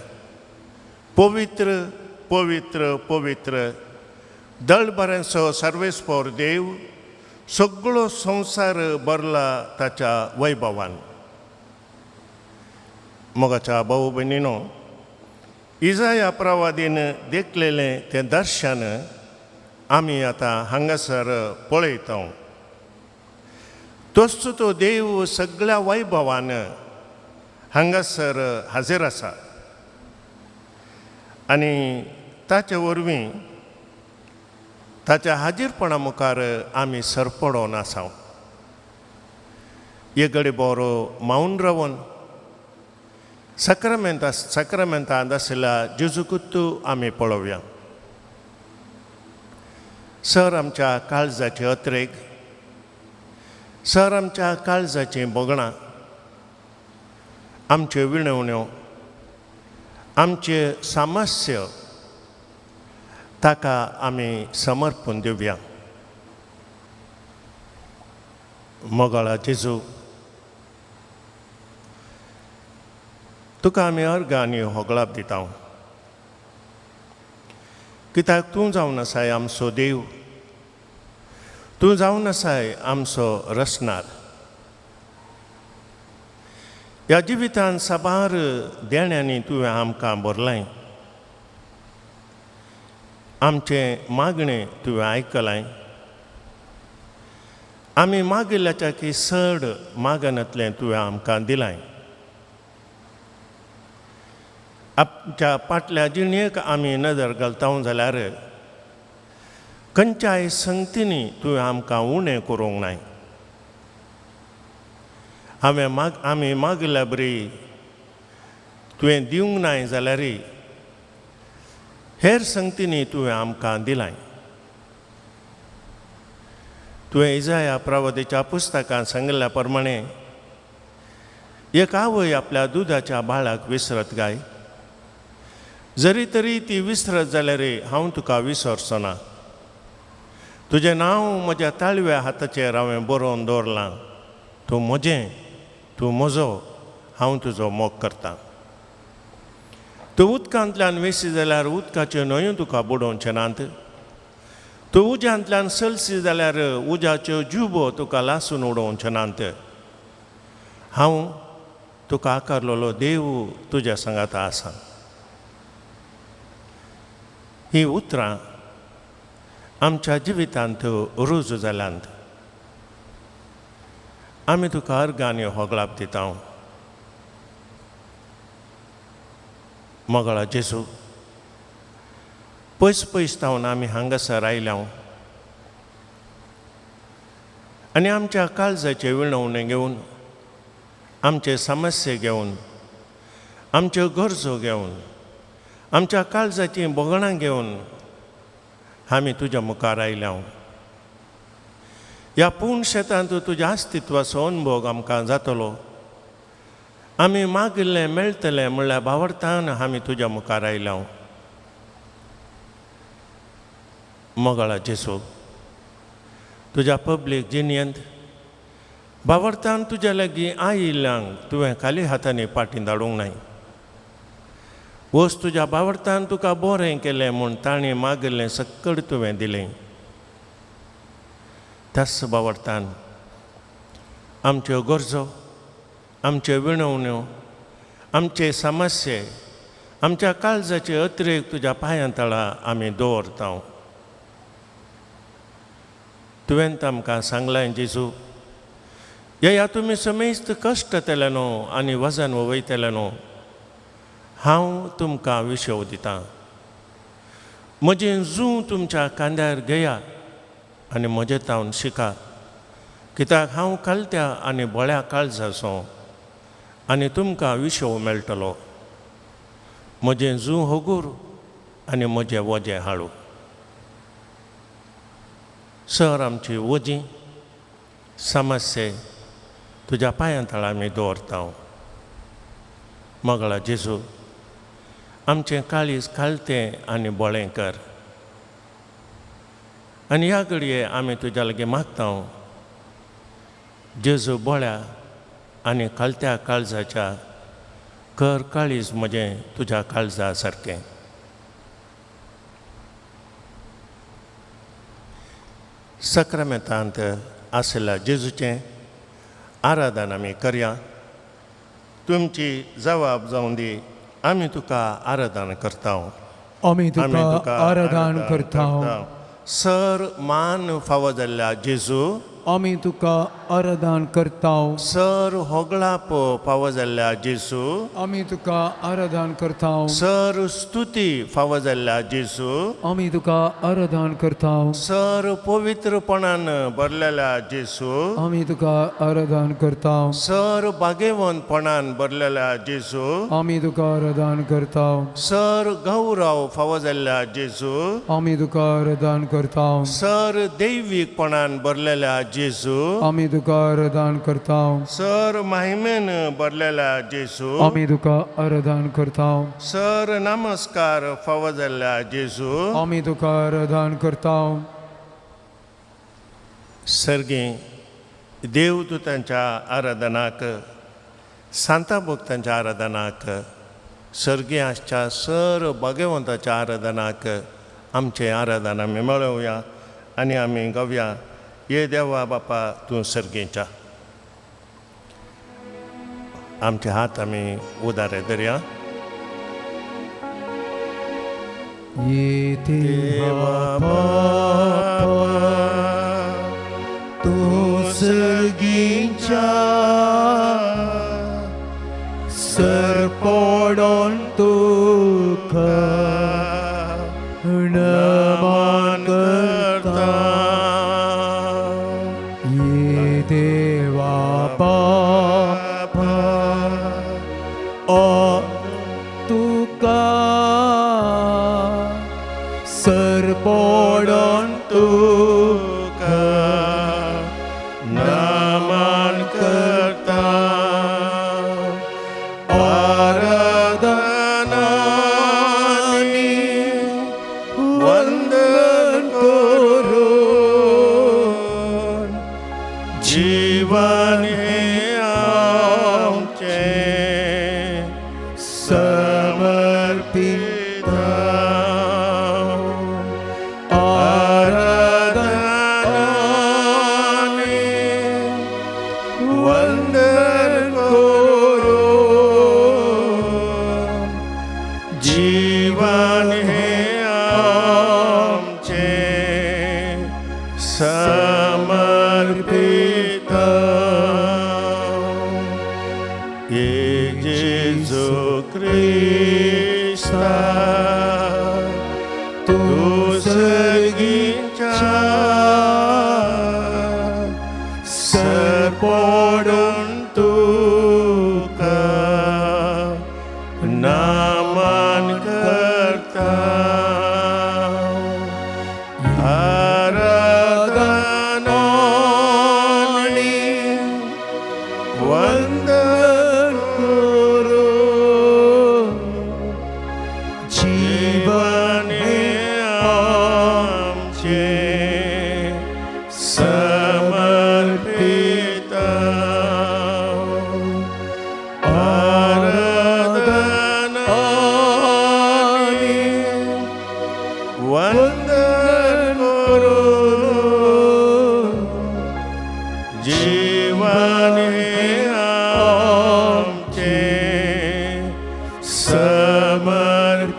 Speaker 1: पवित्र पवित्र पवित्र दळभरांचो सर्वेस्पोर देव, सगळो संवसार भरला ताच्या वैभवान. मोगाच्या भाऊ भयणीनो, इजाया प्रवादीन देखलेलें तें दर्शन आमी आतां हांगासर पळयता. तोच तो देव सगळ्या वैभवान हांगासर हाजीर आसा आनी ताचे वरवीं ताच्या हाजीरपणा मुखार आमी सरपडोन आसा. एक घडी बरो मावन रावन साक्रामेंतांत आशिल्ल्या जेजूकूच आमी पळोवया. सर आमच्या काळजाचे अत्रेक, सर आमच्या काळजाचीं भोगणां, आमच्यो विणवण्यो, आमचें सामस्य ताका आमी समर्पण दिवया. मोगाळा जेजू, तुका आमी अर्गां आनी होगळाप दिता, कित्याक तूं जावन आसाय आमचो देव, तूं जावन आसाय आमचो रचणार. ह्या जिवितान साबार देण्यांनी तुवें आमकां भरलाय, आमचें मागणें तुवें आयकलाय. आमी मागिल्ल्याच्या की चड मागनातलें तुवें आमकां दिलाय. आमच्या पाटल्या जिणेक आमी नदर घालता जाल्यार खंयच्याय संगतींनी तुवें आमकां उणें करूंक नाय. आमी मागिल्ल्या बरी तुवें दिवंक नाय जाल्यार हेर संगतींनी तुवें आमकां दिलाय. तुवें इजाया प्रवादेच्या पुस्तकांत सांगिल्ल्या प्रमाणे एक आवय आपल्या दुदाच्या बाळाक विसरत गाय, जरी तरी ती विसरत जाल्यार हांव तुका विसरचो ना. तुजें नांव म्हज्या ताळव्या हाताचेर हांवें बरोवन दवरलां. तूं म्हजें, तूं म्हजो, हांव तुजो मोग करतां. तूं उदकांतल्यान वेसी जाल्यार उदकाच्यो न्हंयो तुका बुडोवचे नात. तूं उज्यांतल्यान सलसी जाल्यार उज्याच्यो जुबो तुका लासून उडोवचे नात. हांव तुका आकारलेलो देव तुज्या सांगाता आसा. ही उतरां आमच्या जिवितांत रुजू जाल्यांत. आमी तुका अर्गां आनी होगळाप दिता. मोगाळा जेजू, पयस पयस थावन आमी हांगासर आयल्या आनी आमच्या काळजाचे विणवणे घेवन, आमचे समस्ये घेवन, आमच्यो गरजो घेवन, आमच्या काळजाचीं भोगणां घेवन आमी तुज्या मुखार आयल्या. ह्या पूर्ण शेतांत तुज्या अस्तित्वाचो अनुभव आमकां जातलो. आमी मागिल्लें मेळटलें म्हणल्यार भावार्थान आमी तुज्या मुखार आयल्या. मोगाळा जेजू, तुज्या पब्लीक जिणेंत भावार्थान तुज्या लागीं आयिल्ल्यांक तुवें खाली हातांनी फाटीं धाडूंक नाय. वच तुज्या भावार्थान तुका बरें केलें म्हूण ताणें मागिल्लें सक्कड तुवें दिलें. त्याच भावार्थान आमच्यो गरजो, आमच्यो विणवण्यो, आमचे समस्ये, आमच्या काळजाचे अतिरेक तुज्या पांयां तळा आमी दवरता. तुवें आमकां सांगलें जेजू, येया तुमी समेस्त कश्ट जातले न्हू आनी वजन वयतले न्हू, हांव तुमकां विशव दितां. म्हजें जूं तुमच्या कांद्यार घेया आनी म्हजें तावन शिका, कित्याक हांव कालत्या आनी बळ्या काळजाचो आनी तुमकां विशव मेळटलो. म्हजें जूं होगूर आनी म्हजें वजें हाडू. सर आमची वजीं समस्ये तुज्या पांयां तळा आमी दवरता. मोगाळा जेजू, आमचें काळीज खालतें आनी बळें कर आनी ह्या घडये आमी तुज्या लागीं मागता. जेजू बळ्या आनी खालत्या काळजाच्या कर काळीज म्हजें तुज्या काळजा सारकें. सक्रामेंतांत आशिल्ल्या जेजूचें आराधन आमी करया. तुमची जबाब जावं दी, आमी तुका आराधन करता.
Speaker 3: आमी तुका आराधन करता.
Speaker 1: सर मान फावो जाल्ल्या जेजू,
Speaker 3: आमी तुका आराधन करता.
Speaker 1: सर होगळाप फावो जाल्ल्या जेजू
Speaker 3: आमी तुका आराधन करता.
Speaker 1: सर स्तुती फावो जाल्ल्या जेजू
Speaker 3: आमी तुका आराधन करता.
Speaker 1: सर पवित्रपणान भरलेल्या जेजू
Speaker 3: आमी तुका आराधन करता.
Speaker 1: सर भाग्यवंतपणान भरलेल्या जेजू
Speaker 3: आमी तुका आराधन करता.
Speaker 1: सर गौरव फावो जाल्ल्या जेजू
Speaker 3: आमी तुका आराधन करता.
Speaker 1: सर दैवीकपणान भरलेल्या जेजू
Speaker 3: आमी तुका आराधन करता.
Speaker 1: सर महिमेन भरलेल्या जेजू
Speaker 3: आमी तुका आराधन करता.
Speaker 1: सर नमस्कार फावो जाल्ल्या जेजू
Speaker 3: आमी तुका आराधन करता.
Speaker 1: सर्गी देवदूतांच्या आराधनाक, सांता भक्तांच्या आराधनाक, सर्गी आसच्या सर भाग्यवंताच्या आराधनाक आमचें आराधन आमी मेळोवया आनी आमी गावया, ये देवा बापा तूं सर्गीच्या. आमचे हात आमी उदारे धरया.
Speaker 3: ये देवा बापा तूं सर्गीच्या सर पडोन तुका नमन करता. ये देवा बापा ओ तुका सर पडोन तुका
Speaker 1: नमन करता. आराधना वंदन करून जीवन हे आमचें समर्पित. आराधना वंदन करून जीवन हे आमचें समर्पित. ये जेजू क्रिस्ता तूं सर्गीच्या सर पडोन तुका नमन करता. आराधना वंदन करून जीवन हे आमचें समर्पित. आराधना वंदन करून जीवन हे आमचें समर्पित.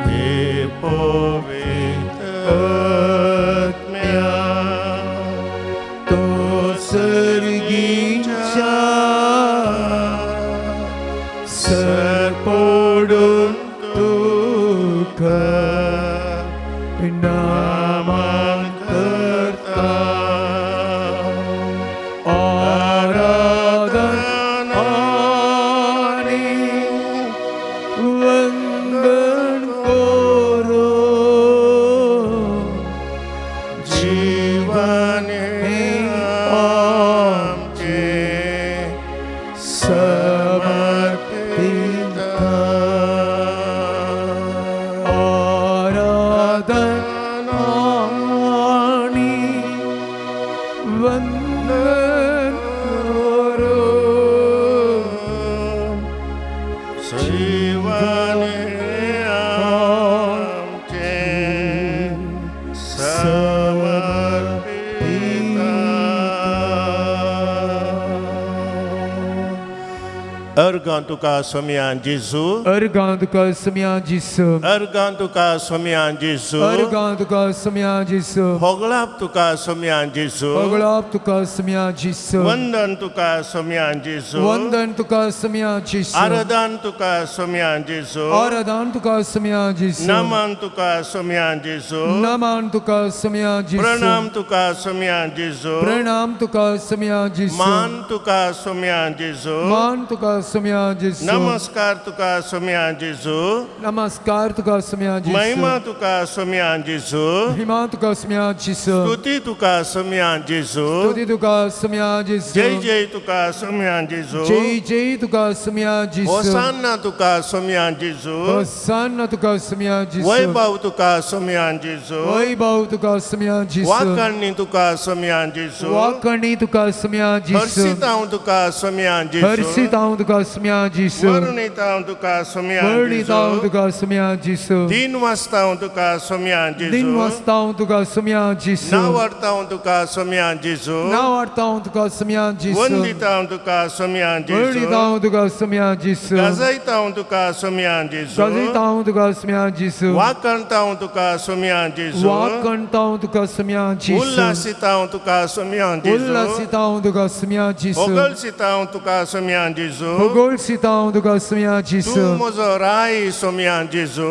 Speaker 1: हे पवित्र आत्म्या
Speaker 3: तूं सर्गीच्या सर पडोन तुका नमन करता. आराधना वंदन करून
Speaker 1: जीवन हे आमचें समर्पित.
Speaker 3: आराधना
Speaker 1: अर्गां तुका सोम्या जेजू,
Speaker 3: अर्गां तुका सोम्या जेजू,
Speaker 1: अर्गां तुका सोम्या जेजू,
Speaker 3: अर्गां तुका सोम्या जेजू,
Speaker 1: होगळाप तुका सोम्या जेजू,
Speaker 3: होगळाप तुका सोम्या जेजू,
Speaker 1: वंदन तुका सोम्या जेजू,
Speaker 3: वंदन तुका सोम्या जेजू,
Speaker 1: आराधन तुका सोम्या जेजू,
Speaker 3: आराधन तुका सोम्या जेजू,
Speaker 1: नमन तुका सोम्या जेजू,
Speaker 3: नमन तुका सोम्या जेजू,
Speaker 1: प्रणाम तुका सोम्या जेजू,
Speaker 3: प्रणाम तुका सोम्या जेजू,
Speaker 1: मान तुका सोम्या जेजू,
Speaker 3: मान तुका सोम्या जेजू,
Speaker 1: नमस्कार तुका सोम्या जेजू,
Speaker 3: नमस्कार तुका सोम्या जेजू,
Speaker 1: महिमा तुका सोम्या जेजू,
Speaker 3: महिमा तुका सोम्या जेजू,
Speaker 1: स्तुती तुका सोम्या जेजू,
Speaker 3: स्तुती तुका सोम्या जेजू,
Speaker 1: जय जय तुका सोम्या जेजू,
Speaker 3: जय जय तुका सोम्या जेजू,
Speaker 1: होसान्ना तुका सोम्या जेजू,
Speaker 3: होसान्ना तुका सोम्या जेजू,
Speaker 1: वैभव तुका सोम्या जेजू,
Speaker 3: वैभव तुका सोम्या जेजू,
Speaker 1: वाकणी तुका सोम्या जेजू,
Speaker 3: वाकणी तुका सोम्या जेजू,
Speaker 1: हर्षित हांव तुका सोम्या जेजू,
Speaker 3: हर्षित हांव तुका सोम्या जेजू,
Speaker 1: वर्णित हांव तुका सोम्या
Speaker 3: वर्णित हांव
Speaker 1: जेजू,
Speaker 3: तुका सोम्या जेजू,
Speaker 1: दिन वाजता हांव तुका सोम्या जेजू,
Speaker 3: दिन वाजता हांव तुका सोम्या जेजू,
Speaker 1: नांव हांव तुका सोम्या जेजू,
Speaker 3: नांव हांव तुका सोम्या जेजू,
Speaker 1: वंदित हांव तुका सोम्या जेजू,
Speaker 3: वर्णित हांव तुका सोम्या जेजू,
Speaker 1: गाजयत हांव तुका सोम्या जेजू,
Speaker 3: गाजयत हांव तुका सोम्या जेजू,
Speaker 1: वाकणता हांव तुका सोम्या जेजू,
Speaker 3: वाकणता हांव तुका सोम्या जेजू,
Speaker 1: उल्हासित हांव तुका सोम्या जेजू,
Speaker 3: उल्हासित हांव तुका सोम्या जेजू,
Speaker 1: होगळसित हांव तुका सोम्या जेजू,
Speaker 3: होगळसित हांव तुका सोम्या जेजू,
Speaker 1: तूं म्हजो राय सोम्या जेजू,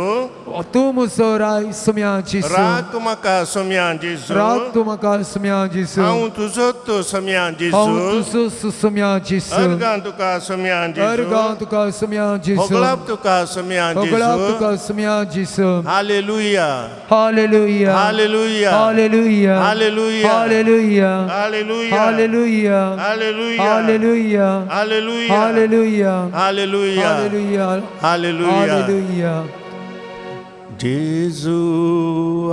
Speaker 3: तूं म्हजो राय सोम्या जेजू,
Speaker 1: राख म्हाका सोम्या जेजू,
Speaker 3: राख तूं म्हाका सोम्या जेजू,
Speaker 1: हांव तुजोच सोम्या जेजू,
Speaker 3: हांव तुजोच सोम्या जेजू,
Speaker 1: अर्गां तुका सोम्या जेजू,
Speaker 3: अर्गां तुका सोम्या जेजू,
Speaker 1: होगळाप तुका सोम्या जेजू,
Speaker 3: होगळाप तुका सोम्या जेजू.
Speaker 1: Hallelujah,
Speaker 3: hallelujah,
Speaker 1: hallelujah,
Speaker 3: hallelujah,
Speaker 1: hallelujah,
Speaker 3: hallelujah,
Speaker 1: hallelujah,
Speaker 3: hallelujah,
Speaker 1: hallelujah,
Speaker 3: hallelujah,
Speaker 1: hallelujah,
Speaker 3: hallelujah,
Speaker 1: hallelujah,
Speaker 3: hallelujah,
Speaker 1: hallelujah.
Speaker 3: Hallelujah.
Speaker 1: जेजू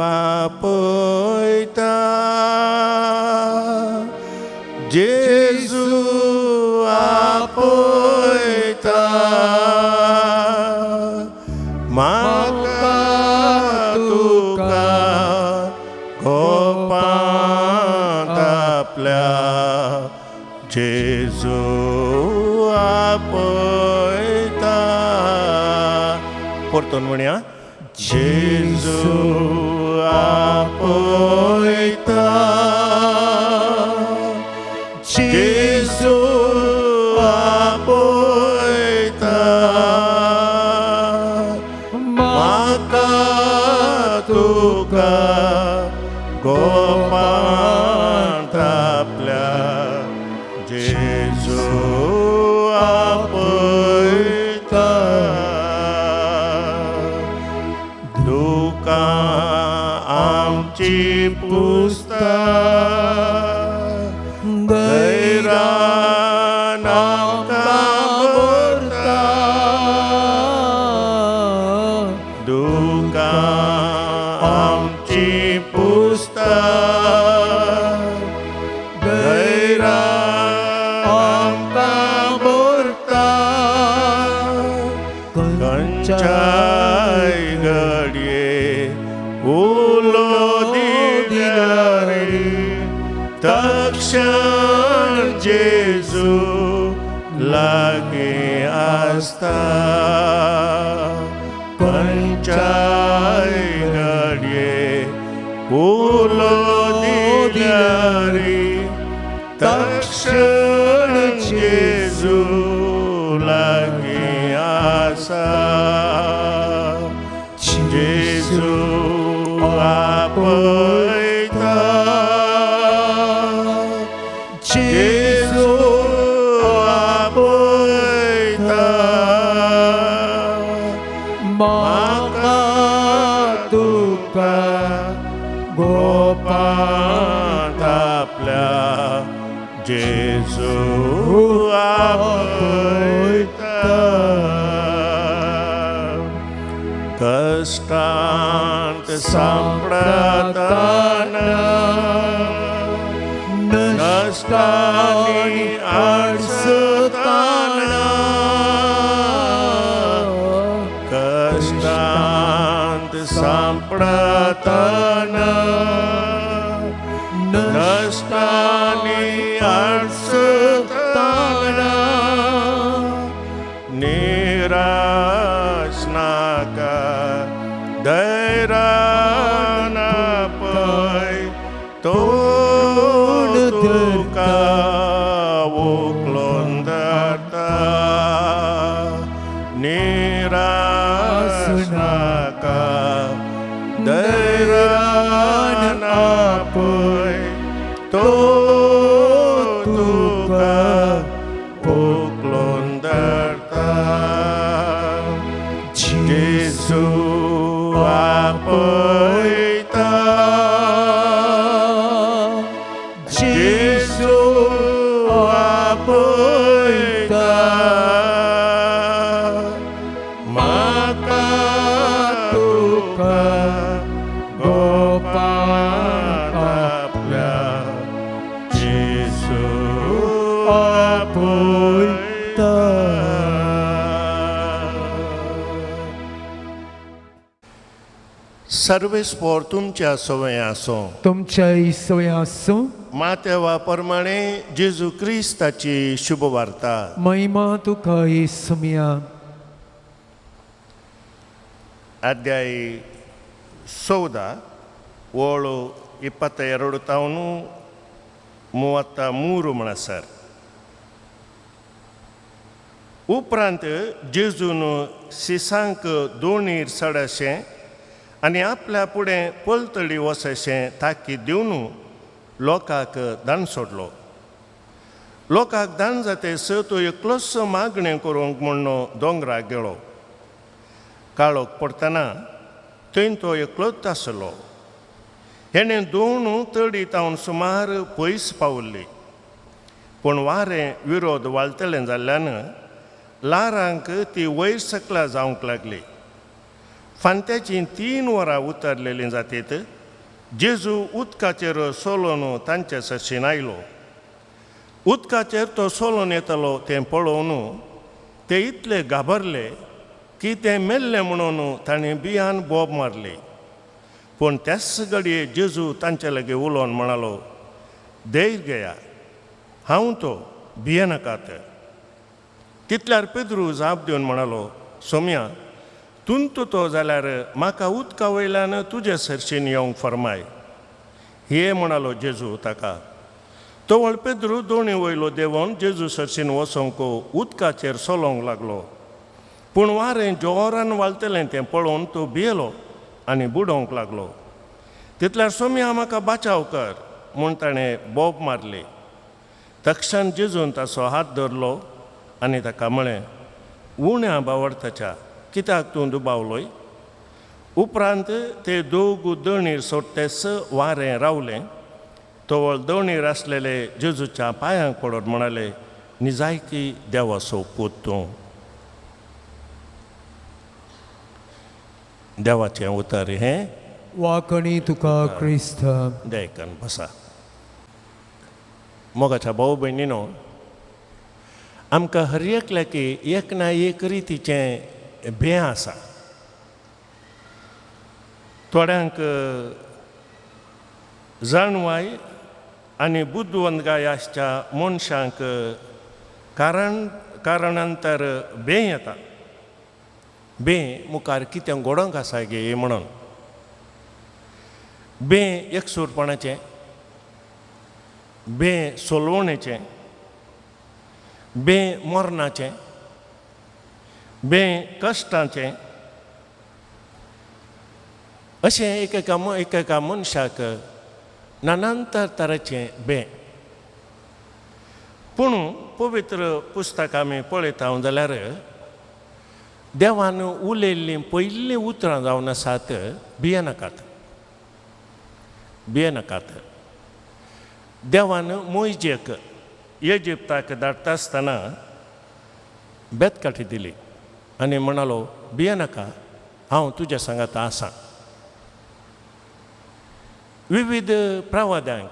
Speaker 1: आपयता, जेजू आपयता, म्हाका तुका गोपांत आपल्या, जेजू आपयता. परतून म्हणया, जेजू आपयता, जेजू आपयता, म्हाका तुका गोपांत आपल्या, जेजू आपयता. दुकां आमची पुसता, धैर्यान आमकां भरता, दुकां आमची पुसता, धैर्यान आमकां भरता, खंयच्याय घडये उलो दिल्यार तक्षण जेजू लागीं आसता, खंयच्याय घडये उलो दिल्यार तक्षण जेजू लागीं आसा, जेजू आपयता, जेजू आपयता, म्हाका तुका गोपांत आपल्या, जेजू आपयता. कश्टांत सांपडताना, नश्टांनी आडसताना, कश्टांत सांपडताना, नश्टांनी आडसताना, धैर्यान आपय तो तुका उखलून धरता. निराश नाका, धैर्यान आपय तो तुका उखलून धरता. जेजू आपयता, जेजू आपयता, म्हाका तुका गोपांत आपल्या, जेजू आपयता. सर्वेस्पोर तुमच्या सवय आसूं,
Speaker 3: तुमच्याय सवय आसूं.
Speaker 1: मातेवा प्रमाणे जेजू क्रिस्ताची शुभवार्ता.
Speaker 3: महिमा तुका येसुमिया.
Speaker 1: अध्याय 14 ಓಳು 22 ತಾವನು 33 म्हणसर. उपरांत जेजून सिसांक दोणीर चडशें आनी आपल्या फुडें पलतडी वचशें ताकीद दिवन लोकांक दान सोडलो. लोकांक दान जातेस तो एकलोच मागणें करूंक म्हूण दोंगराक गेलो. काळोख पडटना थंय तो एकलोच आसलो. हेणें दोन तडी तावन सुमार पयस पावल्ली, पूण वारें विरोध वाळटलें जाल्ल्यान ल्हारांक ती वयर सकला जावंक लागली. फांत्याचीं 3 वरां उतरलेलीं जातीत जेजू उदकाचेर सोलोन तांचे सरशीन आयलो. उदकाचेर तो सोलोन येतलो तें पळोवन ते इतले घाबरले की तें मेल्लें म्हणून ताणें बियान बोब मारली. पूण त्याच घडये जेजू तांचे लागीं उलोवन म्हणालो, धैर्य घेया, हांव तो, भियेनाकात. तितल्यार पेद्रू जाप दिवन म्हणालो, सोम्या, तुंत तो जाल्यार म्हाका उदका वयल्यान तुजे सरशीन येवंक फर्माय. हे म्हणालो जेजू ताका. तवळ पेद्रू दोणी वयलो देंवोन जेजू सरशीन वचोंक उदकाचेर चलोवंक लागलो. पूण वारें जोरान वालतलें तें पळोवन तो भियेलो आनी बुडोवंक लागलो. तितल्यार सोम्या म्हाका बाचाव कर म्हूण ताणें बोब मारली. तक्षण जेजून ताचो हात धरलो आनी ताका म्हळें, उण्या बावडताच्या, कित्याक तूं दुबावलोय? उपरांत ते दोग दणीर सोडटेच वारें रावलें. तवळ दणीर आसलेले जेजूच्या पांयांक पडत म्हणाले, निजायकी देवाचो पूत तूं. देवाचें उतर हें.
Speaker 3: वाकणी तुका क्रिस्त.
Speaker 1: देखन बसा. मोगाच्या भाव भयणीनो, आमकां हर एकल्याकी एक ना एक रितीचें भंय आसा. थोड्यांक जाणवाय आनी बुदवंतकाय आसच्या मनशांक कारणांतर भंय येता. भंय मुखार कितें घडोवंक आसा गे म्हणून. भंय एकसूरपणाचें, भंय सोलवणेचें, भंय मरणाचें, भंय कश्टांचें, अशें एक एका मनशाक नानांतर तरेचें भंय. पूण पवित्र पुस्तक आमी पळयता जाल्यार देवान उलयल्लीं पयलीं उतरां जावन आसात, भियेनाकात, भियेनाकात. देवान मोयजेक इजिप्ताक धाडटा आसतना बेतकाठी दिली आनी म्हणालो, भियेनाका, हांव तुज्या सांगाता आसा. विविध प्रवाद्यांक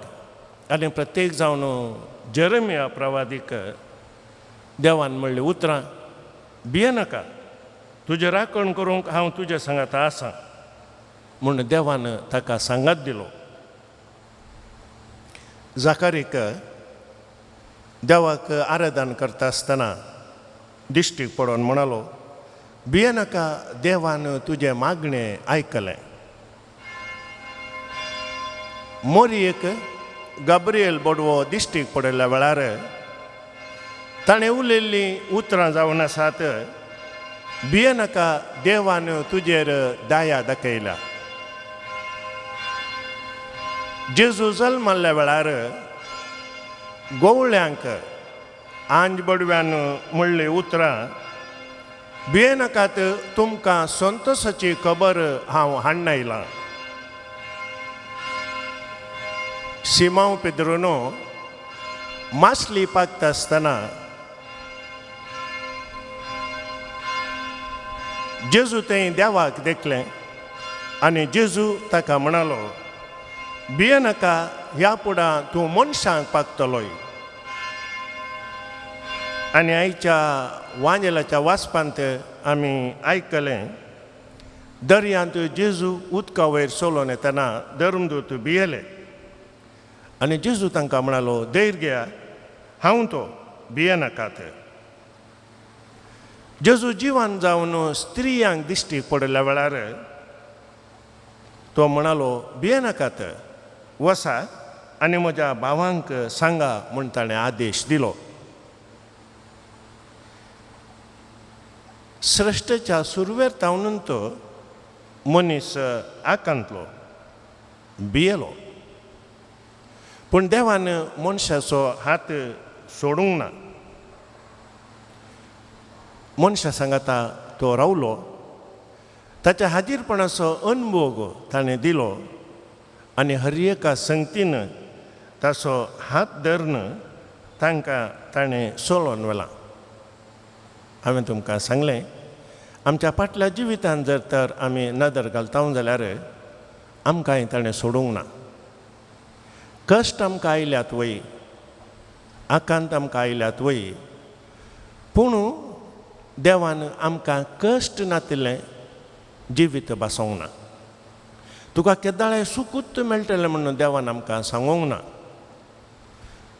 Speaker 1: आनी प्रत्येक जावन जेरेमिया प्रवादीक देवान म्हणली उतरां, भियेनाका, तुजें राखण करूंक हांव तुज्या सांगाता आसा म्हूण देवान ताका सांगात दिलो. जाकारीक देवाक आराधन करता आसतना दिश्टीक पडोवन म्हणालो, भियेनाका, देवान तुजें मागणें आयकलें. मोरयेक गाब्रिएल बोडवो दिश्टीक पडिल्ल्या वेळार ताणें उलयल्लीं उतरां जावन आसात, भियेनाका, देवान तुजेर दया दाखयल्या. जेजू जल्मल्ल्या वेळार गोवळ्यांक आंज बडव्यान म्हणलीं उतरां, भियेनाकात, तुमकां संतोसाची खबर हांव हाडून आयलां. सिमांव पेद्रोनो मासली पाकता आसतना जेजू थंय देवाक देखलें आनी जेजू ताका म्हणालो, भियेनाका, ह्या फुडां तूं मनशांक पाकतलोय. आनी आयच्या वांजेलाच्या वाचपांत आमी आयकलें, दर्यांत जेजू उदका वयर चलोवन येतना धर्मदूत भियेले आनी जेजू तांकां म्हणालो, धैर्य घेया, हांव तो, भियेनाकात. जेजू जिवान जावन स्त्रियांक दिश्टीक पडिल्ल्या वेळार तो म्हणालो, भियेनाकात, वसा आनी म्हज्या भावांक सांगा म्हूण ताणें आदेश दिलो. सृश्टेच्या सुरवेर तावनून तो मनीस आकांतलो, भियेलो, पूण देवान मनशाचो हात सोडूंक ना. मनशा सांगाता तो रावलो, ताच्या हाजीरपणाचो अनभोग ताणें दिलो आनी हर एका संगतीन ताचो हात धरून तांकां ताणें सोलोवन व्हेलां. हांवें तुमकां सांगलें, आमच्या फाटल्या जिवितांत जर तर आमी नदर घालता जाल्यार आमकांय ताणें सोडूंक ना. कश्ट आमकां आयल्यात वय, आकांत आमकां आयल्यात वय, पूण देवान आमकां कश्ट नातिल्लें जिवीत बसोवंक ना. तुका केदाळे सुकूच मेळटलें म्हणून देवान आमकां सांगूंक ना.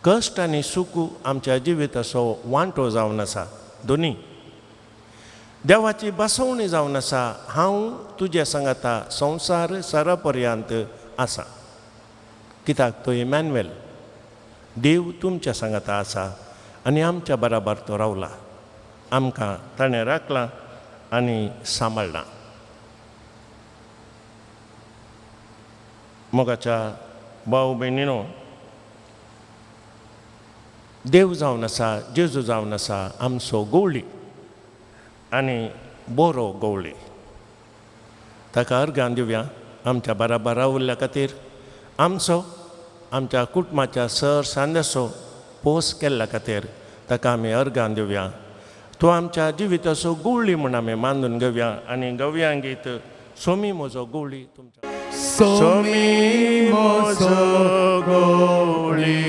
Speaker 1: कश्ट आनी सुख आमच्या जिविताचो वांटो जावन आसा. दोनी देवाची बसवणी जावन आसा, हांव तुजे सांगाता संवसार सरा पर्यंत आसा. कित्याक तो इमॅन्युएल देव तुमच्या सांगाता आसा आनी आमच्या बराबर तो रावला, आमकां ताणें राखलां आनी सांबाळ्ळां. मोगाच्या भाव भयणीनो, देव जावन आसा, जेजू जावन आसा आमचो गवळी आनी बरो गवळी. ताका अर्गान दिवया आमच्या बराबर रावल्ल्या खातीर, आमचो आमच्या कुटुंबाच्या सर सांद्याचो पोस केल्ल्या खातीर ताका आमी अर्गान दिवया. तो आमच्या जिविताचो गवळी म्हूण आमी मानून घेवया आनी गवया गीत सोमी म्हजो गवळी तुमच्या.
Speaker 3: सोमी म्हजो गवळी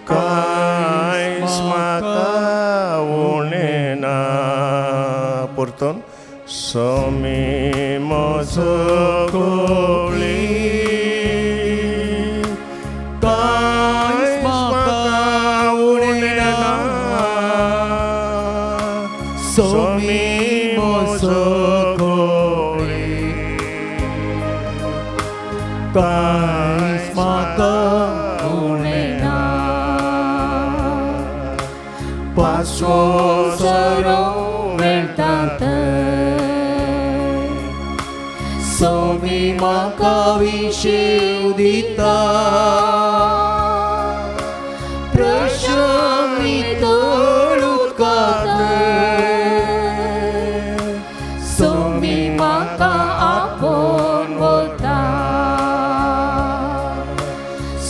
Speaker 1: कांयच म्हाका उणें ना. परतून, सोमी म्हजो गवळी कांयच म्हाका उणें ना. सोमी म्हजो गवळी
Speaker 3: कांयच म्हाका उणें ना.
Speaker 1: पासो
Speaker 5: सोरो मेळटात, सोमी म्हाका विशेव दिता, प्रशमी तोडूकात, सोमी म्हाका आपोवन वता.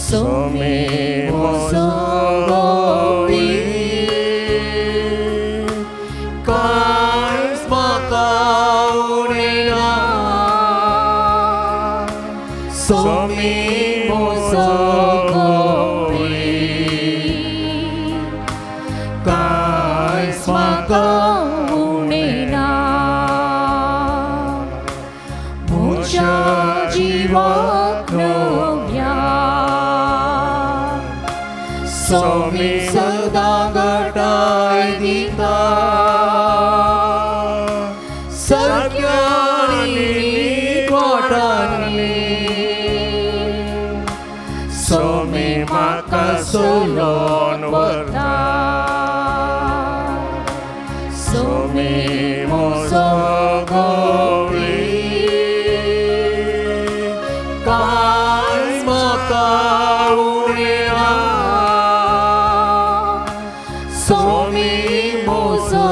Speaker 5: सोमी म्हजो गवळी कांयच म्हाका उणें ना. सोमी म्हजो गवळी कांयच म्हाका उणें ना. म्हज्या जिवाक नव्या सोमी सदां घटाय दिता. सोलोन वता सोमी मोजो गोवळी कांयच म्हाका उणें ना सोमी मोजो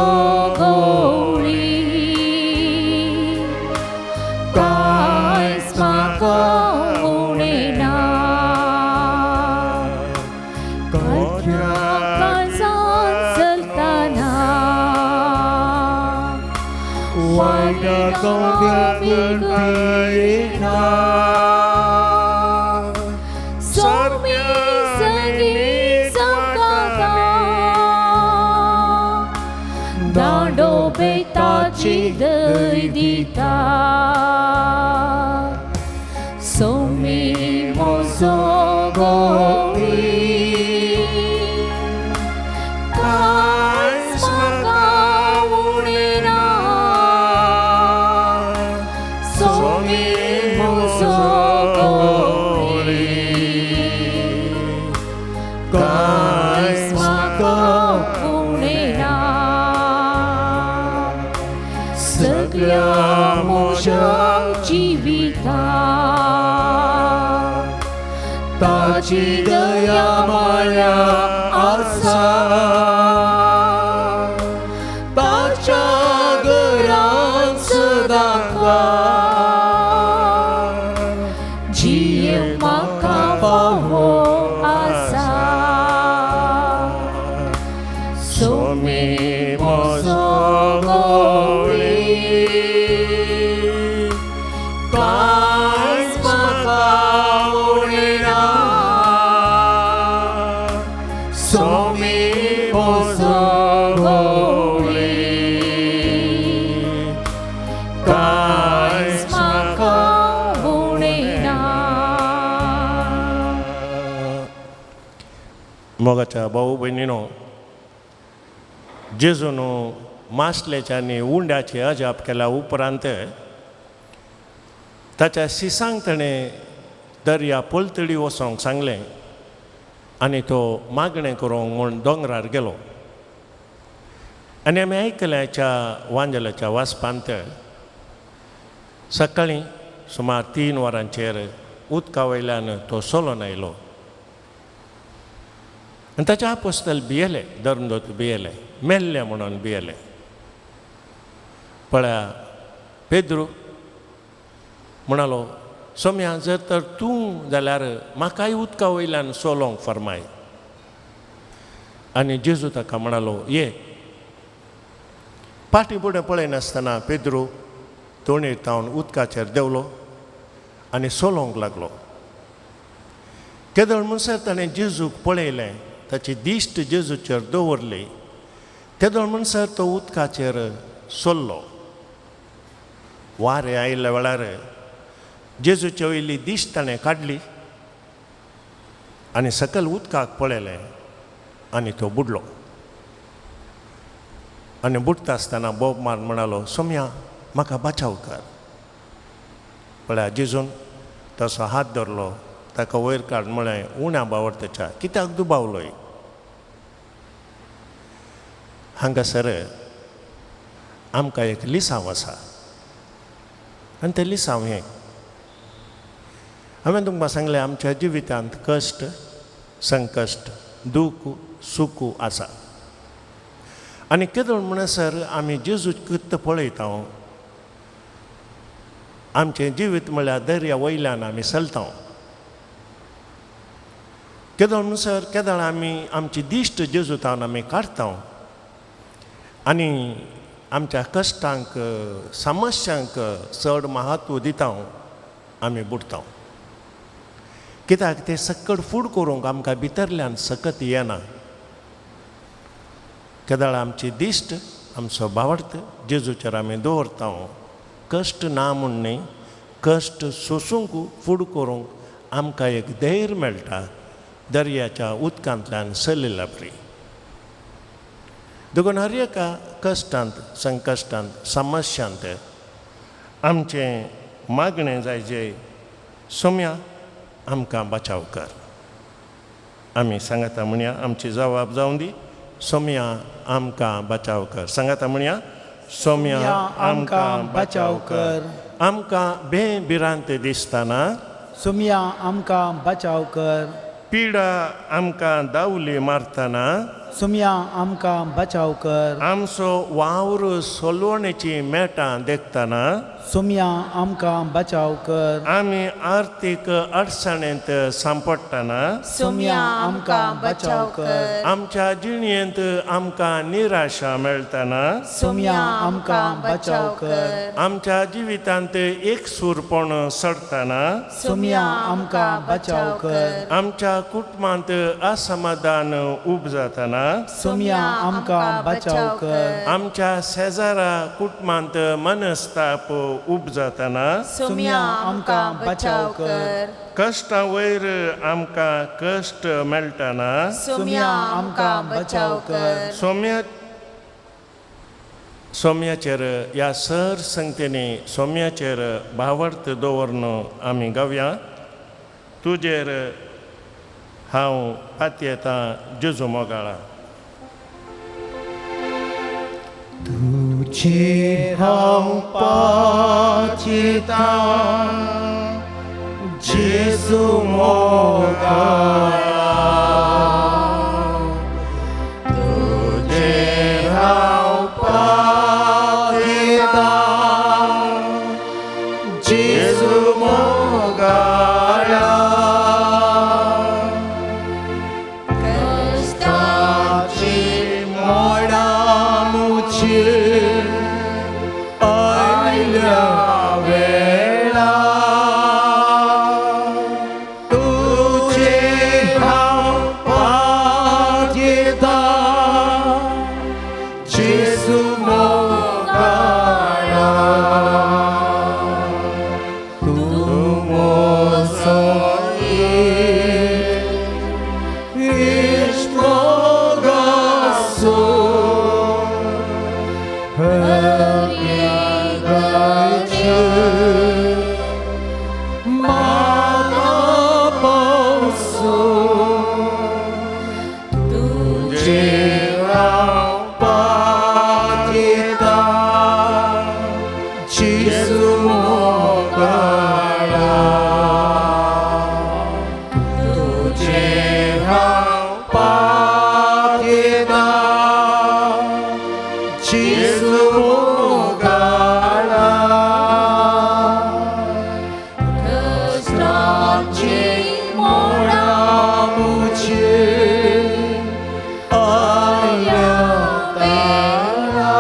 Speaker 5: गोवळी कांयच म्हाका उणें ना काळजान चलतना सोमी सगळी चमकता दांडो बेताची दय दिता सोमी मोजो गोवळी कांयच म्हाका उणें ना सोमी मोजो गोवळी कांयच म्हाका उणें ना सगळ्या म्हज्या जिवितांत ताची दया माया आसा ताच्या घरांत सदांकाळ जियेवंक म्हाका फावो आसा सोमी मोजो गोवळी कांयच म्हाका उणें ना सोमी मोजो गोवळी कांयच म्हाका उणें ना.
Speaker 1: मोगाच्या भाऊ भयणीनो, जेजून मासलेच्या आनी उंड्याचे अजाप केल्या उपरांत ताच्या शिसांक ताणें दर्या पलतडी वचोंक सांगलें आनी तो मागणें करूंक म्हूण दोंगरार गेलो. आनी आमी आयकल्याच्या वांजलाच्या वाचपांत सकाळीं सुमार 3 वरांचेर उदका वयल्यान तो सोलोन आयलो आनी ताचे आपोस्तल भियेले, धर्मदूत भियेले, मेल्ले म्हणून भियेले. पळया पेद्रू म्हणालो, सोम्या जर तर तूं जाल्यार म्हाकाय उदका वयल्यान सोलोंक फर्माय. आनी जेजू ताका म्हणालो, ये. फाटीं फुडें पळयनासतना पेद्रू तोणीर तावन उदकाचेर देंवलो आनी सोलोंक लागलो. केदळ म्हणसर ताणें जेजूक पळयलें, ताची दिश्ट जेजूचेर दवरली, तेदळ म्हणसर तो उदकाचेर सोल्लो. वारें आयिल्ल्या वेळार जेजूचे वयली दिश्ट ताणें काडली आनी सकयल उदकाक पळयलें आनी तो बुडलो. आनी बुडटा आसतना बोब मारून म्हणालो, सोम्या म्हाका बाचाव कर. पळया जेजून तसो हात धरलो, ताका वयर काड म्हळें, उण्या बावडतेच्या कित्याक दुबावलोय. हांगासर आमकां एक लिसांव आसा आनी तें लिसांव हें हांवें तुमकां सांगलें, आमच्या जिवितांत कश्ट, संकश्ट, दूख, सूख आसा. आनी केदळ म्हणसर आमी जेजू कृत्य पळयता, आमचें जिवीत म्हळ्यार दर्या वयल्यान आमी चलता. केदळ म्हणसर केदळ आमी आमची दिश्ट जेजू तावन आमी काडटा आनी आमच्या कश्टांक, समस्यांक चड म्हत्व दिता, आमी बुडटा. कित्याक तें सकट फूड करूंक आमकां भितरल्यान सकत येना. केदळ आमची दिश्ट, आमचो भावार्थ जेजूचेर आमी दवरता. कश्ट ना म्हूण न्हय, कश्ट सोसूंक फूड करूंक आमकां एक धैर्य मेळटा दर्याच्या उदकांतल्यान चलिल्ल्या परी. देखून हर एका कश्टांत, संकश्टांत, समस्यांत आमचें मागणें जाय जे सोम्या आमकां बचाव कर. आमी सांगाता म्हणया, आमची जवाब जावन दी, सोम्या आमकां बचाव कर। सांगाता म्हणया, सोम्या आमकां बचाव कर। आमकां बे भिरांत दिसतना
Speaker 6: सोम्या आमकां बचाव कर।
Speaker 1: पिडा आमकां दावली मारतना
Speaker 6: सोम्या आमकां बचाव कर।
Speaker 1: आमचो वावर सोलवणेची मेटां देखतना
Speaker 6: सोम्या आमकां बचाव कर।
Speaker 1: आमी आर्थीक अडचणेंत सांपडटना
Speaker 5: सोम्या आमकां बचाव कर।
Speaker 1: आमच्या जिणेंत आमकां निराशा मेळटना
Speaker 6: सोम्या आमकां बचाव कर।
Speaker 1: आमच्या जिवितांत एकसूरपण सडटना
Speaker 6: सोम्या आमकां बचाव कर।
Speaker 1: आमच्या कुटुंबांत असमाधान उपजातना
Speaker 6: सोम्या आमकां बचाव कर।
Speaker 1: आमच्या शेजारा कुटुंबांत मनस्ताप उपजातना
Speaker 5: सोम्या आमकां बचाव कर।
Speaker 1: कश्टां वयर आमकां कश्ट मेळटना
Speaker 5: सोम्या आमकां बचाव कर।
Speaker 1: सोम्याचेर ह्या सर संगतेनी सोम्याचेर भावार्थ दवरून आमी गावया। तुजेर हांव पातयेतां जेजू मोगाळा।
Speaker 6: तुझे हांव पातयेतां जेजू मोगाळा, तुझे हांव पातयेतां जेजू मोगाळा। कश्टाची मोडां मुचेर आयल्या वेळा, तुझे हांव पातयेतां जेजू मोगाळा। तूं म्हजो इश्ट मोगाचो, हर एक म्हाका पावसो, तुजेर हांव पातयेतां जेजू मोगाळा, तुजेर हांव पातयेतां जेजू मोगाळा।
Speaker 5: कश्टाची मोडां
Speaker 6: मुचेर आयल्या वेळा,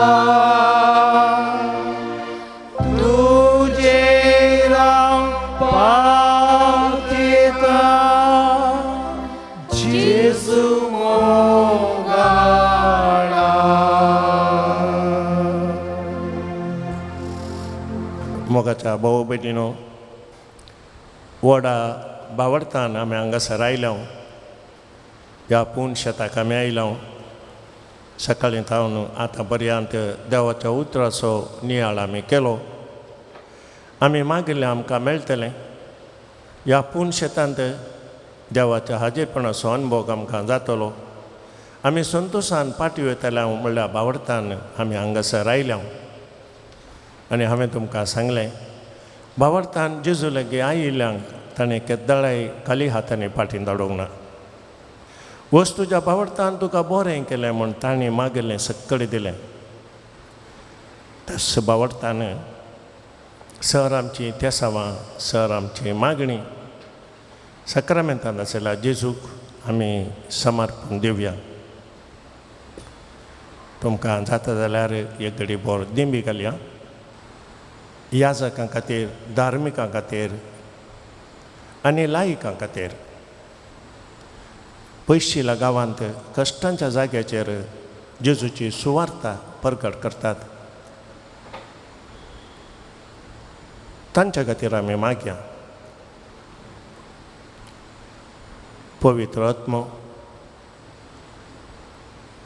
Speaker 6: तुजेर हांव पातयेतां जेजू मोगाळा।
Speaker 1: मोगाच्या भाव भयणीनो, व्हडा बावडतान आमी हांगासर आयल्या, ह्या पूण शेताक आमी आयल्या। सकाळीं थावन आतां पर्यंत देवाच्या उतराचो नियाळ आमी केलो। आमी मागिल्लें आमकां मेळटलें। ह्या पूण शेतांत देवाच्या हाजीरपणाचो अनुभव आमकां जातलो। आमी संतोशान पाटी वयतले म्हणल्यार बावडतान आमी हांगासर आयल्या। आनी हांवें तुमकां सांगलें, बावडतान जेजू लागीं आयिल्ल्यांक ताणें केद्दाळाय खाली हातांनी फाटीं धाडूंक ना। वच तुज्या बावडतान तुका बरें केलें म्हूण ताणें मागिल्लें सक्कडें दिलें। तस बावडतान सर आमची तेसावां, सर आमची मागणी सक्रामेंतान आशिल्ल्या जेजूक आमी समर्पण दिवया। तुमकां जाता जाल्यार एक घडी बोर दिंबी घालया। याजकां खातीर, धार्मिकां खातीर आनी लायकां खातीर पयशिल्या गांवांत कश्टांच्या जाग्याचेर जेजूची सुवार्ता परगट करतात, तांच्या खातीर आमी मागया। पवित्र आत्मो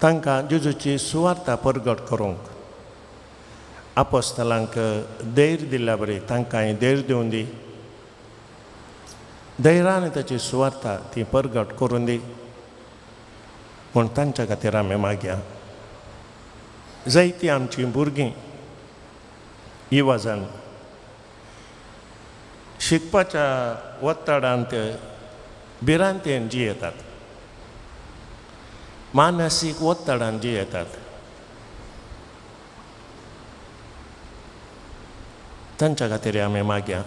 Speaker 1: तांकां जेजूची सुवार्ता परगट करूंक आपोस्तलांक धैर्य दिल्ल्या बरी तांकांय धैर्य दिवन दी। धैर्यान ताची सुवार्ता ती परगट करून दी। म्हूण तांच्या खातीर आमी मागया. जायतीं आमचीं भुरगीं युवाजन शिकपाच्या ಒತ್ತಡಾಂत भिरांतेन जियेतात, मानसीक ಒತ್ತಡಾन जियेतात. तांच्या खातीर आमी मागया.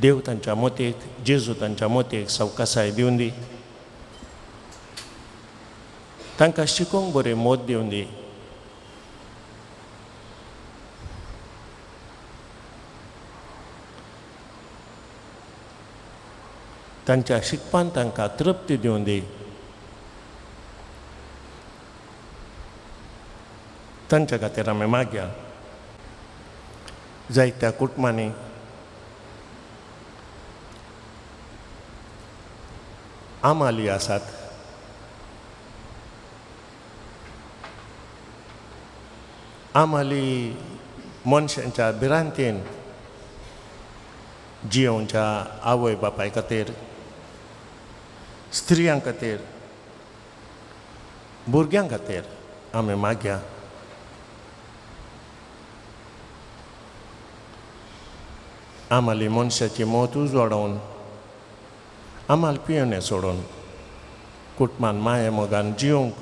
Speaker 1: देव तांच्या मोतीक, जेजू तांच्या मोतीक सवकासाय दिवन दी, तांकां शिकोवंक बरें मोत दिवन दी. तांच्या शिकपान तांकां तृप्ती दिवन दी. तांच्या खातीर आमी मागया. जायत्या कुटुंबांनी आमाली आसात, आमाली मनशांच्या भिरांतेन जियोवच्या आवय बापाय खातीर, स्त्रियां खातीर, भुरग्यां खातीर आमी मागया. आमाली मनशाची मौत उजवाडोवन, आमाल पियोने सोडून कुटुंबान माये मोगान जिवंक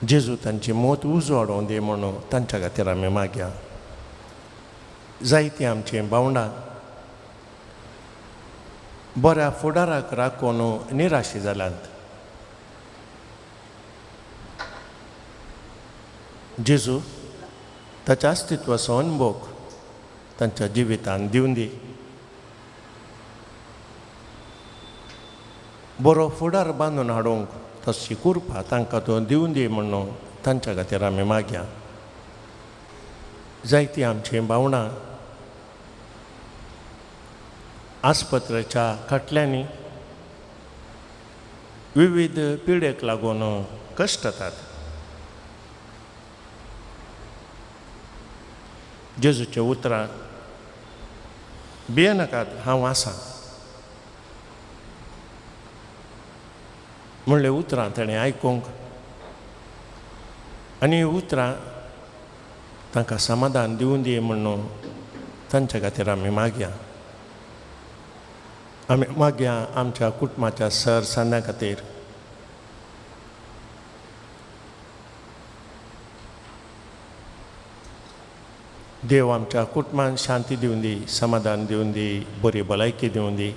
Speaker 1: जेजू तांची मौत उजवाडोवन दी म्हणून तांच्या खातीर आमी मागया. जायतीं आमचीं भावंडां बऱ्या फुडाराक राखून निराशी जाल्यांत. जेजू ताच्या अस्तित्वाचो अनुभव तांच्या जिवितान दिवन दी, बरो फुडार बांदून हाडूंक तशी कृपा तांकां तो दिवन दी म्हणून तांच्या खातीर आमी मागया. जायतीं आमचीं भावंडां आस्पत्रेच्या खाटल्यांनी विविध पिडेक लागून कश्टतात. जेजूच्या उतरां भियेनाकात, हांव आसा म्हणले उतरां ताणें आयकूंक आनी उतरां तांकां समाधान दिवन दी म्हणून तांच्या खातीर आमी मागया. आमी मागया आमच्या कुटुंबाच्या सर सांद्या खातीर, देव आमच्या कुटुंबान शांती दिवन दी, समाधान दिवन दी, बरी भलायकी दिवन दी.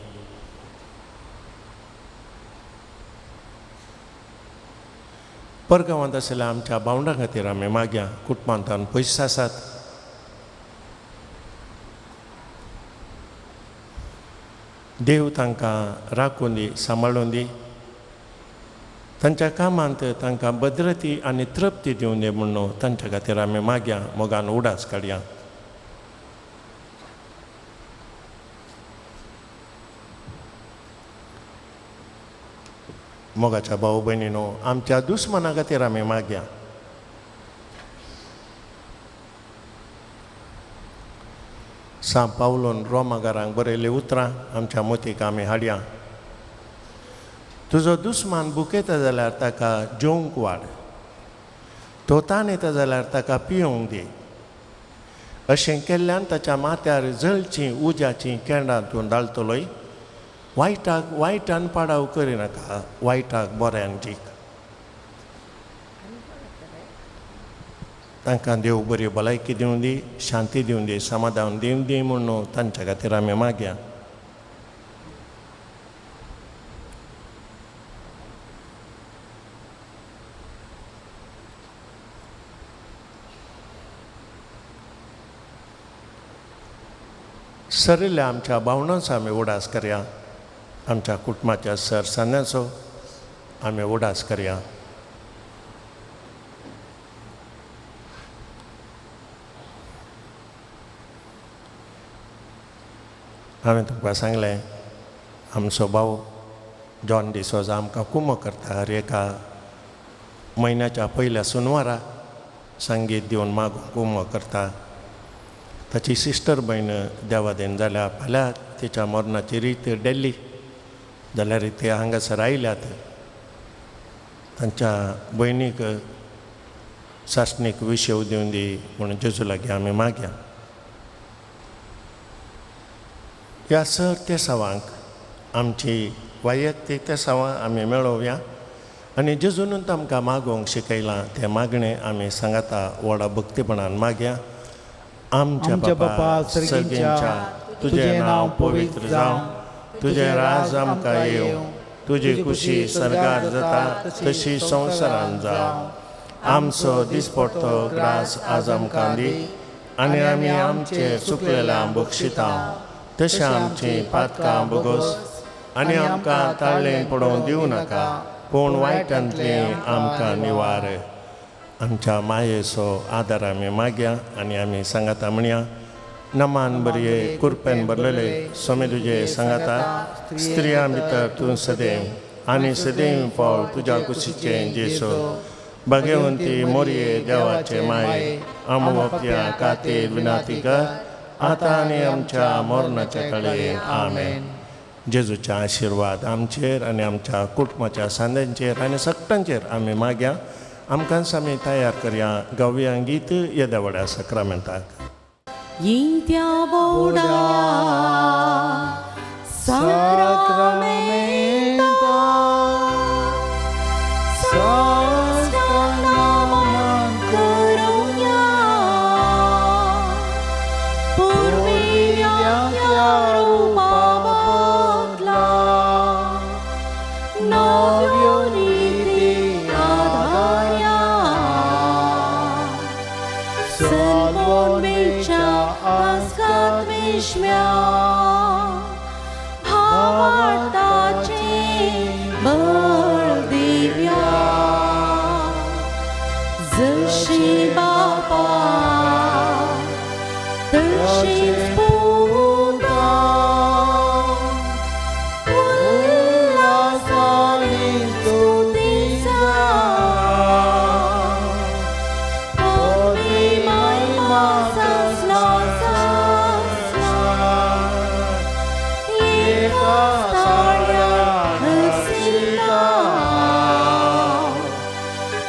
Speaker 1: परगांवांत आशिल्ल्या आमच्या भावंडां खातीर आमी मागया. कुटुंबांत पयस आसात, देव तांकां राखून दी, सांबाळून दी, तांच्या कामांत तांकां भद्रती आनी तृप्ती दिवन दी म्हणून तांच्या खातीर आमी मागया. मोगान उडास काडया. मोगाच्या भाव भयणीनो, आमच्या दुस्मना खातीर आमी मागया. सांत पावलोन रोमागारांक बरयल्लीं उतरां आमच्या मोतीक आमी हाडया. तुजो दुस्मान भुकेता जाल्यार ताका जेवंक वाड, तो ताण येता जाल्यार ताका पियोवंक दी. अशें केल्ल्यान ताच्या माथ्यार जळचीं उज्याचीं केंडां तूं दाळतलोय. वायटाक वायटान पाडाव करिनाका, वायटाक बऱ्यान जीक. तांकां देव बरी भलायकी दिवन दी, शांती दिवन दी, समाधान दिवन दी म्हणून तांच्या खातीर आमी मागया. सरिल्ल्या आमच्या भावनांचो आमी उडास करया, आमच्या कुटुंबाच्या सर सांद्यांचो आमी उडास करया. हांवें तुमकां सांगलें, आमचो भाव जॉन डिसोजा आमकां कुमो करता. हर एका म्हयन्याच्या पयल्या सुनवारा संगीत दिवन मागूंक कुमो करता. ताची सिस्टर भयण देवादेन जाल्या फाल्यां तिच्या मरणाची रीत डेल्ली जाल्यार ते हांगासर आयल्यात. तांच्या भयणीक सासणीक विशेव दिवन दी म्हणून जेजू लागीं आमी मागया. ह्या सर तेसांवांक आमची वैयक्तीक तेसांवां आमी मेळोवया आनी जेजूनूच आमकां मागोवंक शिकयलां तें मागणें आमी सांगाता व्हडा भक्तीपणान मागया. आमच्या बापा सर्गींच्या, तुजें नांव पवित्र जावं, तुजें राज आमकां येवं, तुजी खुशी सर्गार जाता तशी संवसारान जावं. आमचो दिसपडतो ग्रास आज आमकां दी आनी आमी आमचे चुकलेल्या बक्षिता तशें आमचीं पातकां बोगोस आनी आमकां ताळ्ळें पडोवंक दिवं नाका, पूण वायटांतलें आमकां निवार. आमच्या मायेचो आदार आमी मागया आनी आमी सांगाता म्हणया. नमान बरये कुरपेन भरलेले स्वामी तुजे सांगाता, स्त्रियां भितर तूं सदैव आनी सदैव फळ तुज्या कुशीचें जेसो. भाग्यवंती मोरये देवाचे माये, आमोप्या खातीर विनाती कर आतां आनी आमच्या मरणाच्या कडेन. आमेन. जेजूचे आशिर्वाद आमचेर आनी आमच्या कुटुंबाच्या सांद्यांचेर आनी सगटांचेर आमी मागया. आमकां आमी तयार करया गावया गीत येद्या व्हड्या साक्रामेंताक.
Speaker 7: येद्या व्हडा साक्रामेंता साश्टांग नमन करुया, पुर्विल्ल्या रुपा बदला नव्यो रिती आधारया, सलवोन मेळच्या आस्कात विश्म्या भावार्थाचें बळ दिव्या. जशी बापा तशीच पुता, उल्हासाने स्तुती जावं, पदवी महिमा सासणा सासणा, एका ताळ्यान हसिता,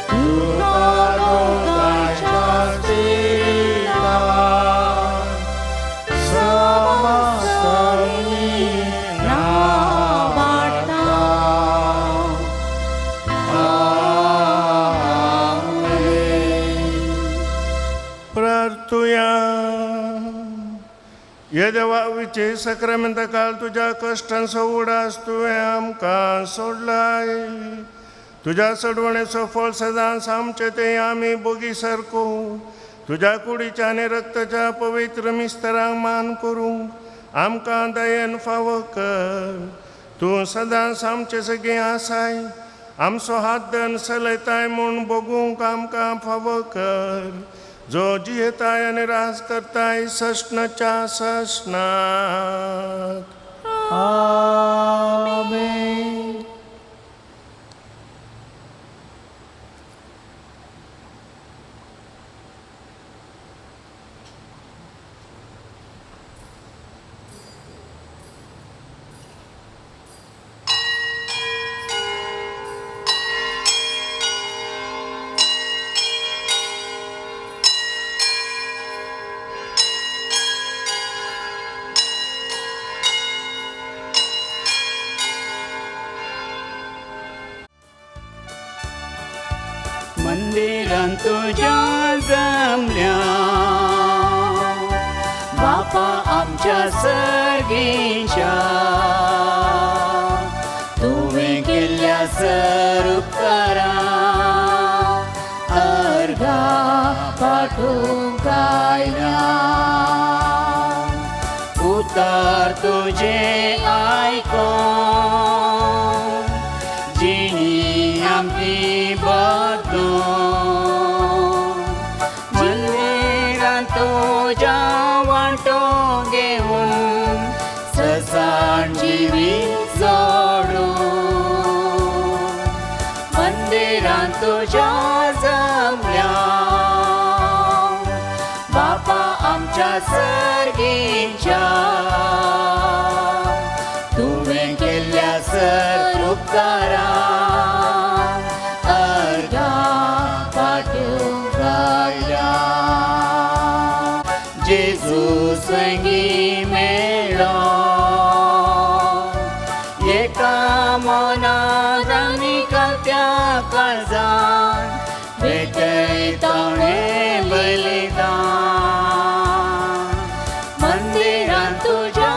Speaker 7: तुका लोकांच्या स्पिरिता, समस्तनी नावाडता.
Speaker 1: प्रार्थुया. हे देवा विचे साक्रामेंता काल तुज्या कश्टांचो उडास तुवें आमकां सोडलाय. तुज्या सोडवणेचो फळ सदांच आमचे ते आमी बोगी सारको तुज्या कुडीच्या आनी रक्ताच्या पवित्र मिस्तरांक मान करूंक आमकां दयेन फावो कर. तूं सदांच आमचे सगळें आसाय, आमचो हात धन चलयताय म्हूण बगूंक आमकां फावो कर. जो जियेताय आनी राज करताय ससनाच्या ससनाक.
Speaker 6: आमेन.
Speaker 8: मंदिरान तुज्या जमल्या बापा आमच्या सर्गीच्या, तुवें केल्ल्या सर उपकारां अर्घा पाठोवंक आयल्या. उतार तुजें आयकोन जिणी आमची बदलून, मंदिरान तुज्या वांटो घेवन ससाण जिवीत जोडून, मंदिरान तुज्या जमल्या बापा आमच्या सर्गीच्या, तुवें केल्ल्या सर उपकारा अर्घां पाठोवंक आयल्या. जेजू संगी मेळ्ळो एका मनान आनी कळत्या काळजान भेटयता हें बलिदान मंदिरान तुज्या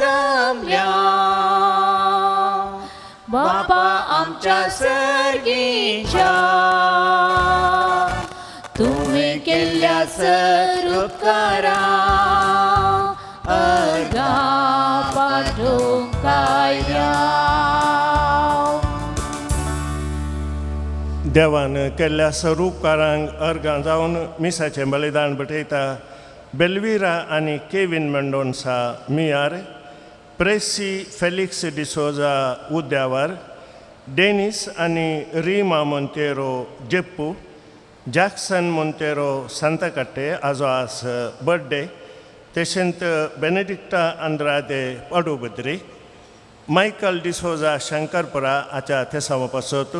Speaker 8: जमल्या. बापा आमच्या सर्गीच्या तुवें केल्ल्या सर उपकारा अर्घां पाठोवंक आयल्या.
Speaker 1: देवान केल्ल्या सर उपकारांक अर्गां जावन मिसाचें बलिदान भेटयता बेलविरा आनी केवीन मेंडोन्सा मियार, प्रेसी फेलिक्स डिसोजा उद्यावर, डेनिस आनी रीमा मोंतेरो जेप्पू, जॅक्सन मोंतेरो सांताकाटे आजो आज बर्थडे, तशेंच बेनेडिक्टा आंद्रादे पाडुबद्री, मायकल डिसोजा शंकरपुरा हाच्या तेसांवा पासत,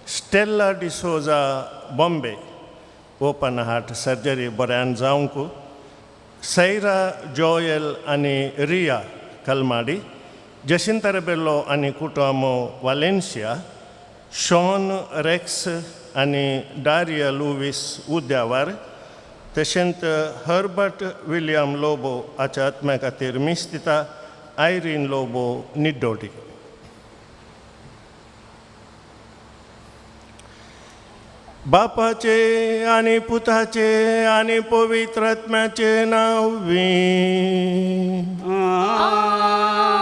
Speaker 1: Stella D'Souza Bombay open heart surgery बऱ्यान जावंक, सैरा जोयल आनी रिया कलमाडी, जसिंता रेबेलो आनी कुटुंब वालेन्शिया, शॉन रेक्स आनी डारिया लुवीस उद्यावर, तशेंच हर्बर्ट विलियम लोबो हाच्या आत्म्या खातीर मीस दिता आयरीन लोबो निड्डोटी. बापाचे आनी पुताचे आनी पवित्र आत्म्याचे नांवी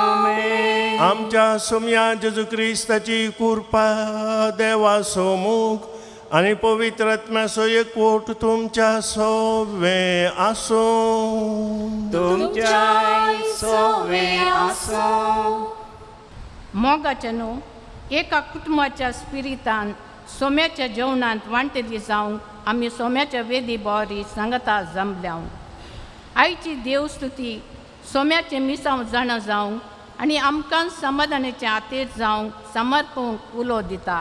Speaker 8: आमेन.
Speaker 1: आमच्या सोम्या जेजू क्रिस्ताची कृपा देवाचो मोग आनी पवित्र आत्म्याचो एकवट तुमच्या सोवे आसूं.
Speaker 8: तुमच्या सोवे आसूं.
Speaker 9: मोगाचे न्हू एका कुटुंबाच्या स्पिरितान सोम्याच्या जेवणांत वांटेली जावंक आमी सोम्याच्या वेदी बोरी सांगता जमल्या. आयची देवस्तुती सोम्याचें मिसांव जाणा जावंक आनी आमकां समाधानाचें आतेर जावंक समर्पूंक उलो दिता.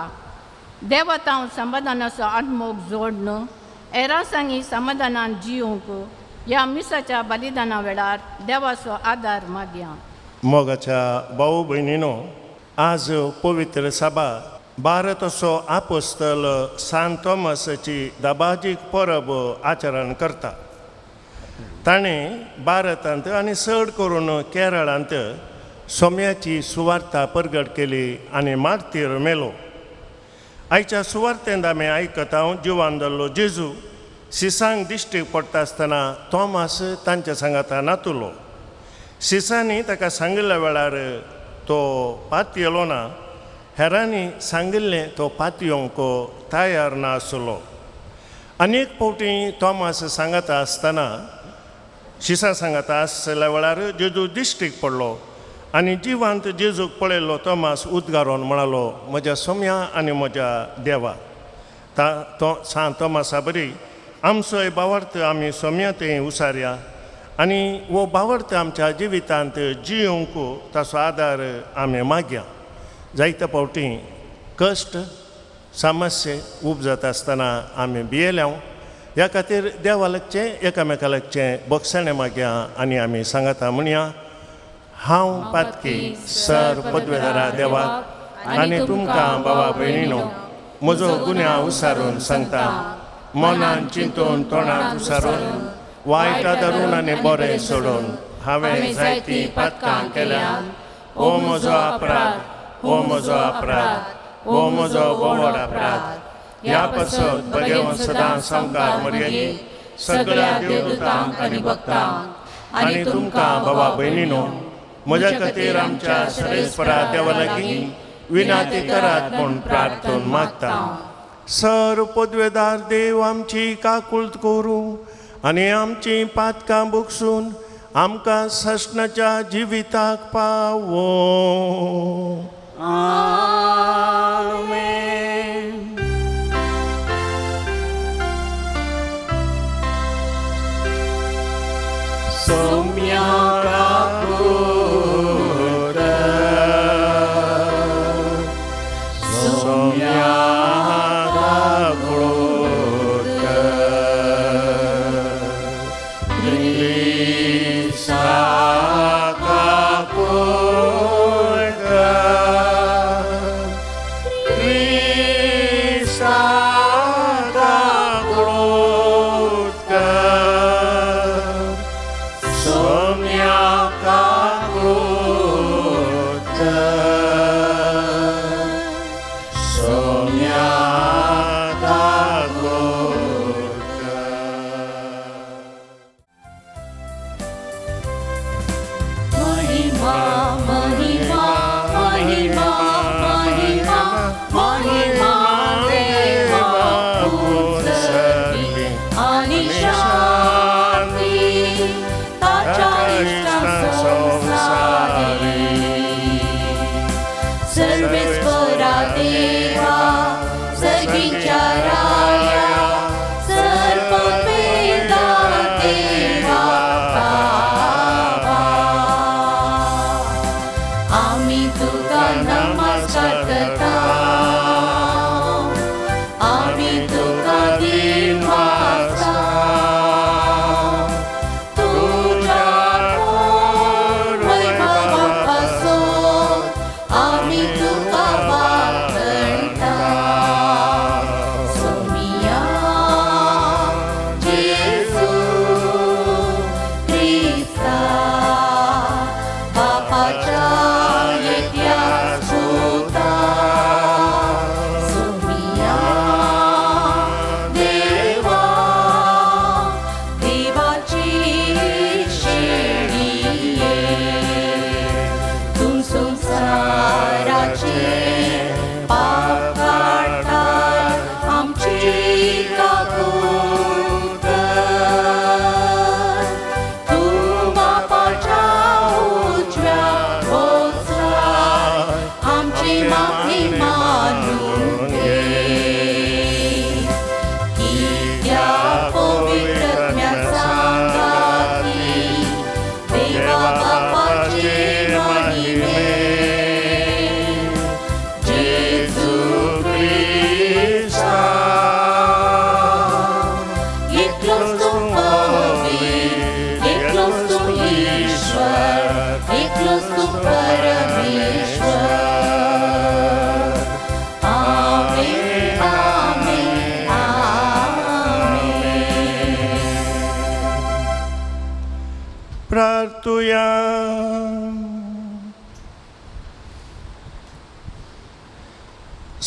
Speaker 9: देवतांव समाधानाचो आत्मोग जोडन एरासांगी समाधानान जिवंक ह्या मिसाच्या बलिदाना वेळार देवाचो आदार मागया.
Speaker 1: मोगाच्या भाऊ भयणीनो, आज पवित्र सभा भारताचो आपोस्तल सान थॉमसाची दबाजीक परब आचरण करता. ताणें भारतांत आनी चड करून केरळांत सोम्याची सुवार्ता परगट केली आनी मार्तीर मेलो. आयच्या सुवार्तेंत आमी आयकता जिवान जाल्लो जेजू सिसांक दिश्टीक पडटा आसतना थॉमस तांच्या सांगाता नातुलो. सिसांनी ताका सांगिल्ल्या वेळार तो पातयेलो ना, हेरांनी सांगिल्लें तो पातयेवंक तयार नासलो. अनेक फावटी थॉमस सांगाता आसतना शिसां सांगाता आसल्या वेळार जेजू दिश्टीक पडलो आनी जिवांत जेजूक पळयलो थॉमस उद्गारून म्हणालो, म्हज्या सोम्या आनी म्हज्या देवा. तो सान थॉमसा बरी आमचोय बावार्थ आमी सोम्या थंय उसारया आनी हो बावार्थ आमच्या जिवितांत जियोंक ताचो आदार आमी मागया. जायते फावटी कश्ट समस्या उपजता आसतना आमी भियेल्या. ह्या खातीर देवा लागचें एकामेका लागचें बक्षाणें मागया आनी आमी सांगाता म्हणया, हांव पातकी सर पदवेदारा देवाक आनी तुमकां बाबा भयणीनो म्हजो गुन्यांव उसारून सांगता, मनान चिंतून तोंडान उसारून वायट धरून आनी बरें सोडून हांवें जायतीं पातकां केल्या. ओ म्हजो अपराध, ओ म्हजो अपराध, ओ म्हजो बोवड अपराध. ह्या पासत भगवान सदां सामकार मर्यादीत सगळ्या देवदूतांक आनी भक्तांक आनी तुमकां बाबा भयणीनो म्हज्या खातीर आमच्या सरेस्परा देवा लागीं विनाती करात म्हूण प्रार्थन मागता. सर पदवेदार देव आमची काकुळट करूं आनी आमची पातकां बुकसून आमकां सस्नाच्या जिविताक पावो.
Speaker 8: आमेन. सोम्या काकुळट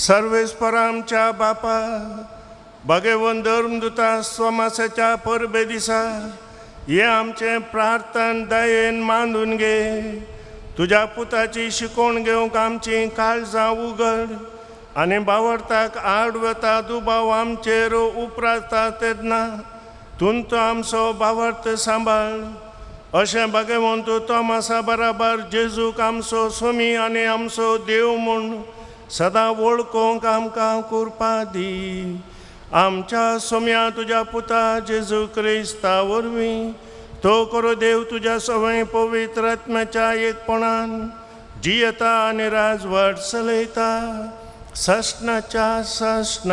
Speaker 1: सर्वेस्पर आमच्या बापा भगवंत धर्मदुता सोमासाच्या परबे दिसा हे आमचें प्रार्थन दयेन मानून घे. तुज्या पुताची शिकोवण घेवंक आमची काळजां उगड आनी बावडताक आड वता दुबाव आमचेर उपरासता तेन्ना तूं आमचो बावडत सांबाळ. अशें भगवंत तोमासा बराबर जेजूक आमचो स्वामी आनी आमचो देव म्हूण सदां वळखूंक आमकां कृपा दी. आमच्या सोम्या तुज्या पुता जेजू क्रिस्ता वरवीं तो करो देव तुज्या सवय पवित्र आत्म्याच्या एकपणान जियेता आनी राजवट चलयता ससनाच्या ससनाक.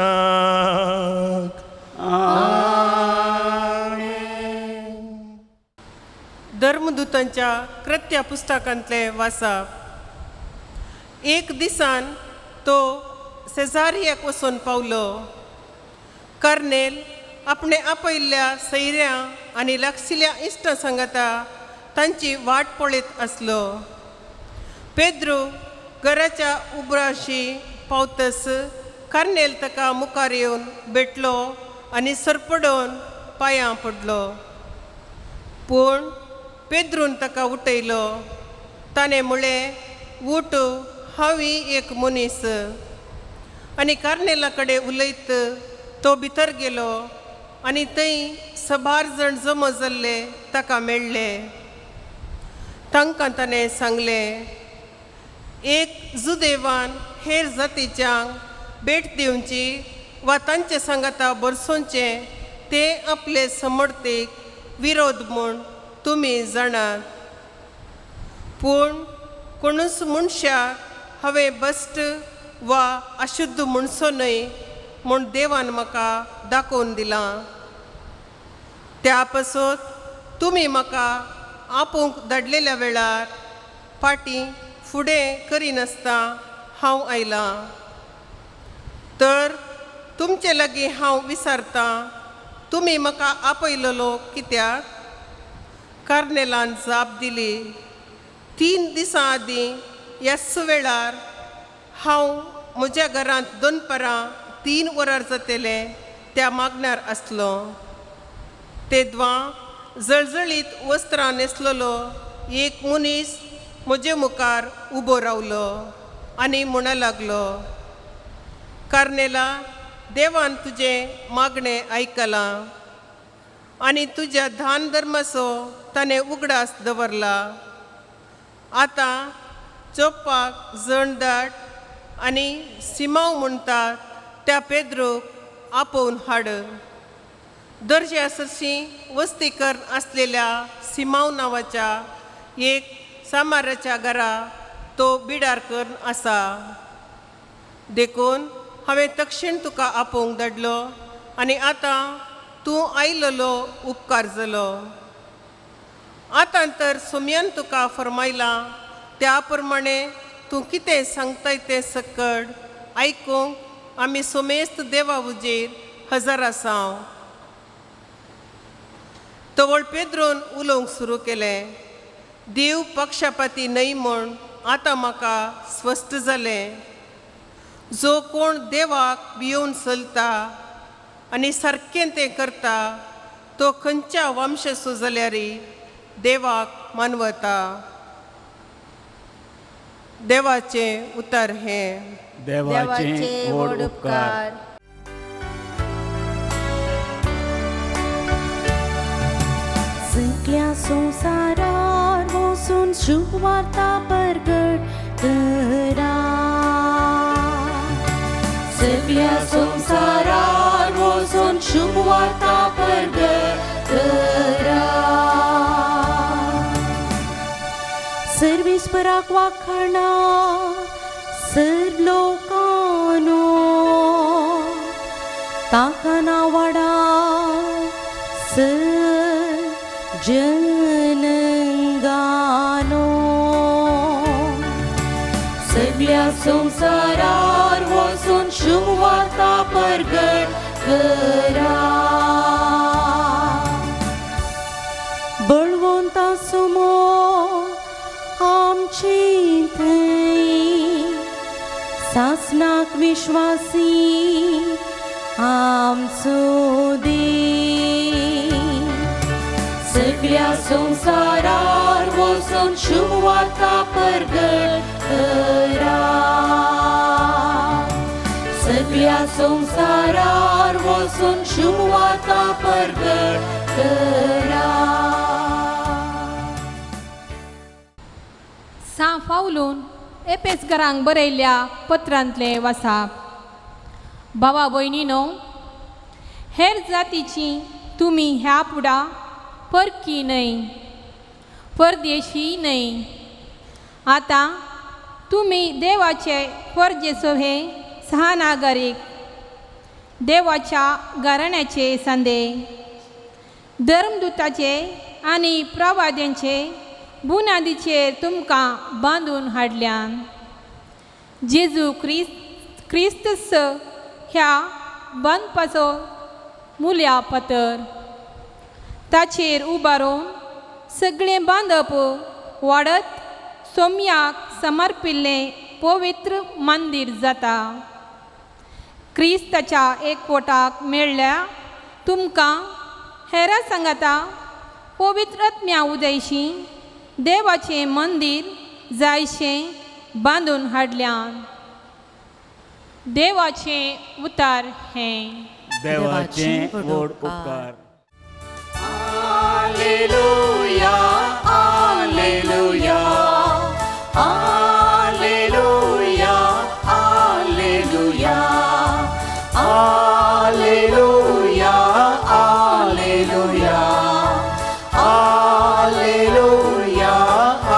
Speaker 10: धर्मदूतांच्या कृत्या पुस्तकांतले वाचप. एक दिसान तो सेजारियाक वचून पावलो. कर्नेल आपणे आपयल्ल्या सैऱ्यां आनी लागशिल्ल्या इश्टां सांगाता तांची वाट पळयत आसलो. पेद्रू घराच्या उब्राशी पावतस कर्नेल ताका मुखार येवन भेटलो आनी सरपडोवन पांयां पडलो. पूण पेद्रून ताका उठयलो. ताणें म्हळें, उठ, हांवूय एक मनीस. आनी कार्नेला कडेन उलयत तो भितर गेलो आनी थंय सबार जाण जमा जाल्ले ताका मेळ्ळे. तांकां ताणें सांगलें, एक जुदेवान हेर जातीच्यांक भेट दिवची वा तांचे सांगाता बरसोवचें ते आपले समर्थीक विरोध म्हूण तुमी जाणात. पूण कोणूच मनशाक हांवें बस्ट वा अशुद्ध म्हणचो न्हय म्हूण देवान म्हाका दाखोवन दिलां. त्या पासत तुमी म्हाका आपोवंक धाडलेल्या वेळार फाटीं फुडें करिनासतना हांव आयलां. तर तुमचे लागीं हांव विचारतां, तुमी म्हाका आपयलेलो कित्याक? कार्नेलान जाप दिली, 3 दिसां आदीं ह्याच वेळार हांव म्हज्या घरांत दनपरां 3 वरां जातलें त्या मागण्यार आसलो. तेद्वां जळजळीत वस्त्रां न्हेसलेलो एक मनीस म्हजे मुखार उबो रावलो आनी म्हणा लागलो, कार्नेला, देवान तुजें मागणें आयकलां आनी तुज्या दान धर्माचो ताणें उगडास दवरला. आतां चोप्पाक जणदाट आनी सिमांव म्हणटात त्या पेद्रूक आपोवन हाड. दर्ज्या सरशी वस्ती कर आसलेल्या सिमांव नांवाच्या एक सामाराच्या घरा तो बिडार करून आसा. देखून हांवें तक्षण तुका आपोवंक धाडलो आनी आतां तूं आयलेलो उपकार जालो. आतां तर सोम्यान तुका फरमायलां त्या प्रमाणे तूं कितें सांगताय तें सकड आयकूंक आमी सोमेस्त देवा उजेर हजर आसाव. तवळ पेद्रोन उलोवंक सुरू केलें, देव पक्षपाती न्हय म्हूण आतां म्हाका स्पश्ट जालें. जो कोण देवाक भियोवन चलता आनी सारकें तें करता तो खंयच्या वंशाचो जाल्यार देवाक मानवता. देवाचें उतर हें.
Speaker 6: देवाचे व्हड उपकार.
Speaker 7: सगळ्या संवसारार वचून शुभवार्ता परगट करा. सगळ्या संवसारार वचून शुभवार्ता परगट करा. सर्वेस्पराक वाखाणा सर्व लोकांनो, ताका नावाडा सर जनंगानो. सगळ्या संवसारार वचून शुभवार्ता परगट करा. बळवंत सुमो आमचे थंय सासनाक विश्वासी आमचो देव. सगळ्या संवसारार वचून शुभवार्ता परगट करा. सगळ्या संवसारार वचून शुभवार्ता परगट करा.
Speaker 11: सां फावलून एपेसगरांक बरयल्ल्या पत्रांतलें वासाप. भावा भयणीनो, हेर जातीची तुमी ह्या फुडा परकी न्हय, परदेशी न्हय. आतां तुमी देवाचे परजेचो हे सहानागरीक, देवाच्या घराण्याचे संदे, धर्मदूताचे आनी प्रवाद्यांचे बुनादीचेर तुमकां बांदून हाडल्यान. जेजू क्रिस्त ह्या बांदपाचो मुल्या पतर ताचेर उबारून सगळें बांदप वाडत सोम्याक समर्पिल्लें पवित्र मंदीर जाता. क्रिस्ताच्या एकवटाक मेळ्ळ्या तुमकां हेरा सांगाता पवित्र आत्म्या उदयशी देवाचें मंदीर जायशें बांदून हाडल्यान. देवाचें उतार हें.
Speaker 6: देवाचें व्हड उपकार.
Speaker 8: Alleluia, alleluia, alleluia, alleluia, alleluia, alleluia, alleluia,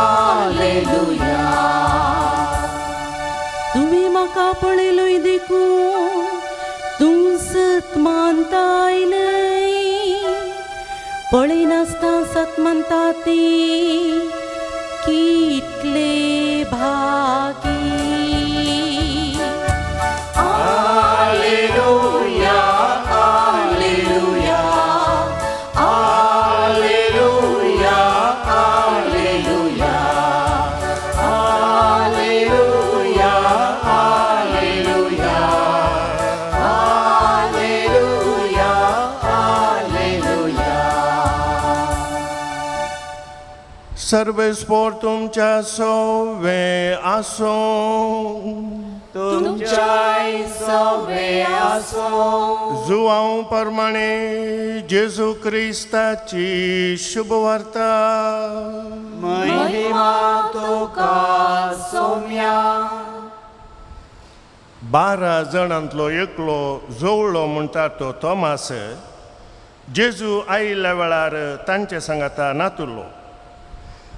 Speaker 8: alleluia.
Speaker 7: तुवें म्हाका पळयलोय देखून तूं सत मानताय न्हय, पळयनासतना सत ते कितले भागी।
Speaker 8: Alleluia, alleluia, alleluia, alleluia, alleluia, alleluia, alleluia, alleluia.
Speaker 1: सर्वेस्पोर तुमच्या सोवे आसो,
Speaker 8: तुमच्याय सोवे आसो।
Speaker 1: जुवांव प्रमाणे जेजू क्रिस्ताची शुभवार्ता।
Speaker 8: महिमा तुका सोम्या।
Speaker 1: 12 जाणांतलो एकलो जोवळो म्हणटा तो तोमास जेजू आयिल्ल्या वेळार तांचे सांगाता नातुल्लो।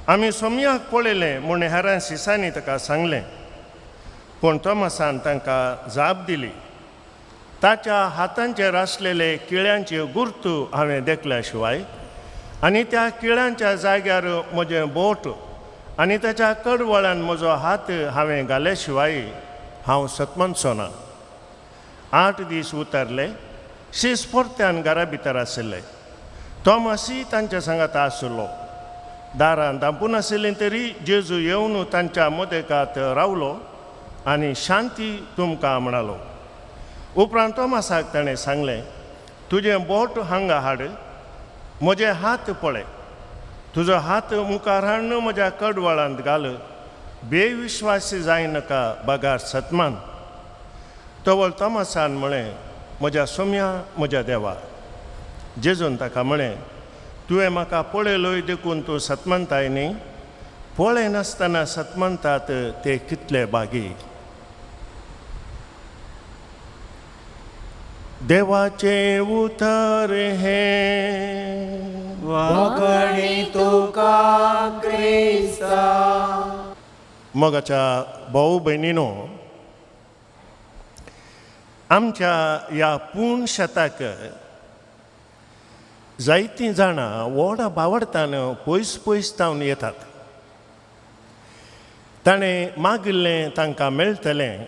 Speaker 1: आमी सोम्याक पळयलें म्हूण हेरां शिसांनी ताका सांगलें, पूण तोमासान तांकां जाप दिली, ताच्या हातांचेर आसलेले किळ्यांचे गुर्तू हांवें देखल्या शिवाय आनी त्या किळ्यांच्या जाग्यार म्हजें बोट आनी ताच्या कडवळ्यान म्हजो हात हांवें घाले शिवाय हांव सतमनचो ना। 8 दीस उतरले, शीस परत्यान घरा भितर आशिल्ले। तोमासी तांच्या सांगाता आशिल्लो। दारां धांपून आशिल्लीं तरी जेजू येवन तांच्या मदेकात रावलो आनी शांती तुमकां म्हणालो। उपरांत तोमासाक ताणें सांगलें, तुजें बोट हांगा हाड, म्हजे हात पळय, तुजो हात मुखार हाडून म्हज्या कडवळांत घाल, बेविश्वासी जायनाका बगार सतमान। तवळ तोमासान म्हळें, म्हज्या सोम्या, म्हज्या देवा। जेजून ताका म्हळें, तुवें म्हाका पळयलोय देखून तूं सतमनताय न्ही, पळयनासतना सतमनतात ते कितले भागी। देवाचें उतर हें
Speaker 8: वाकणी तुका क्रिस्ता।
Speaker 1: मोगाच्या भाऊ भयणीनो, आमच्या ह्या पूण शेताक जायतीं जाणां व्हडा बावडतान पयस पयस तावन येतात। ताणें मागिल्लें तांकां मेळटलें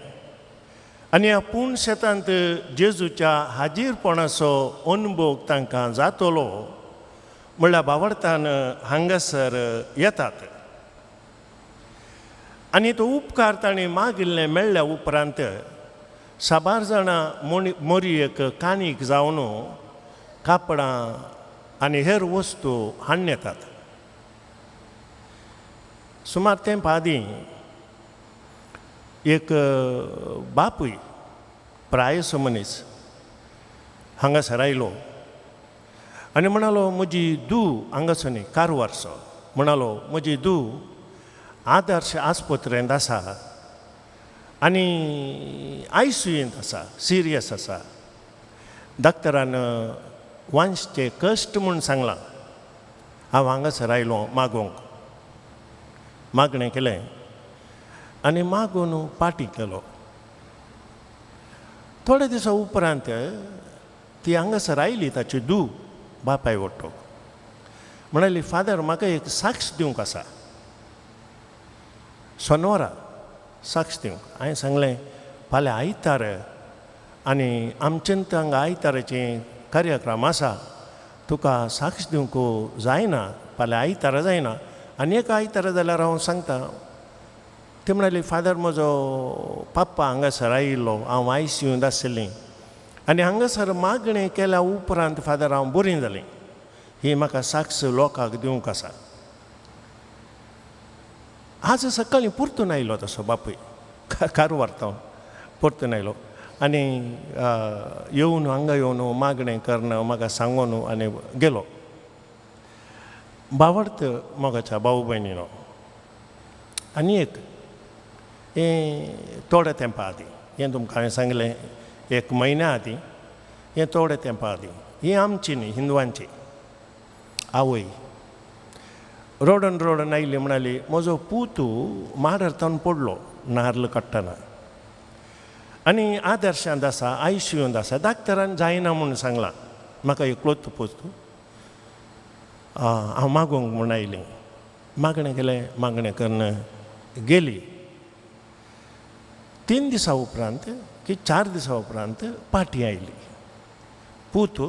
Speaker 1: आनी ह्या पूण शेतांत जेजूच्या हाजीरपणाचो अनुभव तांकां जातलो म्हणल्यार बावडतान हांगासर येतात। आनी तो उपकार ताणें मागिल्लें मेळ्ळ्या उपरांत साबार जाणां मोरयेक कानीक जावन कापडां आनी हेर वस्तू हाडून येतात। सुमार तेंपा आदीं एक बापूय प्रायसो मनीस हांगासर आयलो आनी म्हणालो, म्हजी धूव हांगासर न्ही कारवारचो, म्हणालो म्हजी धूव आदर्श आस्पत्रेंत आसा आनी आयसीयूंत आसा, सिरियस आसा, डॉक्टरान वांचचे कश्ट म्हूण सांगलां। हांव हांगासर आयलो मागोवंक, मागणें केलें आनी मागून पाटी केलो। थोडे दिसा उपरांत ती हांगासर आयली, ताची धूव बापाय वट्टोक म्हणाली, फादर म्हाका एक साक्ष दिवंक आसा, सोनवारा साक्ष दिवंक। हांवें सांगलें, फाल्यां आयतार आनी आमच्यान हांगा आयताराचें कार्यक्रम आसा, तुका साक्ष दिवंक जायना, फाल्यां आयतारा जायना, आनी एक आयतारा जाल्यार हांव सांगता। ते म्हणाली, फादर म्हजो पप्पा हांगासर आयिल्लो, हांव आयसीयूंत आशिल्लीं आनी हांगासर मागणें केल्या उपरांत फादर हांव बरीं जालीं, ही म्हाका साक्ष लोकांक दिवंक आसा। आज सकाळीं परतून आयलो तसो बापूय कारवार तावन परतून आयलो आनी येवन हांगा येवन मागणें करून म्हाका सांगून आनी गेलो। बावडत मोगाच्या भाऊ भयणीनो, आनी एक हें थोड्या तेंपा आदीं, हें तुमकां हांवें सांगलें एक म्हयन्या आदीं, हें थोड्या तेंपा आदीं, ही आमची न्ही हिंदवांची आवय रडून रडून आयली, म्हणाली म्हजो पूत माडार तावन पडलो नार्ल काडटना आनी आदर्शांत आसा, आयसीयूंत आसा, डाक्टरान जायना म्हूण सांगलां, म्हाका एकलोच पूत हांव मागूंक म्हूण आयलीं. मागणें केलें, मागणें करून गेली. 3 दिसां उपरांत की 4 दिसां उपरांत पाटी आयली. पूत,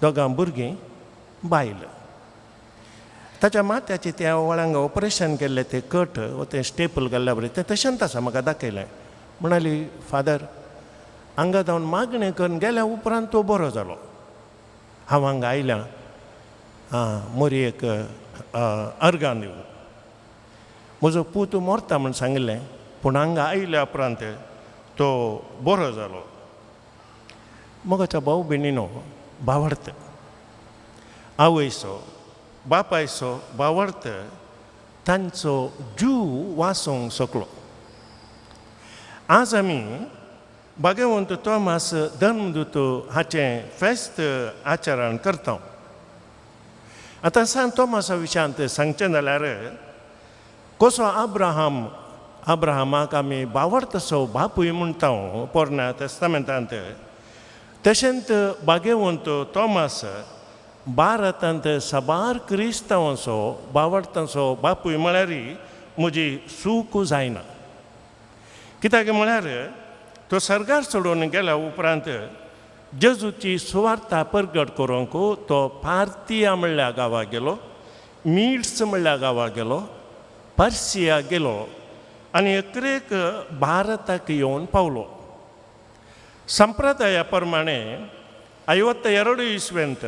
Speaker 1: 2 भुरगीं, बायल. ताच्या माथ्याचे त्या वळांग ऑपरेशन केल्लें तें कट वो तें स्टेपल घाल्ल्या बरें तें तशेंच आसा, म्हाका दाखयलें. म्हणाली, फादर हांगा जावन मागणें करून गेल्या उपरांत तो बरो जालो. हांव हांगा आयल्या मोरयेक अर्गां दिवन. म्हजो पूत मरता म्हूण सांगिल्लें, पूण हांगा आयल्या उपरांत तो बरो जालो. मोगाच्या भाव भयणीनो, भावार्थ आवयचो बापायचो भावार्थ तांचो जीव वाचोवंक शकलो. आज आमी भाग्यवंत तोमास धर्मदूत हाचें फेस्त आचरण करता. आतां सांत तोमासा विशयांत सांगचें जाल्यार कसो अब्राहम, अब्राहमाक आमी भावार्थाचो बापूय म्हणटा पोरण्या तेस्तामेंतांत, तशेंच भाग्यवंत तोमास भारतांत साबार क्रिस्तांवांचो भावार्थांचो बापूय म्हळ्यार म्हजी चूक जायना. कित्याक म्हळ्यार तो सर्गार सोडून गेल्या उपरांत जेजूची सुवार्ता परगट करूंक तो पार्थिया म्हणल्या गांवाक गेलो, मिड्स म्हणल्या गांवाक गेलो, पर्सिया गेलो आनी अकरेक भारताक येवन पावलो. संप्रदाया प्रमाणे 52 इस्वेंत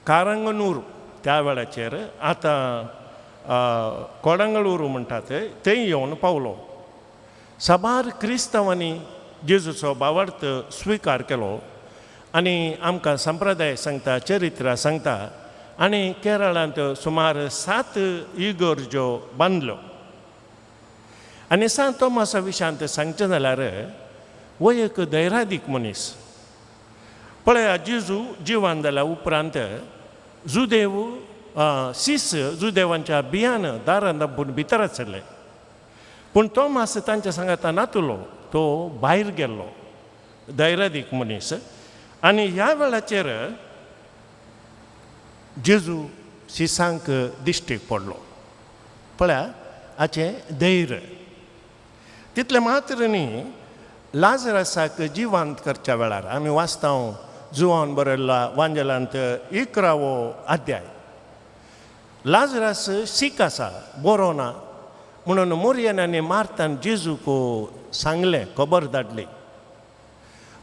Speaker 1: कारंगनूर त्या वेळाचेर आतां कोडंगळूर म्हणटात थंय येवन पावलो. साबार क्रिस्तांवांनी जेजूचो भावार्थ स्विकार केलो आनी आमकां संप्रदाय सांगता, चरित्र सांगता आनी केरळांत सुमार 7 इगर्ज्यो बांदल्यो. आनी सांत तोमासा विशयांत सांगचें जाल्यार हो एक धैर्यादीक मनीस. पळया, जेजू जिवान जाल्या उपरांत जुदेव सीस जुदेवांच्या बियान दारान दाबून भितर आसले, पूण तोमास तांच्या सांगाता नातलो, तो भायर गेल्लो धैर्यादीक मनीस. आनी ह्या वेळाचेर जेजू सिसांक दिश्टीक पडलो. पळया हाचें धैर्य. तितलें मात्र न्ही, लाजरसाक जिवांत करच्या वेळार आमी वाचता जुवान बरयल्ला वांजेलांत 11वो अध्याय. लाजरस सीक आसा, बरो ना म्हणून मोरयन आनी मार्तान जेजूक सांगलें, खबर धाडली.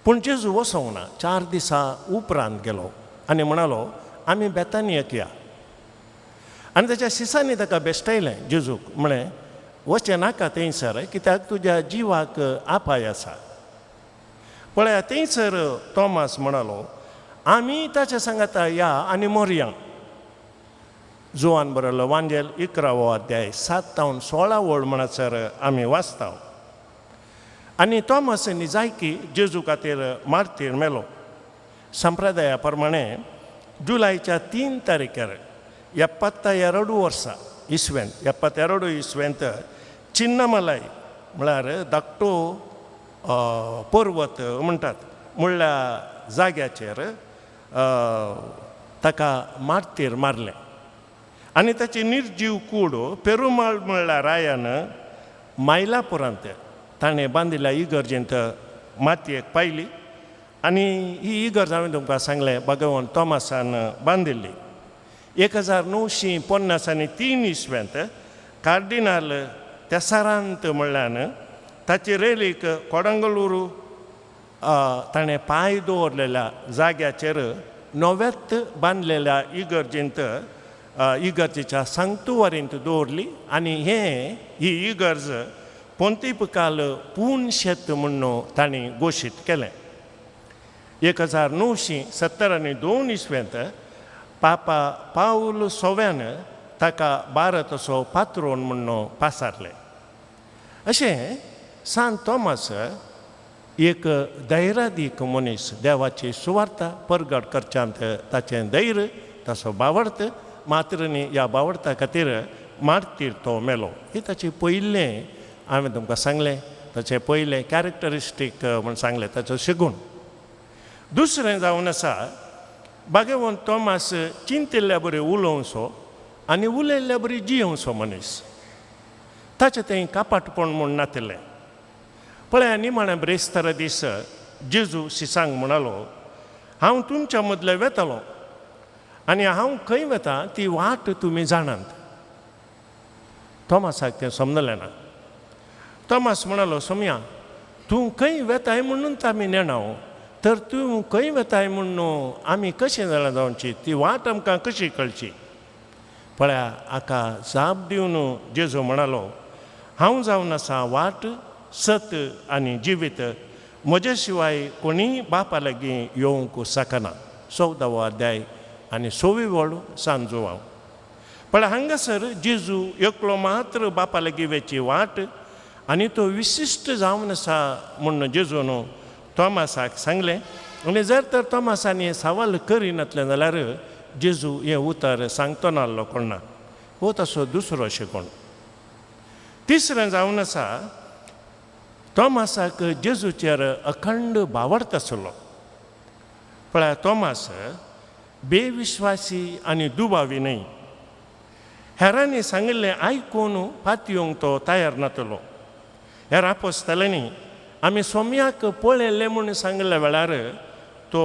Speaker 1: पूण जेजू वचोंक ना. 4 दिसां उपरांत गेलो आनी म्हणालो, आमी बेतानियेक या. आनी ताच्या सिसांनी ताका बेश्टायलें जेजूक, म्हळें वचें नाका थंयसर, कित्याक तुज्या जिवाक आपाय आसा. पळया थंयसर तोमास म्हणालो, आमी ताच्या सांगाता या आनी मोरया. जुवान बरयल्लो वांजेल 11वो अध्याय 7 तावन 16 वळ म्हणसर आमी वाचता. आनी तोमास निजायकी जेजू खातीर मार्तीर मेलो. संप्रदाया प्रमाणे जुलयच्या 3 तारखेर 72 वर्सां इस्वेंत, 72 इस्वेंत चिन्नमलाय म्हळ्यार धाकटो पर्वत म्हणटात म्हणल्या जाग्याचेर ताका मार्तीर मारलें आनी ताची निर्जीव कूड पेरुमाळ म्हणल्या रायान मायलापुरांत ताणें बांदिल्ल्या इगर्जेंत मातयेक पायली. आनी ही इगर्ज हांवें तुमकां सांगलें भगवान तोमासान बांदिल्ली. 1953 इस्वेंत कार्डिनाल तेसारांत म्हणल्यान ताची रेलीक कोडंगलुरू ताणें पांय दवरलेल्या जाग्याचेर नव्यात बांदलेल्या इगर्जेंत इगर्जेच्या सांगतुवारींत दवरली आनी हें ही इगर्ज पोंतीपकाल पूण शेत म्हूण तांणी घोशीत केलें. 1972 इस्वेंत पापा पावल सोव्यान ताका भारताचो पात्रोन म्हूण पासारलें. अशें सांत तोमास एक धैर्यादीक मनीस, देवाची सुवार्ता परगट करच्यांत ताचें धैर्य, ताचो भावार्थ मात्र न्ही, ह्या भावार्था खातीर मार्तीर तो मेलो. ही ताचें पयलें हांवें तुमकां सांगलें, ताचें पयलें कॅरेक्टरिस्टीक म्हूण सांगलें, ताचो शिगूण. दुसरें जावन आसा बागेवन तोमास चिंतिल्ल्या बरी उलोवचो आनी उलयल्ल्या बरी जियोवचो मनीस. ताचें तें कापाटपण म्हूण नातिल्लें. पळया निमाण्या ब्रेस्तारा दीस जेजू शिसांक म्हणालो, हांव तुमच्या मदलें वेतालो आनी हांव खंय वता ती वाट तुमी जाणात. तोमासाक तें समजलें ना. तोमास म्हणालो, सोमया तूं खंय वेताय म्हणून आमी नेणाव, तर तूं खंय वेताय म्हणून आमी कशें जाणां जावची, ती वाट आमकां कशी कळची? पळया हाका जाप दिवन जेजू म्हणालो, हांव जावन आसा वाट, सत आनी जिवीत, म्हजे शिवाय कोणीय बापा लागीं येवंक शकना. 14वो अध्याय आनी 6वी वळ सांजो. पळय हांगासर जेजू एकलो मात्र बापा लागीं वेची वाट आनी तो विशिश्ट जावन आसा म्हूण जेजून तोमासाक सांगलें. आनी जर तर तोमासान हें सवाल करिनातलें जाल्यार जेजू हें उतर सांगतो नासलो कोणा. हो तसो दुसरो शिकोण. तिसरें जावन आसा तोमासाक जेजूचेर अखंड भावार्थ आसलो. पळय तोमास बेविश्वासी आनी दुबावी न्हय. हेरांनी सांगिल्लें आयकून पातयेवंक तो तयार नातलो. हेर आपोस्ताल्यांनी आमी सोम्याक पळयल्लें म्हूण सांगिल्ल्या वेळार तो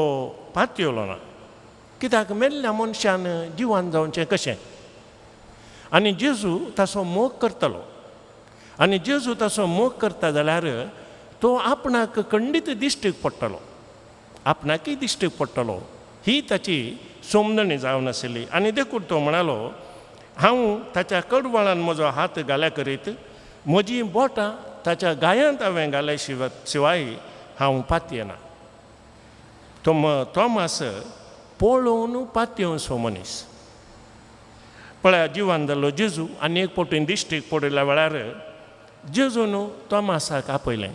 Speaker 1: पातयेलो ना, कित्याक मेल्ल्या मनशान जिवान जावचें कशें? आनी जेजू ताचो मोग करतलो आनी जेजू ताचो मोग करता जाल्यार तो आपणाक खंडीत दिश्टीक पडटलो, आपणाकय दिश्टीक पडटलो ही ताची समजणी जावन आशिल्ली. आनी देखून तो म्हणालो, हांव ताच्या कडवळान म्हजो हात घाल्या करीत म्हजी बोटां ताच्या गायांत हांवें घाल्या शिवाय हांव पातयेना. तोमास पळोवन पातयेवचो मनीस. पळया जिवान जाल्लो जेजू आनी एक पटीन दिश्टीक पडिल्ल्या वेळार जेजून तोमासाक आपयलें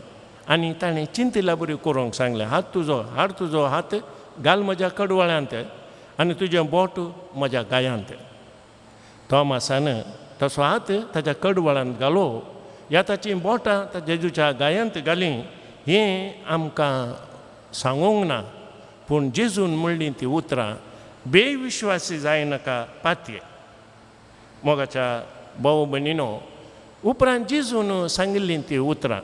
Speaker 1: आनी ताणें चिंतिल्ल्या बरी करूंक सांगलें, हात तुजो, हाड तुजो हात घाल म्हज्या कडवळ्यांत आनी तुजें बोट म्हज्या गायांत. तोमासान तसो हात ताच्या कडवळ्यांत घालो, ह्या ताचीं बोटां जेजूच्या गायांत घालीं हें आमकां सांगूंक ना, पूण जेजून म्हणलीं ती उतरां बेविश्वासी जायनाका पातये. मोगाच्या भाव भयणीनो, उपरांत जेजून सांगिल्लीं ती उतरां,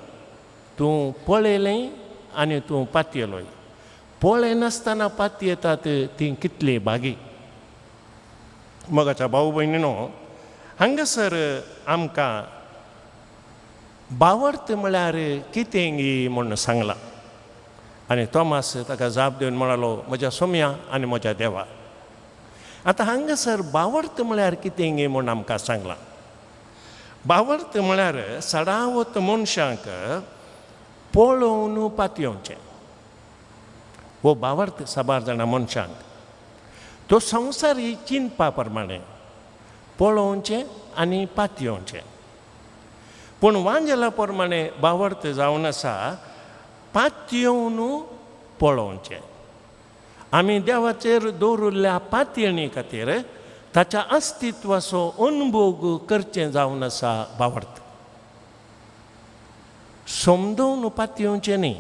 Speaker 1: तूं पळयलें आनी तूं पातयेलोय. पळयनासतना पातयेतात तीं कितली भागी. मोगाच्या भाव भयणीनो, हांगासर आमकां भावार्थ म्हळ्यार कितें गी म्हूण सांगलां. आनी तोमास ताका जाप दिवन म्हणालो, म्हज्या सोम्या आनी म्हज्या देवा. आतां हांगासर भावार्थ म्हळ्यार कितें गी म्हूण आमकां सांगलां. भावार्थ म्हळ्यार सडावत मनशांक पळोवन पातयेवचें. हो भावार्थ साबार जाणां मनशांक तो संवसारी चिंतपा प्रमाणें पळोवचें आनी पातयेवचें. पूण वांजेला प्रमाणें भावार्थ जावन आसा पातयेवन पळोवचें. आमी देवाचेर दवरिल्ल्या पातयेणी खातीर ताच्या अस्तित्वाचो अनुभोग करचें जावन आसा भावार्थ. समजून पातयेवचें न्ही,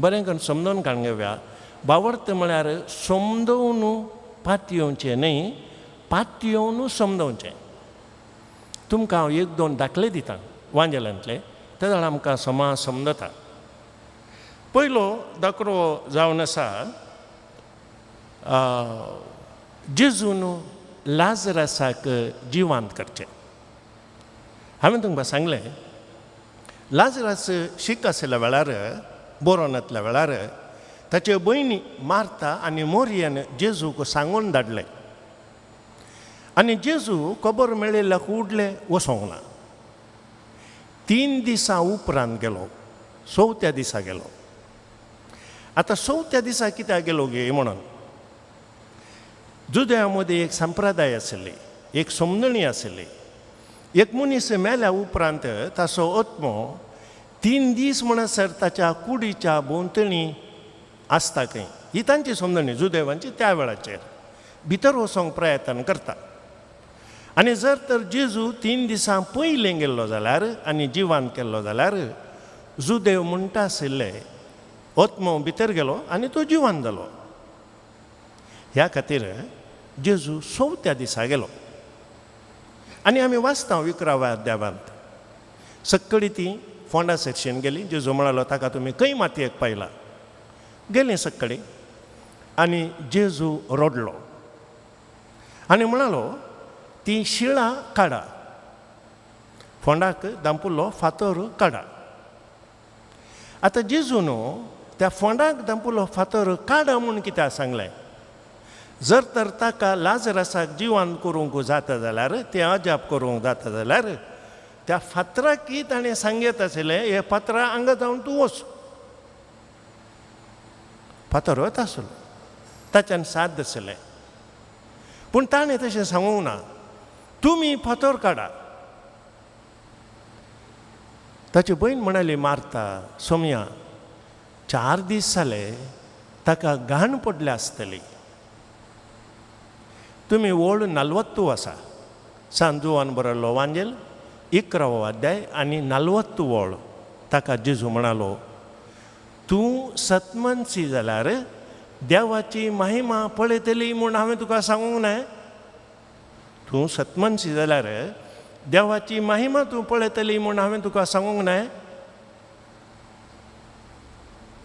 Speaker 1: बरें करून समजून काडून घेवया. भावार्थ म्हळ्यार समजून पातयेवचें न्ही, पातयेवन समजोवचें. तुमकां हांव एक दोन दाखले दितां वांजेलांतले, ते जाल्यार आमकां समा समजता. पयलो दाखलो जावन आसा जेजून लाजरासाक जिवांत करचें. हांवें तुमकां सांगलें, लाजरास शीक आशिल्ल्या वेळार, बरो नातल्या वेळार ताच्यो भयणी मार्ता आनी मोरियन जेजूक सांगून धाडलें आनी जेजू खबर मेळिल्ल्याक उडले वचोंक ना. 3 दिसां उपरांत गेलो, चवथ्या दिसा गेलो. आतां चवथ्या दिसा कित्याक गेलो गे म्हणून जुदया मदीं एक संप्रदाय आशिल्ली, एक समजणी आशिल्ली. एक मनीस मेल्या उपरांत ताचो आत्मो 3 दीस म्हणसर ताच्या कुडीच्या भोंवतणी आसता खंय. ही तांची समजणी जुदेवांची त्या वेळाचेर भितर वचोंक प्रयत्न करता. आनी जर तर जेजू 3 दिसां पयलें गेल्लो जाल्यार आनी जिवान केल्लो जाल्यार जुदेव म्हणटा आशिल्ले आत्मो भितर गेलो आनी तो जिवान जालो. ह्या खातीर जेजू चवथ्या दिसा गेलो. आनी आमी वाचता 11व्या अध्यायांत सक्कडी ती फोंडा सेक्शन गेली. जेजू म्हणालो ताका तुमी खंय मातयेक पायला. गेलीं सक्कडी आनी जेजू रडलो आनी म्हणालो ती शिळा काडा, फोंडाक दांपुल्लो फातर काडा. आतां जेजू न्हू त्या फोंडाक दांपुल्लो फातर काडा म्हूण कित्याक सांगलें? जर तर ताका लाजरसाक जिवान करूंक जाता जाल्यार, तें अजाप करूंक जाता जाल्यार त्या फातराकी ताणें सांगत आशिल्लें हे फातरा हांगा जावन तूं वच. फातर वता आसलो, ताच्यान साथ आशिल्लें, पूण ताणें तशें सांगूंक ना. तुमी फातर काडा. ताची भयण म्हणाली मारता, सोमया 4 दीस जाले ताका घाण पडल्या आसतली. तुमी ओल्ड 40 आसा, सांजुवान बरयल्लो वांजेल 11वो अध्याय आनी 40 वळ. ताका जेजू म्हणालो तूं सतमनसी जाल्यार देवाची महिमा पळयतली म्हूण हांवें तुका सांगूंक ना. तूं सतमनसी जाल्यार देवाची महिमा तूं पळयतली म्हूण हांवें तुका सांगूंक ना.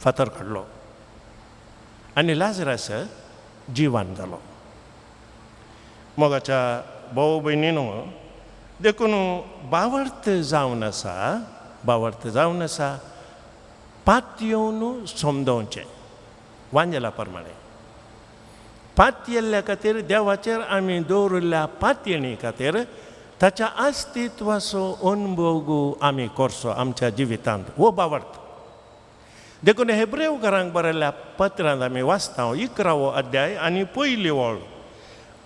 Speaker 1: फातर काडलो आनी लाजरस जिवान जालो. मोगाच्या भाव भयणीनो, देखून बावर्त जावन आसा, बावर्त जावन आसा पातयेवन समजोवचें वांजेला प्रमाणे. पातयेल्ल्या खातीर देवाचेर आमी दवरिल्ल्या पातयेणी खातीर ताच्या अस्तित्वाचो अनुभव आमी करचो आमच्या जिवितांत, हो बावर्त. देखून हेब्रेवकारांक बरयल्ल्या पत्रांत आमी वाचता 11वो अध्याय आनी पयली वळ.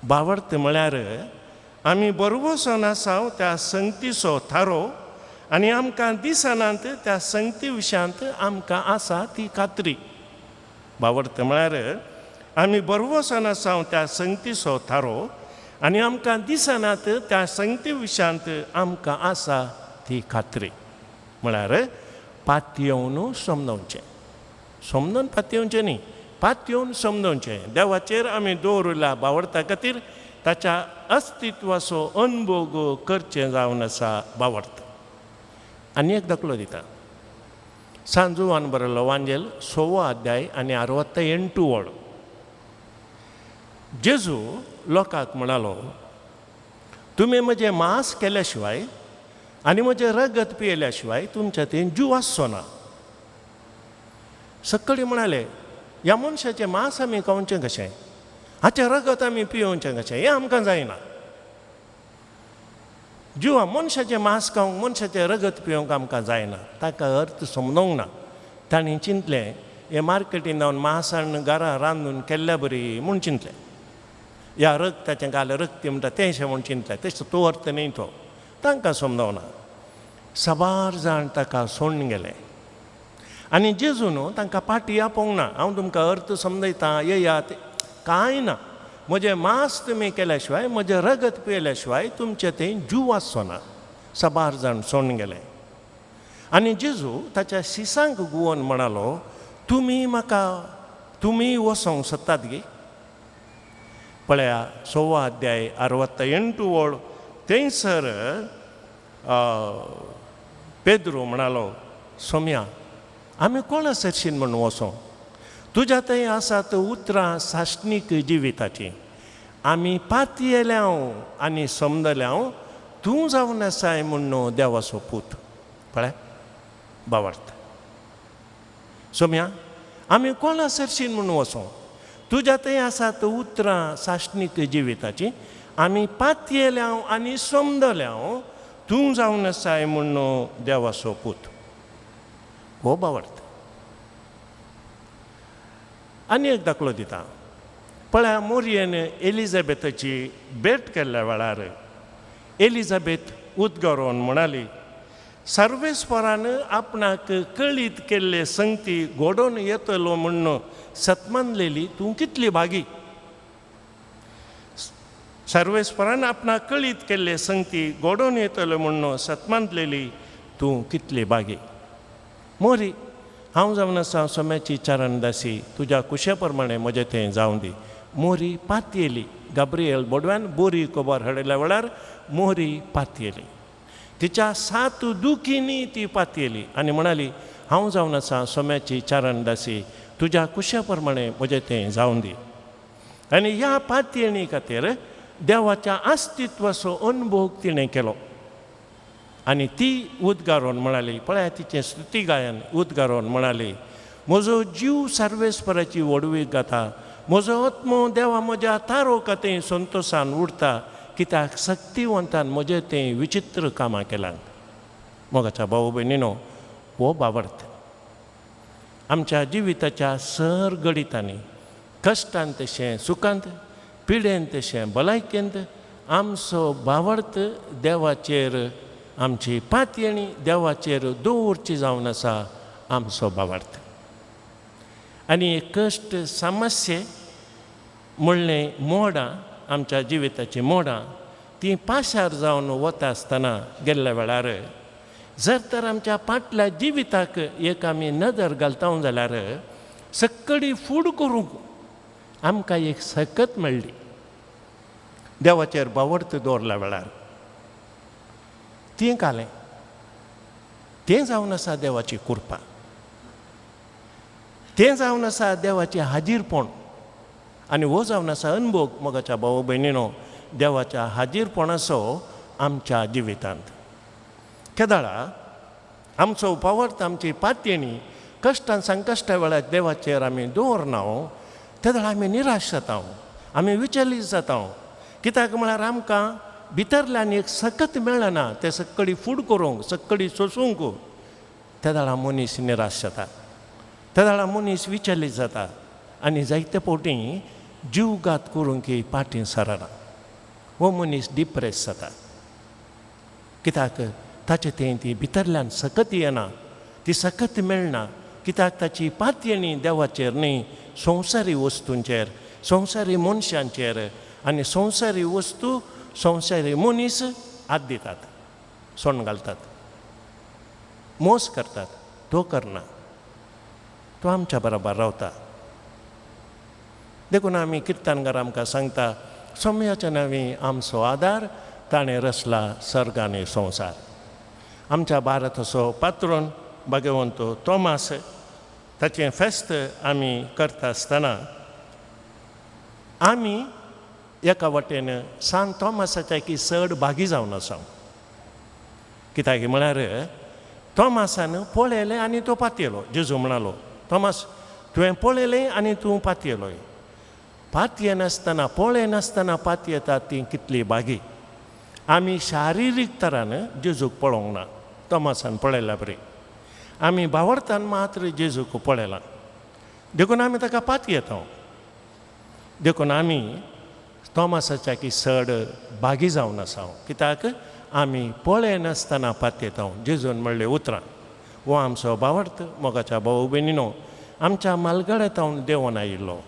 Speaker 1: बावर्त म्हळ्यार आमी बरवसन आसा त्या संगतीचो थारो आनी आमकां दिसनात त्या संगती विशयांत आमकां आसा ती खात्री. बावर्त म्हळ्यार आमी बरवसन आसा त्या संगतीचो थारो आनी आमकां दिसनात त्या संगती विशयांत आमकां आसा ती खात्री. म्हळ्यार पातयेवन समजोवचें, समजून पातयेवचें न्ही, पातयेवन समजोवचें. देवाचेर आमी दवरिल्ल्या बावर्ता खातीर ताच्या अस्तित्वाचो अनुभव करचें जावन आसा बावर्त. आनी एक दाखलो दिता, सांजुवान बरयल्लो वांजेल 6वो अध्याय आनी 68 वळ. जेजू लोकांक म्हणालो तुमी म्हजें मांस केल्या शिवाय आनी म्हजें रगत पियेल्या शिवाय तुमच्या थंय जीव आसचो ना. सक्कडी म्हणाले ह्या मनशाचें मांस आमी खावचें कशें, हाचें रगत आमी पियोवचें कशें, हें आमकां जायना. जिवा मनशाचें मांस खावंक मनशाचें रगत पिवंक आमकां जायना. ताका अर्थ समजोंक ना. तांणी चिंतलें हें मार्केटीन जावन मांस हाडून घरा रांदून केल्ल्या बरी म्हूण चिंतलें. ह्या रगताचें घाल रगती म्हणटा तेंशें म्हूण चिंतलें. तशें तो अर्थ न्ही तो, तांकां समजोना. साबार जाण ताका सोडून गेले आनी जेजू न्हू तांकां पाटी आपोवंक ना. हांव तुमकां अर्थ समजयता, येयात, कांय ना. म्हजें मांस तुमी केल्या शिवाय म्हजें रगत पियेल्या शिवाय तुमचें थंय जीव आसचो ना. साबार जाण सोडून गेले आनी जेजू ताच्या शिसांक गुवोन म्हणालो तुमी म्हाका तुमी वचोंक सोदतात गी? पळया 6वो अध्याय 68 वळ. थंयसर पेद्रू म्हणालो सोम्या आमी कोणा सरशीन म्हूण वचों? तुज्या थंय आसात उतरां सासणीक जिविताचीं. आमी पातयेल्याव आनी समजल्याव तूं जावन आसाय म्हूण देवाचो पूत. पळय बावर्त सोम्या आमी कोणा सरशीन म्हूण वचों? तुज्या थंय आसात उतरां सासणीक जिविताचीं. आमी पातयेल्याव आनी समजल्याव तूं जावन आसाय म्हूण देवाचो पूत. हो बावर्त. आनी एक दाखलो दिता. पळया मोरयेन एलिझाबेथाची भेट केल्ल्या वेळार एलिझाबेथ उदगारोवन म्हणाली सर्वेस्परान आपणाक कळीत केल्ले संगती घडोवन येतलो म्हूण सतमानलेली तूं कितली भागी. सर्वेस्परान आपणाक कळीत केल्ले संगती घडोवन येतलो म्हूण सतमानलेली तूं कितली भागी. मोरी हांव जावन आसा सोम्याची चरणदासी, तुज्या कुशे प्रमाणे म्हजें थंय जावं दी. मोरी पातयेली. गाब्रियल बोडव्यान बोरी खबर हाडिल्ल्या वेळार मोरी पातयेली. तिच्या 7 दुखींनी ती पातयेली आनी म्हणाली, हांव जावन आसा सोम्याची चारणदासी, तुज्या कुशा प्रमाणे म्हजें तें जावन दी. आनी ह्या पातयेणी खातीर देवाच्या अस्तित्वाचो अनुभव तिणें केलो आनी ती उद्गारून म्हणाली, पळया तिचें स्तुती गायन उद्गारून म्हणाली, म्हजो जीव सर्वेस्पराची व्हडवीक गाता, म्हजो आत्मो देवा म्हज्या तारो खातीर संतोशान उरता, कित्याक शक्तिवंतान म्हजें तें विचित्र कामां केलां. मोगाच्या भाव भयणीनो, हो भावार्थ आमच्या जिविताच्या सर घडितांनी, कश्टान तशें सुखांत, पिडेन तशें भलायकेंत आमचो भावार्थ देवाचेर, आमची पातयेणी देवाचेर दवरची जावन आसा आमचो भावार्थ. आनी कश्ट समस्ये म्हणलें मोडां, आमच्या जिविताचीं मोडां तीं पाशार जावन वता आसतना गेल्ल्या वेळार जर तर आमच्या फाटल्या जिविताक एक आमी नदर घालता जाल्यार सक्कडी फूड करूंक आमकां एक सकत मेळ्ळी देवाचेर भावार्थ दवरल्या वेळार. तें घालें तें जावन आसा देवाची कृपा, तें जावन आसा देवाचें हाजीरपण. आनी हो जावन आसा अनभोग मोगाच्या भाव भयणीनो देवाच्या हाजीरपणाचो आमच्या जिवितांत. केदाळा आमचो भावार्थ, आमची पातयेणी कश्टान संकश्टा वेळार देवाचेर आमी दवरना तेदळा आमी निराश जाता, आमी विचलीत जाता. कित्याक म्हळ्यार आमकां भितरल्यान एक सकत मेळना तें सक्कडी फूड करूंक, सक्कडी सोसूंक. तेदळा मनीस निराश जाता, तेदळा मनीस विचलीत जाता आनी जायते फावटी जीवघात करूंक फाटीं सरना. हो मनीस डिप्रेस जाता कित्याक ताचे तें ती भितरल्यान सकत येना, ती सकत मेळना. कित्याक ताची पातयेणी देवाचेर न्ही, संवसारी वस्तूंचेर, संवसारी मनशांचेर. आनी संवसारी वस्तू, संवसारी मनीस हात दितात, सोंड घालतात, मोस करतात. तो करना, तो आमच्या बरोबर रावता. देखून आमी किर्तनकार आमकां सांगता, सोम्याच्या नांवी आमचो आदार, ताणें रचला सर्ग आनी संवसार. आमच्या भारताचो पात्रोन भाग्यवंत तोमास ताचें फेस्त आमी करता आसतना आमी एका वाटेन सांत तोमासाच्या की चड भागी जावन आसा. कित्याक म्हळ्यार तोमासान पळयलें आनी तो पातयेलो. जेजू म्हणालो, तोमास तुवें पळयलें आनी तूं पातयेलोय. पातयेनासतना, पळयनासतना पातयेता ती कितली भागी. आमी शारिरीक तरान जेजूक पळोवंक ना, तोमासान पळयल्या बरी. आमी भावार्थान मात्र जेजूक पळयलां, देखून आमी ताका पातयेता. देखून आमी तोमासाच्या की चड भागी जावन आसा, कित्याक आमी पळयनासतना पातयेता. जेजून म्हणलें उतरां, हो आमचो भावार्थ. मोगाच्या भाव भयणीनो, आमच्या मालगड्या देंवन आयिल्लो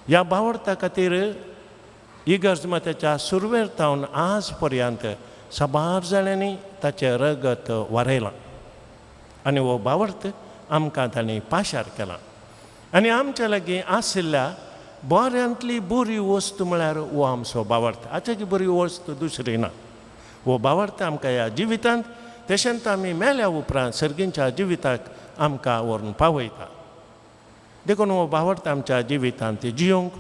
Speaker 1: ह्या भावार्था खातीर इगर्ज मातेच्या सुरवेर तावन आज पर्यंत साबार जाणांनी ताचें रगत वारयलां आनी हो भावार्थ आमकां तांणी पाशार केला. आनी आमच्या लागीं आशिल्ल्या बऱ्यांतली बरी वस्तू म्हळ्यार हो आमचो भावार्थ. हाच्याकी बरी वस्तू दुसरी ना. हो भावार्थ आमकां ह्या जिवितांत तशेंच आमी मेल्या उपरांत सर्गींच्या जिविताक आमकां व्हरून पावयता. देखून हो भावार्थ आमच्या जिवितांत जियोंक,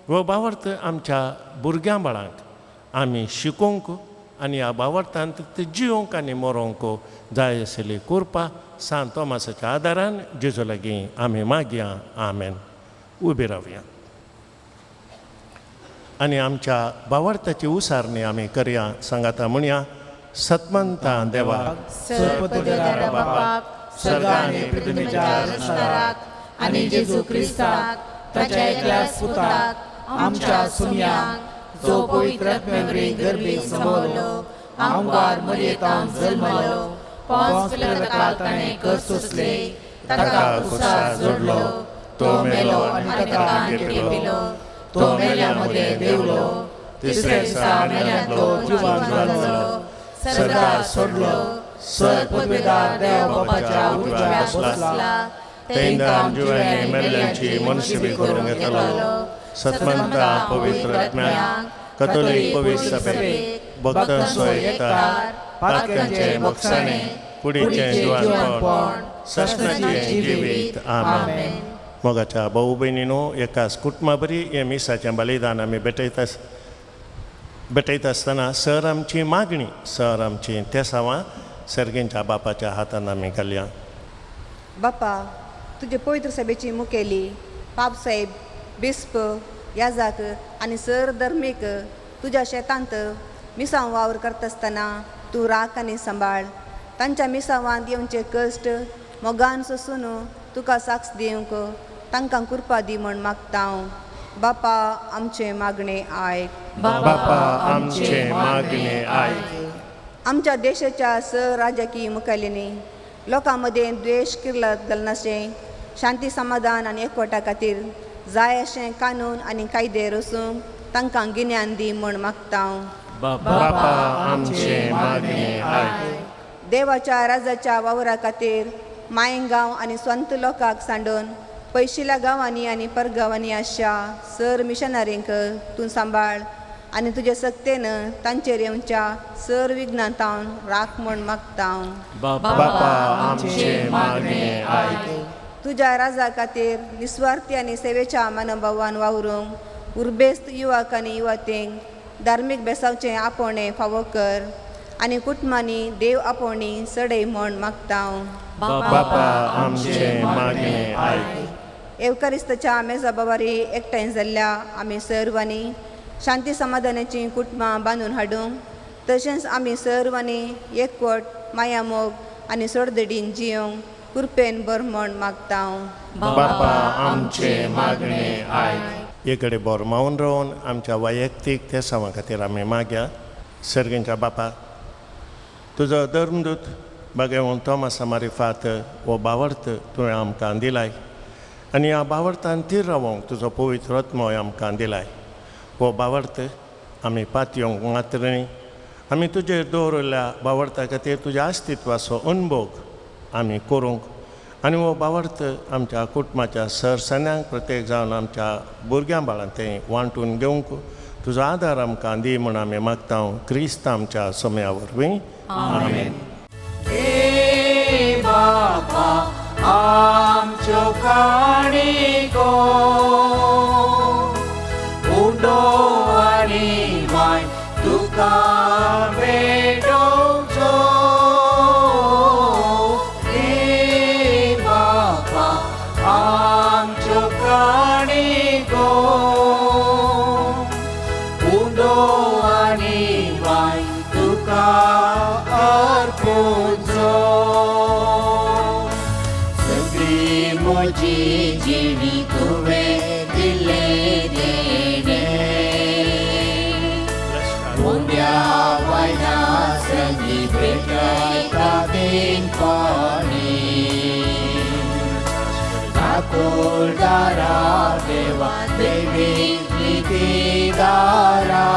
Speaker 1: हो भावार्थ आमच्या भुरग्यां बाळांक आमी शिकोवंक आनी ह्या भावार्थांत ते जियोंक आनी मरोंक जाय आशिल्ली कृपा सांत तोमासाच्या आदारान जेजू लागीं आमी मागया. आमेन. उबी रावया आनी आमच्या भावार्थाची उसारणी आमी करया. सांगाता म्हणया, सतमंता देवा,
Speaker 5: आनी जेजू क्रिस्ताक ताच्या एकल्या पुताक आमच्या सुम्यांक, जो पवित्र आत्म्यावरी गर्भेक समवलो, आमकार मरयेतावन जल्मलो, पोंस पिलाताक ताणें कश्ट सोंसले, ताका क्रुसार जोडलो, तो मेलो आनी ताका खेपिलो, तो मेल्या मदें देंवलो, तिसऱ्या दिसा मेल्यांतलो जिवान जालो, सर्गार सोडलो, सर पदवेदार देव बापाच्या उजव्या बसला,
Speaker 1: तेंदान जिव्यांनी मेल्ल्यांची मनशिबी करूंक येतलो. सतमंता पवित्र आत्म्याक, कथोलीक पवित्र सभेक, भक्तांचो एकचार, पातकांचे मोक्षाणे, कुडीचें जिवानपण, सस्नाचें जिवीत. आमेन. मोगाच्या भाऊ भयणीनो, एकाच कुटुंबा बरी हें मिसाचें बलिदान आमी भेटयता आसतना सर आमची मागणी, सर आमची तेसावां सर्गींच्या बापाच्या हातान आमी घालया.
Speaker 12: बापा, तुजे पवित्र सभेची मुखेली पापसाहेब, बिस्प, याजाक आनी सर धर्मीक तुज्या शेतांत मिसांव वावर करता आसतना तूं राख आनी सांबाळ. तांच्या मिसांवांत येवचे कश्ट मोगान सोसून तुका साक्ष दिवंक तांकां कृपा दी म्हण मागता हांव. बापा आमचें मागणें आयक.
Speaker 1: बापा आमचें मागणें आयक.
Speaker 12: आमच्या देशाच्या स राजकीय मुखेल्यांनी लोकां मदें द्वेश किर्लत घालनाशें शांती समाधान आनी एकवटा खातीर जाय अशें कानून आनी कायदे रचूंक तांकां गिन्यान दी म्हण मागता हांव.
Speaker 1: बापा आमचें मागणें आयक.
Speaker 12: देवाच्या राजाच्या वावरा खातीर मायंगांव आनी स्वंत लोकांक सांडून पयशिल्या गांवांनी आनी परगांवांनी आसच्या सर मिशनरींक तूं सांबाळ आनी तुजे सक्तेन तांचेर येवच्या सर विघ्नांतावन राख म्हण मागता हांव.
Speaker 1: बापा आमचें मागणें आयक.
Speaker 12: तुज्या राजा खातीर निस्वार्थी आनी सेवेच्या मनोभावान वावरूंक उर्बेस्त युवक आनी युवतींक धार्मीक बेसावचें आपोवणें फावो कर आनी कुटुंबांनी देव आपोवणी सडय म्हण मागता हांव.
Speaker 1: बापा आमचें मागणें आयक.
Speaker 12: एवकारिस्ताच्या मेजा बाबारी एकठांय जाल्ल्या आमी सर्वांनी शांती समाधानाचीं कुटुंबां बांदून हाडूंक तशेंच आमी सर्वांनी एकवट माया मोग आनी सोडदडीन जियोंक कृपेन बर म्हण मागता हांव.
Speaker 1: बापा आमचें मागणें आयक. एकडे बोरमावन रावन आमच्या वैयक्तीक तेसांवा खातीर आमी मागया. सर्गींच्या बापा, तुजो धर्मदूत बागेवन तोमासा मारिफात हो बावर्त तुवें आमकां दिलाय आनी ह्या बावर्तान थीर रावोंक तुजो पवित्र आत्मो आमकां दिलाय. हो बावर्त आमी पातयोंक मात्र न्ही, आमी तुजेर दवरिल्ल्या बावर्ता खातीर तुज्या अस्तित्वाचो अनभोग आमी करूंक आनी हो बावर्त आमच्या कुटुंबाच्या सरसन्यांक प्रत्येक जावन आमच्या भुरग्यां बाळांक तें वांटून घेवंक तुजो आदार आमकां दी म्हूण आमी मागता. क्रिस्त आमच्या सोम्या वरवीं. आमेन.
Speaker 8: बापा आमच्यो काणयो उंडो आनी माय तुका भेटोवचो. हे बापा आमच्यो काणयो उंडो आनी माय तुका अर्पुचो. सगळी म्हजी जिणी तुवें दिल्लें देणें उंड्या वायना संगी भेटयता दिनपणी. दाकोलदारा देवा देवी नितीदारा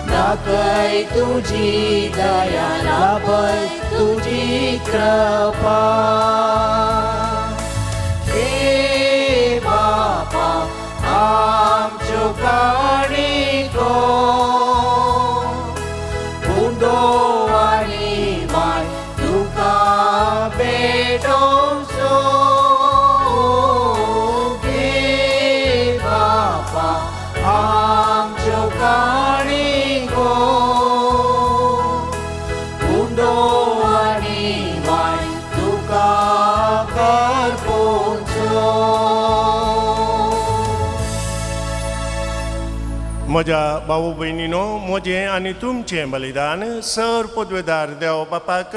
Speaker 8: दाखय तुजी दया लाभय तुजी कृपा. हे बापा आमच्यो काणयो उंडो आनी माय तुका भेटोवचो. हे बापा आमच्यो काणयो उंडो आनी माय तुका करपोवचो.
Speaker 1: म्हज्या भाऊ भयणीनो, म्हजें आनी तुमचें बलिदान सर पदवेदार देव बापाक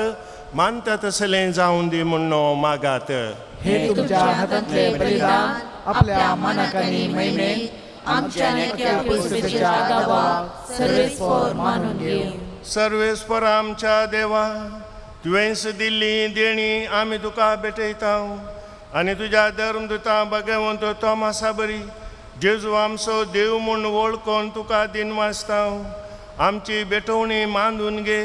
Speaker 1: मानता तसलें जावन दी म्हूण मागात.
Speaker 5: हे तुमच्या हातांतले बलिदान आपल्या मनाक आनी महिमेक आमच्या नेत्या पुस्तकाच्या दावाक सर्वेस्पर मानून घेवं.
Speaker 1: सर्वेस्पर आमच्या देवा, तुवेंच दिल्ली देणी आमी तुका भेटयता आनी तुज्या धर्मदुता भगवंत तोमासा बरी जेजू आमचो देव म्हूण वळखून तुका दिनवासता. आमची भेटवणी मांदून घे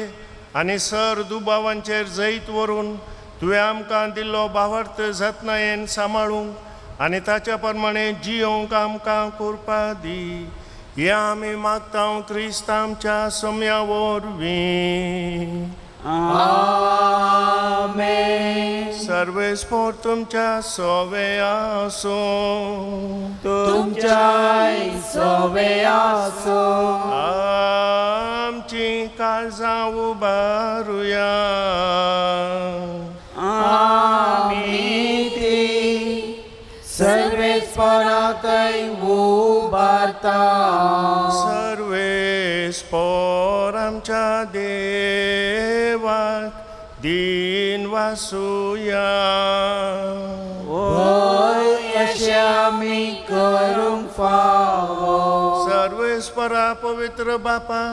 Speaker 1: आनी सर दुबावांचेर जैत व्हरून तुवें आमकां दिल्लो भावार्थ जतनायेन सांबाळूंक आनी ताच्या प्रमाणे जियोंक आमकां कृपा दी. हे आमी मागता क्रिस्त आमच्या सोम्या वरवीं.
Speaker 8: आमेन.
Speaker 1: सर्वेस्पोर तुमच्या सोवे आसूं.
Speaker 8: तुमच्याय सोवे आसूं.
Speaker 1: आमची काळजां उबारुया.
Speaker 8: आमी ती सर्वेस्पोराकय उबारता.
Speaker 1: सर्वेस्पोर आमच्या देवाक दीन वासुया.
Speaker 8: वय अशें आमी करूंक फावो.
Speaker 1: सर्वेस्परा पवित्र बापा,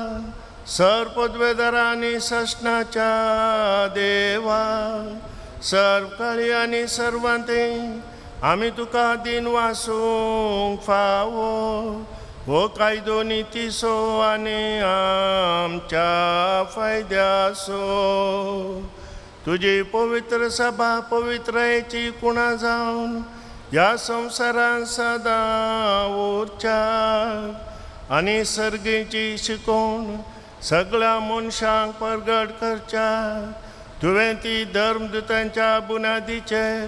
Speaker 1: सर पदवेदारा आनी सस्नाच्या देवा, सर्व काळी आनी सर्वांते आमी तुका दीन वासूंक फावो. हो कायदो नितीसो आनी आमच्या फायद्यासो. तुजी पवित्र सभा पवित्रायेची कुणा जावन ह्या संवसारान सदां उरच्या आनी सर्गेची शिकोवण सगळ्या मनशांक परगट करच्या. तुवें ती धर्मदुतांच्या बुन्यादीचेर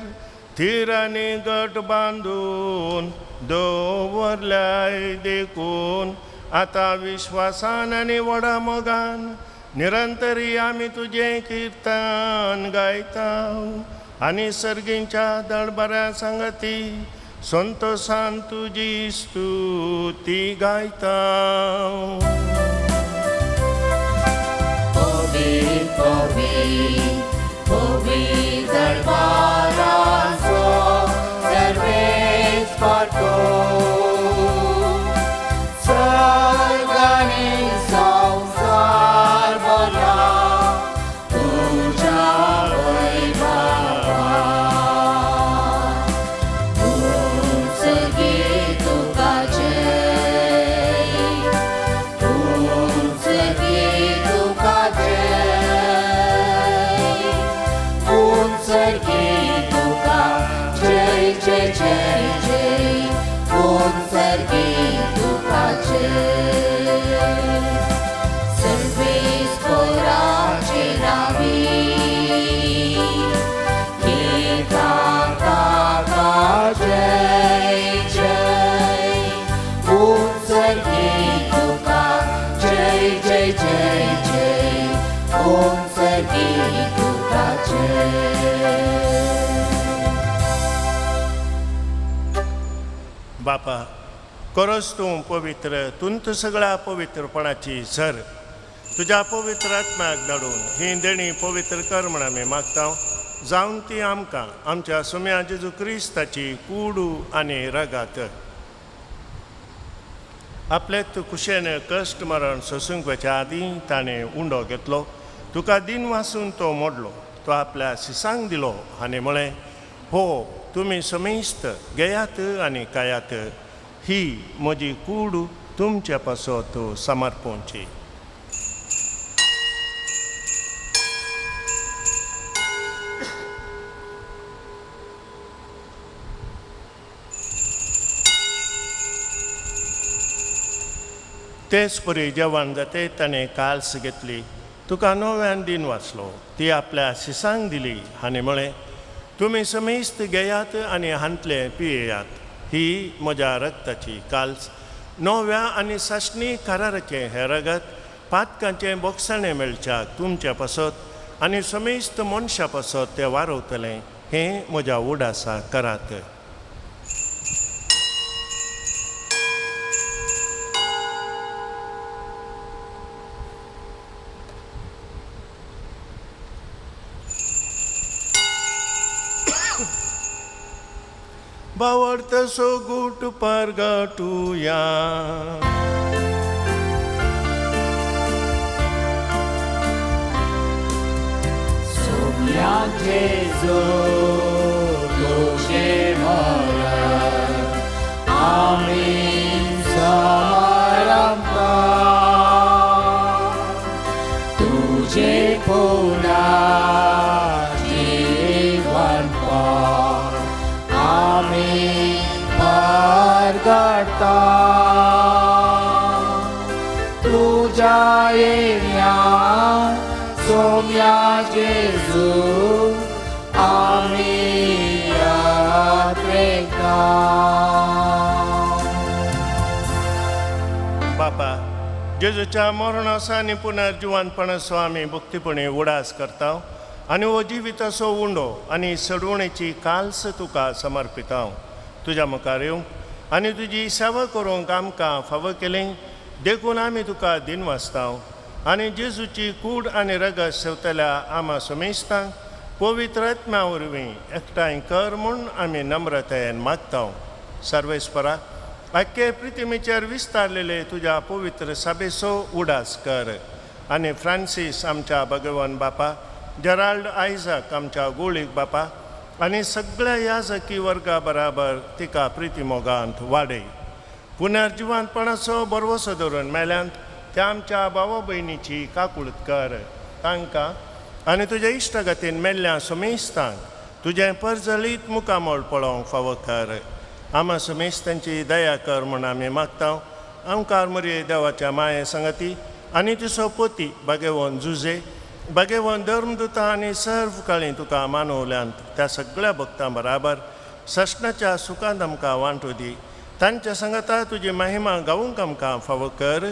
Speaker 1: थीर आनी गट बांदून दवरल्याय. देखून आतां विश्वासान आनी व्हडा मोगान निरंतरी आमी तुजें किर्तन गायता आनी सर्गींच्या दळबऱ्या सांगती संतोसान तुजी स्तुती गायता. बापा, करस तूं पवित्र तुंत सगळ्या पवित्रपणाची सर तुज्या पवित्र आत्म्याक धाडून ही देणी पवित्र कर म्हण आमी मागता. जावन ती आमकां आमच्या सुम्या जेजू क्रिस्ताची कुडू आनी रगात आपले तूं कुशेन कश्ट मरण सोसूंक वचच्या आदीं ताणें उंडो घेतलो, तुका दिन वासून तो मोडलो, तो आपल्या सिसांक दिलो आनी म्हळें, हो तुमी समेस्त घेयात आनी खायात, ही म्हजी कूड तुमचे पासत समर्पणची. तेच परी जेवण जाते ताणें काल्स घेतली, तुका नव्यान दिन वाचलो, ती आपल्या सिसांक दिली आनी म्हळें, तुमी समेस्त घेयात आनी हांतले पियेयात, ही म्हज्या रक्ताची काल्स, नव्या आनी सासणी कराराचें हें रगत पातकांचें बोगसाणें मेळच्याक तुमच्या पासत आनी समेस्त मनशां पासत तें वारवतलें, हें म्हज्या उडासा करात. बावडत सोगूट परगटुया.
Speaker 8: सोम्या जेजू तुझे मरण आमी समारंभता, तुझे पुन्हा जीवन आमी आतां तुज्या येण्या सोम्या जेजू आमी यात्रेका.
Speaker 1: बापा जेजूच्या मरणाचो आनी पुनर्जिवनपणाचो आमी भक्तीपणी उडास करता आनी हो जिविताचो उंडो आनी सडवणेची काल्स तुका समर्पिता. तुज्या मुखार येवंक आनी तुजी सेवा करूंक आमकां फावो केली देखून आमी तुका दिनवासता आनी जेजूची कूड आनी रगत सेवतल्या आमा समेस्तांक पवित्र आत्म्या वरवीं एकठांय कर म्हूण आमी नम्रतायेन मागता. सर्वेस्परा आख्खे प्रितिमेचेर विस्तारलेले तुज्या पवित्र सभेचो उडास कर आनी फ्रांसीस आमच्या भगवान बापा, जेराल्ड आयझाक आमच्या गोळीक बापा आनी सगळ्या याजकी वर्गा बराबर तिका प्रितीमोगांत वाडय. पुनर्जिवंतपणाचो बरवसो धरून मेल्यांत त्या आमच्या भावा भयणीची काकूळत कर. तांकां आनी तुज्या इश्टागतीन मेल्ल्या समेस्तांक तुजें परजळीत मुखामळ पळोवंक फावो कर. आमा समेस्तांची दया कर म्हूण आमी मागता. आमकार मरये देवाच्या माये संगती आनी तुजो पोती बागेवन जुजे बागेवन धर्मदुता आनी सर्व काळी तुका मानवल्यांत त्या सगळ्या भक्तां बराबर ससनाच्या सुखांत आमकां वांटू दी. तांच्या संगता तुजी महिमा गावूंक आमकां फावो कर.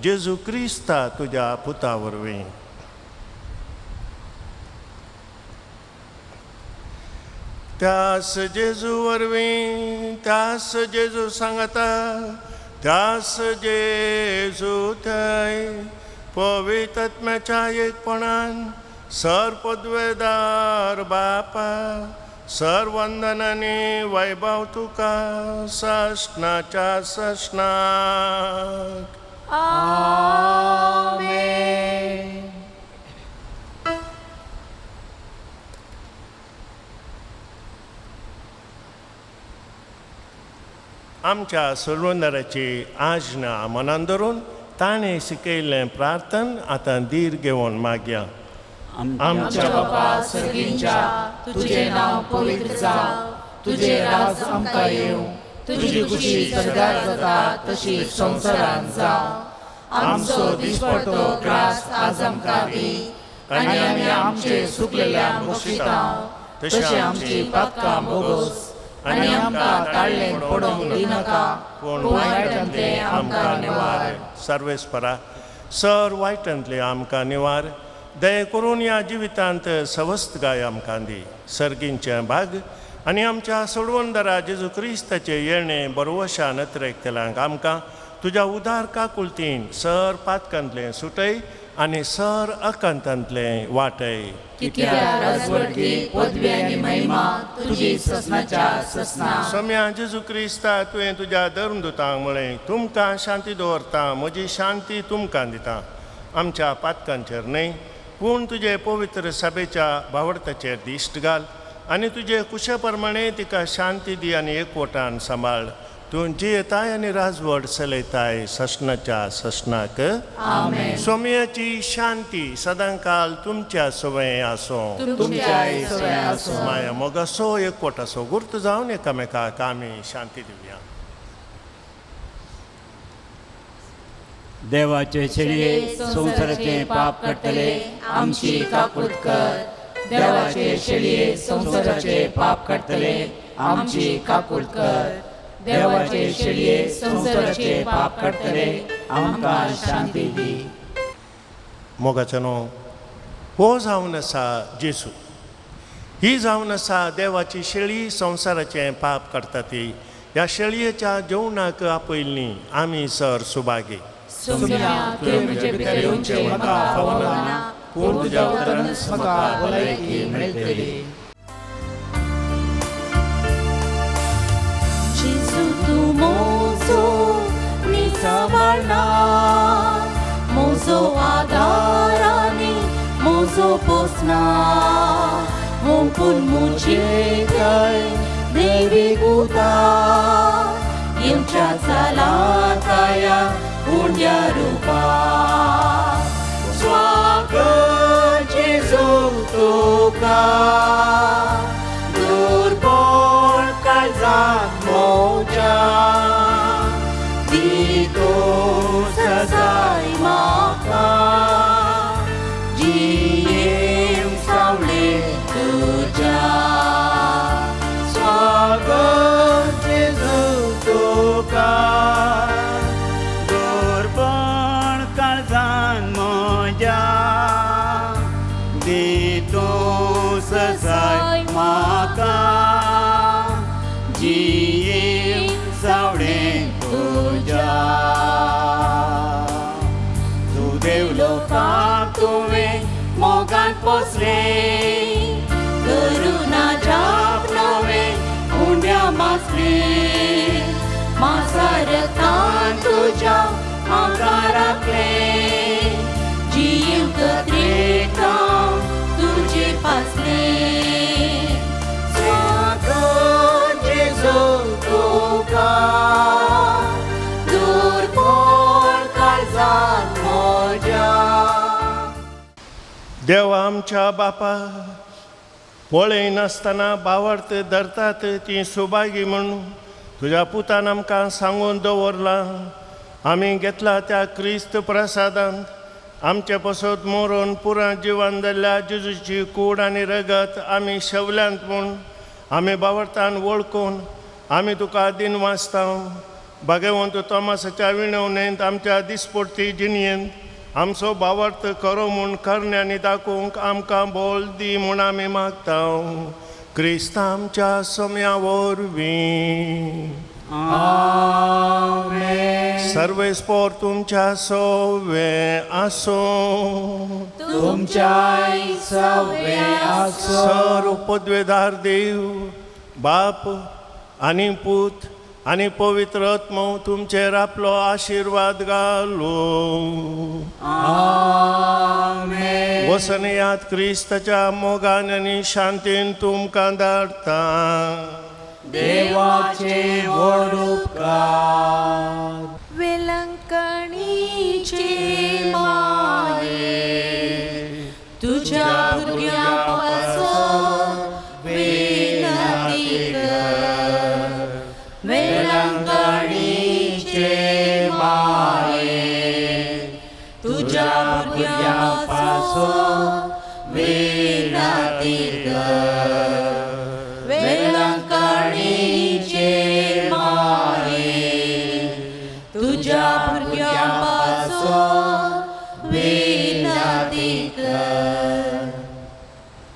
Speaker 1: जेजू क्रिस्ता तुज्या पुता वरवीं. त्यास जेजू वरवीं, त्यास जेजू सांगता, त्यास जेजू थंय पवित्र आत्म्याच्या एकपणान सर पदवेदार बापा सर वंदनांनी वैभव तुका ससनाच्या ससनाक.
Speaker 8: आमेन.
Speaker 1: आमच्या सोडवणाराची आज्ञा मनान धरून ताणें शिकयल्लें प्रार्थन आतां धीर घेवन मागया.
Speaker 5: आमच्या बापा सर्गींच्या, तुजें नांव पवित्र जावं, तुजें राज आमकां येवं, तुजी खुशी स्वर्गार जाता तशी संवसारांत जावं. आमचो दिसपडतो ग्रास आज आमकां दी आनी आमी आमचे सुकलेल्यांक बक्षिता तशें आमची पातकां भोगोस आनी आमकां ताळ्ळें पडोवंक दिनाका, पूण वायटांतलें आमकां निवार.
Speaker 1: सर्वेस्परा सर वायटांतलें आमकां निवार. दया करून ह्या जिवितांत सवस्तगाय आमकां दी. सर्गींचें भाग आनी आमच्या सोडवणदारा जेजू क्रिस्ताचें येणें बरवशा नत्रेकतल्यांक आमकां तुज्या उदार काकुळतीन सर पातकांतलें सुटय आनी सर अकांतांतलें वाटय. सोम्या जेजू क्रिस्ता तुवें तुज्या धर्मदुतांक म्हळें, तुमकां शांती दवरता, म्हजी शांती तुमकां दिता. आमच्या पातकांचेर न्हय पूण तुजे पवित्र सभेच्या भावडताचेर दिश्ट घाल आनी तुजे कुशा प्रमाणे तिका शांती दी आनी एकवटान सांबाळ. तूं जियेताय आनी राजवट चलयताय ससनाच्या ससनाक. सोम्याची शांती सदांकाल तुमच्या सवंय आसूं. माया मोगासो एकवटाचो गुर्त जावन एकामेकाक आमी शांती दिवया.
Speaker 6: देवाचे शेळये संवसाराचें पाप काडटले आमची काकूट कर. देवाचे शेळये संवसाराचें पाप काडटले आमची काकूट कर. देवाचे शेळये संवसाराचें पाप काडटले आमकां शांती दी.
Speaker 1: मोगाचो न्हू हो जावन आसा जेजू, ही जावन आसा देवाची शेळी संवसाराचें पाप काडटा ती. ह्या शेळयेच्या जेवणाक आपयल्ली आमी सर सुभागी.
Speaker 5: सोम्या तुवें म्हजे भितर येवचें म्हाका फावना, पूण तुज्या उतरानच म्हाका भलायकी मेळटली. जेजू तूं म्हजो निसवाळना, म्हजो आदार आनी म्हजो पोसना, हुंपून म्हजे थंय देवी गुता येवच्या जालाताया उंड्या रुपा.
Speaker 8: स्वागत जेजू तुका, दुर्बळ काळजांत म्हज्या, म्हज्या दी तूं सजाय म्हाका जिये सावळें तुज्या तूं देवलोकाक तुवें मोगान पोसलें
Speaker 7: करुणा जाप नवें उंड्या मासलें मासारतान तुज्या म्हाका राखलें जीव कत्रेतां तुजे पासलें
Speaker 8: स्वागत जेजू तुका दुर्बळ काळजांत म्हज्या.
Speaker 1: देवा आमच्या बापा, पळयनासतना बावडत धरतात ती सुभागी म्हूण तुज्या पुतान आमकां सांगून दवरलां. आमी घेतला त्या क्रिस्त प्रसादांत आमचे पसत मरोन पुराय जिवन जाल्ल्या जेजूची कूड आनी रगत आमी शेवल्यांत म्हूण आमी बावडतान वळखून आमी तुका दिन वाचता. भाग्यवंत तोमासाच्या विणवणेंत आमच्या दिसपडती जिणयेंत आमचो बावडत करो म्हूण करण्यांनी दाखोवंक आमकां बोल दी म्हूण आमी मागता. क्रिस्त आमच्या सोम्या वरवीं.
Speaker 8: आमेन.
Speaker 1: सर्वेस्पोर तुमच्या सोवे आसूं.
Speaker 8: तुमच्याय सवे आसूं.
Speaker 1: सर पदवेदार देव बाप आनी पूत आनी पवित्र आत्मो तुमचेर आपलो आशिर्वाद घालूं.
Speaker 8: आमेन.
Speaker 1: वसनयात क्रिस्ताच्या मोगान आनी शांतीन तुमकां धाडटा.
Speaker 8: देवाचे व्हड उपकार.
Speaker 7: वेलंकणीचे माये तुझ्या भुरग्यां पासून विनंती कर. वेलंकणीचे
Speaker 8: माये
Speaker 7: तुझ्या भुरग्यां पासून विनंती कर. वेलंकणीचे माये तुझ्या भुरग्यां पासून विनंती कर.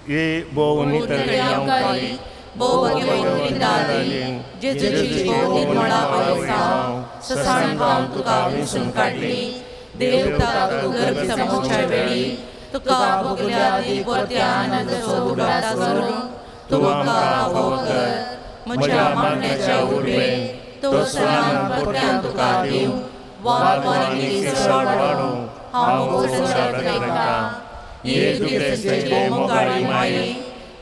Speaker 1: ये भोव नितळ
Speaker 5: भोव भाग्यवंत जेजूची भोव निर्मळा आवयसांव ससाण खावन तुका विंचून काडली. देव तुका तूं गर्भ समोवच्या वेळी तुका भोगल्या दिलपोरत्या आनंदाचो उगडास करून तूं म्हाका फावो कर. म्हज्या मागण्याच्या उर्बेन तो सदां परत्यान तुका दिवं वाग आनी चड वाडोवंक हांव वयता.
Speaker 6: येजू क्रिस्ताचे मोगाळी माये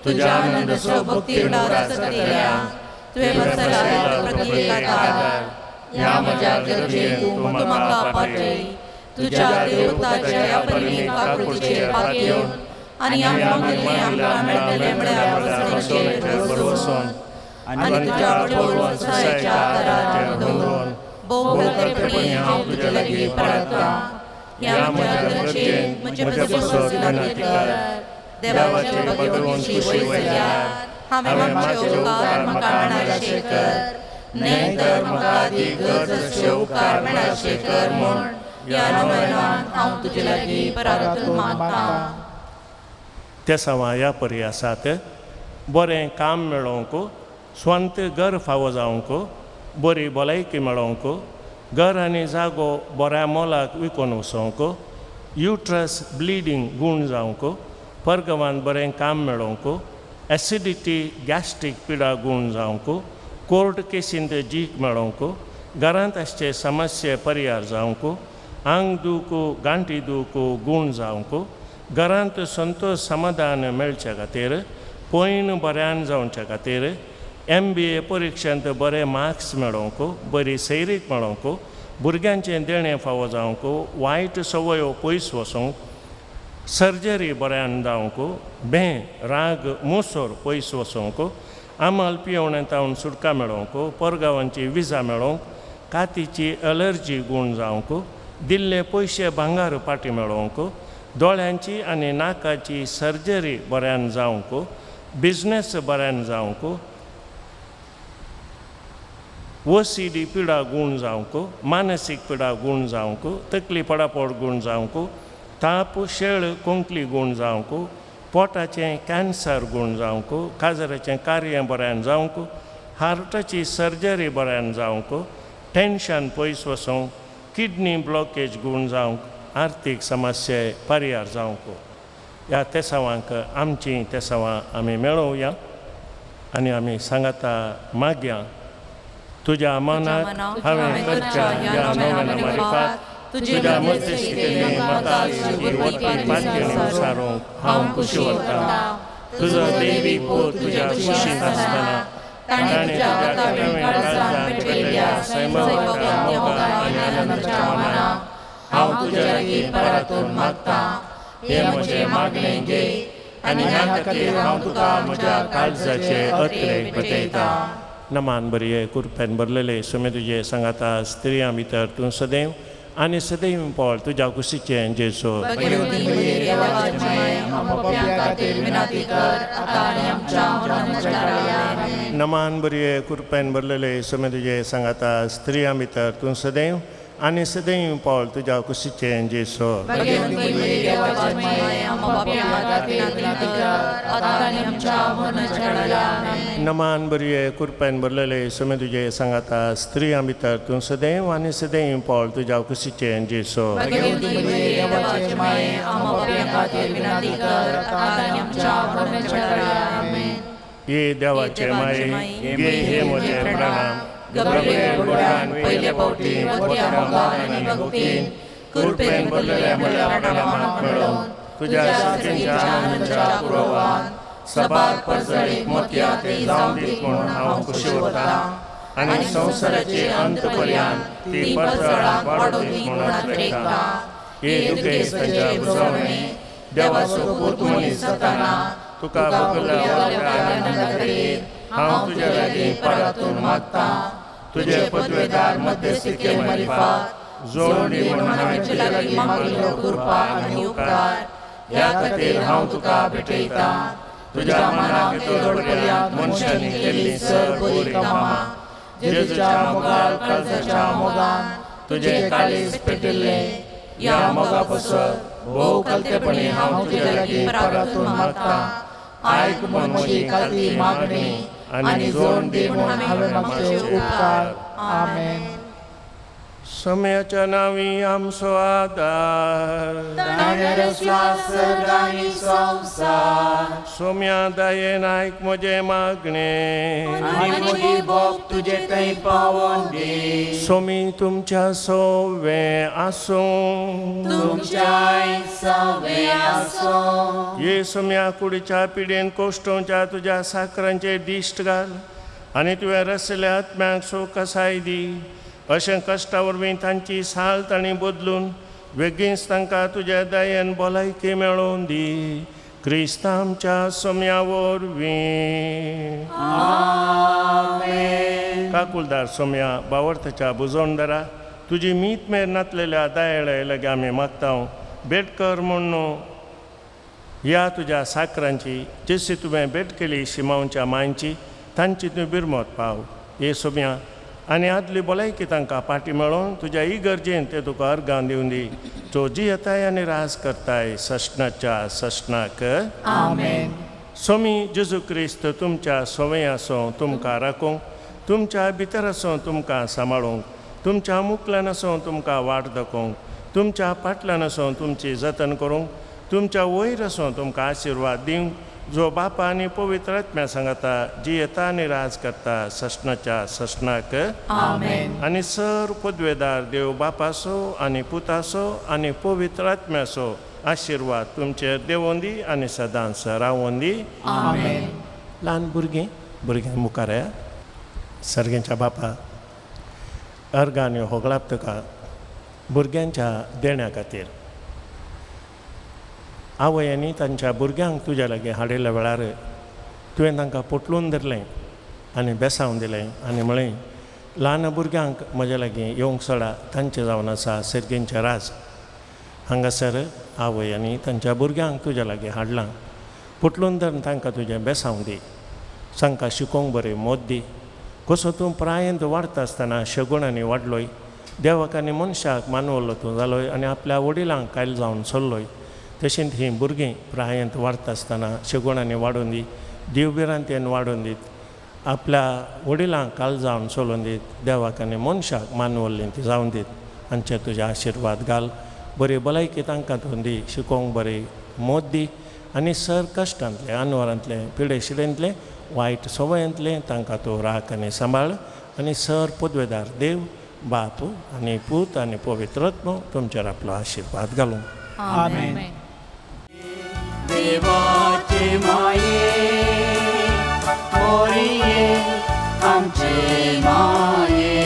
Speaker 6: तुझ्या आनंदाचो भक्ती उडास जातल्या तुवें वत्सलाक प्रत्येक आदार ह्या म्हज्या गरजेक तूं म्हाका पाटय. तुज्या देवताच्या परिणी काकुळतीचेर पातयेवन आनी आमकां आमकां मेळटलें म्हळ्यार वसणेचेर भरवसून आनी तुज्या बळवंत सहाय्याच्या आदारान दवरून भोव बरेपणी हांव तुजे लागीं प्रार्थना. ह्या म्हज्या गरजेक म्हजे पसत विनंती कर. देवाचे भगवंतची वयसल्यार हांवें मागचे उपकार म्हाका मेळाशे कर, न्हय तर म्हाका ती गरज आसचे उपकार मेळाशे कर म्हूण ह्या नमनान हांव तुजे लागीं प्रार्थना मागता.
Speaker 1: ते सवा ह्या परी आसात. बरें काम मेळोवंक, स्वंत घर फावो जावंक, बरी भलायकी मेळोवंक, घर आनी जागो बऱ्या मोलाक विकून वचोंक, युट्रस ब्लिडींग गूण जावंक, परगवान बरें काम मेळोवंक, एसिडिटी गॅस्ट्रीक पिडा गूण जावंक, कोर्ट केसींत जीक मेळोवंक, घरांत आसचे समस्ये परिहार जावंक, आंग दूख गांठी दूख गूण जावंक, घरांत संतोश समाधान मेळचे खातीर, पयण बऱ्यान जावचे खातीर, MBA परिक्षेंत बरे मार्क्स मेळोवंक, बरी सैरीक मेळोवंक, भुरग्यांचें देणें फावो जावंक, वायट संवयो पयस वचूंक, सर्जरी बऱ्यान जावंक, भें राग मोसोर पयस वचूंक, आमल पियोवणे तावन सुटका मेळोवंक, परगांवांची विजा मेळोवंक, कातीची अलर्जी गूण जावंक, दिल्ले पयशे भांगार पाटी मेळोवंक, दोळ्यांची आनी नाकाची सर्जरी बऱ्यान जावंक, बिजनेस बऱ्यान जावंक, OCD पिडा गूण जावंक, मानसीक पिडा गूण जावंक, तकली पडापड गूण जावंक, ताप शेळ कोंकली गूण जावंक, पोटाचें कॅन्सर गूण जावंक, काजराचें कार्य बऱ्यान जावंक, हार्टाची सर्जरी बऱ्यान जावंक, टेंशन पयस वचूंक, किडनी ब्लॉकेज गूण जावंक, आर्थीक समस्या पर्यार जावंक. ह्या तेसावांक आमचीं तेसावां आमी मेळोवया आनी आमी सांगाता मागया. तुज्या मनाक हांवें करच्या ह्या नव्यान मारिफात तुज्या मध्यस्थीकेन म्हाका वरती पातयेन सारूंक हांव खुशी वता. तुजो देवी पूत तुज्या कुशींत आसतना ताणें तुज्या नव्या काळजांत पेटयल्ल्या सैमाच्या मोगा आनी आनंदाच्या मनाक हांव तुज्या लागीं परातून मागतां. हें म्हजें मागणें घे आनी ह्या खातीर हांव तुका म्हज्या काळजाचे अत्रेक भेटयतां. नमान बरये कुरपेन भरलेले सुमे तुजे सांगाता स्त्रियां भितर तूं सदैव आनी सदैव पळ तुज्या कुशीचें जेजू. नमान बरये कुरपेन भरलेले सुमे तुजे सांगाता स्त्रियां भितर तूं सदैव आनी सदैव पळ तुज्या कुशीचें जेजू. नमान बरये कुरपेन भरलेले सुमे तुजे सांगाता स्त्रियां भितर तूं सदैव आनी सदैव पळ तुज्या कुशीचें जेजू. ये देवाचे माये गे हे म्हजे प्रणाम. गब्रिएल गुणान पयले फावटी मोठ्या मोगान आनी भक्तीन कृपेन भरलेल्या म्हज्या प्रणामाक मेळोवन तुज्या सतींच्या आनंदाच्या पुरवान सबार परजळीत मोतया ते जावन दीत म्हूण हांव खुशी उरतां आनी संवसाराचे अंत पर्यंत ती परजळाक वाडोवन दीत म्हूण आत्रेकतां. हे दुखेस्तांच्या भुजवणे देवाचो पूत मनीस जाताना तुका भोगल्या आनंदा खातीर हांव तुज्या लागीं परातून मागतां. तुजे पदवेदार मध्यस्थिके मारिफात जोडणी म्हूण हांवें तुज्या लागीं मागिल्लो कृपा आनी उपकार ह्या खातीर हांव तुका भेटयतां. तुज्या मनाक येदोळ मनशांनी केल्लीं सर बरीं कामां जेजूच्या मोगाळ काळजाच्या मोगान तुजें काळीज पेटिल्लें ह्या मोगा पसत भोव कलतेपणी हांव तुज्या लागीं परातून मागतां. आयक म्हूण म्हजी खाती मागणी आनी जोड दी म्हूण हांवें मागचे उपकार.
Speaker 5: आमेन.
Speaker 1: समयाच्या नांवी आमचो आदार
Speaker 8: ताणें रचला सर्ग आनी संवसार.
Speaker 1: सोम्या दयेन आयक म्हजें मागणें
Speaker 8: आनी म्हजी बोब तुजे थंय पावोवन दी.
Speaker 1: सोमी तुमच्या सवें आसूं.
Speaker 8: तुमच्याय सवें आसूं.
Speaker 1: ये सोम्या कुडीच्या पिडेन कोश्टोवच्या तुज्या साकरांचेर दिश्ट घाल आनी तुवें रसल्या आत्म्याक सोकसाय दी. अशें कश्टा वरवीं तांची साल तांणी बदलून बेगीनच तांकां तुज्या दयेन भलायकी मेळोवन दी. क्रिस्त आमच्या सोम्या वरवीं.
Speaker 8: आमेन.
Speaker 1: काकुलदार सोम्या बावर्थाच्या बुजवणदारा तुजी मीत मेर नातलेल्या दयाळे लागीं आमी मागता. भेट कर म्हूण न्हू ह्या तुज्या साकरांची जशी तुवें भेट केली शिमांवच्या मांयची तांची तूं बिरमत पाव. हे सोम्या आनी आदली भलायकी तांकां पाटी मेळोवन तुज्या इगर्जेन ते तुका अर्गां दिवन दी. जो जियेताय आनी राज करताय सश्णाच्या सश्णाक.
Speaker 5: आमेन.
Speaker 1: सोमी जेजू क्रिस्त तुमच्या सोवे आसूं तुमकां राखूंक, तुमच्या भितर आसूं तुमकां सांबाळूंक, तुमच्या मुकल्यान आसूं तुमकां वाट दाखोवंक, तुमच्या पाटल्यान आसूं तुमची जतन करूंक, तुमच्या वयर आसूं तुमकां आशिर्वाद दिवंक, जो बापा आनी पवित्र आत्म्या सांगाता जियेता आनी राज करता सश्णाच्या सश्णाक.
Speaker 5: आमेन.
Speaker 1: आनी सर पदवेदार देव बापासो आनी पुतासो आनी पवित्र आत्म्यासो आशिर्वाद तुमचेर देवोन दी आनी सदांच रावोन दी.
Speaker 5: आमेन.
Speaker 1: ल्हान भुरगीं भुरग्यां मुखार येया. सर्गेच्या बापा अर्गां आनी होगळाप तुका भुरग्यांच्या देण्या खातीर. आवयांनी तांच्या भुरग्यांक तुज्या लागीं हाडिल्ल्या वेळार तुवें तांकां पोटलून धरलें आनी बेसावन दिलें आनी म्हळें ल्हान भुरग्यांक म्हज्या लागीं येवंक सोडा, तांचें जावन आसा सर्गेंचें राज. हांगासर आवयांनी तांच्या भुरग्यांक तुज्या लागीं हाडलां, पोटलून धरून तांकां तुजें बेसावन दी, तांकां शिकोवंक बरें मोत दी. कसो तूं प्रायेंत वाडटा आसतना शगुणांनी वाडलोय देवाक आनी मनशाक मानवलो तूं जालोय आनी आपल्या वडिलांक कायल जावन सोल्लोय. तशेंच हीं भुरगीं प्रायेंत वाडटा आसतना शेगुणांनी वाडोवन दी, देवभिरांतेन वाडोवन दीत, आपल्या वडिलांक काल जावन सोलून दीत, देवाक आनी मनशाक मानवल्लीं ती जावन दीत. हांचे तुजे आशिर्वाद घाल, बरी भलायकी तांकां तूं दी, शिकोवंक बरी मोत दी आनी सर कश्टांतले अनवरांतले पिडेशिडेंतले वायट संवयांतले तांकां तूं राख आनी सांबाळ. आनी सर पदवेदार देव बाप आनी पूत आनी पवित्र आत्मो तुमचेर आपलो आशिर्वाद घालूं.
Speaker 8: आमेन. देवाचे माये मोरिये आमचे माये,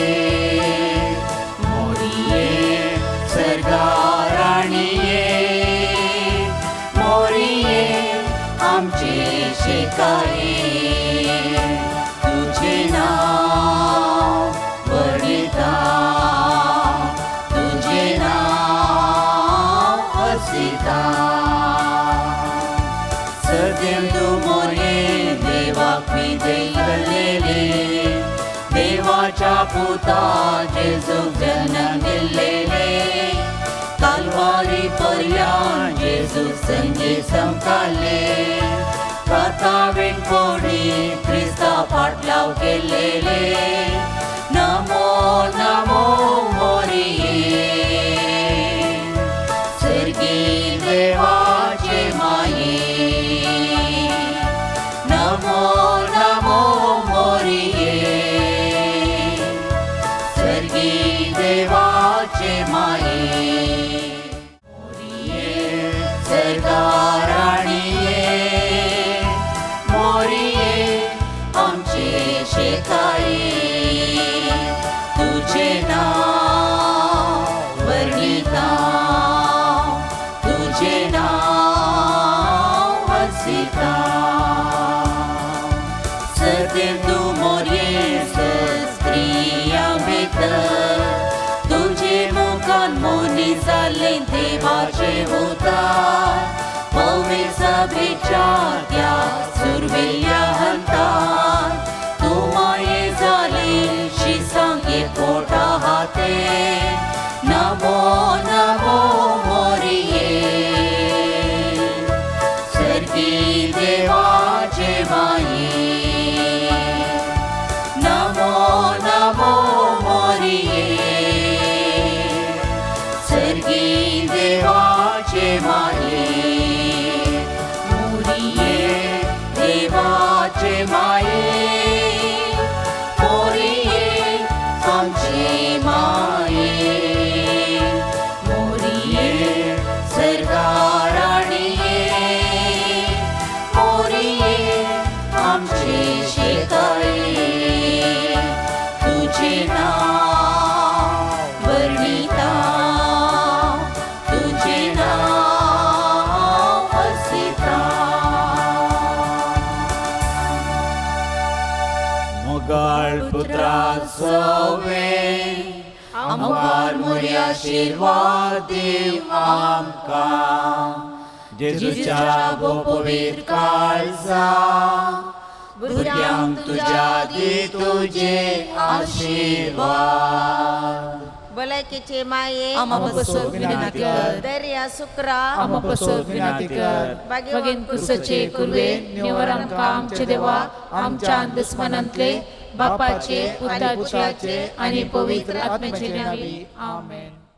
Speaker 8: मोरिये सरदाराणिये, मोरिये आमचे शिकाये. तुझे नाव वर्णिता, तुझे नाव हसिता. सदैव तू मोरे देवाक विजयलेले, देवाच्या पुता जेजूक जन्म दिल्लेले. कालवारी पर्यान जेजू संगे समकाले, कातावेन कोणी क्रिस्ता पाटलाव केलेले. नमो नमो मोरिये सर्गी देवाचे माये, नमो नमो मोरिये सर्गी देवाचे माये. मोरिये सरदाराणिये, मोरिये आमचे शिकाये. तुझे नाव वर्णिता, तुझे नाव हसिता. सदैव तू मोरिये स्त्रिया भितर, तुझे मुखान मोनी जाले देवाचे उतार. पवित्र सभेच्या त्या सुरवेल्या हंतार, तूं माये जाले शिसांगे पोटा हाते. नमो नमो मोरिये सर्गी देवाचे माये, नमो नमो मोरिये सर्गी देवाचे माये. मोरिये देवाचे माये, मोरिये आमचे माये. मोरिये सरदाराणिये, मोरिये आमचे शिकाये. तुझे नाव वर्णिता, तुझे नाव हसिता.
Speaker 6: मोगाळ पुत्रा सवे आमकार मोरी आशिर्वाद दिव आमकां, जेजूच्या पवित्र काळजा भुरग्यांक तुज्या दी तुजे आशिर्वाद.
Speaker 5: भलायकेचे माये
Speaker 7: आमा पसत विनंती कर,
Speaker 5: दर्या सुक्रा
Speaker 7: आमा पसत विनंती कर, बागेन कुसचे कुर्वे निवर आमकां आमचे देवा आमच्या दुस्मनांतले बापाचे पुताचे आनी पवित्र आत्म्याचे नांवी. आमेन.